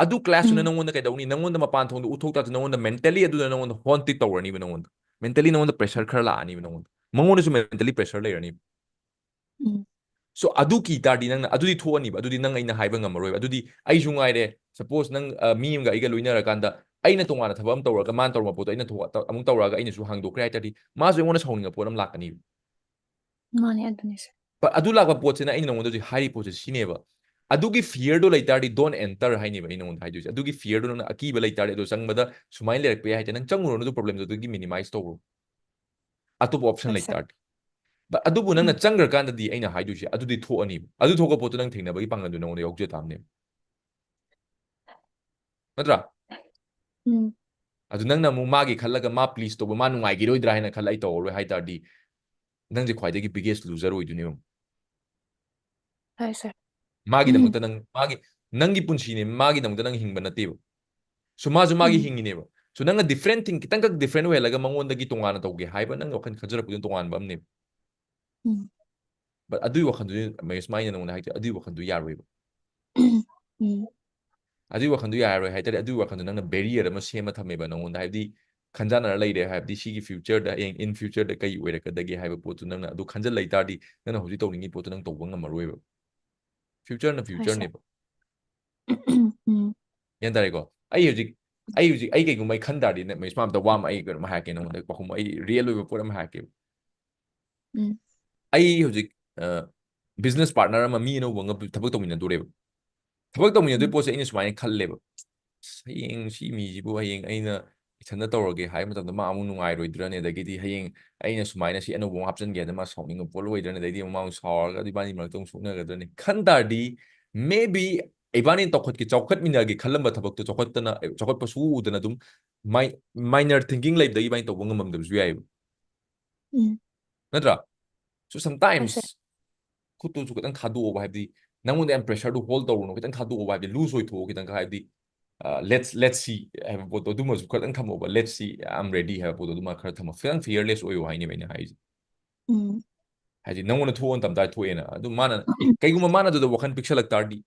ꯑꯗꯨ ꯀ꯭ꯂꯥꯁꯇꯨꯅ ꯎꯝ ꯅꯪꯉꯣꯟꯗ ꯀꯩꯗꯧꯅꯤ? ꯅꯪꯉꯣꯟꯗ ꯃꯄꯥꯟ ꯊꯣꯡꯗ ꯎꯠꯊꯣꯛ ꯇꯥꯔꯁꯨ, ꯅꯪꯉꯣꯟꯗ ꯃꯦꯟꯇꯦꯜꯂꯤ ꯑꯗꯨꯅ ꯅꯪꯉꯣꯟꯗ ꯍꯣꯟꯇꯤꯠ ꯇꯧꯔꯅꯤꯕ ꯅꯪꯉꯣꯟꯗ꯫ ꯃꯦꯟꯇꯦꯜꯂꯤ ꯅꯪꯉꯣꯟꯗ ꯄ꯭ꯔꯦꯁꯔ ꯈꯔ ꯂꯥꯛꯑꯅꯤꯕ ꯅꯪꯉꯣꯟꯗ꯫ ꯃꯉꯣꯟꯗꯁꯨ ꯃꯦꯟꯇꯦꯜꯂꯤ ꯄ꯭ꯔꯦꯁꯔ ꯂꯩꯔꯅꯤꯕ꯫ ꯎꯝ So, ꯑꯗꯨ ꯀꯤ ꯇꯥꯔꯗꯤ ꯅꯪꯅ ꯑꯗꯨꯗꯤ ꯊꯣꯛꯑꯅꯤꯕ, ꯑꯗꯨꯗꯤ ꯅꯪ ꯑꯩꯅ ꯍꯥꯏꯕ ꯉꯝꯃꯔꯣꯏꯕ꯫ ꯑꯗꯨꯗꯤ ꯑꯩꯁꯨ ꯉꯥꯏꯔꯦ, ꯁꯄꯣꯁ ꯅꯪ, ꯑ, ꯃꯤ ꯑꯃꯒ ꯑꯩꯒ ꯂꯣꯏꯅꯔꯀꯥꯟꯗ ꯑꯩꯅ ꯇꯣꯉꯥꯟꯅ ꯊꯕꯛ ꯑꯃ ꯇꯧꯔꯒ ꯃꯥꯅ ꯇꯧꯔꯝꯕ ꯄꯣꯠꯇꯣ ꯑꯩꯅ ꯊꯣꯛ-, ꯑꯃꯨꯛ ꯇꯧꯔꯛꯑꯒ ꯑꯩꯅꯁꯨ ꯍꯥꯡꯗꯣꯛꯈ꯭ꯔꯦ ꯍꯥꯏ ꯇꯥꯔꯗꯤ, ꯃꯥꯁꯨ ꯑꯩꯉꯣꯟꯗ ꯁꯥꯎꯅꯤꯡꯕ ꯄꯣꯠ ꯑꯃ ꯂꯥꯛꯀꯅꯤꯕ꯫ ꯃꯥꯅꯦ, ꯑꯗꯨꯅꯦ ꯁꯥꯔ꯫ But ꯑꯗꯨ ꯂꯥꯛꯄ ꯄꯣꯠꯁꯤꯅ ꯑꯩꯅ ꯅꯉꯣꯟꯗ ꯍꯧꯖꯤꯛ ꯍꯥꯏꯔꯤ ꯄꯣꯠꯁꯦ ꯁꯤꯅꯦꯕ꯫ ꯑꯗꯨꯒꯤ ꯐꯤꯌꯔꯗꯣ ꯂꯩ ꯇꯥꯔꯗꯤ, don't enter ꯍꯥꯏꯅꯦꯕ ꯑꯩ ꯅꯉꯣꯟꯗ ꯍꯥꯏꯗꯣꯏꯁꯦ꯫ ꯑꯗꯨꯒꯤ ꯐꯤꯌꯔꯗꯣ ꯅꯪꯅ ꯑꯀꯤꯕ ꯂꯩ ꯇꯥꯔꯗꯤ, ꯑꯗꯣ ꯆꯪꯕꯗ ꯁꯨꯃꯥꯏꯅ ꯂꯩꯔꯛꯄ ꯌꯥꯏ ꯍꯥꯏꯇꯥꯔꯦ, ꯅꯪ ꯆꯪꯉꯨꯔꯅꯨ, ꯑꯗꯨ ꯄ꯭ꯔꯣꯕ꯭ꯂꯦꯝꯗꯣ ꯑꯗꯨꯒꯤ ꯃꯤꯅꯤꯃꯥꯏꯁ ꯇꯧꯔꯣ꯫ ꯑꯇꯣꯞꯄ ꯑꯣꯞꯁꯟ ꯍꯣꯏ ꯂꯩ ꯁꯥꯔ꯫ ꯇꯥꯔꯗꯤ꯫ But ꯑꯗꯨꯕꯨ ꯅꯪꯅ ꯎꯝ ꯆꯪꯈ꯭ꯔꯀꯥꯟꯗꯗꯤ ꯑꯩꯅ ꯍꯥꯏꯗꯣꯏꯁꯦ ꯑꯗꯨꯗꯤ ꯊꯣꯛꯑꯅꯤꯕ꯫ ꯑꯗꯨ ꯊꯣꯛꯄ ꯄꯣꯠꯇꯣ ꯅꯪ ꯊꯦꯡꯅꯕꯒꯤ ꯄꯥꯡꯒꯜꯗꯣ ꯅꯉꯣꯟꯗ ꯌꯥꯎꯖ ꯇꯥꯕꯅꯦꯕ꯫ ꯅꯠꯇ꯭ꯔꯥ? ꯎꯝ ꯑꯗꯨ ꯅꯪꯅ ꯑꯃꯨꯛ ꯃꯥꯒꯤ ꯈꯜꯂꯒ ꯃꯥ please ꯇꯧꯕ, ꯃꯥ ꯅꯨꯡꯉꯥꯏꯈꯤꯔꯣꯏꯗ꯭ꯔꯥ ꯍꯥꯏꯅ ꯈꯜꯂ ꯑꯩ ꯇꯧꯔꯔꯣꯏ ꯍꯥꯏ ꯇꯥꯔꯗꯤ, ꯅꯪꯁꯦ ꯈ꯭ꯋꯥꯏꯗꯒꯤ biggest loser ꯑꯣꯏꯗꯣꯏꯅꯦꯕ꯫ ꯍꯣꯏ ꯁꯥꯔ ꯃꯥꯒꯤꯗꯃꯛꯇ ꯅꯪ, ꯃꯥꯒꯤ, ꯅꯪꯒꯤ ꯄꯨꯟꯁꯤꯅꯦ, ꯃꯥꯒꯤꯗꯃꯛꯇ ꯅꯪ ꯍꯤꯡꯕ ꯅꯠꯇꯦꯕ꯫ So ꯃꯥꯁꯨ ꯃꯥꯒꯤ ꯎꯝ ꯍꯤꯡꯉꯤꯅꯦꯕ꯫ So ꯅꯪꯅ different thing, ꯈꯤꯇꯪꯈꯛ different ꯑꯣꯏꯍꯜꯂꯒ ꯃꯉꯣꯟꯗꯒꯤ ꯇꯣꯉꯥꯟꯅ ꯇꯧꯒꯦ ꯍꯥꯏꯕ ꯅꯪ ꯋꯥꯈꯜ ꯈꯟꯖꯔꯛꯄꯗꯨꯅ ꯇꯣꯉꯥꯟꯕ ꯑꯃꯅꯦꯕ꯫ ꯎꯝ But ꯑꯗꯨꯒꯤ ꯋꯥꯈꯜꯗꯨꯗꯤ ꯃꯍꯦꯁ, ꯃꯥꯏꯅ ꯅꯉꯣꯟꯗ ꯍꯥꯏꯗꯤ ꯑꯗꯨꯒꯤ ꯋꯥꯈꯜꯗꯨ ꯌꯥꯔꯣꯏꯕ꯫ ꯎꯝ ꯑꯗꯨꯒꯤ ꯋꯥꯈꯜꯗꯨ ꯌꯥꯔꯔꯣꯏ ꯍꯥꯏ ꯇꯥꯔꯗꯤ, ꯑꯗꯨꯒꯤ ꯋꯥꯈꯜꯗꯨ ꯅꯪꯅ barrier ꯑꯃ ꯁꯦꯝꯃ ꯊꯝꯃꯦꯕ ꯅꯉꯣꯟꯗ꯫ ꯍꯥꯏꯕꯗꯤ ꯈꯟꯖꯥꯟꯅꯔ ꯂꯩꯔꯦ, ꯍꯥꯏꯕꯗꯤ ꯁꯤꯒꯤ futureꯗ, ꯍꯌꯦꯡ in futureꯗ ꯀꯩ ꯑꯣꯏꯔꯛꯀꯗꯒꯦ ꯍꯥꯏꯕ ꯄꯣꯠꯇꯨ ꯅꯪꯅ ꯑꯗꯨ ꯈꯟꯖꯜ ꯂꯩ ꯇꯥꯔꯗꯤ, ꯅꯪꯅ ꯍꯧꯖꯤꯛ ꯇꯧꯅꯤꯡꯉꯤ ꯄꯣꯠꯇꯨ ꯅꯪ ꯇꯧꯕ ꯉꯝꯃꯔꯣꯏꯕ꯫ Futureꯅ ꯍꯣꯏ ꯁꯥꯔ futureꯅꯦꯕ꯫ ꯎꯝ ꯒ꯭ꯌꯥꯟ ꯇꯥꯔꯦꯀꯣ? ꯑꯩ ꯍꯧꯖꯤꯛ, ꯑꯩ ꯍꯧꯖꯤꯛ, ꯑꯩ ꯀꯩꯒꯨꯝꯕ ꯑꯩ ꯈꯟ ꯇꯥꯔꯗꯤ, ꯅ-, ꯃꯍꯦꯁ, ꯃꯥ ꯑꯝꯇ ꯋꯥ ꯑꯃ ꯑꯩ ꯀꯩꯅꯣꯝ ꯍꯥꯏꯔꯛꯀꯦ ꯅꯉꯣꯟꯗ, ꯄꯥꯎꯈꯨꯝ ꯑꯩ real ꯑꯣꯏꯕ ꯄꯣꯠ ꯑꯃ ꯍꯥꯏꯔꯛꯀꯦꯕ꯫ ꯎꯝ ꯑꯩ ꯍꯧꯖꯤꯛ, ꯑ, business partner ꯑꯃ, ꯃꯤ ꯑꯅꯧꯕ ꯑꯃꯒ ꯊꯕꯛ ꯇꯧꯃꯤꯟꯅꯗꯣꯔꯦꯕ꯫ ꯊꯕꯛ ꯇꯧꯃꯤꯟꯅꯗꯣꯏ ꯎꯝ ꯄꯣꯠꯁꯦ ꯑꯩꯅ ꯁꯨꯃꯥꯏꯅ ꯈꯜꯂꯦꯕ, "ꯑꯁ, ꯍꯌꯦꯡ ꯁꯤ ꯃꯤꯁꯤꯕꯨ ꯍꯌꯦꯡ ꯑꯩꯅ ꯏꯊꯟꯗ ꯇꯧꯔꯒꯦ ꯍꯥꯏꯕ ꯃꯇꯝꯗ ꯃꯥ ꯑꯃꯨꯛ ꯅꯨꯡꯉꯥꯏꯔꯣꯏꯗ꯭ꯔꯅꯦ? ꯑꯗꯒꯤꯗꯤ ꯍꯌꯦꯡ ꯑꯩꯅ ꯁꯨꯃꯥꯏꯅ ꯁꯤ ꯑꯅꯧꯕ ꯑꯃ ꯍꯥꯞꯆꯤꯟꯒꯦ ꯍꯥꯏꯗ ꯃꯥ ꯁꯥꯎꯅꯤꯡꯕ ꯄꯣꯠ ꯑꯣꯏꯗ꯭ꯔꯅꯦ? ꯑꯗꯩꯗꯤ ꯑꯃꯨꯛ ꯃꯥ ꯑꯃꯨꯛ ꯁꯥꯎꯔꯒ ꯏꯕꯥꯅꯤ ꯃꯔꯛꯇ ꯑꯃꯨꯛ ꯁꯣꯛꯅꯒꯗ꯭ꯔꯅꯦ?" ꯈꯟ ꯇꯥꯔꯗꯤ, maybe ꯏꯕꯥꯅꯤ ꯇꯧꯈꯠꯀꯦ, ꯆꯥꯎꯈꯠꯃꯤꯟꯅꯒꯦ ꯈꯜꯂꯝꯕ ꯊꯕꯛꯇꯣ ꯆꯥꯎꯈꯠꯇꯅ, ꯆꯥꯎꯈꯠꯄ ꯁꯨ ꯎꯗꯅ ꯑꯗꯨꯝ ꯃꯥꯏ-, minor thinking ꯂꯩꯕꯗꯒꯤ ꯏꯕꯥꯅꯤ ꯇꯧꯕ ꯉꯝꯃꯝꯗꯕꯁꯨ ꯌꯥꯏꯑꯕ꯫ ꯎꯝ ꯅꯠꯇ꯭ꯔꯥ? So ꯍꯣꯏ sometimes ꯁꯥꯔ ꯈꯨꯠꯇꯨꯁꯨ ꯈꯤꯇꯪ ꯊꯥꯗꯣꯛꯑꯣꯕ, ꯍꯥꯏꯕꯗꯤ ꯅꯪꯉꯣꯟꯗ ꯌꯥꯝ pressureꯗꯨ hold ꯇꯧꯔꯨꯅꯨ, ꯈꯤꯇꯪ ꯊꯥꯗꯣꯛꯑꯣꯕ, ꯍꯥꯏꯕꯗꯤ loose ꯑꯣꯏꯊꯣꯛꯑꯣ ꯈꯤꯇꯪ, ꯍꯥꯏꯕꯗꯤ, ꯑ, let's, let's see ꯍꯥꯏꯕ ꯄꯣꯠꯇꯣ ꯑꯗꯨꯃꯁꯨ ꯈꯤꯇꯪ ꯊꯝꯃꯣꯕ, "Let's see, I'm ready" ꯍꯥꯏꯕ ꯄꯣꯠꯇꯣ ꯑꯗꯨꯃ ꯈꯔ ꯊꯝꯃꯣ, ꯈꯤꯇꯪ fearless ꯑꯣꯏꯌꯣ ꯍꯥꯏꯅꯦꯕ ꯑꯩꯅ ꯍꯥꯏꯁꯦ꯫ ꯎꯝ ꯍꯥꯏꯗꯤ ꯅꯪꯉꯣꯟꯗ ꯊꯣꯛꯑꯣꯅ ꯇꯝ ꯇꯥꯔꯗꯤ ꯊꯣꯛꯑꯦꯅ, ꯑꯗꯨ ꯃꯥꯅ, ꯀꯩꯒꯨꯝꯕ ꯃꯥꯅ ꯑꯗꯨꯗ ꯋꯥꯈꯜ ꯄꯤꯛꯁꯜꯂꯛ ꯇꯥꯔꯗꯤ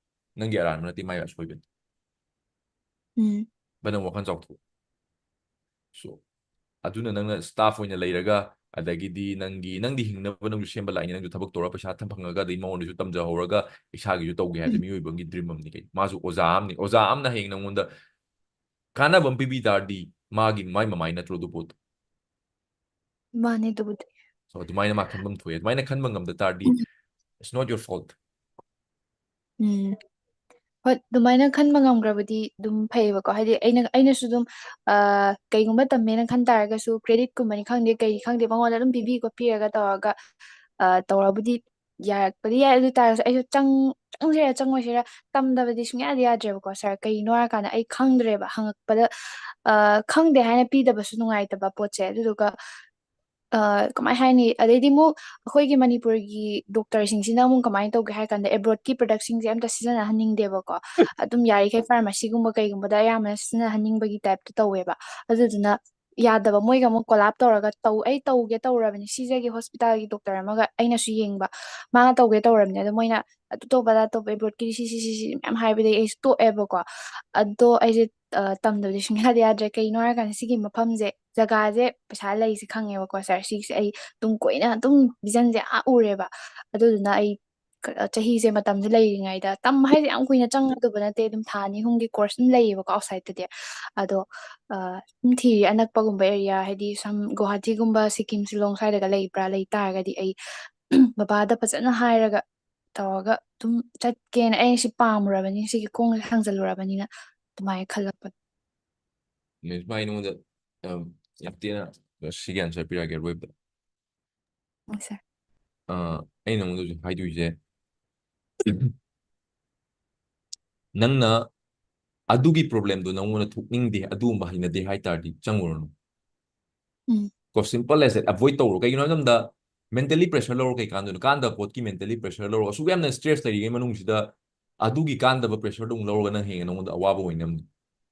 ꯅꯪꯒꯤ ꯑꯔꯥꯟꯕ ꯅꯠꯇꯦ, ꯃꯥꯏ ꯑꯁꯣꯏꯕꯅꯤ꯫ ꯎꯝ ꯕꯠ ꯅꯪ ꯋꯥꯈꯜ ꯆꯥꯎꯊꯣꯛ꯫ So ꯑꯗꯨꯅ ꯅꯪꯅ staff ꯑꯣꯏꯅ ꯂꯩꯔꯒ, ꯑꯗꯒꯤꯗꯤ ꯅꯪꯒꯤ, ꯅꯪꯗꯤ ꯍꯤꯡꯅꯕ ꯅꯪꯁꯨ ꯁꯦꯝꯕ ꯂꯥꯛꯏꯅꯤ, ꯅꯪꯁꯨ ꯊꯕꯛ ꯇꯧꯔꯒ ꯄꯩꯁꯥ ꯊꯝ ꯐꯪꯉꯒ, ꯑꯗꯩ ꯃꯉꯣꯟꯗꯁꯨ ꯇꯝꯖꯍꯧꯔꯒ ꯏꯁꯥꯒꯤꯁꯨ ꯇꯧꯒꯦ ꯍꯥꯏꯕꯁꯦ ꯎꯝ ꯃꯤꯑꯣꯏꯕ ꯑꯃꯒꯤ dream ꯑꯃꯅꯤ ꯀꯩꯅꯣ꯫ ꯃꯥꯁꯨ ꯑꯣꯖꯥ ꯑꯃꯅꯤ, ꯑꯣꯖꯥ ꯑꯃꯅ ꯍꯌꯦꯡ ꯅꯪꯉꯣꯟꯗ ꯀꯥꯟꯅꯕ ꯑꯃ ꯄꯤꯕꯤ ꯇꯥꯔꯗꯤ ꯃꯥꯒꯤ, ꯃꯥꯏ ꯃꯃꯥꯏ ꯅꯠꯇ꯭ꯔꯣ ꯑꯗꯨ ꯄꯣꯠꯇꯣ? ꯃꯥꯅꯦ ꯑꯗꯨꯕꯨꯗꯤ So ꯑꯗꯨꯃꯥꯏꯅ ꯃꯥ ꯈꯟꯐꯝ ꯊꯣꯛꯑꯦ꯫ ꯑꯗꯨꯃꯥꯏꯅ ꯈꯟꯕ ꯉꯝꯗ ꯇꯥꯔꯗꯤ, it's not your fault꯫ ꯎꯝ ꯍꯣꯏ, ꯑꯗꯨꯃꯥꯏꯅ ꯈꯟꯕ ꯉꯝꯈ꯭ꯔꯕꯗꯤ ꯑꯗꯨꯝ ꯐꯩꯌꯦꯕꯀꯣ꯫ ꯍꯥꯏꯗꯤ ꯑꯩꯅ, ꯑꯩꯅꯁꯨ ꯑꯗꯨꯝ, ꯑ, ꯀꯩꯒꯨꯝꯕ ꯇꯝꯃꯦꯅ ꯈꯟ ꯇꯥꯔꯒꯁꯨ, creditꯀꯨꯝꯕꯅꯤ ꯈꯪꯗꯦ, ꯀꯩꯅꯤ ꯈꯪꯗꯦ, ꯃꯉꯣꯟꯗ ꯑꯗꯨꯝ ꯄꯤꯕꯤ ꯈꯣꯠꯄꯤꯔꯒ ꯇꯧꯔꯒ, ꯑ, ꯇꯧꯔꯕꯨꯗꯤ ꯌꯥꯔꯛꯄꯗꯤ ꯌꯥꯏ, ꯑꯗꯨ ꯇꯥꯔꯒꯁꯨ ꯑꯩꯁꯨ ꯆꯪ ꯆꯪꯁꯤꯔꯥ ꯆꯪꯉꯣꯏꯁꯤꯔꯥ ꯇꯝꯗꯕꯗꯤ ꯁꯨꯡꯌꯥꯗꯤ ꯌꯥꯗ꯭ꯔꯦꯕꯀꯣ ꯁꯥꯔ꯫ ꯀꯩꯒꯤꯅꯣ ꯍꯥꯏꯔꯀꯥꯟꯗ ꯑꯩ ꯈꯪꯗ꯭ꯔꯦꯕ, ꯍꯪꯉꯛꯄꯗ ꯑ, ꯈꯪꯗꯦ ꯍꯥꯏꯅ ꯄꯤꯗꯕꯁꯨ ꯅꯨꯡꯉꯥꯏꯇꯕ ꯄꯣꯠꯁꯦ꯫ ꯑꯗꯨꯗꯨꯒ ꯑ, ꯀꯃꯥꯏ ꯍꯥꯏꯅꯤ? ꯑꯗꯩꯗꯤ ꯑꯃꯨꯛ ꯑꯩꯈꯣꯏꯒꯤ ꯃꯅꯤꯄꯨꯔꯒꯤ ꯗꯣꯛꯇꯔꯁꯤꯡꯁꯤꯅ ꯑꯃꯨꯛ ꯀꯃꯥꯏꯅ ꯇꯧꯒꯦ ꯍꯥꯏ ꯀꯥꯟꯗ ꯑꯦꯕ꯭ꯔꯣꯗꯀꯤ ꯄ꯭ꯔꯗꯛꯁꯤꯡꯁꯦ ꯑꯝꯇ ꯁꯤꯖꯤꯟꯅꯍꯟꯅꯤꯡꯗꯦꯕꯀꯣ꯫ ꯑꯗꯨꯝ ꯌꯥꯔꯤꯈꯩ ꯐꯥꯔꯃꯥꯁꯤꯒꯨꯝꯕ ꯀꯩꯒꯨꯝꯕꯗ ꯑꯌꯥꯝꯕꯅ ꯁꯤꯖꯤꯟꯅꯍꯟꯅꯤꯡꯕꯒꯤ ꯇꯥꯏꯞꯇ ꯇꯧꯋꯦꯕ꯫ ꯑꯗꯨꯗꯨꯅ ꯌꯥꯗꯕ, ꯃꯣꯏꯒ ꯑꯃꯨꯛ ꯀꯣꯂꯥꯞ ꯇꯧꯔꯒ ꯇꯧ ꯑꯩ ꯇꯧꯒꯦ ꯇꯧꯔꯕꯅꯤ, ꯁꯤꯖꯒꯤ ꯍꯣꯁꯄꯤꯇꯥꯜꯒꯤ ꯗꯣꯛꯇꯔ ꯑꯃꯒ ꯑꯩꯅꯁꯨ ꯌꯦꯡꯕ, ꯃꯥꯅ ꯇꯧꯒꯦ ꯇꯧꯔꯕꯅꯤ꯫ ꯑꯗꯣ ꯃꯣꯏꯅ ꯑꯗꯨ ꯇꯧꯕ ꯑꯗꯥ ꯇꯧꯕ, ꯑꯦꯕ꯭ꯔꯣꯗꯀꯤꯗꯤ ꯁꯤ ꯁꯤ ꯁꯤ ꯁꯤ ꯃꯌꯥꯝ ꯍꯥꯏꯕꯗꯒꯤ ꯑꯩꯁꯨ ꯇꯣꯛꯑꯦꯕꯀꯣ꯫ ꯑꯗꯣ ꯑꯩꯁꯦ ꯑ, ꯇꯝꯗꯕꯗꯤ ꯁꯨꯡꯌꯥꯗꯤ ꯌꯥꯗ꯭ꯔꯦ꯫ ꯀꯩꯅꯣ ꯍꯥꯏꯔꯀꯥꯟꯗ ꯁꯤꯒꯤ ꯃꯐꯝꯁꯦ, ꯖꯒꯥꯁꯦ ꯄꯩꯁꯥ ꯂꯩꯁꯦ ꯈꯪꯉꯦꯕꯀꯣ ꯁꯥꯔ꯫ ꯁꯤꯒꯤꯁꯦ ꯑꯩ ꯇꯨꯡ ꯀꯣꯏꯅ ꯑꯗꯨꯝ ꯚꯤꯖꯟꯁꯦ ꯑꯥ ꯎꯔꯦꯕ꯫ ꯑꯗꯨꯗꯨꯅ ꯑꯩ ꯀ-, ꯆꯍꯤꯁꯦ ꯃꯇꯝꯁꯦ ꯂꯩꯔꯤꯉꯩꯗ, ꯇꯝꯕ ꯍꯥꯏꯁꯦ ꯌꯥꯝ ꯀꯨꯏꯅ ꯆꯪꯒꯗꯕ ꯅꯠꯇꯦ, ꯑꯗꯨꯝ ꯊꯥ ꯑꯅꯤ ꯑꯍꯨꯝꯒꯤ ꯀꯣꯔꯁ ꯑꯗꯨꯝ ꯂꯩꯌꯦꯕꯀꯣ ꯑꯥꯎꯠꯁꯥꯏꯗꯇꯗꯤ꯫ ꯑꯗꯣ ꯑ, ꯑꯗꯨꯝ ꯊꯤꯔꯤ ꯑꯅꯛꯄꯒꯨꯝꯕ ꯑꯦꯔꯤꯌꯥ, ꯍꯥꯏꯗꯤ ꯁꯝ ꯒꯨꯋꯥꯍꯥꯇꯤꯒꯨꯝꯕ, ꯁꯤꯀꯤꯝ, ꯁꯤꯂꯣꯡ ꯁ꯭ꯋꯥꯏꯗꯒ ꯂꯩꯕ꯭ꯔꯥ, ꯂꯩ ꯇꯥꯔꯒꯗꯤ ꯑꯩ ꯕꯕꯥꯗ ꯐꯖꯅ ꯍꯥꯏꯔꯒ ꯇꯧꯔꯒ ꯑꯗꯨꯝ ꯆꯠꯀꯦꯅ, ꯑꯩ ꯁꯤ ꯄꯥꯝꯃꯨꯔꯕꯅꯤ, ꯁꯤꯒꯤ ꯈꯣꯡꯁꯦ ꯊꯥꯡꯖꯜꯂꯨꯔꯕꯅꯤꯅ ꯑꯗꯨꯃꯥꯏꯅ ꯈꯜꯂꯛꯄꯅꯤ꯫ ꯃꯤꯁ ꯚꯥꯏ, ꯅꯉꯣꯟꯗ ꯌꯥꯝ, ꯌꯥꯝ ꯊꯤꯅ ꯁꯤꯒꯤ ꯑꯟꯁꯔ ꯄꯤꯔꯛꯑꯒꯦ ꯑꯔꯣꯏꯕꯗ꯫ ꯎꯝ, ꯁꯥꯔ꯫ ꯑ, ꯑꯩ ꯅꯉꯣꯟꯗ ꯍꯧꯖꯤꯛ ꯍꯥꯏꯗꯣꯏꯁꯦ, ꯅꯪꯅ ꯑꯗꯨꯒꯤ ꯄ꯭ꯔꯣꯕ꯭ꯂꯦꯝꯗꯣ ꯅꯉꯣꯟꯗ ꯊꯣꯛꯅꯤꯡꯗꯦ, ꯑꯗꯨꯒꯨꯝꯕ ꯍꯩꯅꯗꯦ ꯍꯥꯏ ꯇꯥꯔꯗꯤ ꯆꯪꯉꯨꯔꯅꯨ꯫ ꯎꯝ꯫ ꯀꯣ, ꯁꯤꯝꯄꯜ ꯑꯦꯁ ꯗꯦꯠ꯫ ꯑꯦꯚꯣꯏꯗ ꯇꯧꯔꯣ꯫ ꯀꯩꯒꯤꯅꯣ ꯍꯥꯏꯕ ꯃꯇꯝꯗ, ꯃꯦꯟꯇꯦꯜꯂꯤ ꯄ꯭ꯔꯦꯁꯔ ꯂꯧꯔ ꯀꯩ ꯀꯥꯟꯗꯣꯏꯅꯣ? ꯀꯥꯟꯗꯕ ꯄꯣꯠꯀꯤ ꯃꯦꯟꯇꯦꯜꯂꯤ ꯄ꯭ꯔꯦꯁꯔ ꯂꯧꯔꯒ, ꯑꯁꯨꯛ ꯌꯥꯝꯅ ꯁ꯭ꯇ꯭ꯔꯦꯁ ꯂꯩꯔꯤꯉꯩ ꯃꯅꯨꯡꯁꯤꯗ ꯑꯗꯨꯒꯤ ꯀꯥꯟꯗꯕ ꯄ꯭ꯔꯦꯁꯔꯗꯣ ꯑꯃꯨꯛ ꯂꯧꯔꯒ ꯅꯪ ꯍꯌꯦꯡ ꯅꯉꯣꯟꯗ ꯑꯋꯥꯕ ꯑꯣꯏꯅꯕꯅꯤ,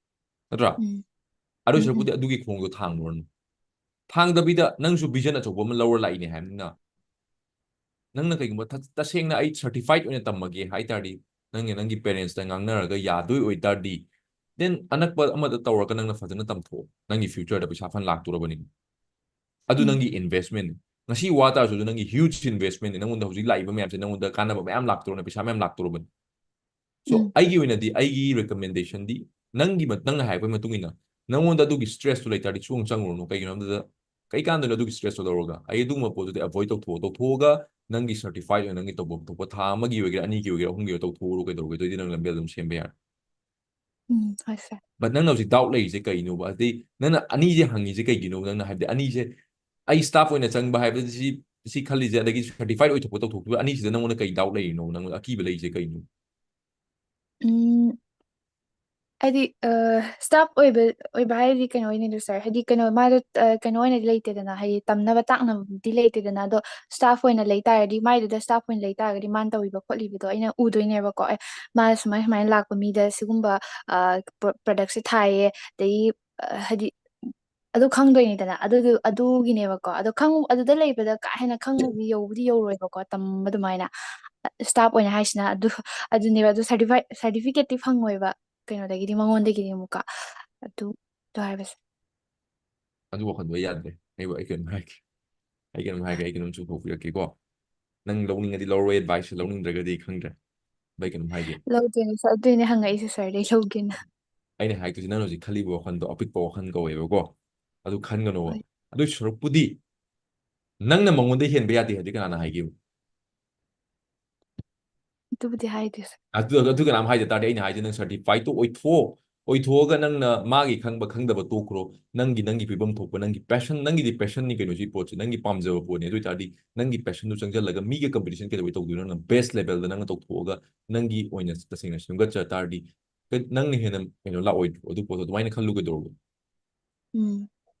ꯅꯠꯇ꯭ꯔꯥ? ꯎꯝ꯫ ꯑꯗꯨ ꯎꯝ, ꯁꯔꯨꯛꯄꯨꯗꯤ ꯎꯝ꯫ ꯑꯗꯨꯒꯤ ꯈꯣꯡꯗꯣ ꯊꯥꯡꯉꯨꯔꯅꯨ꯫ ꯊꯥꯡꯗꯕꯤꯗ ꯅꯪꯁꯨ ꯚꯤꯖꯟ ꯑꯆꯧꯕ ꯑꯃ ꯂꯧꯔ ꯂꯥꯛꯏꯅꯦ ꯍꯥꯏꯕꯅꯤꯅ, ꯅꯪꯅ ꯀꯩꯒꯨꯝꯕ ꯊ-, ꯇꯁꯦꯡꯅ ꯑꯩ ꯁꯔꯇꯤꯐꯥꯏꯠ ꯑꯣꯏꯅ ꯇꯝꯃꯒꯦ ꯍꯥꯏ ꯇꯥꯔꯗꯤ, ꯅꯪꯅ ꯅꯪꯒꯤ ꯄꯦꯔꯦꯟꯁꯇ ꯉꯥꯡꯅꯔꯒ ꯌꯥꯗꯣꯏ ꯑꯣꯏ ꯇꯥꯔꯗꯤ, then ꯑꯅꯛꯄ ꯑꯃꯗ ꯇꯧꯔꯒ ꯅꯪꯅ ꯐꯖꯅ ꯇꯝꯊꯣꯛꯑꯣ꯫ ꯅꯪꯒꯤ ꯐ꯭ꯌꯨꯆꯔꯗ ꯄꯩꯁꯥ ꯐꯟ ꯂꯥꯛꯇꯣꯔꯕꯅꯤ꯫ ꯑꯗꯨ ꯎꯝ꯫ ꯅꯪꯒꯤ ꯏꯟꯚꯦꯁꯃꯦꯟ꯫ ꯉꯁꯤ ꯋꯥ ꯇꯥꯔꯁꯨ ꯑꯗꯨ ꯅꯪꯒꯤ ꯍ꯭ꯌꯨꯖ ꯏꯟꯚꯦꯁꯃꯦꯟꯅꯤ꯫ ꯅꯪꯉꯣꯟꯗ ꯍꯧꯖꯤꯛ ꯂꯥꯛꯏꯕ ꯃꯌꯥꯝꯁꯦ ꯅꯪꯉꯣꯟꯗ ꯀꯥꯟꯅꯕ ꯃꯌꯥꯝ ꯂꯥꯛꯇꯣꯔꯕꯅꯤ, ꯄꯩꯁꯥ ꯃꯌꯥꯝ ꯂꯥꯛꯇꯣꯔꯕꯅꯤ꯫ So, ꯎꯝ꯫ ꯑꯩꯒꯤ ꯑꯣꯏꯅꯗꯤ ꯑꯩꯒꯤ ꯔꯤꯀꯃꯦꯟꯗꯦꯁꯟꯗꯤ, ꯅꯪꯒꯤ ꯃ-, ꯅꯪꯅ ꯍꯥꯏꯔꯛꯄꯒꯤ ꯃꯇꯨꯡ ꯏꯟꯅ, ꯅꯪꯉꯣꯟꯗ ꯑꯗꯨꯒꯤ ꯁ꯭ꯇ꯭ꯔꯦꯁꯇꯨ ꯂꯩ ꯇꯥꯔꯗꯤ ꯁꯨꯡꯆꯪ ꯆꯪꯉꯨꯔꯅꯨ꯫ ꯀꯩꯒꯤꯅꯣ ꯍꯥꯏꯕꯗ, ꯀꯩ ꯀꯥꯟꯗꯣꯏꯅꯣ ꯑꯗꯨꯒꯤ ꯁ꯭ꯇ꯭ꯔꯦꯁꯇꯣ ꯂꯧꯔꯒ? ꯑꯩ ꯑꯗꯨꯒꯨꯝꯕ ꯄꯣꯠꯇꯨꯗꯤ ꯑꯦꯚꯣꯏꯗ ꯇꯧꯊꯣꯛꯑꯣ꯫ ꯇꯧꯊꯣꯛꯑꯒ ꯅꯪꯒꯤ ꯁꯔꯇꯤꯐꯥꯏꯠ ꯑꯣꯏꯅ ꯅꯪꯒꯤ ꯇꯧꯐꯝ ꯊꯣꯛꯄ ꯊꯥ ꯑꯃꯒꯤ ꯑꯣꯏꯒꯦꯔꯥ, ꯑꯅꯤꯒꯤ ꯑꯣꯏꯒꯦꯔꯥ, ꯑꯍꯨꯝꯒꯤ ꯑꯣꯏꯒꯦꯔꯥ ꯇꯧꯊꯣꯛꯎꯔꯣ, ꯀꯩꯗꯧꯔꯒꯦ? ꯑꯗꯨꯑꯣꯏꯗꯤ ꯅꯪ ꯂꯝꯕꯤ ꯑꯗꯨꯝ ꯁꯦꯝꯕ ꯌꯥꯔꯦ꯫ ꯎꯝ, ꯍꯣꯏ, ꯁꯥꯔ꯫ But ꯅꯪꯅ ꯍꯧꯖꯤꯛ ꯗꯥꯎꯠ ꯂꯩꯔꯤꯁꯦ ꯀꯩꯅꯣꯕ? ꯑꯗꯩ ꯅꯪꯅ ꯑꯅꯤꯁꯦ ꯍꯪꯉꯤꯁꯦ ꯀꯩꯒꯤꯅꯣꯕ? ꯅꯪꯅ ꯍꯥꯏꯕꯗꯤ ꯑꯅꯤꯁꯦ, ꯑꯩ ꯁ꯭ꯇꯥꯐ ꯑꯣꯏꯅ ꯆꯪꯕ ꯍꯥꯏꯕꯁꯤ ꯁꯤ ꯈꯜꯂꯤꯁꯦ, ꯑꯗꯒꯤ ꯁꯔꯇꯤꯐꯥꯏꯠ ꯑꯣꯏꯊꯣꯛꯄ ꯇꯧꯊꯣꯛꯈꯤꯕ, ꯑꯅꯤꯁꯤꯗ ꯅꯪꯉꯣꯟꯗ ꯀꯩ ꯗꯥꯎꯠ ꯂꯩꯔꯤꯅꯣ? ꯅꯪꯉꯣꯟꯗ ꯑꯀꯤꯕ ꯂꯩꯔꯤꯁꯦ ꯀꯩꯅꯣ? ꯎꯝ, ꯍꯥꯏꯗꯤ, ꯑ, ꯁ꯭ꯇꯥꯐ ꯑꯣꯏꯕ, ꯑꯣꯏꯕ ꯍꯥꯏꯔꯗꯤ ꯀꯩꯅꯣ ꯑꯣꯏꯅꯤꯗ, ꯁꯥꯔ꯫ ꯍꯥꯏꯗꯤ, ꯀꯩꯅꯣ, ꯃꯥꯗꯣ, ꯑ, ꯀꯩꯅꯣ ꯑꯣꯏꯅꯗꯤ ꯂꯩꯇꯦꯗꯅ, ꯍꯥꯏꯗꯤ, ꯇꯝꯅꯕ ꯇꯥꯛꯅꯕꯗꯤ ꯂꯩꯇꯦꯗꯅ꯫ ꯑꯗꯣ ꯁ꯭ꯇꯥꯐ ꯑꯣꯏꯅ ꯂꯩ ꯇꯥꯔꯗꯤ, ꯃꯥꯏꯗꯨꯗ ꯁ꯭ꯇꯥꯐ ꯑꯣꯏꯅ ꯂꯩ ꯇꯥꯔꯒꯗꯤ, ꯃꯥꯅ ꯇꯧꯔꯤꯕ ꯈꯣꯠꯂꯤꯕꯗꯣ ꯑꯩꯅ ꯎꯗꯣꯏꯅꯦꯕꯀꯣ꯫ ꯑꯦ, ꯃꯥ ꯁꯨꯃꯥꯏ, ꯁꯨꯃꯥꯏꯅ ꯂꯥꯛꯄ ꯃꯤꯗ ꯁꯤꯒꯨꯝꯕ, ꯑ, ꯄ꯭ꯔꯣ-, ꯄ꯭ꯔꯗꯛꯁꯦ ꯊꯥꯏꯌꯦ, ꯑꯗꯒꯤ, ꯑ, ꯍꯥꯏꯗꯤ, ꯑꯗꯨ ꯈꯪꯗꯣꯏꯅꯤꯗꯅ꯫ ꯑꯗꯨꯗꯨ-, ꯑꯗꯨꯒꯤꯅꯦꯕꯀꯣ꯫ ꯑꯗꯣ ꯈꯪ-, ꯑꯗꯨꯗ ꯂꯩꯕꯗ ꯀꯥ ꯍꯦꯟꯅ ꯈꯪꯕꯗꯤ ꯌꯧꯕꯗꯤ ꯌꯧꯔꯣꯏꯕꯀꯣ, ꯇꯝꯕ ꯑꯗꯨꯃꯥꯏꯅ꯫ ꯁ꯭ꯇꯥꯐ ꯑꯣꯏꯅ ꯍꯥꯏꯁꯤꯅ ꯑꯗꯨ, ꯑꯗꯨꯅꯦꯕ꯫ ꯑꯗꯨ ꯁꯔꯇꯤꯐꯥꯏ-, ꯁꯔꯇꯤꯐꯤꯀꯦꯠꯇꯤ ꯐꯪꯉꯣꯏꯕ ꯀꯩꯅꯣꯗꯒꯤꯗꯤ, ꯃꯉꯣꯟꯗꯒꯤꯗꯤ ꯑꯃꯨꯛꯀ꯫ ꯑꯗꯨ, ꯑꯗꯨ ꯍꯥꯏꯕꯁꯦ꯫ ꯑꯗꯨ ꯋꯥꯈꯜꯗꯣ ꯑꯩ ꯌꯥꯗ꯭ꯔꯦ꯫ ꯑꯩ, ꯑꯩ ꯀꯩꯅꯣꯝ ꯍꯥꯏꯒꯦ꯫ ꯑꯩ ꯀꯩꯅꯣꯝ ꯍꯥꯏꯒꯦ, ꯑꯩ ꯀꯩꯅꯣꯝ ꯆꯨꯝꯊꯣꯛꯄꯤꯔꯛꯀꯦꯀꯣ꯫ ꯅꯪ ꯂꯧꯅꯤꯡꯉꯗꯤ ꯂꯧꯔꯣꯏ, ꯑꯦꯗꯚꯥꯏꯁꯁꯦ ꯂꯧꯅꯤꯡꯗ꯭ꯔꯒꯗꯤ ꯈꯪꯗ꯭ꯔꯦ꯫ ꯑꯗꯣ ꯑꯩ ꯀꯩꯅꯣꯝ ꯍꯥꯏꯒꯦ꯫ ꯂꯧꯗꯣꯏꯅꯦ, ꯁꯥꯔ꯫ ꯑꯗꯨꯏꯅꯦ ꯍꯪꯉꯛꯏꯁꯦ, ꯁꯥꯔꯗꯩ ꯂꯧꯒꯦꯅ꯫ ꯑꯩꯅ ꯍꯥꯏꯗꯣꯏꯁꯦ, ꯅꯪ ꯍꯧꯖꯤꯛ ꯈꯜꯂꯤꯕ ꯋꯥꯈꯜꯗꯣ ꯑꯄꯤꯛꯄ ꯋꯥꯈꯜ ꯀꯧꯋꯦꯕꯀꯣ꯫ ꯑꯗꯨ ꯈꯟꯒꯅꯣꯕ꯫ ꯍꯣꯏ꯫ ꯑꯗꯨꯏ ꯁꯔꯨꯛꯄꯨꯗꯤ ꯅꯪꯅ ꯃꯉꯣꯟꯗ ꯍꯦꯟꯕ ꯌꯥꯗꯦ ꯍꯥꯏꯗꯤ ꯀꯅꯥꯅ ꯍꯥꯏꯒꯦꯕ? ꯑꯗꯨꯕꯨꯗꯤ ꯍꯥꯏꯗꯦ, ꯁꯥꯔ꯫ ꯑꯗꯨ, ꯑꯗꯨ ꯀꯅꯥꯝ ꯍꯥꯏꯗ ꯇꯥꯔꯗꯤ, ꯑꯩꯅ ꯍꯥꯏꯁꯦ, ꯅꯪ ꯁꯔꯇꯤꯐꯥꯏꯠꯇꯣ ꯑꯣꯏꯊꯣꯛꯑꯣ꯫ ꯑꯣꯏꯊꯣꯛꯑꯒ ꯅꯪꯅ ꯃꯥꯒꯤ ꯈꯪꯕ ꯈꯪꯗꯕ ꯇꯣꯛꯈ꯭ꯔꯣ꯫ ꯅꯪꯒꯤ, ꯅꯪꯒꯤ ꯐꯤꯕꯝ ꯊꯣꯛꯄ, ꯅꯪꯒꯤ ꯄꯦꯁꯟ, ꯅꯪꯒꯤꯗꯤ ꯄꯦꯁꯟꯅꯤ ꯀꯩꯅꯣ, ꯁꯤ ꯄꯣꯠꯁꯦ ꯅꯪꯒꯤ ꯄꯥꯝꯖꯕ ꯄꯣꯠꯅꯤ꯫ ꯑꯗꯨ ꯑꯣꯏ ꯇꯥꯔꯗꯤ ꯅꯪꯒꯤ ꯄꯦꯁꯟꯗꯨ ꯆꯪꯁꯤꯜꯂꯒ ꯃꯤꯒ ꯀꯝꯄꯤꯇꯤꯁꯟ ꯀꯩꯗꯧꯕꯩ ꯇꯧꯗꯣꯏꯅꯣ? ꯅꯪꯅ ꯕꯦꯁ ꯂꯦꯚꯦꯜꯗ ꯅꯪꯅ ꯇꯧꯊꯣꯛꯑꯒ ꯅꯪꯒꯤ ꯑꯣꯏꯅ ꯇꯁꯦꯡꯅ ꯁꯦꯝꯒꯠꯆ ꯇꯥꯔꯗꯤ, ꯀ-, ꯅꯪꯅ ꯍꯦꯟꯅ ꯀꯩꯅꯣ ꯂꯥꯛꯑꯣꯏꯗ꯭ꯔꯣ? ꯑꯗꯨ ꯄꯣꯠꯇꯣ ꯑꯗꯨꯃꯥꯏꯅ ꯈꯜꯂꯨ ꯀꯩꯗꯧꯔꯒꯦ? ꯎꯝ꯫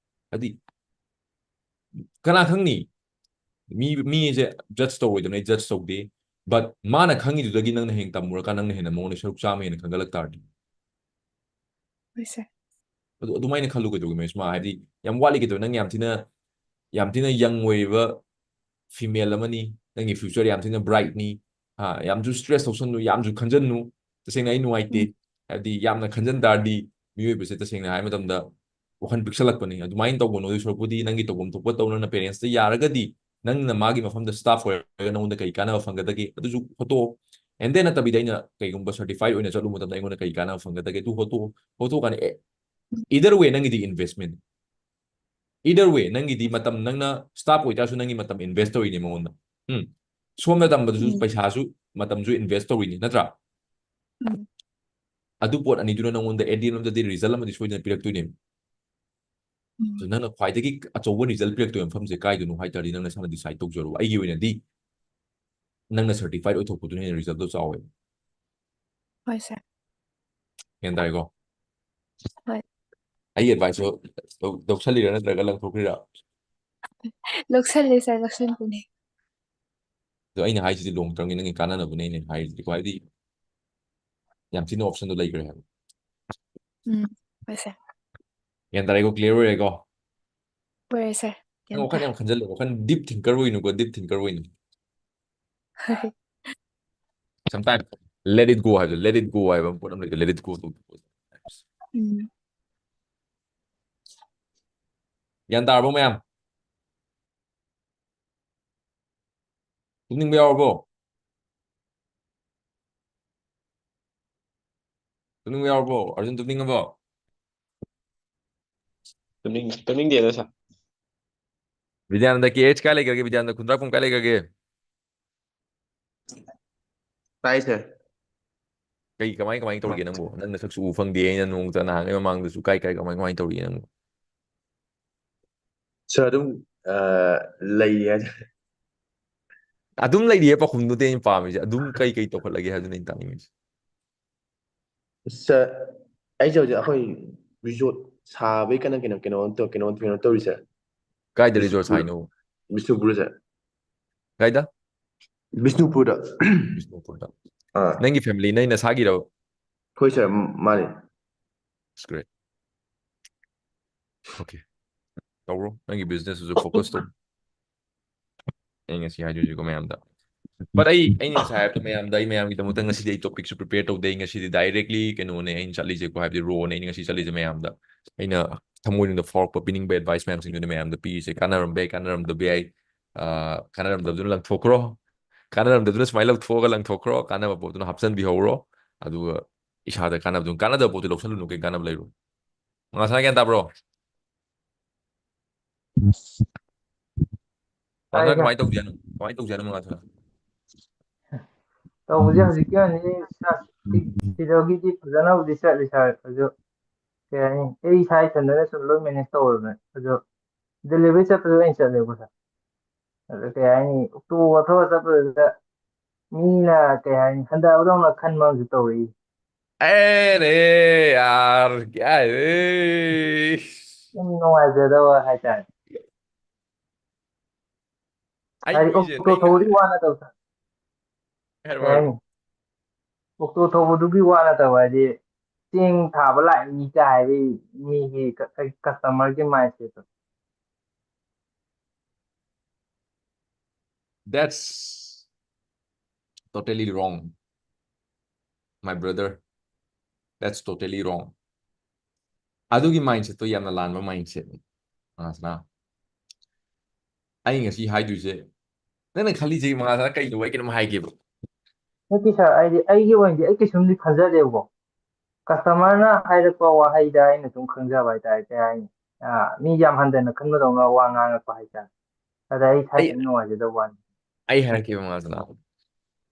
ꯍꯥꯏꯗꯤ, ꯀꯅꯥ ꯈꯪꯅꯤ? ꯃꯤ, ꯃꯤꯁꯦ ꯖꯠꯖ ꯇꯧꯔꯣꯏꯗꯕꯅꯤ, ꯑꯩ ꯖꯠꯖ ꯇꯧꯗꯦ꯫ But ꯃꯥꯅ ꯈꯪꯉꯤꯗꯨꯗꯒꯤ ꯅꯪꯅ ꯍꯌꯦꯡ ꯇꯝꯃꯨꯔꯀꯥꯟꯗ ꯅꯪꯅ ꯍꯦꯟꯅ ꯃꯉꯣꯟꯗ ꯁꯔꯨꯛ ꯆꯥꯝꯃ ꯍꯦꯟꯅ ꯈꯪꯒꯠꯂꯛ ꯇꯥꯔꯗꯤ? ꯍꯣꯏ, ꯁꯥꯔ꯫ ꯑꯗꯨ, ꯑꯗꯨꯃꯥꯏꯅ ꯈꯜꯂꯨ ꯀꯩꯗꯧꯒꯦ, ꯃꯍꯦꯁ? ꯃꯥ ꯍꯥꯏꯗꯤ ꯌꯥꯝ ꯋꯥꯠꯂꯤ ꯀꯩꯗꯧꯒꯦ? ꯅꯪ ꯌꯥꯝ ꯊꯤꯅ, ꯌꯥꯝ ꯊꯤꯅ ꯌꯪ ꯑꯣꯏꯔꯤꯕ ꯐꯤꯃꯦꯜ ꯑꯃꯅꯤ, ꯅꯪꯒꯤ ꯐ꯭ꯌꯨꯆꯔ ꯌꯥꯝ ꯊꯤꯅ ꯕ꯭ꯔꯥꯏꯠꯅꯤ꯫ ꯍꯥ, ꯌꯥꯝꯁꯨ ꯁ꯭ꯇ꯭ꯔꯦꯁ ꯇꯧꯁꯟꯅꯨ, ꯌꯥꯝꯁꯨ ꯈꯟꯖꯟꯅꯨ꯫ ꯇꯁꯦꯡꯅ ꯑꯩ ꯅꯨꯡꯉꯥꯏꯇꯦ꯫ ꯎꯝ꯫ ꯍꯥꯏꯕꯗꯤ ꯌꯥꯝꯅ ꯈꯟꯖꯟ ꯇꯥꯔꯗꯤ ꯃꯤꯑꯣꯏꯕꯁꯦ ꯇꯁꯦꯡꯅ ꯍꯥꯏ ꯃꯇꯝꯗ ꯋꯥꯈꯜ ꯄꯤꯛꯁꯜꯂꯛꯄꯅꯤ꯫ ꯑꯗꯨꯃꯥꯏꯅ ꯇꯧꯒꯅꯨ꯫ ꯑꯗꯨ ꯁꯔꯨꯛꯄꯨꯗꯤ ꯅꯪꯒꯤ ꯇꯧꯐꯝ ꯊꯣꯛꯄ ꯇꯧ, ꯅꯪꯅ ꯄꯦꯔꯦꯟꯁꯇ ꯌꯥꯔꯒꯗꯤ, ꯅꯪꯅ ꯃꯥꯒꯤ ꯃꯐꯝꯗ ꯁ꯭ꯇꯥꯐ ꯑꯣꯏꯔꯒ ꯅꯪꯉꯣꯟꯗ ꯀꯩ ꯀꯥꯟꯅꯕ ꯐꯪꯒꯗꯒꯦ? ꯑꯗꯨꯁꯨ ꯍꯣꯠꯇꯣꯛꯑꯣ꯫ And then ꯅꯠꯇꯕꯤꯗ ꯑꯩꯅ ꯀꯩꯒꯨꯝꯕ ꯁꯔꯇꯤꯐꯥꯏ ꯑꯣꯏꯅ ꯆꯠꯂꯨꯕ ꯃꯇꯝꯗ ꯑꯩꯉꯣꯟꯗ ꯀꯩ ꯀꯥꯟꯅꯕ ꯐꯪꯒꯗꯒꯦ? ꯑꯗꯨ ꯍꯣꯠꯇꯣꯛꯑꯣ꯫ ꯍꯣꯠꯇꯣꯛꯑꯀꯥꯟꯗ, ꯑꯦ, either way ꯅꯪꯒꯤꯗꯤ ꯏꯟꯚꯦꯁꯃꯦꯟ꯫ Either way, ꯅꯪꯒꯤꯗꯤ ꯃꯇꯝ, ꯅꯪꯅ ꯁ꯭ꯇꯥꯐ ꯑꯣꯏꯇꯥꯔꯁꯨ ꯅꯪꯒꯤ ꯃꯇꯝ ꯏꯟꯚꯦꯁ ꯇꯧꯔꯤꯅꯦ ꯃꯉꯣꯟꯗ꯫ ꯎꯝ꯫ ꯁꯣꯝꯗ ꯇꯝꯕꯗꯨꯁꯨ ꯎꯝ꯫ ꯄꯩꯁꯥꯁꯨ, ꯃꯇꯝꯁꯨ ꯏꯟꯚꯦꯁ ꯇꯧꯔꯤꯅꯤ, ꯅꯠꯇ꯭ꯔꯥ? ꯎꯝ꯫ ꯑꯗꯨ ꯄꯣꯠ ꯑꯅꯤꯗꯨꯅ ꯅꯪꯉꯣꯟꯗ at the end of the day result ꯑꯃꯗꯤ ꯁꯣꯏꯗꯅ ꯄꯤꯔꯛꯇꯣꯏꯅꯦ꯫ ꯎꯝ꯫ So, ꯅꯪꯅ ꯈ꯭ꯋꯥꯏꯗꯒꯤ ꯑꯆꯧꯕ result ꯄꯤꯔꯛꯇꯣꯏꯕ ꯃꯐꯝꯁꯦ ꯀꯥꯏꯗꯅꯣ ꯍꯥꯏ ꯇꯥꯔꯗꯤ, ꯅꯪ ꯅꯁꯥꯅ decide ꯇꯧꯖꯔꯣ꯫ ꯑꯩꯒꯤ ꯑꯣꯏꯅꯗꯤ ꯅꯪꯅ certified ꯑꯣꯏꯊꯣꯛꯄꯗꯨꯅ ꯍꯦꯟꯅ result ꯇꯣ ꯆꯥꯎꯋꯦ꯫ ꯍꯣꯏ, sir꯫ ꯒ꯭ꯌꯥꯟ ꯇꯥꯔꯦꯀꯣ? ꯍꯣꯏ꯫ ꯑꯩꯒꯤ advice ꯇꯣ ꯂꯧ-, ꯂꯧꯁꯜꯂꯤꯔꯥ ꯅꯠꯇ꯭ꯔꯒ ꯂꯪꯊꯣꯛꯈ꯭ꯔꯤꯔꯥ? ꯂꯧꯁꯜꯂꯦ, sir, ꯂꯧꯁꯟꯕꯅꯦ꯫ ꯑꯗꯣ ꯑꯩꯅ ꯍꯥꯏꯁꯤꯗꯤ long term ꯒꯤ ꯅꯪꯒꯤ ꯀꯥꯟꯅꯅꯕꯅꯦ ꯑꯩꯅ ꯍꯥꯏꯔꯤꯁꯤꯗꯤꯀꯣ, ꯍꯥꯏꯕꯗꯤ ꯌꯥꯝ ꯊꯤꯅ option ꯗꯣ ꯂꯩꯈ꯭ꯔꯦ ꯍꯥꯏꯕ꯫ ꯎꯝ, ꯍꯣꯏ, sir꯫ ꯒ꯭ꯌꯥꯟ ꯇꯥꯔꯦꯀꯣ? Clear ꯑꯣꯏꯔꯦꯀꯣ? ꯑꯣꯏꯔꯦ, sir꯫ ꯅꯪ ꯒ꯭ꯌꯥꯟ ꯋꯥꯈꯜ ꯇꯥꯔꯦ꯫ ꯌꯥꯝ ꯈꯟꯖꯜꯂꯣ, ꯋꯥꯈꯜ deep thinker ꯑꯣꯏꯅꯨꯀꯣ, deep thinker ꯑꯣꯏꯅꯨ꯫ Sometimes let it go ꯍꯥꯏꯕꯗꯣ, let it go ꯍꯥꯏꯕ ꯑꯃ ꯄꯣꯠ ꯑꯃ ꯂꯩꯗꯣ, let it go ꯇꯧꯊꯣꯛꯑꯣ꯫ ꯎꯝ꯫ ꯒ꯭ꯌꯥꯟ ꯇꯥꯔꯕꯣ ꯃꯌꯥꯝ? ꯇꯨꯝꯅꯤꯡꯕ ꯌꯥꯎꯔꯕꯣ? ꯇꯨꯝꯅꯤꯡꯕ ꯌꯥꯎꯔꯕꯣ? ꯑꯔꯖꯨꯟ, ꯇꯨꯝꯅꯤꯡꯉꯕꯣ? ꯇꯨꯝꯅꯤꯡ-, ꯇꯨꯝꯅꯤꯡꯗꯦꯗ, sir꯫ ꯕꯤꯗ꯭ꯌꯥꯅꯟꯗ, KH ꯀꯥꯏ ꯂꯩꯈ꯭ꯔꯒꯦ? ꯕꯤꯗ꯭ꯌꯥꯅꯟꯗ ꯈꯨꯟꯗ꯭ꯔꯥꯛꯄꯝ ꯀꯥꯏ ꯂꯩꯈ꯭ꯔꯒꯦ? ꯇꯥꯏ, sir꯫ ꯀꯩ, ꯀꯃꯥꯏ, ꯀꯃꯥꯏ ꯇꯧꯔꯤꯒꯦ ꯅꯪꯕꯨ? ꯅꯪ ꯅꯁꯛꯁꯨ ꯎ ꯐꯪꯗꯦ, ꯑꯩꯅ ꯅꯣꯡꯃꯇ ꯅꯍꯥꯟꯒꯩ ꯃꯃꯥꯡꯗꯁꯨ꯫ ꯀꯥꯏ, ꯀꯥꯏ, ꯀꯃꯥꯏ, ꯀꯃꯥꯏ ꯇꯧꯔꯤꯒꯦ ꯅꯪꯕꯨ? Sir, ꯑꯗꯨꯝ, ꯑ, ꯂꯩꯔꯤ ꯍꯥꯏꯇꯥꯔꯦ꯫ ꯑꯗꯨꯝ ꯂꯩꯔꯤꯌꯦ ꯄꯥꯎꯈꯨꯝꯗꯨꯗꯤ ꯑꯩꯅ ꯄꯥꯝꯃꯤꯁꯦ꯫ ꯑꯗꯨꯝ ꯀꯩ, ꯀꯩ ꯇꯧꯈꯠꯂꯒꯦ ꯍꯥꯏꯕꯗꯨꯅꯦ ꯑꯩꯅ ꯇꯥꯅꯤꯡꯉꯤꯁꯦ꯫ Sir, ꯑꯩꯁꯦ ꯍꯧꯖꯤꯛ ꯑꯩꯈꯣꯏ resort ꯁꯥꯕꯩ ꯀꯟꯅ ꯀꯩꯅꯣ, ꯀꯩꯅꯣ ꯇꯧ-, ꯀꯩꯅꯣ, ꯀꯩꯅꯣ ꯇꯧꯔꯤ, sir꯫ ꯀꯥꯏꯗ resort ꯕꯤꯁꯅꯨꯄꯨꯔꯗ꯫ ꯁꯥꯏꯅꯣ? ꯕꯤꯁꯅꯨꯄꯨꯔꯗ, sir꯫ ꯀꯥꯏꯗ? ꯕꯤꯁꯅꯨꯄꯨꯔꯗ꯫ ꯕꯤꯁꯅꯨꯄꯨꯔꯗ꯫ ꯑꯥ꯫ ꯅꯪꯒꯤ family, ꯅꯪ ꯅꯁꯥꯒꯤꯔꯣ? ꯍꯣꯏ, sir, ꯃꯥꯅꯦ꯫ That's great. Okay. ꯇꯧꯔꯣ, ꯅꯪꯒꯤ business ꯇꯨꯁꯨ focus ꯇꯧ꯫ ꯑꯩ ꯉꯁꯤ ꯍꯥꯏꯗꯣꯏꯁꯤꯀꯣ ꯃꯌꯥꯝꯗ꯫ But ꯑꯩ, ꯑꯩꯅ ꯉꯁꯥꯏ ꯍꯥꯏꯕꯗꯣ ꯃꯌꯥꯝꯗ, ꯑꯩ ꯃꯌꯥꯝꯒꯤꯗꯃꯛꯇ ꯉꯁꯤꯗꯤ ꯑꯩ topic ꯁꯨ prepare ꯇꯧꯗꯦ꯫ ꯑꯩ ꯉꯁꯤꯗꯤ directly ꯀꯩꯅꯣꯅꯦ ꯑꯩꯅ ꯆꯠꯂꯤꯁꯦꯀꯣ, ꯍꯥꯏꯕꯗꯤ raw ꯅꯦ ꯑꯩꯅ ꯉꯁꯤ ꯆꯠꯂꯤꯁꯦ ꯃꯌꯥꯝꯗ꯫ ꯑꯩꯅ ꯊꯃꯣꯏꯅꯨꯡꯗ ꯐꯥꯎꯔꯛꯄ ꯄꯤꯅꯤꯡꯕ advice ꯃꯌꯥꯝꯁꯤꯡꯗꯨꯅꯦ ꯃꯌꯥꯝꯗ ꯄꯤꯔꯤꯁꯦ꯫ ꯀꯥꯟꯅꯔꯝꯕ ꯌꯥꯏ, ꯀꯥꯟꯅꯔꯝꯗꯕ ꯌꯥꯏ꯫ ꯑꯥ, ꯀꯥꯟꯅꯔꯝꯗꯕꯗꯨꯅ ꯂꯪꯊꯣꯛꯈ꯭ꯔꯣ꯫ ꯀꯥꯟꯅꯔꯝꯗꯕꯗꯨꯅ ꯁꯨꯃꯥꯏꯅ ꯂꯧꯊꯣꯛꯑꯒ ꯂꯪꯊꯣꯛꯈ꯭ꯔꯣ꯫ ꯀꯥꯟꯅꯕ ꯄꯣꯠꯇꯨꯅ ꯍꯥꯞꯆꯤꯟꯕꯤꯍꯧꯔꯣ꯫ ꯑꯗꯨꯒ ꯏꯁꯥꯗ ꯀꯥꯟꯅꯕꯗꯨꯅ, ꯀꯥꯟꯅꯗꯕ ꯄꯣꯠꯇꯨ ꯂꯧꯁꯜꯂꯨꯅꯨ, ꯀꯩ ꯀꯥꯟꯅꯕ ꯂꯩꯔꯣꯏ꯫ ꯃꯉꯥꯜ ꯁꯅꯥ, ꯒ꯭ꯌꯥꯟ ꯇꯥꯕ꯭ꯔꯣ? ꯇꯥꯏ, ꯃꯉꯥꯜ ꯁꯅꯥ, ꯇꯥꯏ꯫ ꯀꯃꯥꯏꯅ ꯇꯧꯁꯦ ꯍꯥꯏꯅꯣ? ꯀꯃꯥꯏꯅ ꯇꯧꯁꯦ ꯍꯥꯏꯅꯣ, ꯃꯉꯥꯜ ꯁꯅꯥ? ꯇꯧꯕꯁꯦ ꯍꯧꯖꯤꯛꯀꯤ ꯑꯣꯏꯅꯗꯤ ꯁꯤ-, ꯁꯤꯗꯒꯤꯗꯤ ꯐꯖꯅꯕꯨꯗꯤ ꯆꯠꯂꯤ, sir, ꯑꯗꯨ ꯀꯩ ꯍꯥꯏꯅꯤ, ꯑꯩ ꯏꯁꯥ ꯏꯊꯟꯗꯅ ꯁꯨꯝ ꯂꯣꯏ ꯃꯦꯅꯦꯖ ꯇꯧꯔꯕꯅꯦ꯫ ꯑꯗꯣ ꯗꯦꯂꯤꯚꯔꯤ ꯆꯠꯄꯗꯣ ꯑꯩꯅ ꯆꯠꯂꯦꯕꯀꯣ ꯁꯥꯔ꯫ ꯑꯗꯣ ꯀꯩ ꯍꯥꯏꯅꯤ, ꯑꯣꯛꯇꯣ ꯋꯥꯊꯣꯛꯑ ꯆꯠꯄꯗꯨꯗ ꯃꯤꯅ ꯀꯩ ꯍꯥꯏꯅꯤ, ꯍꯟꯊꯕꯗꯧꯅ ꯈꯟꯕ ꯑꯃꯁꯨ ꯇꯧꯔꯛꯏ꯫ ꯑꯦ ꯔꯦ ꯌꯥꯔ ꯀꯌꯥ ꯔꯦ ꯌꯥꯝ ꯅꯨꯡꯉꯥꯏꯖꯗꯕ ꯍꯥꯏꯇꯥꯔꯦ꯫ ꯑꯩ ꯍꯥꯏꯗꯤ ꯃꯤꯁꯦ ꯑꯣꯛꯇꯣ ꯊꯧꯕꯗꯤ ꯋꯥ ꯅꯠꯇꯕ, ꯍꯥꯏꯔꯣ ꯀꯩ ꯍꯥꯏꯔꯣ ꯍꯥꯏꯅꯤ, ꯑꯣꯛꯇꯣ ꯊꯧꯕꯗꯨꯒꯤ ꯋꯥ ꯅꯠꯇꯕ, ꯍꯥꯏꯗꯤ ꯆꯦꯡ ꯊꯥꯕ ꯂꯥꯛꯏꯅꯤ ꯀꯥꯏ ꯍꯥꯏꯕꯒꯤ ꯃꯤꯒꯤ ꯀ- ꯀ- ꯀꯁꯇꯃꯔꯒꯤ ꯃꯥꯏꯟꯁꯦꯠꯇꯣ꯫ That's totally wrong, my brother. That's totally wrong. ꯑꯗꯨꯒꯤ ꯃꯥꯏꯟꯁꯦꯠꯇꯣ ꯌꯥꯝꯅ ꯂꯥꯟꯕ ꯃꯥꯏꯟꯁꯦꯠꯅꯤ꯫ ꯑꯁꯅꯥ, ꯑꯩ ꯉꯁꯤ ꯍꯥꯏꯗꯣꯏꯁꯦ, ꯅꯪꯅ ꯈꯜꯂꯤꯁꯦ ꯃꯉꯥꯜꯁꯅꯥ ꯀꯩꯅꯣ? ꯑꯩ ꯀꯩꯅꯣꯝ ꯍꯥꯏꯒꯦꯕ꯫ ꯅꯠꯇꯦ ꯁꯥꯔ, ꯑꯩꯗꯤ ꯑꯩꯒꯤ ꯑꯣꯏꯅꯗꯤ ꯑꯩ ꯀꯩꯁꯨꯝꯗꯤ ꯈꯟꯖꯗꯦꯕꯀꯣ꯫ ꯀꯁꯇꯃꯔꯅ ꯍꯥꯏꯔꯛꯄ ꯋꯥꯍꯩꯗ ꯑꯩꯅ ꯁꯨꯝ ꯈꯪꯖꯕ ꯍꯥꯏꯇꯥꯔꯦ, ꯀꯩ ꯍꯥꯏꯅꯤ, ꯑꯥ, ꯃꯤ ꯌꯥꯝ ꯍꯟꯊꯅ ꯈꯟꯕꯗꯧꯅ ꯋꯥ ꯉꯥꯡꯉꯛꯄ ꯍꯥꯏꯇꯥꯔꯦ꯫ ꯑꯗ ꯑꯩ ꯏꯁꯥ ꯑꯩ ꯏꯊꯟ ꯅꯨꯡꯉꯥꯏꯖꯗꯕ ꯋꯥꯅꯤ꯫ ꯑꯩ ꯍꯥꯏꯔꯛꯀꯦꯕ ꯃꯉꯥꯜꯁꯅꯥ꯫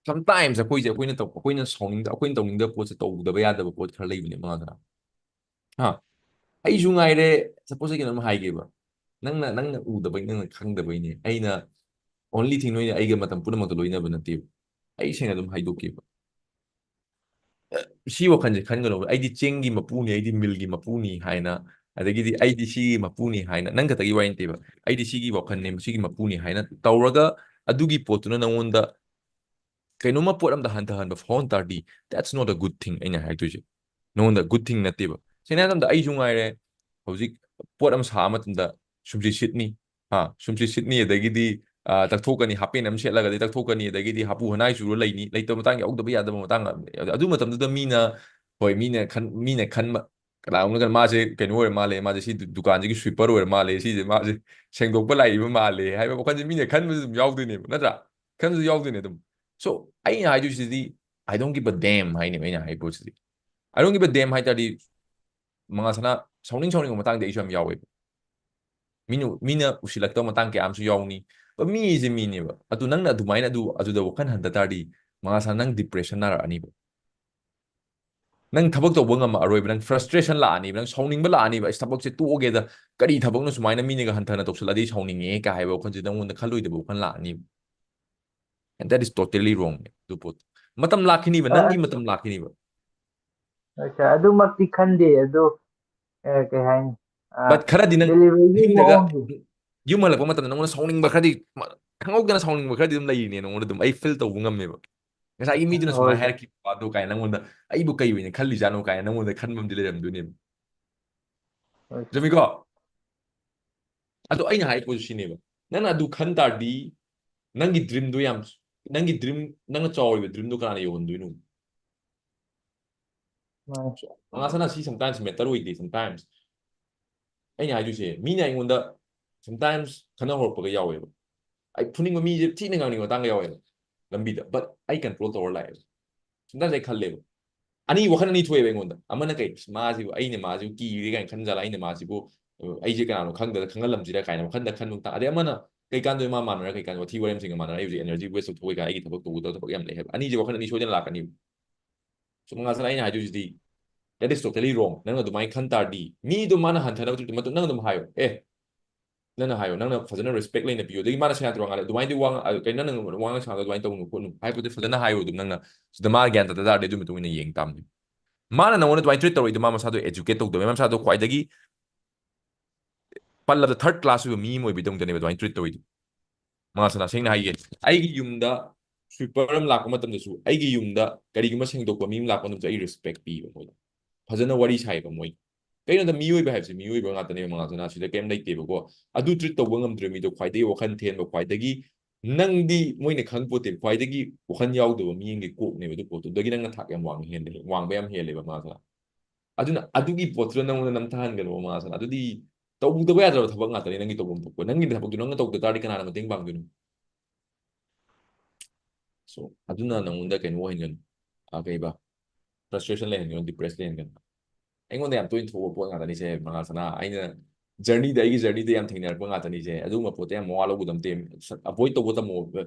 Sometimes ꯑꯩꯈꯣꯏꯁꯦ, ꯑꯩꯈꯣꯏꯅ ꯇꯧ ꯑꯩꯈꯣꯏꯅ ꯁꯥꯎꯅꯤꯡꯗ ꯑꯩꯈꯣꯏꯅ ꯇꯧꯅꯤꯡꯗꯕ ꯄꯣꯠꯁꯦ ꯇꯧꯗꯕ ꯌꯥꯗꯕ ꯄꯣꯠ ꯈꯔ ꯂꯩꯕꯅꯦ ꯃꯉꯥꯜꯁꯅꯥ꯫ ꯍꯥ? ꯑꯩꯁꯨ ꯉꯥꯏꯔꯦ, ꯁꯄꯣꯁ ꯑꯩ ꯀꯩꯅꯣꯝ ꯍꯥꯏꯒꯦꯕ, ꯅꯪꯅ ꯅꯪꯅ ꯎꯗꯕꯩ, ꯅꯪꯅ ꯈꯪꯗꯕꯩꯅꯦ꯫ ꯑꯩꯅ only thing, ꯅꯣꯏꯅ ꯑꯩꯒ ꯃꯇꯝ ꯄꯨꯝꯅꯃꯛꯇ ꯂꯣꯏꯅꯕ ꯅꯠꯇꯦꯕ꯫ ꯑꯩ ꯁꯦꯡꯅ ꯑꯗꯨꯝ ꯍꯥꯏꯗꯣꯛꯀꯦꯕ꯫ ꯁꯤ ꯋꯥꯈꯜꯁꯦ ꯈꯟꯒꯅꯣꯕ, "ꯑꯩꯗꯤ ꯆꯦꯡꯒꯤ ꯃꯄꯨꯅꯤ, ꯑꯩꯗꯤ ꯃꯤꯜꯒꯤ ꯃꯄꯨꯅꯤ" ꯍꯥꯏꯅ, ꯑꯗꯒꯤꯗꯤ "ꯑꯩꯗꯤ ꯁꯤꯒꯤ ꯃꯄꯨꯅꯤ" ꯍꯥꯏꯅ, ꯅꯪ ꯈꯛꯇꯒꯤ ꯋꯥꯔꯤ ꯅꯠꯇꯦꯕ, "ꯑꯩꯗꯤ ꯁꯤꯒꯤ ꯋꯥꯈꯜꯅꯦ, ꯁꯤꯒꯤ ꯃꯄꯨꯅꯤ" ꯍꯥꯏꯅ ꯇꯧꯔꯒ, ꯑꯗꯨꯒꯤ ꯄꯣꯠꯇꯨꯅ ꯅꯪꯉꯣꯟꯗ ꯀꯩꯅꯣꯝꯃ ꯄꯣꯠ ꯑꯝꯗ ꯍꯟꯊꯍꯟꯕ ꯐꯥꯎꯍꯟ ꯇꯥꯔꯗꯤ, that's not a good thing ꯑꯩꯅ ꯍꯥꯏꯔꯛꯇꯣꯏꯁꯦ꯫ ꯅꯉꯣꯟꯗ ꯒꯨꯗ ꯊꯤꯡ ꯅꯠꯇꯦꯕ꯫ ꯁꯦꯡꯅ ꯍꯥꯏꯔ ꯀꯥꯟꯗ ꯑꯩꯁꯨ ꯉꯥꯏꯔꯦ, ꯍꯧꯖꯤꯛ ꯄꯣꯠ ꯑꯃ ꯁꯥꯕ ꯃꯇꯝꯗ ꯁꯨꯝꯁꯤ ꯁꯤꯠꯅꯤ, ꯍꯥ, ꯁꯨꯝꯁꯤ ꯁꯤꯠꯅꯤ, ꯑꯗꯒꯤꯗꯤ, ꯑ, ꯇꯛꯊꯣꯛꯀꯅꯤ, ꯍꯥꯞꯄꯦꯟ ꯑꯃ ꯁꯦꯠꯂꯒꯗꯤ ꯇꯛꯊꯣꯛꯀꯅꯤ, ꯑꯗꯒꯤꯗꯤ ꯍꯥꯄꯨ ꯍꯅꯥꯏ ꯆꯨꯔ ꯂꯩꯅꯤ, ꯂꯩꯇꯕ ꯃꯇꯥꯡ ꯌꯥꯎꯗꯕ ꯌꯥꯗꯕ ꯃꯇꯥꯡ꯫ ꯑꯗꯨ ꯃꯇꯝꯗꯨꯗ ꯃꯤꯅ, ꯍꯣꯏ, ꯃꯤꯅ ꯈꯟ-, ꯃꯤꯅ ꯈꯟꯕ, ꯀꯅꯥꯒꯨꯝꯕꯅ ꯈꯟ-, "ꯃꯥꯁꯦ ꯀꯩꯅꯣ ꯑꯣꯏꯔ ꯃꯥꯜꯂꯦ, ꯃꯥꯁꯦ ꯁꯤ ꯗꯨ-, ꯗꯨꯀꯥꯟꯁꯤꯒꯤ ꯁ꯭ꯋꯤꯄꯔ ꯑꯣꯏꯔ ꯃꯥꯜꯂꯦ, ꯁꯤꯁꯦ ꯃꯥꯁꯦ ꯁꯦꯡꯗꯣꯛꯄ ꯂꯥꯛꯏꯕ ꯃꯥꯜꯂꯦ" ꯍꯥꯏꯕ ꯋꯥꯈꯜꯁꯦ ꯃꯤꯅ ꯈꯟꯕꯁꯨ ꯑꯗꯨꯝ ꯌꯥꯎꯗꯣꯏꯅꯦꯕ, ꯅꯠꯇ꯭ꯔꯥ? ꯈꯟꯕꯁꯨ ꯌꯥꯎꯗꯣꯏꯅꯦ ꯑꯗꯨꯝ꯫ So, ꯑꯩꯅ ꯍꯥꯏꯗꯣꯏꯁꯤꯗꯤ, "I don't give a damn" ꯍꯥꯏꯅꯦꯕ ꯑꯩꯅ ꯍꯥꯏ ꯄꯣꯠꯁꯤꯗꯤ꯫ "I don't give a damn" ꯍꯥꯏ ꯇꯥꯔꯗꯤ, ꯃꯉꯥꯜ ꯁꯅꯥ, ꯁꯥꯎꯅꯤꯡ ꯁꯥꯎꯅꯤꯡꯕ ꯃꯇꯥꯡꯗꯤ ꯑꯩꯁꯨ ꯌꯥꯝ ꯌꯥꯎꯋꯦꯕ꯫ ꯃꯤꯅ, ꯃꯤꯅ ꯎꯁꯤꯜꯂꯛꯇꯕ ꯃꯇꯥꯡ ꯀꯌꯥ ꯑꯃꯁꯨ ꯌꯥꯎꯅꯤ꯫ But ꯃꯤꯁꯦ ꯃꯤꯅꯦꯕ꯫ ꯑꯗꯨ ꯅꯪꯅ ꯑꯗꯨꯃꯥꯏꯅ ꯑꯗꯨ, ꯑꯗꯨꯗ ꯋꯥꯈꯜ ꯍꯟꯊ ꯇꯥꯔꯗꯤ, ꯃꯉꯥꯜ ꯁꯅꯥ, ꯅꯪ ꯗꯤꯄ꯭ꯔꯦꯁꯟ ꯅꯥꯔꯛꯑꯅꯤꯕ꯫ ꯅꯪ ꯊꯕꯛ ꯇꯧꯕ ꯉꯝꯃꯛꯑꯔꯣꯏꯕ, ꯅꯪ frustration ꯂꯥꯛꯑꯅꯤꯕ, ꯅꯪ ꯁꯥꯎꯅꯤꯡꯕ ꯂꯥꯛꯑꯅꯤꯕ, "ꯑꯁ, ꯊꯕꯛꯁꯦ ꯇꯣꯛꯑꯒꯦꯗ, ꯀꯔꯤ ꯊꯕꯛꯅꯣ ꯁꯨꯃꯥꯏꯅ ꯃꯤꯅꯒ ꯍꯟꯊꯅ ꯇꯧꯁꯜꯂꯛꯑꯗꯤ ꯑꯩ ꯁꯥꯎꯅꯤꯡꯉꯦ" ꯀꯥꯏ ꯍꯥꯏꯕ ꯋꯥꯈꯜꯁꯦ ꯅꯪꯉꯣꯟꯗ ꯈꯜꯂꯣꯏꯗꯕ ꯋꯥꯈꯜ ꯂꯥꯛꯑꯅꯤꯕ꯫ And that is totally wrong. ꯑꯗꯨ ꯄꯣꯠꯇꯣ ꯃꯇꯝ ꯂꯥꯛꯈꯤꯅꯤꯕ, ꯍꯣꯏ, ꯅꯪꯒꯤ ꯑꯗꯨ ꯃꯇꯝ ꯂꯥꯛꯈꯤꯅꯤꯕ꯫ ꯑꯗꯨꯃꯛꯇꯤ ꯈꯟꯗꯦ ꯑꯗꯣ, ꯑꯦ, ꯀꯩ ꯍꯥꯏꯅꯤ? ꯑ, but ꯈꯔꯗꯤ ꯅꯪ delivery ꯒꯤ ꯑꯍꯤꯡꯗꯒ ꯃꯑꯣꯡꯁꯦ꯫ ꯌꯨꯝ ꯍꯜꯂꯛꯄ ꯃꯇꯝꯗ ꯅꯉꯣꯟꯗ ꯁꯥꯎꯅꯤꯡꯕ ꯈꯔꯗꯤ, ꯃ-, ꯈꯪꯍꯧꯗꯅ ꯁꯥꯎꯅꯤꯡꯕ ꯈꯔꯗꯤ ꯑꯗꯨꯝ ꯂꯩꯔꯤꯅꯦ ꯅꯉꯣꯟꯗ ꯑꯗꯨꯝ꯫ ꯑꯩ feel ꯇꯧꯕ ꯉꯝꯃꯦꯕ꯫ ꯉꯁꯥꯏꯒꯤ ꯃꯤꯗꯨꯅ ꯁꯨꯃꯥꯏꯅ ꯍꯣꯏ꯫ ꯍꯥꯏꯔꯛꯈꯤꯕ ꯋꯥꯗꯣ ꯀꯥꯏꯅ ꯅꯉꯣꯟꯗ ꯑꯩꯕꯨ ꯀꯩ ꯑꯣꯏꯅ ꯈꯜꯂꯤꯖꯥꯠꯅꯣ ꯀꯥꯏꯅ ꯅꯉꯣꯟꯗ ꯈꯟꯕ ꯑꯃꯗꯤ ꯂꯩꯔꯝꯗꯣꯏꯅꯦꯕ꯫ ꯍꯣꯏ꯫ ꯆꯨꯝꯃꯤꯀꯣ? ꯑꯗꯣ ꯑꯩꯅ ꯍꯥꯏ ꯄꯣꯠꯁꯨ ꯁꯤꯅꯦꯕ, ꯅꯪꯅ ꯑꯗꯨ ꯈꯟ ꯇꯥꯔꯗꯤ ꯅꯪꯒꯤ dream ꯗꯣ ꯌꯥꯝ, ꯅꯪꯒꯤ dream, ꯅꯪꯅ ꯆꯥꯎꯔꯤꯕ dream ꯗꯣ ꯀꯅꯥꯅ ꯌꯧꯍꯟꯗꯣꯏꯅꯣ? ꯃꯥꯅꯦ꯫ ꯃꯉꯥꯜ ꯁꯅꯥ, ꯁꯤ sometimes matter ꯑꯣꯏꯗꯦ꯫ Sometimes ꯑꯩꯅ ꯍꯥꯏꯗꯣꯏꯁꯦ, ꯃꯤꯅ ꯑꯩꯉꯣꯟꯗ sometimes ꯈꯠꯅ ꯍꯧꯔꯛꯄꯒ ꯌꯥꯎꯋꯦꯕ꯫ ꯑꯩ ꯐꯨꯅꯤꯡꯕ ꯃꯤꯁꯦ ꯊꯤꯅ ꯉꯥꯡꯅꯤꯡꯕ ꯃꯇꯥꯡꯒ ꯌꯥꯎꯋꯦꯕ ꯂꯝꯕꯤꯗ, but ꯑꯩ control ꯇꯧꯔ ꯂꯥꯛꯑꯦꯕ꯫ Sometimes ꯑꯩ ꯈꯜꯂꯦꯕ, ꯑꯅꯤ, ꯋꯥꯈꯜ ꯑꯅꯤ ꯊꯣꯛꯑꯦꯕ ꯑꯩꯉꯣꯟꯗ꯫ ꯑꯃꯅ ꯀꯩ, "ꯑꯁ, ꯃꯥꯁꯤꯕꯨ, ꯑꯩꯅ ꯃꯥꯁꯤꯕꯨ ꯀꯤꯔꯦ" ꯀꯥꯏꯅ ꯈꯟꯖꯥꯠꯂ, "ꯑꯩꯅ ꯃꯥꯁꯤꯕꯨ, ꯑ, ꯑꯩꯁꯦ ꯀꯅꯥꯅꯣ ꯈꯪꯗꯅ ꯈꯪꯍꯜꯂꯝꯁꯤꯔ" ꯀꯥꯏꯅ ꯋꯥꯈꯜꯗ ꯈꯟꯕ ꯃꯇꯥꯡ꯫ ꯑꯗꯩ ꯑꯃꯅ, "ꯀꯩ ꯀꯥꯟꯗꯣꯏ ꯃꯥ ꯃꯥꯟꯅꯔ, ꯀꯩ ꯀꯥꯟꯗ ꯋꯥꯊꯤ ꯋꯥꯔꯦꯝꯁꯤꯡꯒ ꯃꯥꯟꯅꯔ ꯑꯩ ꯍꯧꯖꯤꯛ energy waste ꯇꯧꯊꯣꯛꯑꯣꯏ ꯀꯥꯏꯅ ꯑꯩꯒꯤ ꯊꯕꯛ ꯇꯧꯒꯗꯕ ꯊꯕꯛ ꯌꯥꯝ ꯂꯩ" ꯍꯥꯏꯕ꯫ ꯑꯅꯤꯁꯦ ꯋꯥꯈꯜ ꯑꯅꯤ ꯁꯣꯏꯗꯅ ꯂꯥꯛꯀꯅꯤꯕ꯫ ꯁꯨꯝ ꯉꯥꯁꯅ ꯑꯩꯅ ꯍꯥꯏꯗꯣꯏꯁꯤꯗꯤ, that is totally wrong. ꯅꯪꯅ ꯑꯗꯨꯃꯥꯏꯅ ꯈꯟ ꯇꯥꯔꯗꯤ, ꯃꯤꯗꯣ ꯃꯥꯅ ꯍꯟꯊꯅꯕ ꯇ꯭ꯔꯤꯠ ꯃꯇꯨꯡ ꯅꯪ ꯑꯗꯨꯝ ꯍꯥꯏꯌꯣ, "ꯑꯦ," ꯅꯪꯅ ꯍꯥꯏꯌꯣ, ꯅꯪꯅ ꯐꯖꯅ respect ꯂꯩꯅ ꯄꯤꯌꯣ꯫ ꯑꯗꯒꯤ ꯃꯥꯅ ꯁꯦꯔꯥꯟ ꯇꯨꯔꯥꯟ ꯉꯥꯡꯉꯦ, "ꯑꯗꯨꯃꯥꯏꯅꯗꯤ ꯋꯥ ꯉꯥꯡ-, ꯑ, ꯀꯩꯅꯣ, ꯅꯪ ꯋꯥ ꯉꯥꯡ ꯁꯥꯡꯗꯣ ꯑꯗꯨꯃꯥꯏꯅ ꯇꯧꯅꯨ ꯈꯣꯠꯅꯨ" ꯍꯥꯏꯕꯗꯤ ꯐꯖꯅ ꯍꯥꯏꯌꯣ ꯑꯗꯨꯝ ꯅꯪꯅ꯫ ꯁꯤꯗ ꯃꯥ ꯒ꯭ꯌꯥꯟ ꯇꯥꯗ ꯇꯥꯔꯗꯤ ꯑꯗꯨꯒꯤ ꯃꯇꯨꯡ ꯏꯟꯅ ꯌꯦꯡ ꯇꯥꯕꯅꯤ꯫ ꯃꯥꯅ ꯅꯪꯉꯣꯟꯗ ꯑꯗꯨꯃꯥꯏꯅ treat ꯇꯧꯔꯛꯏꯗꯣ ꯃꯥ ꯃꯁꯥꯗꯣ educate ꯇꯧꯗꯕꯩ, ꯃꯥ ꯃꯁꯥꯗꯣ ꯈ꯭ꯋꯥꯏꯗꯒꯤ ꯄꯜꯂꯕꯗ third class ꯑꯣꯏꯕ ꯃꯤ ꯑꯃ ꯑꯣꯏꯕꯩꯗꯃꯛꯇꯅꯦꯕ ꯑꯗꯨꯃꯥꯏꯅ treat ꯇꯧꯔꯤꯗꯣ꯫ ꯃꯥꯁꯅ ꯁꯦꯡꯅ ꯍꯥꯏꯒꯦ, ꯑꯩꯒꯤ ꯌꯨꯝꯗ sweeper ꯑꯃ ꯂꯥꯛꯄ ꯃꯇꯝꯗꯁꯨ, ꯑꯩꯒꯤ ꯌꯨꯝꯗ ꯀꯔꯤꯒꯨꯝꯕ ꯁꯦꯡꯗꯣꯛꯄ ꯃꯤ ꯑꯃ ꯂꯥꯛꯄ ꯃꯇꯝꯗꯁꯨ ꯑꯩ respect ꯄꯤꯕ ꯃꯣꯏꯗ꯫ ꯐꯖꯅ ꯋꯥꯔꯤ ꯁꯥꯏꯕ ꯃꯣꯏ꯫ ꯀꯩꯅꯣꯗ ꯃꯤꯑꯣꯏꯕ ꯍꯥꯏꯕꯁꯤ ꯃꯤꯑꯣꯏꯕ ꯉꯥꯛꯇꯅꯦꯕ ꯃꯉꯥꯜꯁꯅꯥ, ꯁꯤꯗ ꯀꯩꯝ ꯂꯩꯇꯦꯕꯀꯣ꯫ ꯑꯗꯨ treat ꯇꯧꯕ ꯉꯝꯗ꯭ꯔꯤꯕ ꯃꯤꯗꯣ ꯈ꯭ꯋꯥꯏꯗꯒꯤ ꯋꯥꯈꯜ ꯊꯦꯟꯕ, ꯈ꯭ꯋꯥꯏꯗꯒꯤ ꯅꯪꯗꯤ ꯃꯣꯏꯅ ꯈꯪꯄꯣꯠꯇꯦ, ꯈ꯭ꯋꯥꯏꯗꯒꯤ ꯋꯥꯈꯜ ꯌꯥꯎꯗꯕ ꯃꯤ ꯑꯃꯒꯤ ꯀꯣꯛꯅꯦꯕ ꯑꯗꯨ ꯄꯣꯠꯇꯨ꯫ ꯑꯗꯨꯗꯒꯤ ꯅꯪꯅ ꯊꯥꯛ ꯌꯥꯝ ꯋꯥꯡꯕ ꯍꯦꯜꯂꯦ, ꯋꯥꯡꯕ ꯌꯥꯝ ꯍꯦꯜꯂꯦꯕ ꯃꯉꯥꯜꯁꯅꯥ꯫ ꯑꯗꯨꯅ ꯑꯗꯨꯒꯤ ꯄꯣꯠꯇꯨꯗ ꯅꯪꯉꯣꯟꯗ ꯅꯝꯊꯍꯟꯒꯅꯣ ꯃꯉꯥꯜꯁꯅꯥ꯫ ꯑꯗꯨꯗꯤ ꯇꯧꯗꯕ ꯌꯥꯗ꯭ꯔꯕ ꯊꯕꯛ ꯉꯥꯛꯇꯅꯤ ꯅꯪꯒꯤ ꯇꯧꯐꯝ ꯊꯣꯛꯄ꯫ ꯅꯪꯒꯤ ꯊꯕꯛꯇꯨ ꯅꯪꯅ ꯇꯧꯗ ꯇꯥꯔꯗꯤ ꯀꯅꯥꯅ ꯃꯇꯦꯡ ꯄꯥꯡꯗꯣꯏꯅꯣ? So, ꯑꯗꯨꯅ ꯅꯪꯉꯣꯟꯗ ꯀꯩꯅꯣ ꯑꯣꯏꯍꯟꯒꯅꯨ꯫ ꯑ, ꯀꯩꯕ? Frustration ꯂꯩꯍꯟꯒꯅꯨ, depress ꯂꯩꯍꯟꯒꯅꯨ꯫ ꯑꯩꯉꯣꯟꯗ ꯌꯥꯝ ꯇꯣꯏꯅ ꯊꯣꯛꯄ ꯄꯣꯠ ꯉꯥꯛꯇꯅꯤꯁꯦ, ꯃꯉꯥꯜꯁꯅꯥ꯫ ꯑꯩꯅ journey ꯗ, ꯑꯩꯒꯤ journey ꯗ ꯌꯥꯝ ꯊꯦꯡꯅꯔꯛꯄ ꯉꯥꯛꯇꯅꯤꯁꯦ꯫ ꯑꯗꯨꯒꯨꯝꯕ ꯄꯣꯠꯇꯣ ꯌꯥꯝ ꯃꯋꯥ ꯂꯧꯒꯗꯕ ꯅꯠꯇꯦ꯫ Avoid ꯇꯧꯕ ꯇꯝꯃꯣ꯫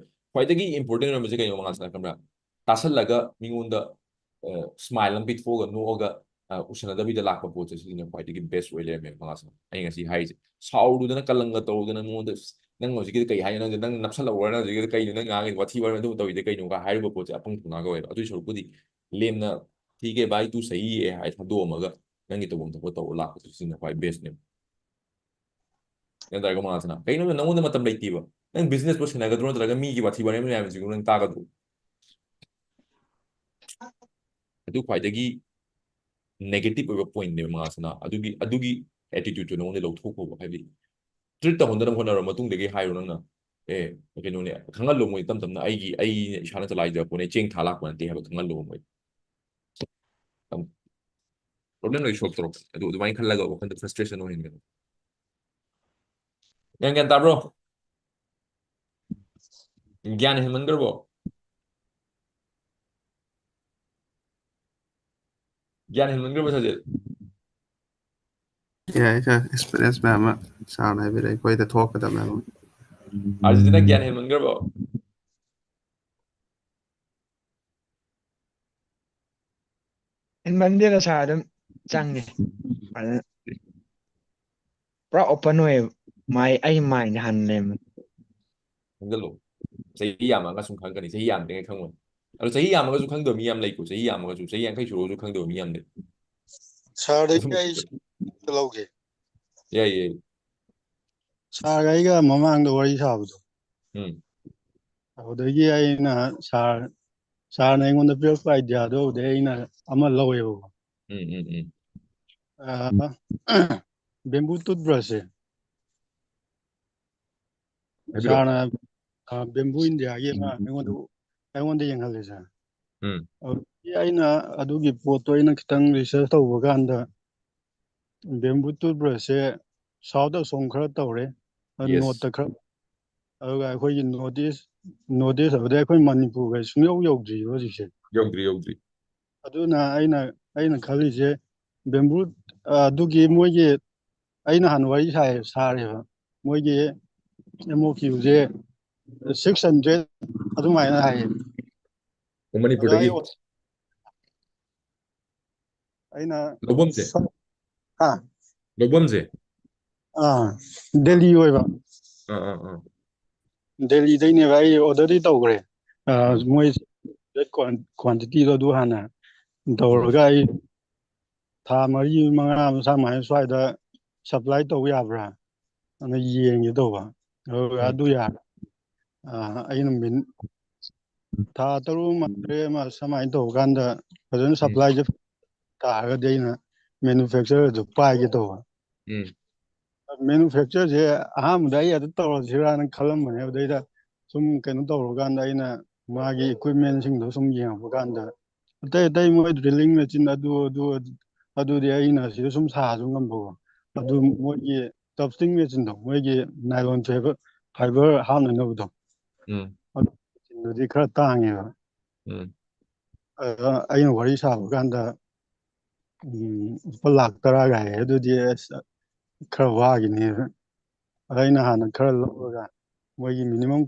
ꯈ꯭ꯋꯥꯏꯗꯒꯤ important ꯑꯣꯏꯕꯁꯦ ꯀꯩꯅꯣ, ꯃꯉꯥꯜꯁꯅꯥ, ꯈꯪꯕ꯭ꯔꯥ? ꯇꯥꯁꯜꯂꯒ ꯃꯤꯉꯣꯟꯗ ꯁ꯭ꯃꯥꯏꯜ ꯑꯃ ꯄꯤꯊꯣꯛꯑꯒ, ꯅꯣꯛꯑꯒ, ꯑ, ꯎꯁꯟꯅꯗꯕꯤꯗ ꯂꯥꯛꯄ ꯄꯣꯠꯁꯦ, ꯁꯤꯁꯤꯅ ꯈ꯭ꯋꯥꯏꯗꯒꯤ ꯕꯦꯁ ꯑꯣꯏ ꯂꯩꯔꯝꯃꯦ ꯃꯉꯥꯁꯤꯅ꯫ ꯑꯩ ꯉꯁꯤ ꯍꯥꯏꯔꯤꯁꯦ, ꯁꯥꯎꯔꯨꯗꯅ, ꯀꯂꯪꯒ ꯇꯧꯔꯨꯗꯅ ꯃꯉꯣꯟꯗ, "ꯅꯪ ꯍꯧꯖꯤꯛꯀꯤꯗꯤ ꯀꯩ ꯍꯥꯏꯅꯣ? ꯅꯪꯗꯤ ꯅꯪ ꯅꯞꯁꯜꯂꯛꯎꯔ? ꯅꯪ ꯍꯧꯖꯤꯛꯀꯤꯗꯤ ꯀꯩꯅꯣ? ꯅꯪ ꯉꯥꯡꯉꯤꯗꯣ ꯋꯥꯊꯤ ꯋꯥꯔꯦꯝ ꯑꯗꯨꯝ ꯇꯧꯔꯤꯗꯤ ꯀꯩꯅꯣ?" ꯀ ꯍꯥꯏꯔꯨꯕ ꯄꯣꯠꯁꯦ ꯑꯄꯪ ꯊꯧꯅꯥꯒ ꯑꯣꯏꯕ꯫ ꯑꯗꯨꯏ ꯁꯔꯨꯛꯄꯨꯗꯤ ꯂꯦꯝꯅ "ꯊꯤꯒꯦ ꯚꯥꯏ, ꯇꯨ ꯁꯍꯤ ꯍꯦ" ꯍꯥꯏ ꯊꯥꯗꯣꯛꯑꯝꯃꯒ ꯅꯪꯒꯤ ꯇꯧꯐꯝ ꯊꯣꯛꯄ ꯇꯧꯔ ꯂꯥꯛꯄꯗꯨ, ꯁꯤꯅ ꯈ꯭ꯋꯥꯏ ꯕꯦꯁꯅꯦꯕ꯫ ꯒ꯭ꯌꯥꯟ ꯇꯥꯔꯦꯀꯣ ꯃꯉꯥꯁꯤꯅ? ꯀꯩꯅꯣ ꯅꯪꯉꯣꯟꯗ ꯃꯇꯝ ꯂꯩꯇꯦꯕ꯫ ꯅꯪ ꯕꯤꯖꯤꯅꯦꯁꯄꯨ ꯁꯦꯟꯅꯒꯗ꯭ꯔꯣ, ꯅꯠꯇ꯭ꯔꯒ ꯃꯤꯒꯤ ꯋꯥꯊꯤ ꯋꯥꯔꯦꯝ ꯃꯌꯥꯝꯁꯤꯕꯨ ꯅꯪ ꯇꯥꯒꯗ꯭ꯔꯣ? ꯑꯗꯨ ꯈ꯭ꯋꯥꯏꯗꯒꯤ ꯅꯦꯒꯦꯇꯤꯚ ꯑꯣꯏꯕ ꯄꯣꯏꯟꯠꯅꯦꯕ ꯃꯉꯥꯁꯤꯅ꯫ ꯑꯗꯨꯒꯤ, ꯑꯗꯨꯒꯤ ꯑꯦꯇꯤꯇ꯭ꯌꯨꯠꯇꯨ ꯅꯉꯣꯟꯗ ꯂꯧꯊꯣꯛꯈꯣꯕ꯫ ꯍꯥꯏꯕꯗꯤ, ꯇ꯭ꯔꯤꯠ ꯇꯧꯍꯟꯗꯅꯕ ꯍꯣꯠꯅꯔꯣ, ꯃꯇꯨꯡꯗꯒꯤ ꯍꯥꯏꯔꯣ ꯅꯪꯅ, "ꯑꯦ, ꯀꯩꯅꯣꯅꯦ", ꯈꯪꯍꯜꯂꯣ ꯃꯣꯏ ꯇꯞ ꯇꯞꯅ꯫ "ꯑꯩꯒꯤ, ꯑꯩ ꯏꯁꯥꯅ ꯆꯂꯥꯏꯖꯕ ꯄꯣꯠꯅꯦ, ꯆꯦꯡ ꯊꯥ ꯂꯥꯛꯄ ꯅꯠꯇꯦ" ꯍꯥꯏꯕ ꯈꯪꯍꯜꯂꯣ ꯃꯣꯏ꯫ ꯄ꯭ꯔꯣꯕ꯭ꯂꯦꯝ ꯂꯣꯏ ꯁꯣꯜꯕ ꯇꯧꯔꯛꯄ꯫ ꯑꯗꯨ ꯑꯗꯨꯃꯥꯏꯅ ꯈꯜꯂꯒ ꯋꯥꯈꯟꯗ ꯐ꯭ꯔꯁꯇ꯭ꯔꯦꯁꯟ ꯑꯣꯏꯍꯟꯒꯅꯨ꯫ ꯒ꯭ꯌꯥꯟ, ꯒ꯭ꯌꯥꯟ ꯇꯥꯕ꯭ꯔꯣ? ꯒ꯭ꯌꯥꯟ ꯍꯦꯟꯃꯟꯈ꯭ꯔꯕꯣ? ꯒ꯭ꯌꯥꯟ ꯍꯦꯟꯃꯟꯈ꯭ꯔꯕꯣ, ꯁꯥꯖꯤꯠ? ꯌꯥꯏ ꯁꯥꯔ, ꯑꯦꯛꯁꯄꯤꯔꯤꯌꯦꯟꯁ ꯃꯌꯥꯝ ꯑꯃ ꯁꯥꯔꯅ ꯍꯥꯏꯕꯤꯔꯛꯑꯦ, ꯑꯩꯈꯣꯏꯗ ꯊꯣꯛꯀꯗꯕ ꯃꯌꯥꯝ ꯑꯃ꯫ ꯑꯥꯔꯖꯤꯠꯅ ꯒ꯭ꯌꯥꯟ ꯍꯦꯟꯃꯟꯈ꯭ꯔꯕꯣ? ꯍꯦꯟꯃꯟꯗꯦꯗ ꯁꯥꯔ, ꯑꯗꯨꯝ ꯆꯪꯉꯦ꯫ ꯑꯗꯨ ꯄꯨꯔꯥ ꯑꯣꯄꯟ ꯑꯣꯏꯌꯦꯕ꯫ ꯃꯥꯏ, ꯑꯩ ꯃꯥꯏꯟꯁꯦ ꯍꯥꯟꯅ ꯂꯩꯔꯝꯕꯅꯤ꯫ ꯈꯪꯖꯜꯂꯣ꯫ ꯆꯍꯤ ꯌꯥꯝꯃꯒ ꯁꯨꯝ ꯈꯪꯉꯛꯀꯅꯤ꯫ ꯆꯍꯤ ꯌꯥꯝꯗ꯭ꯔꯤꯉꯩ ꯈꯪꯉꯣꯏ꯫ ꯑꯗꯣ ꯆꯍꯤ ꯌꯥꯝꯃꯒꯁꯨ ꯈꯪꯗꯕ ꯃꯤ ꯌꯥꯝ ꯂꯩꯀꯣ꯫ ꯆꯍꯤ ꯌꯥꯝꯃꯒꯁꯨ, ꯆꯍꯤ ꯌꯥꯡꯈꯩ ꯁꯨꯔꯒꯁꯨ ꯈꯪꯗꯕ ꯃꯤ ꯌꯥꯝ ꯂꯩ꯫ ꯁꯥꯔꯗꯒꯤ ꯑꯗꯨꯝ ꯑꯩ ꯂꯧꯒꯦ꯫ ꯌꯥꯏ, ꯌꯥꯏ꯫ ꯁꯥꯔꯒ ꯑꯩꯒ ꯃꯃꯥꯡꯗ ꯋꯥꯔꯤ ꯁꯥꯕꯗꯣ꯫ ꯎꯝ꯫ ꯑꯗꯨꯗꯒꯤ ꯑꯩꯅ ꯁꯥꯔ, ꯁꯥꯔꯅ ꯑꯩꯉꯣꯟꯗ ꯄꯤꯔꯛꯄ ꯑꯥꯏꯗꯤꯌꯥꯗꯣ ꯑꯗꯨꯗꯩ ꯑꯩꯅ ꯑꯃ ꯂꯧꯋꯦꯕꯀꯣ꯫ ꯎꯝ, ꯎꯝ, ꯎꯝ꯫ ꯑ, ꯕꯦꯝꯕꯨ ꯇꯨꯠꯕ꯭ꯔꯁꯁꯦ꯫ ꯍꯥꯏꯕꯤꯔꯛꯑꯣ꯫ ꯁꯥꯔꯅ, ꯑ, ꯕꯦꯝꯕꯨ ꯏꯟꯗꯤꯌꯥꯒꯤ ꯑꯃ ꯑꯩꯉꯣꯟꯗ, ꯑꯩꯉꯣꯟꯗ ꯌꯦꯡꯍꯜꯂꯦ ꯁꯥꯔ꯫ ꯎꯝ꯫ ꯑꯗꯨꯗꯒꯤ ꯑꯩꯅ ꯑꯗꯨꯒꯤ ꯄꯣꯠꯇꯣ ꯑꯩꯅ ꯈꯤꯇꯪ ꯔꯤꯁꯔꯁ ꯇꯧꯕ ꯀꯥꯟꯗ ꯕꯦꯝꯕꯨ ꯇꯨꯠꯕ꯭ꯔꯁꯁꯦ ꯁꯥꯎꯠ ꯑꯁꯣꯝ ꯈꯔ ꯇꯧꯔꯦ, ꯑ, ꯌꯦꯁ꯫ ꯅꯣꯔꯠꯇ ꯈꯔ, ꯑꯗꯨꯒ ꯑꯩꯈꯣꯏꯒꯤ ꯅꯣꯔꯠ ꯏꯁ, ꯅꯣꯔꯠ ꯏꯁ ꯑꯗꯨꯗꯩ ꯑꯩꯈꯣꯏ ꯃꯅꯤꯄꯨꯔꯒ ꯁꯨꯡꯌꯧ ꯌꯧꯗ꯭ꯔꯤꯕ ꯍꯧꯖꯤꯛꯁꯦ꯫ ꯌꯧꯗ꯭ꯔꯤ, ꯌꯧꯗ꯭ꯔꯤ꯫ ꯑꯗꯨꯅ ꯑꯩꯅ, ꯑꯩꯅ ꯈꯜꯂꯤꯁꯦ ꯕꯦꯝꯕꯨ, ꯑ, ꯑꯗꯨꯒꯤ ꯃꯣꯏꯒꯤ ꯑꯩ ꯅꯍꯥꯟ ꯋꯥꯔꯤ ꯁꯥꯏ-, ꯁꯥꯔꯦꯕ꯫ ꯃꯣꯏꯒꯤ ꯑꯦꯝ ꯑꯣ ꯀ꯭ꯌꯨꯁꯦ ꯁꯤꯛꯁ ꯍꯟꯗ꯭ꯔꯦꯠ ꯑꯗꯨꯃꯥꯏꯅ ꯍꯥꯏꯌꯦ꯫ ꯑꯣ, ꯑꯗꯣ ꯃꯅꯤꯄꯨꯔꯗꯒꯤ? ꯑꯩ ꯑꯣ-, ꯑꯩꯅ ꯂꯧꯐꯝꯁꯦ? ꯁ- ꯍꯥ? ꯂꯧꯐꯝꯁꯦ? ꯑꯥ, ꯗꯦꯜꯂꯤ ꯑꯣꯏꯕ꯫ ꯑꯥ, ꯑꯥ, ꯑꯥ. ꯗꯦꯜꯂꯤꯗꯩꯅꯦꯕ, ꯑꯩ ꯑꯣꯔꯗꯔꯗꯤ ꯇꯧꯈ꯭ꯔꯦ꯫ ꯑꯥ, ꯎꯝ. ꯃꯣꯏ ꯀ꯭ꯋꯥꯟꯇꯤꯇꯤꯗꯣ ꯑꯗꯨ ꯍꯥꯟꯅ ꯇꯧꯔꯒ ꯑꯩ ꯊꯥ ꯃꯔꯤ ꯃꯉꯥ ꯁꯨꯃꯥꯏꯅ ꯁ꯭ꯋꯥꯏꯗ ꯁꯄ꯭ꯂꯥꯏ ꯇꯧꯕ ꯌꯥꯕ꯭ꯔꯥ ꯑꯅ ꯌꯦꯡꯒꯦ ꯇꯧꯕ꯫ ꯑꯗꯨꯒ ꯎꯝ. ꯑꯗꯨ ꯌꯥꯔꯦ꯫ ꯑꯥ, ꯑꯩꯅ ꯃꯤꯟ ꯊꯥ ꯇꯔꯨꯛ ꯑꯃ ꯇꯔꯦꯠ ꯑꯃ ꯁꯨꯃꯥꯏꯅ ꯇꯧꯕ ꯀꯥꯟꯗ ꯐꯖꯅ ꯎꯝ. ꯁꯄ꯭ꯂꯥꯏꯁꯦ ꯇꯥꯔꯒꯗꯤ ꯑꯩꯅ ꯃꯦꯅꯨꯐꯦꯛꯆꯔꯗꯨ ꯄꯥꯏꯒꯦ ꯇꯧꯕ꯫ ꯎꯝ. ꯃꯦꯅꯨꯐꯦꯛꯆꯔꯁꯦ ꯑꯍꯥꯟꯕꯗ ꯑꯩ ꯑꯗꯨ ꯇꯧꯔꯁꯤꯔꯥꯅ ꯈꯜꯂꯝꯕꯅꯦ꯫ ꯑꯗꯩꯗ ꯁꯨꯝ ꯀꯩꯅꯣ ꯇꯧꯔꯀꯥꯟꯗ ꯑꯩꯅ ꯃꯥꯒꯤ ꯏꯀ꯭ꯋꯤꯞꯃꯦꯟꯁꯤꯡꯗꯣ ꯁꯨꯝ ꯌꯦꯡꯉꯛꯄ ꯀꯥꯟꯗ ꯑꯇꯩ ꯑꯇꯩ ꯃꯣꯏ ꯗ꯭ꯔꯤꯂꯤꯡ ꯃꯦꯆꯤꯟ ꯑꯗꯨ ꯑꯗꯨ ꯑꯗꯨꯗꯤ ꯑꯩꯅ ꯁꯤꯗ ꯁꯨꯝ ꯁꯥꯁꯨ ꯉꯝꯕꯀꯣ꯫ ꯑꯗꯨ ꯃꯣꯏꯒꯤ ꯇꯞꯁꯇꯤꯡ ꯃꯦꯆꯤꯟꯗꯣ, ꯃꯣꯏꯒꯤ ꯅꯥꯏꯂꯣꯟ ꯐꯥꯏꯕꯔ ꯐꯥꯏꯕꯔ ꯍꯥꯞꯅꯅꯕꯗꯣ, ꯎꯝ. ꯃꯦꯆꯤꯟꯗꯨꯗꯤ ꯈꯔ ꯇꯥꯡꯉꯦꯕ꯫ ꯎꯝ. ꯑꯗꯨꯗ ꯑꯩꯅ ꯋꯥꯔꯤ ꯁꯥꯕ ꯀꯥꯟꯗ ꯎꯝ, ꯂꯨꯄꯥ ꯂꯥꯛ ꯇꯔꯥꯒ ꯍꯥꯏꯌꯦ꯫ ꯑꯗꯨꯗꯤ ꯑꯁ, ꯈꯔ ꯋꯥꯒꯤꯅꯤ꯫ ꯑꯗ ꯑꯩꯅ ꯍꯥꯟꯅ ꯈꯔ ꯂꯧꯔꯒ ꯃꯣꯏꯒꯤ ꯃꯤꯅꯤꯃꯝ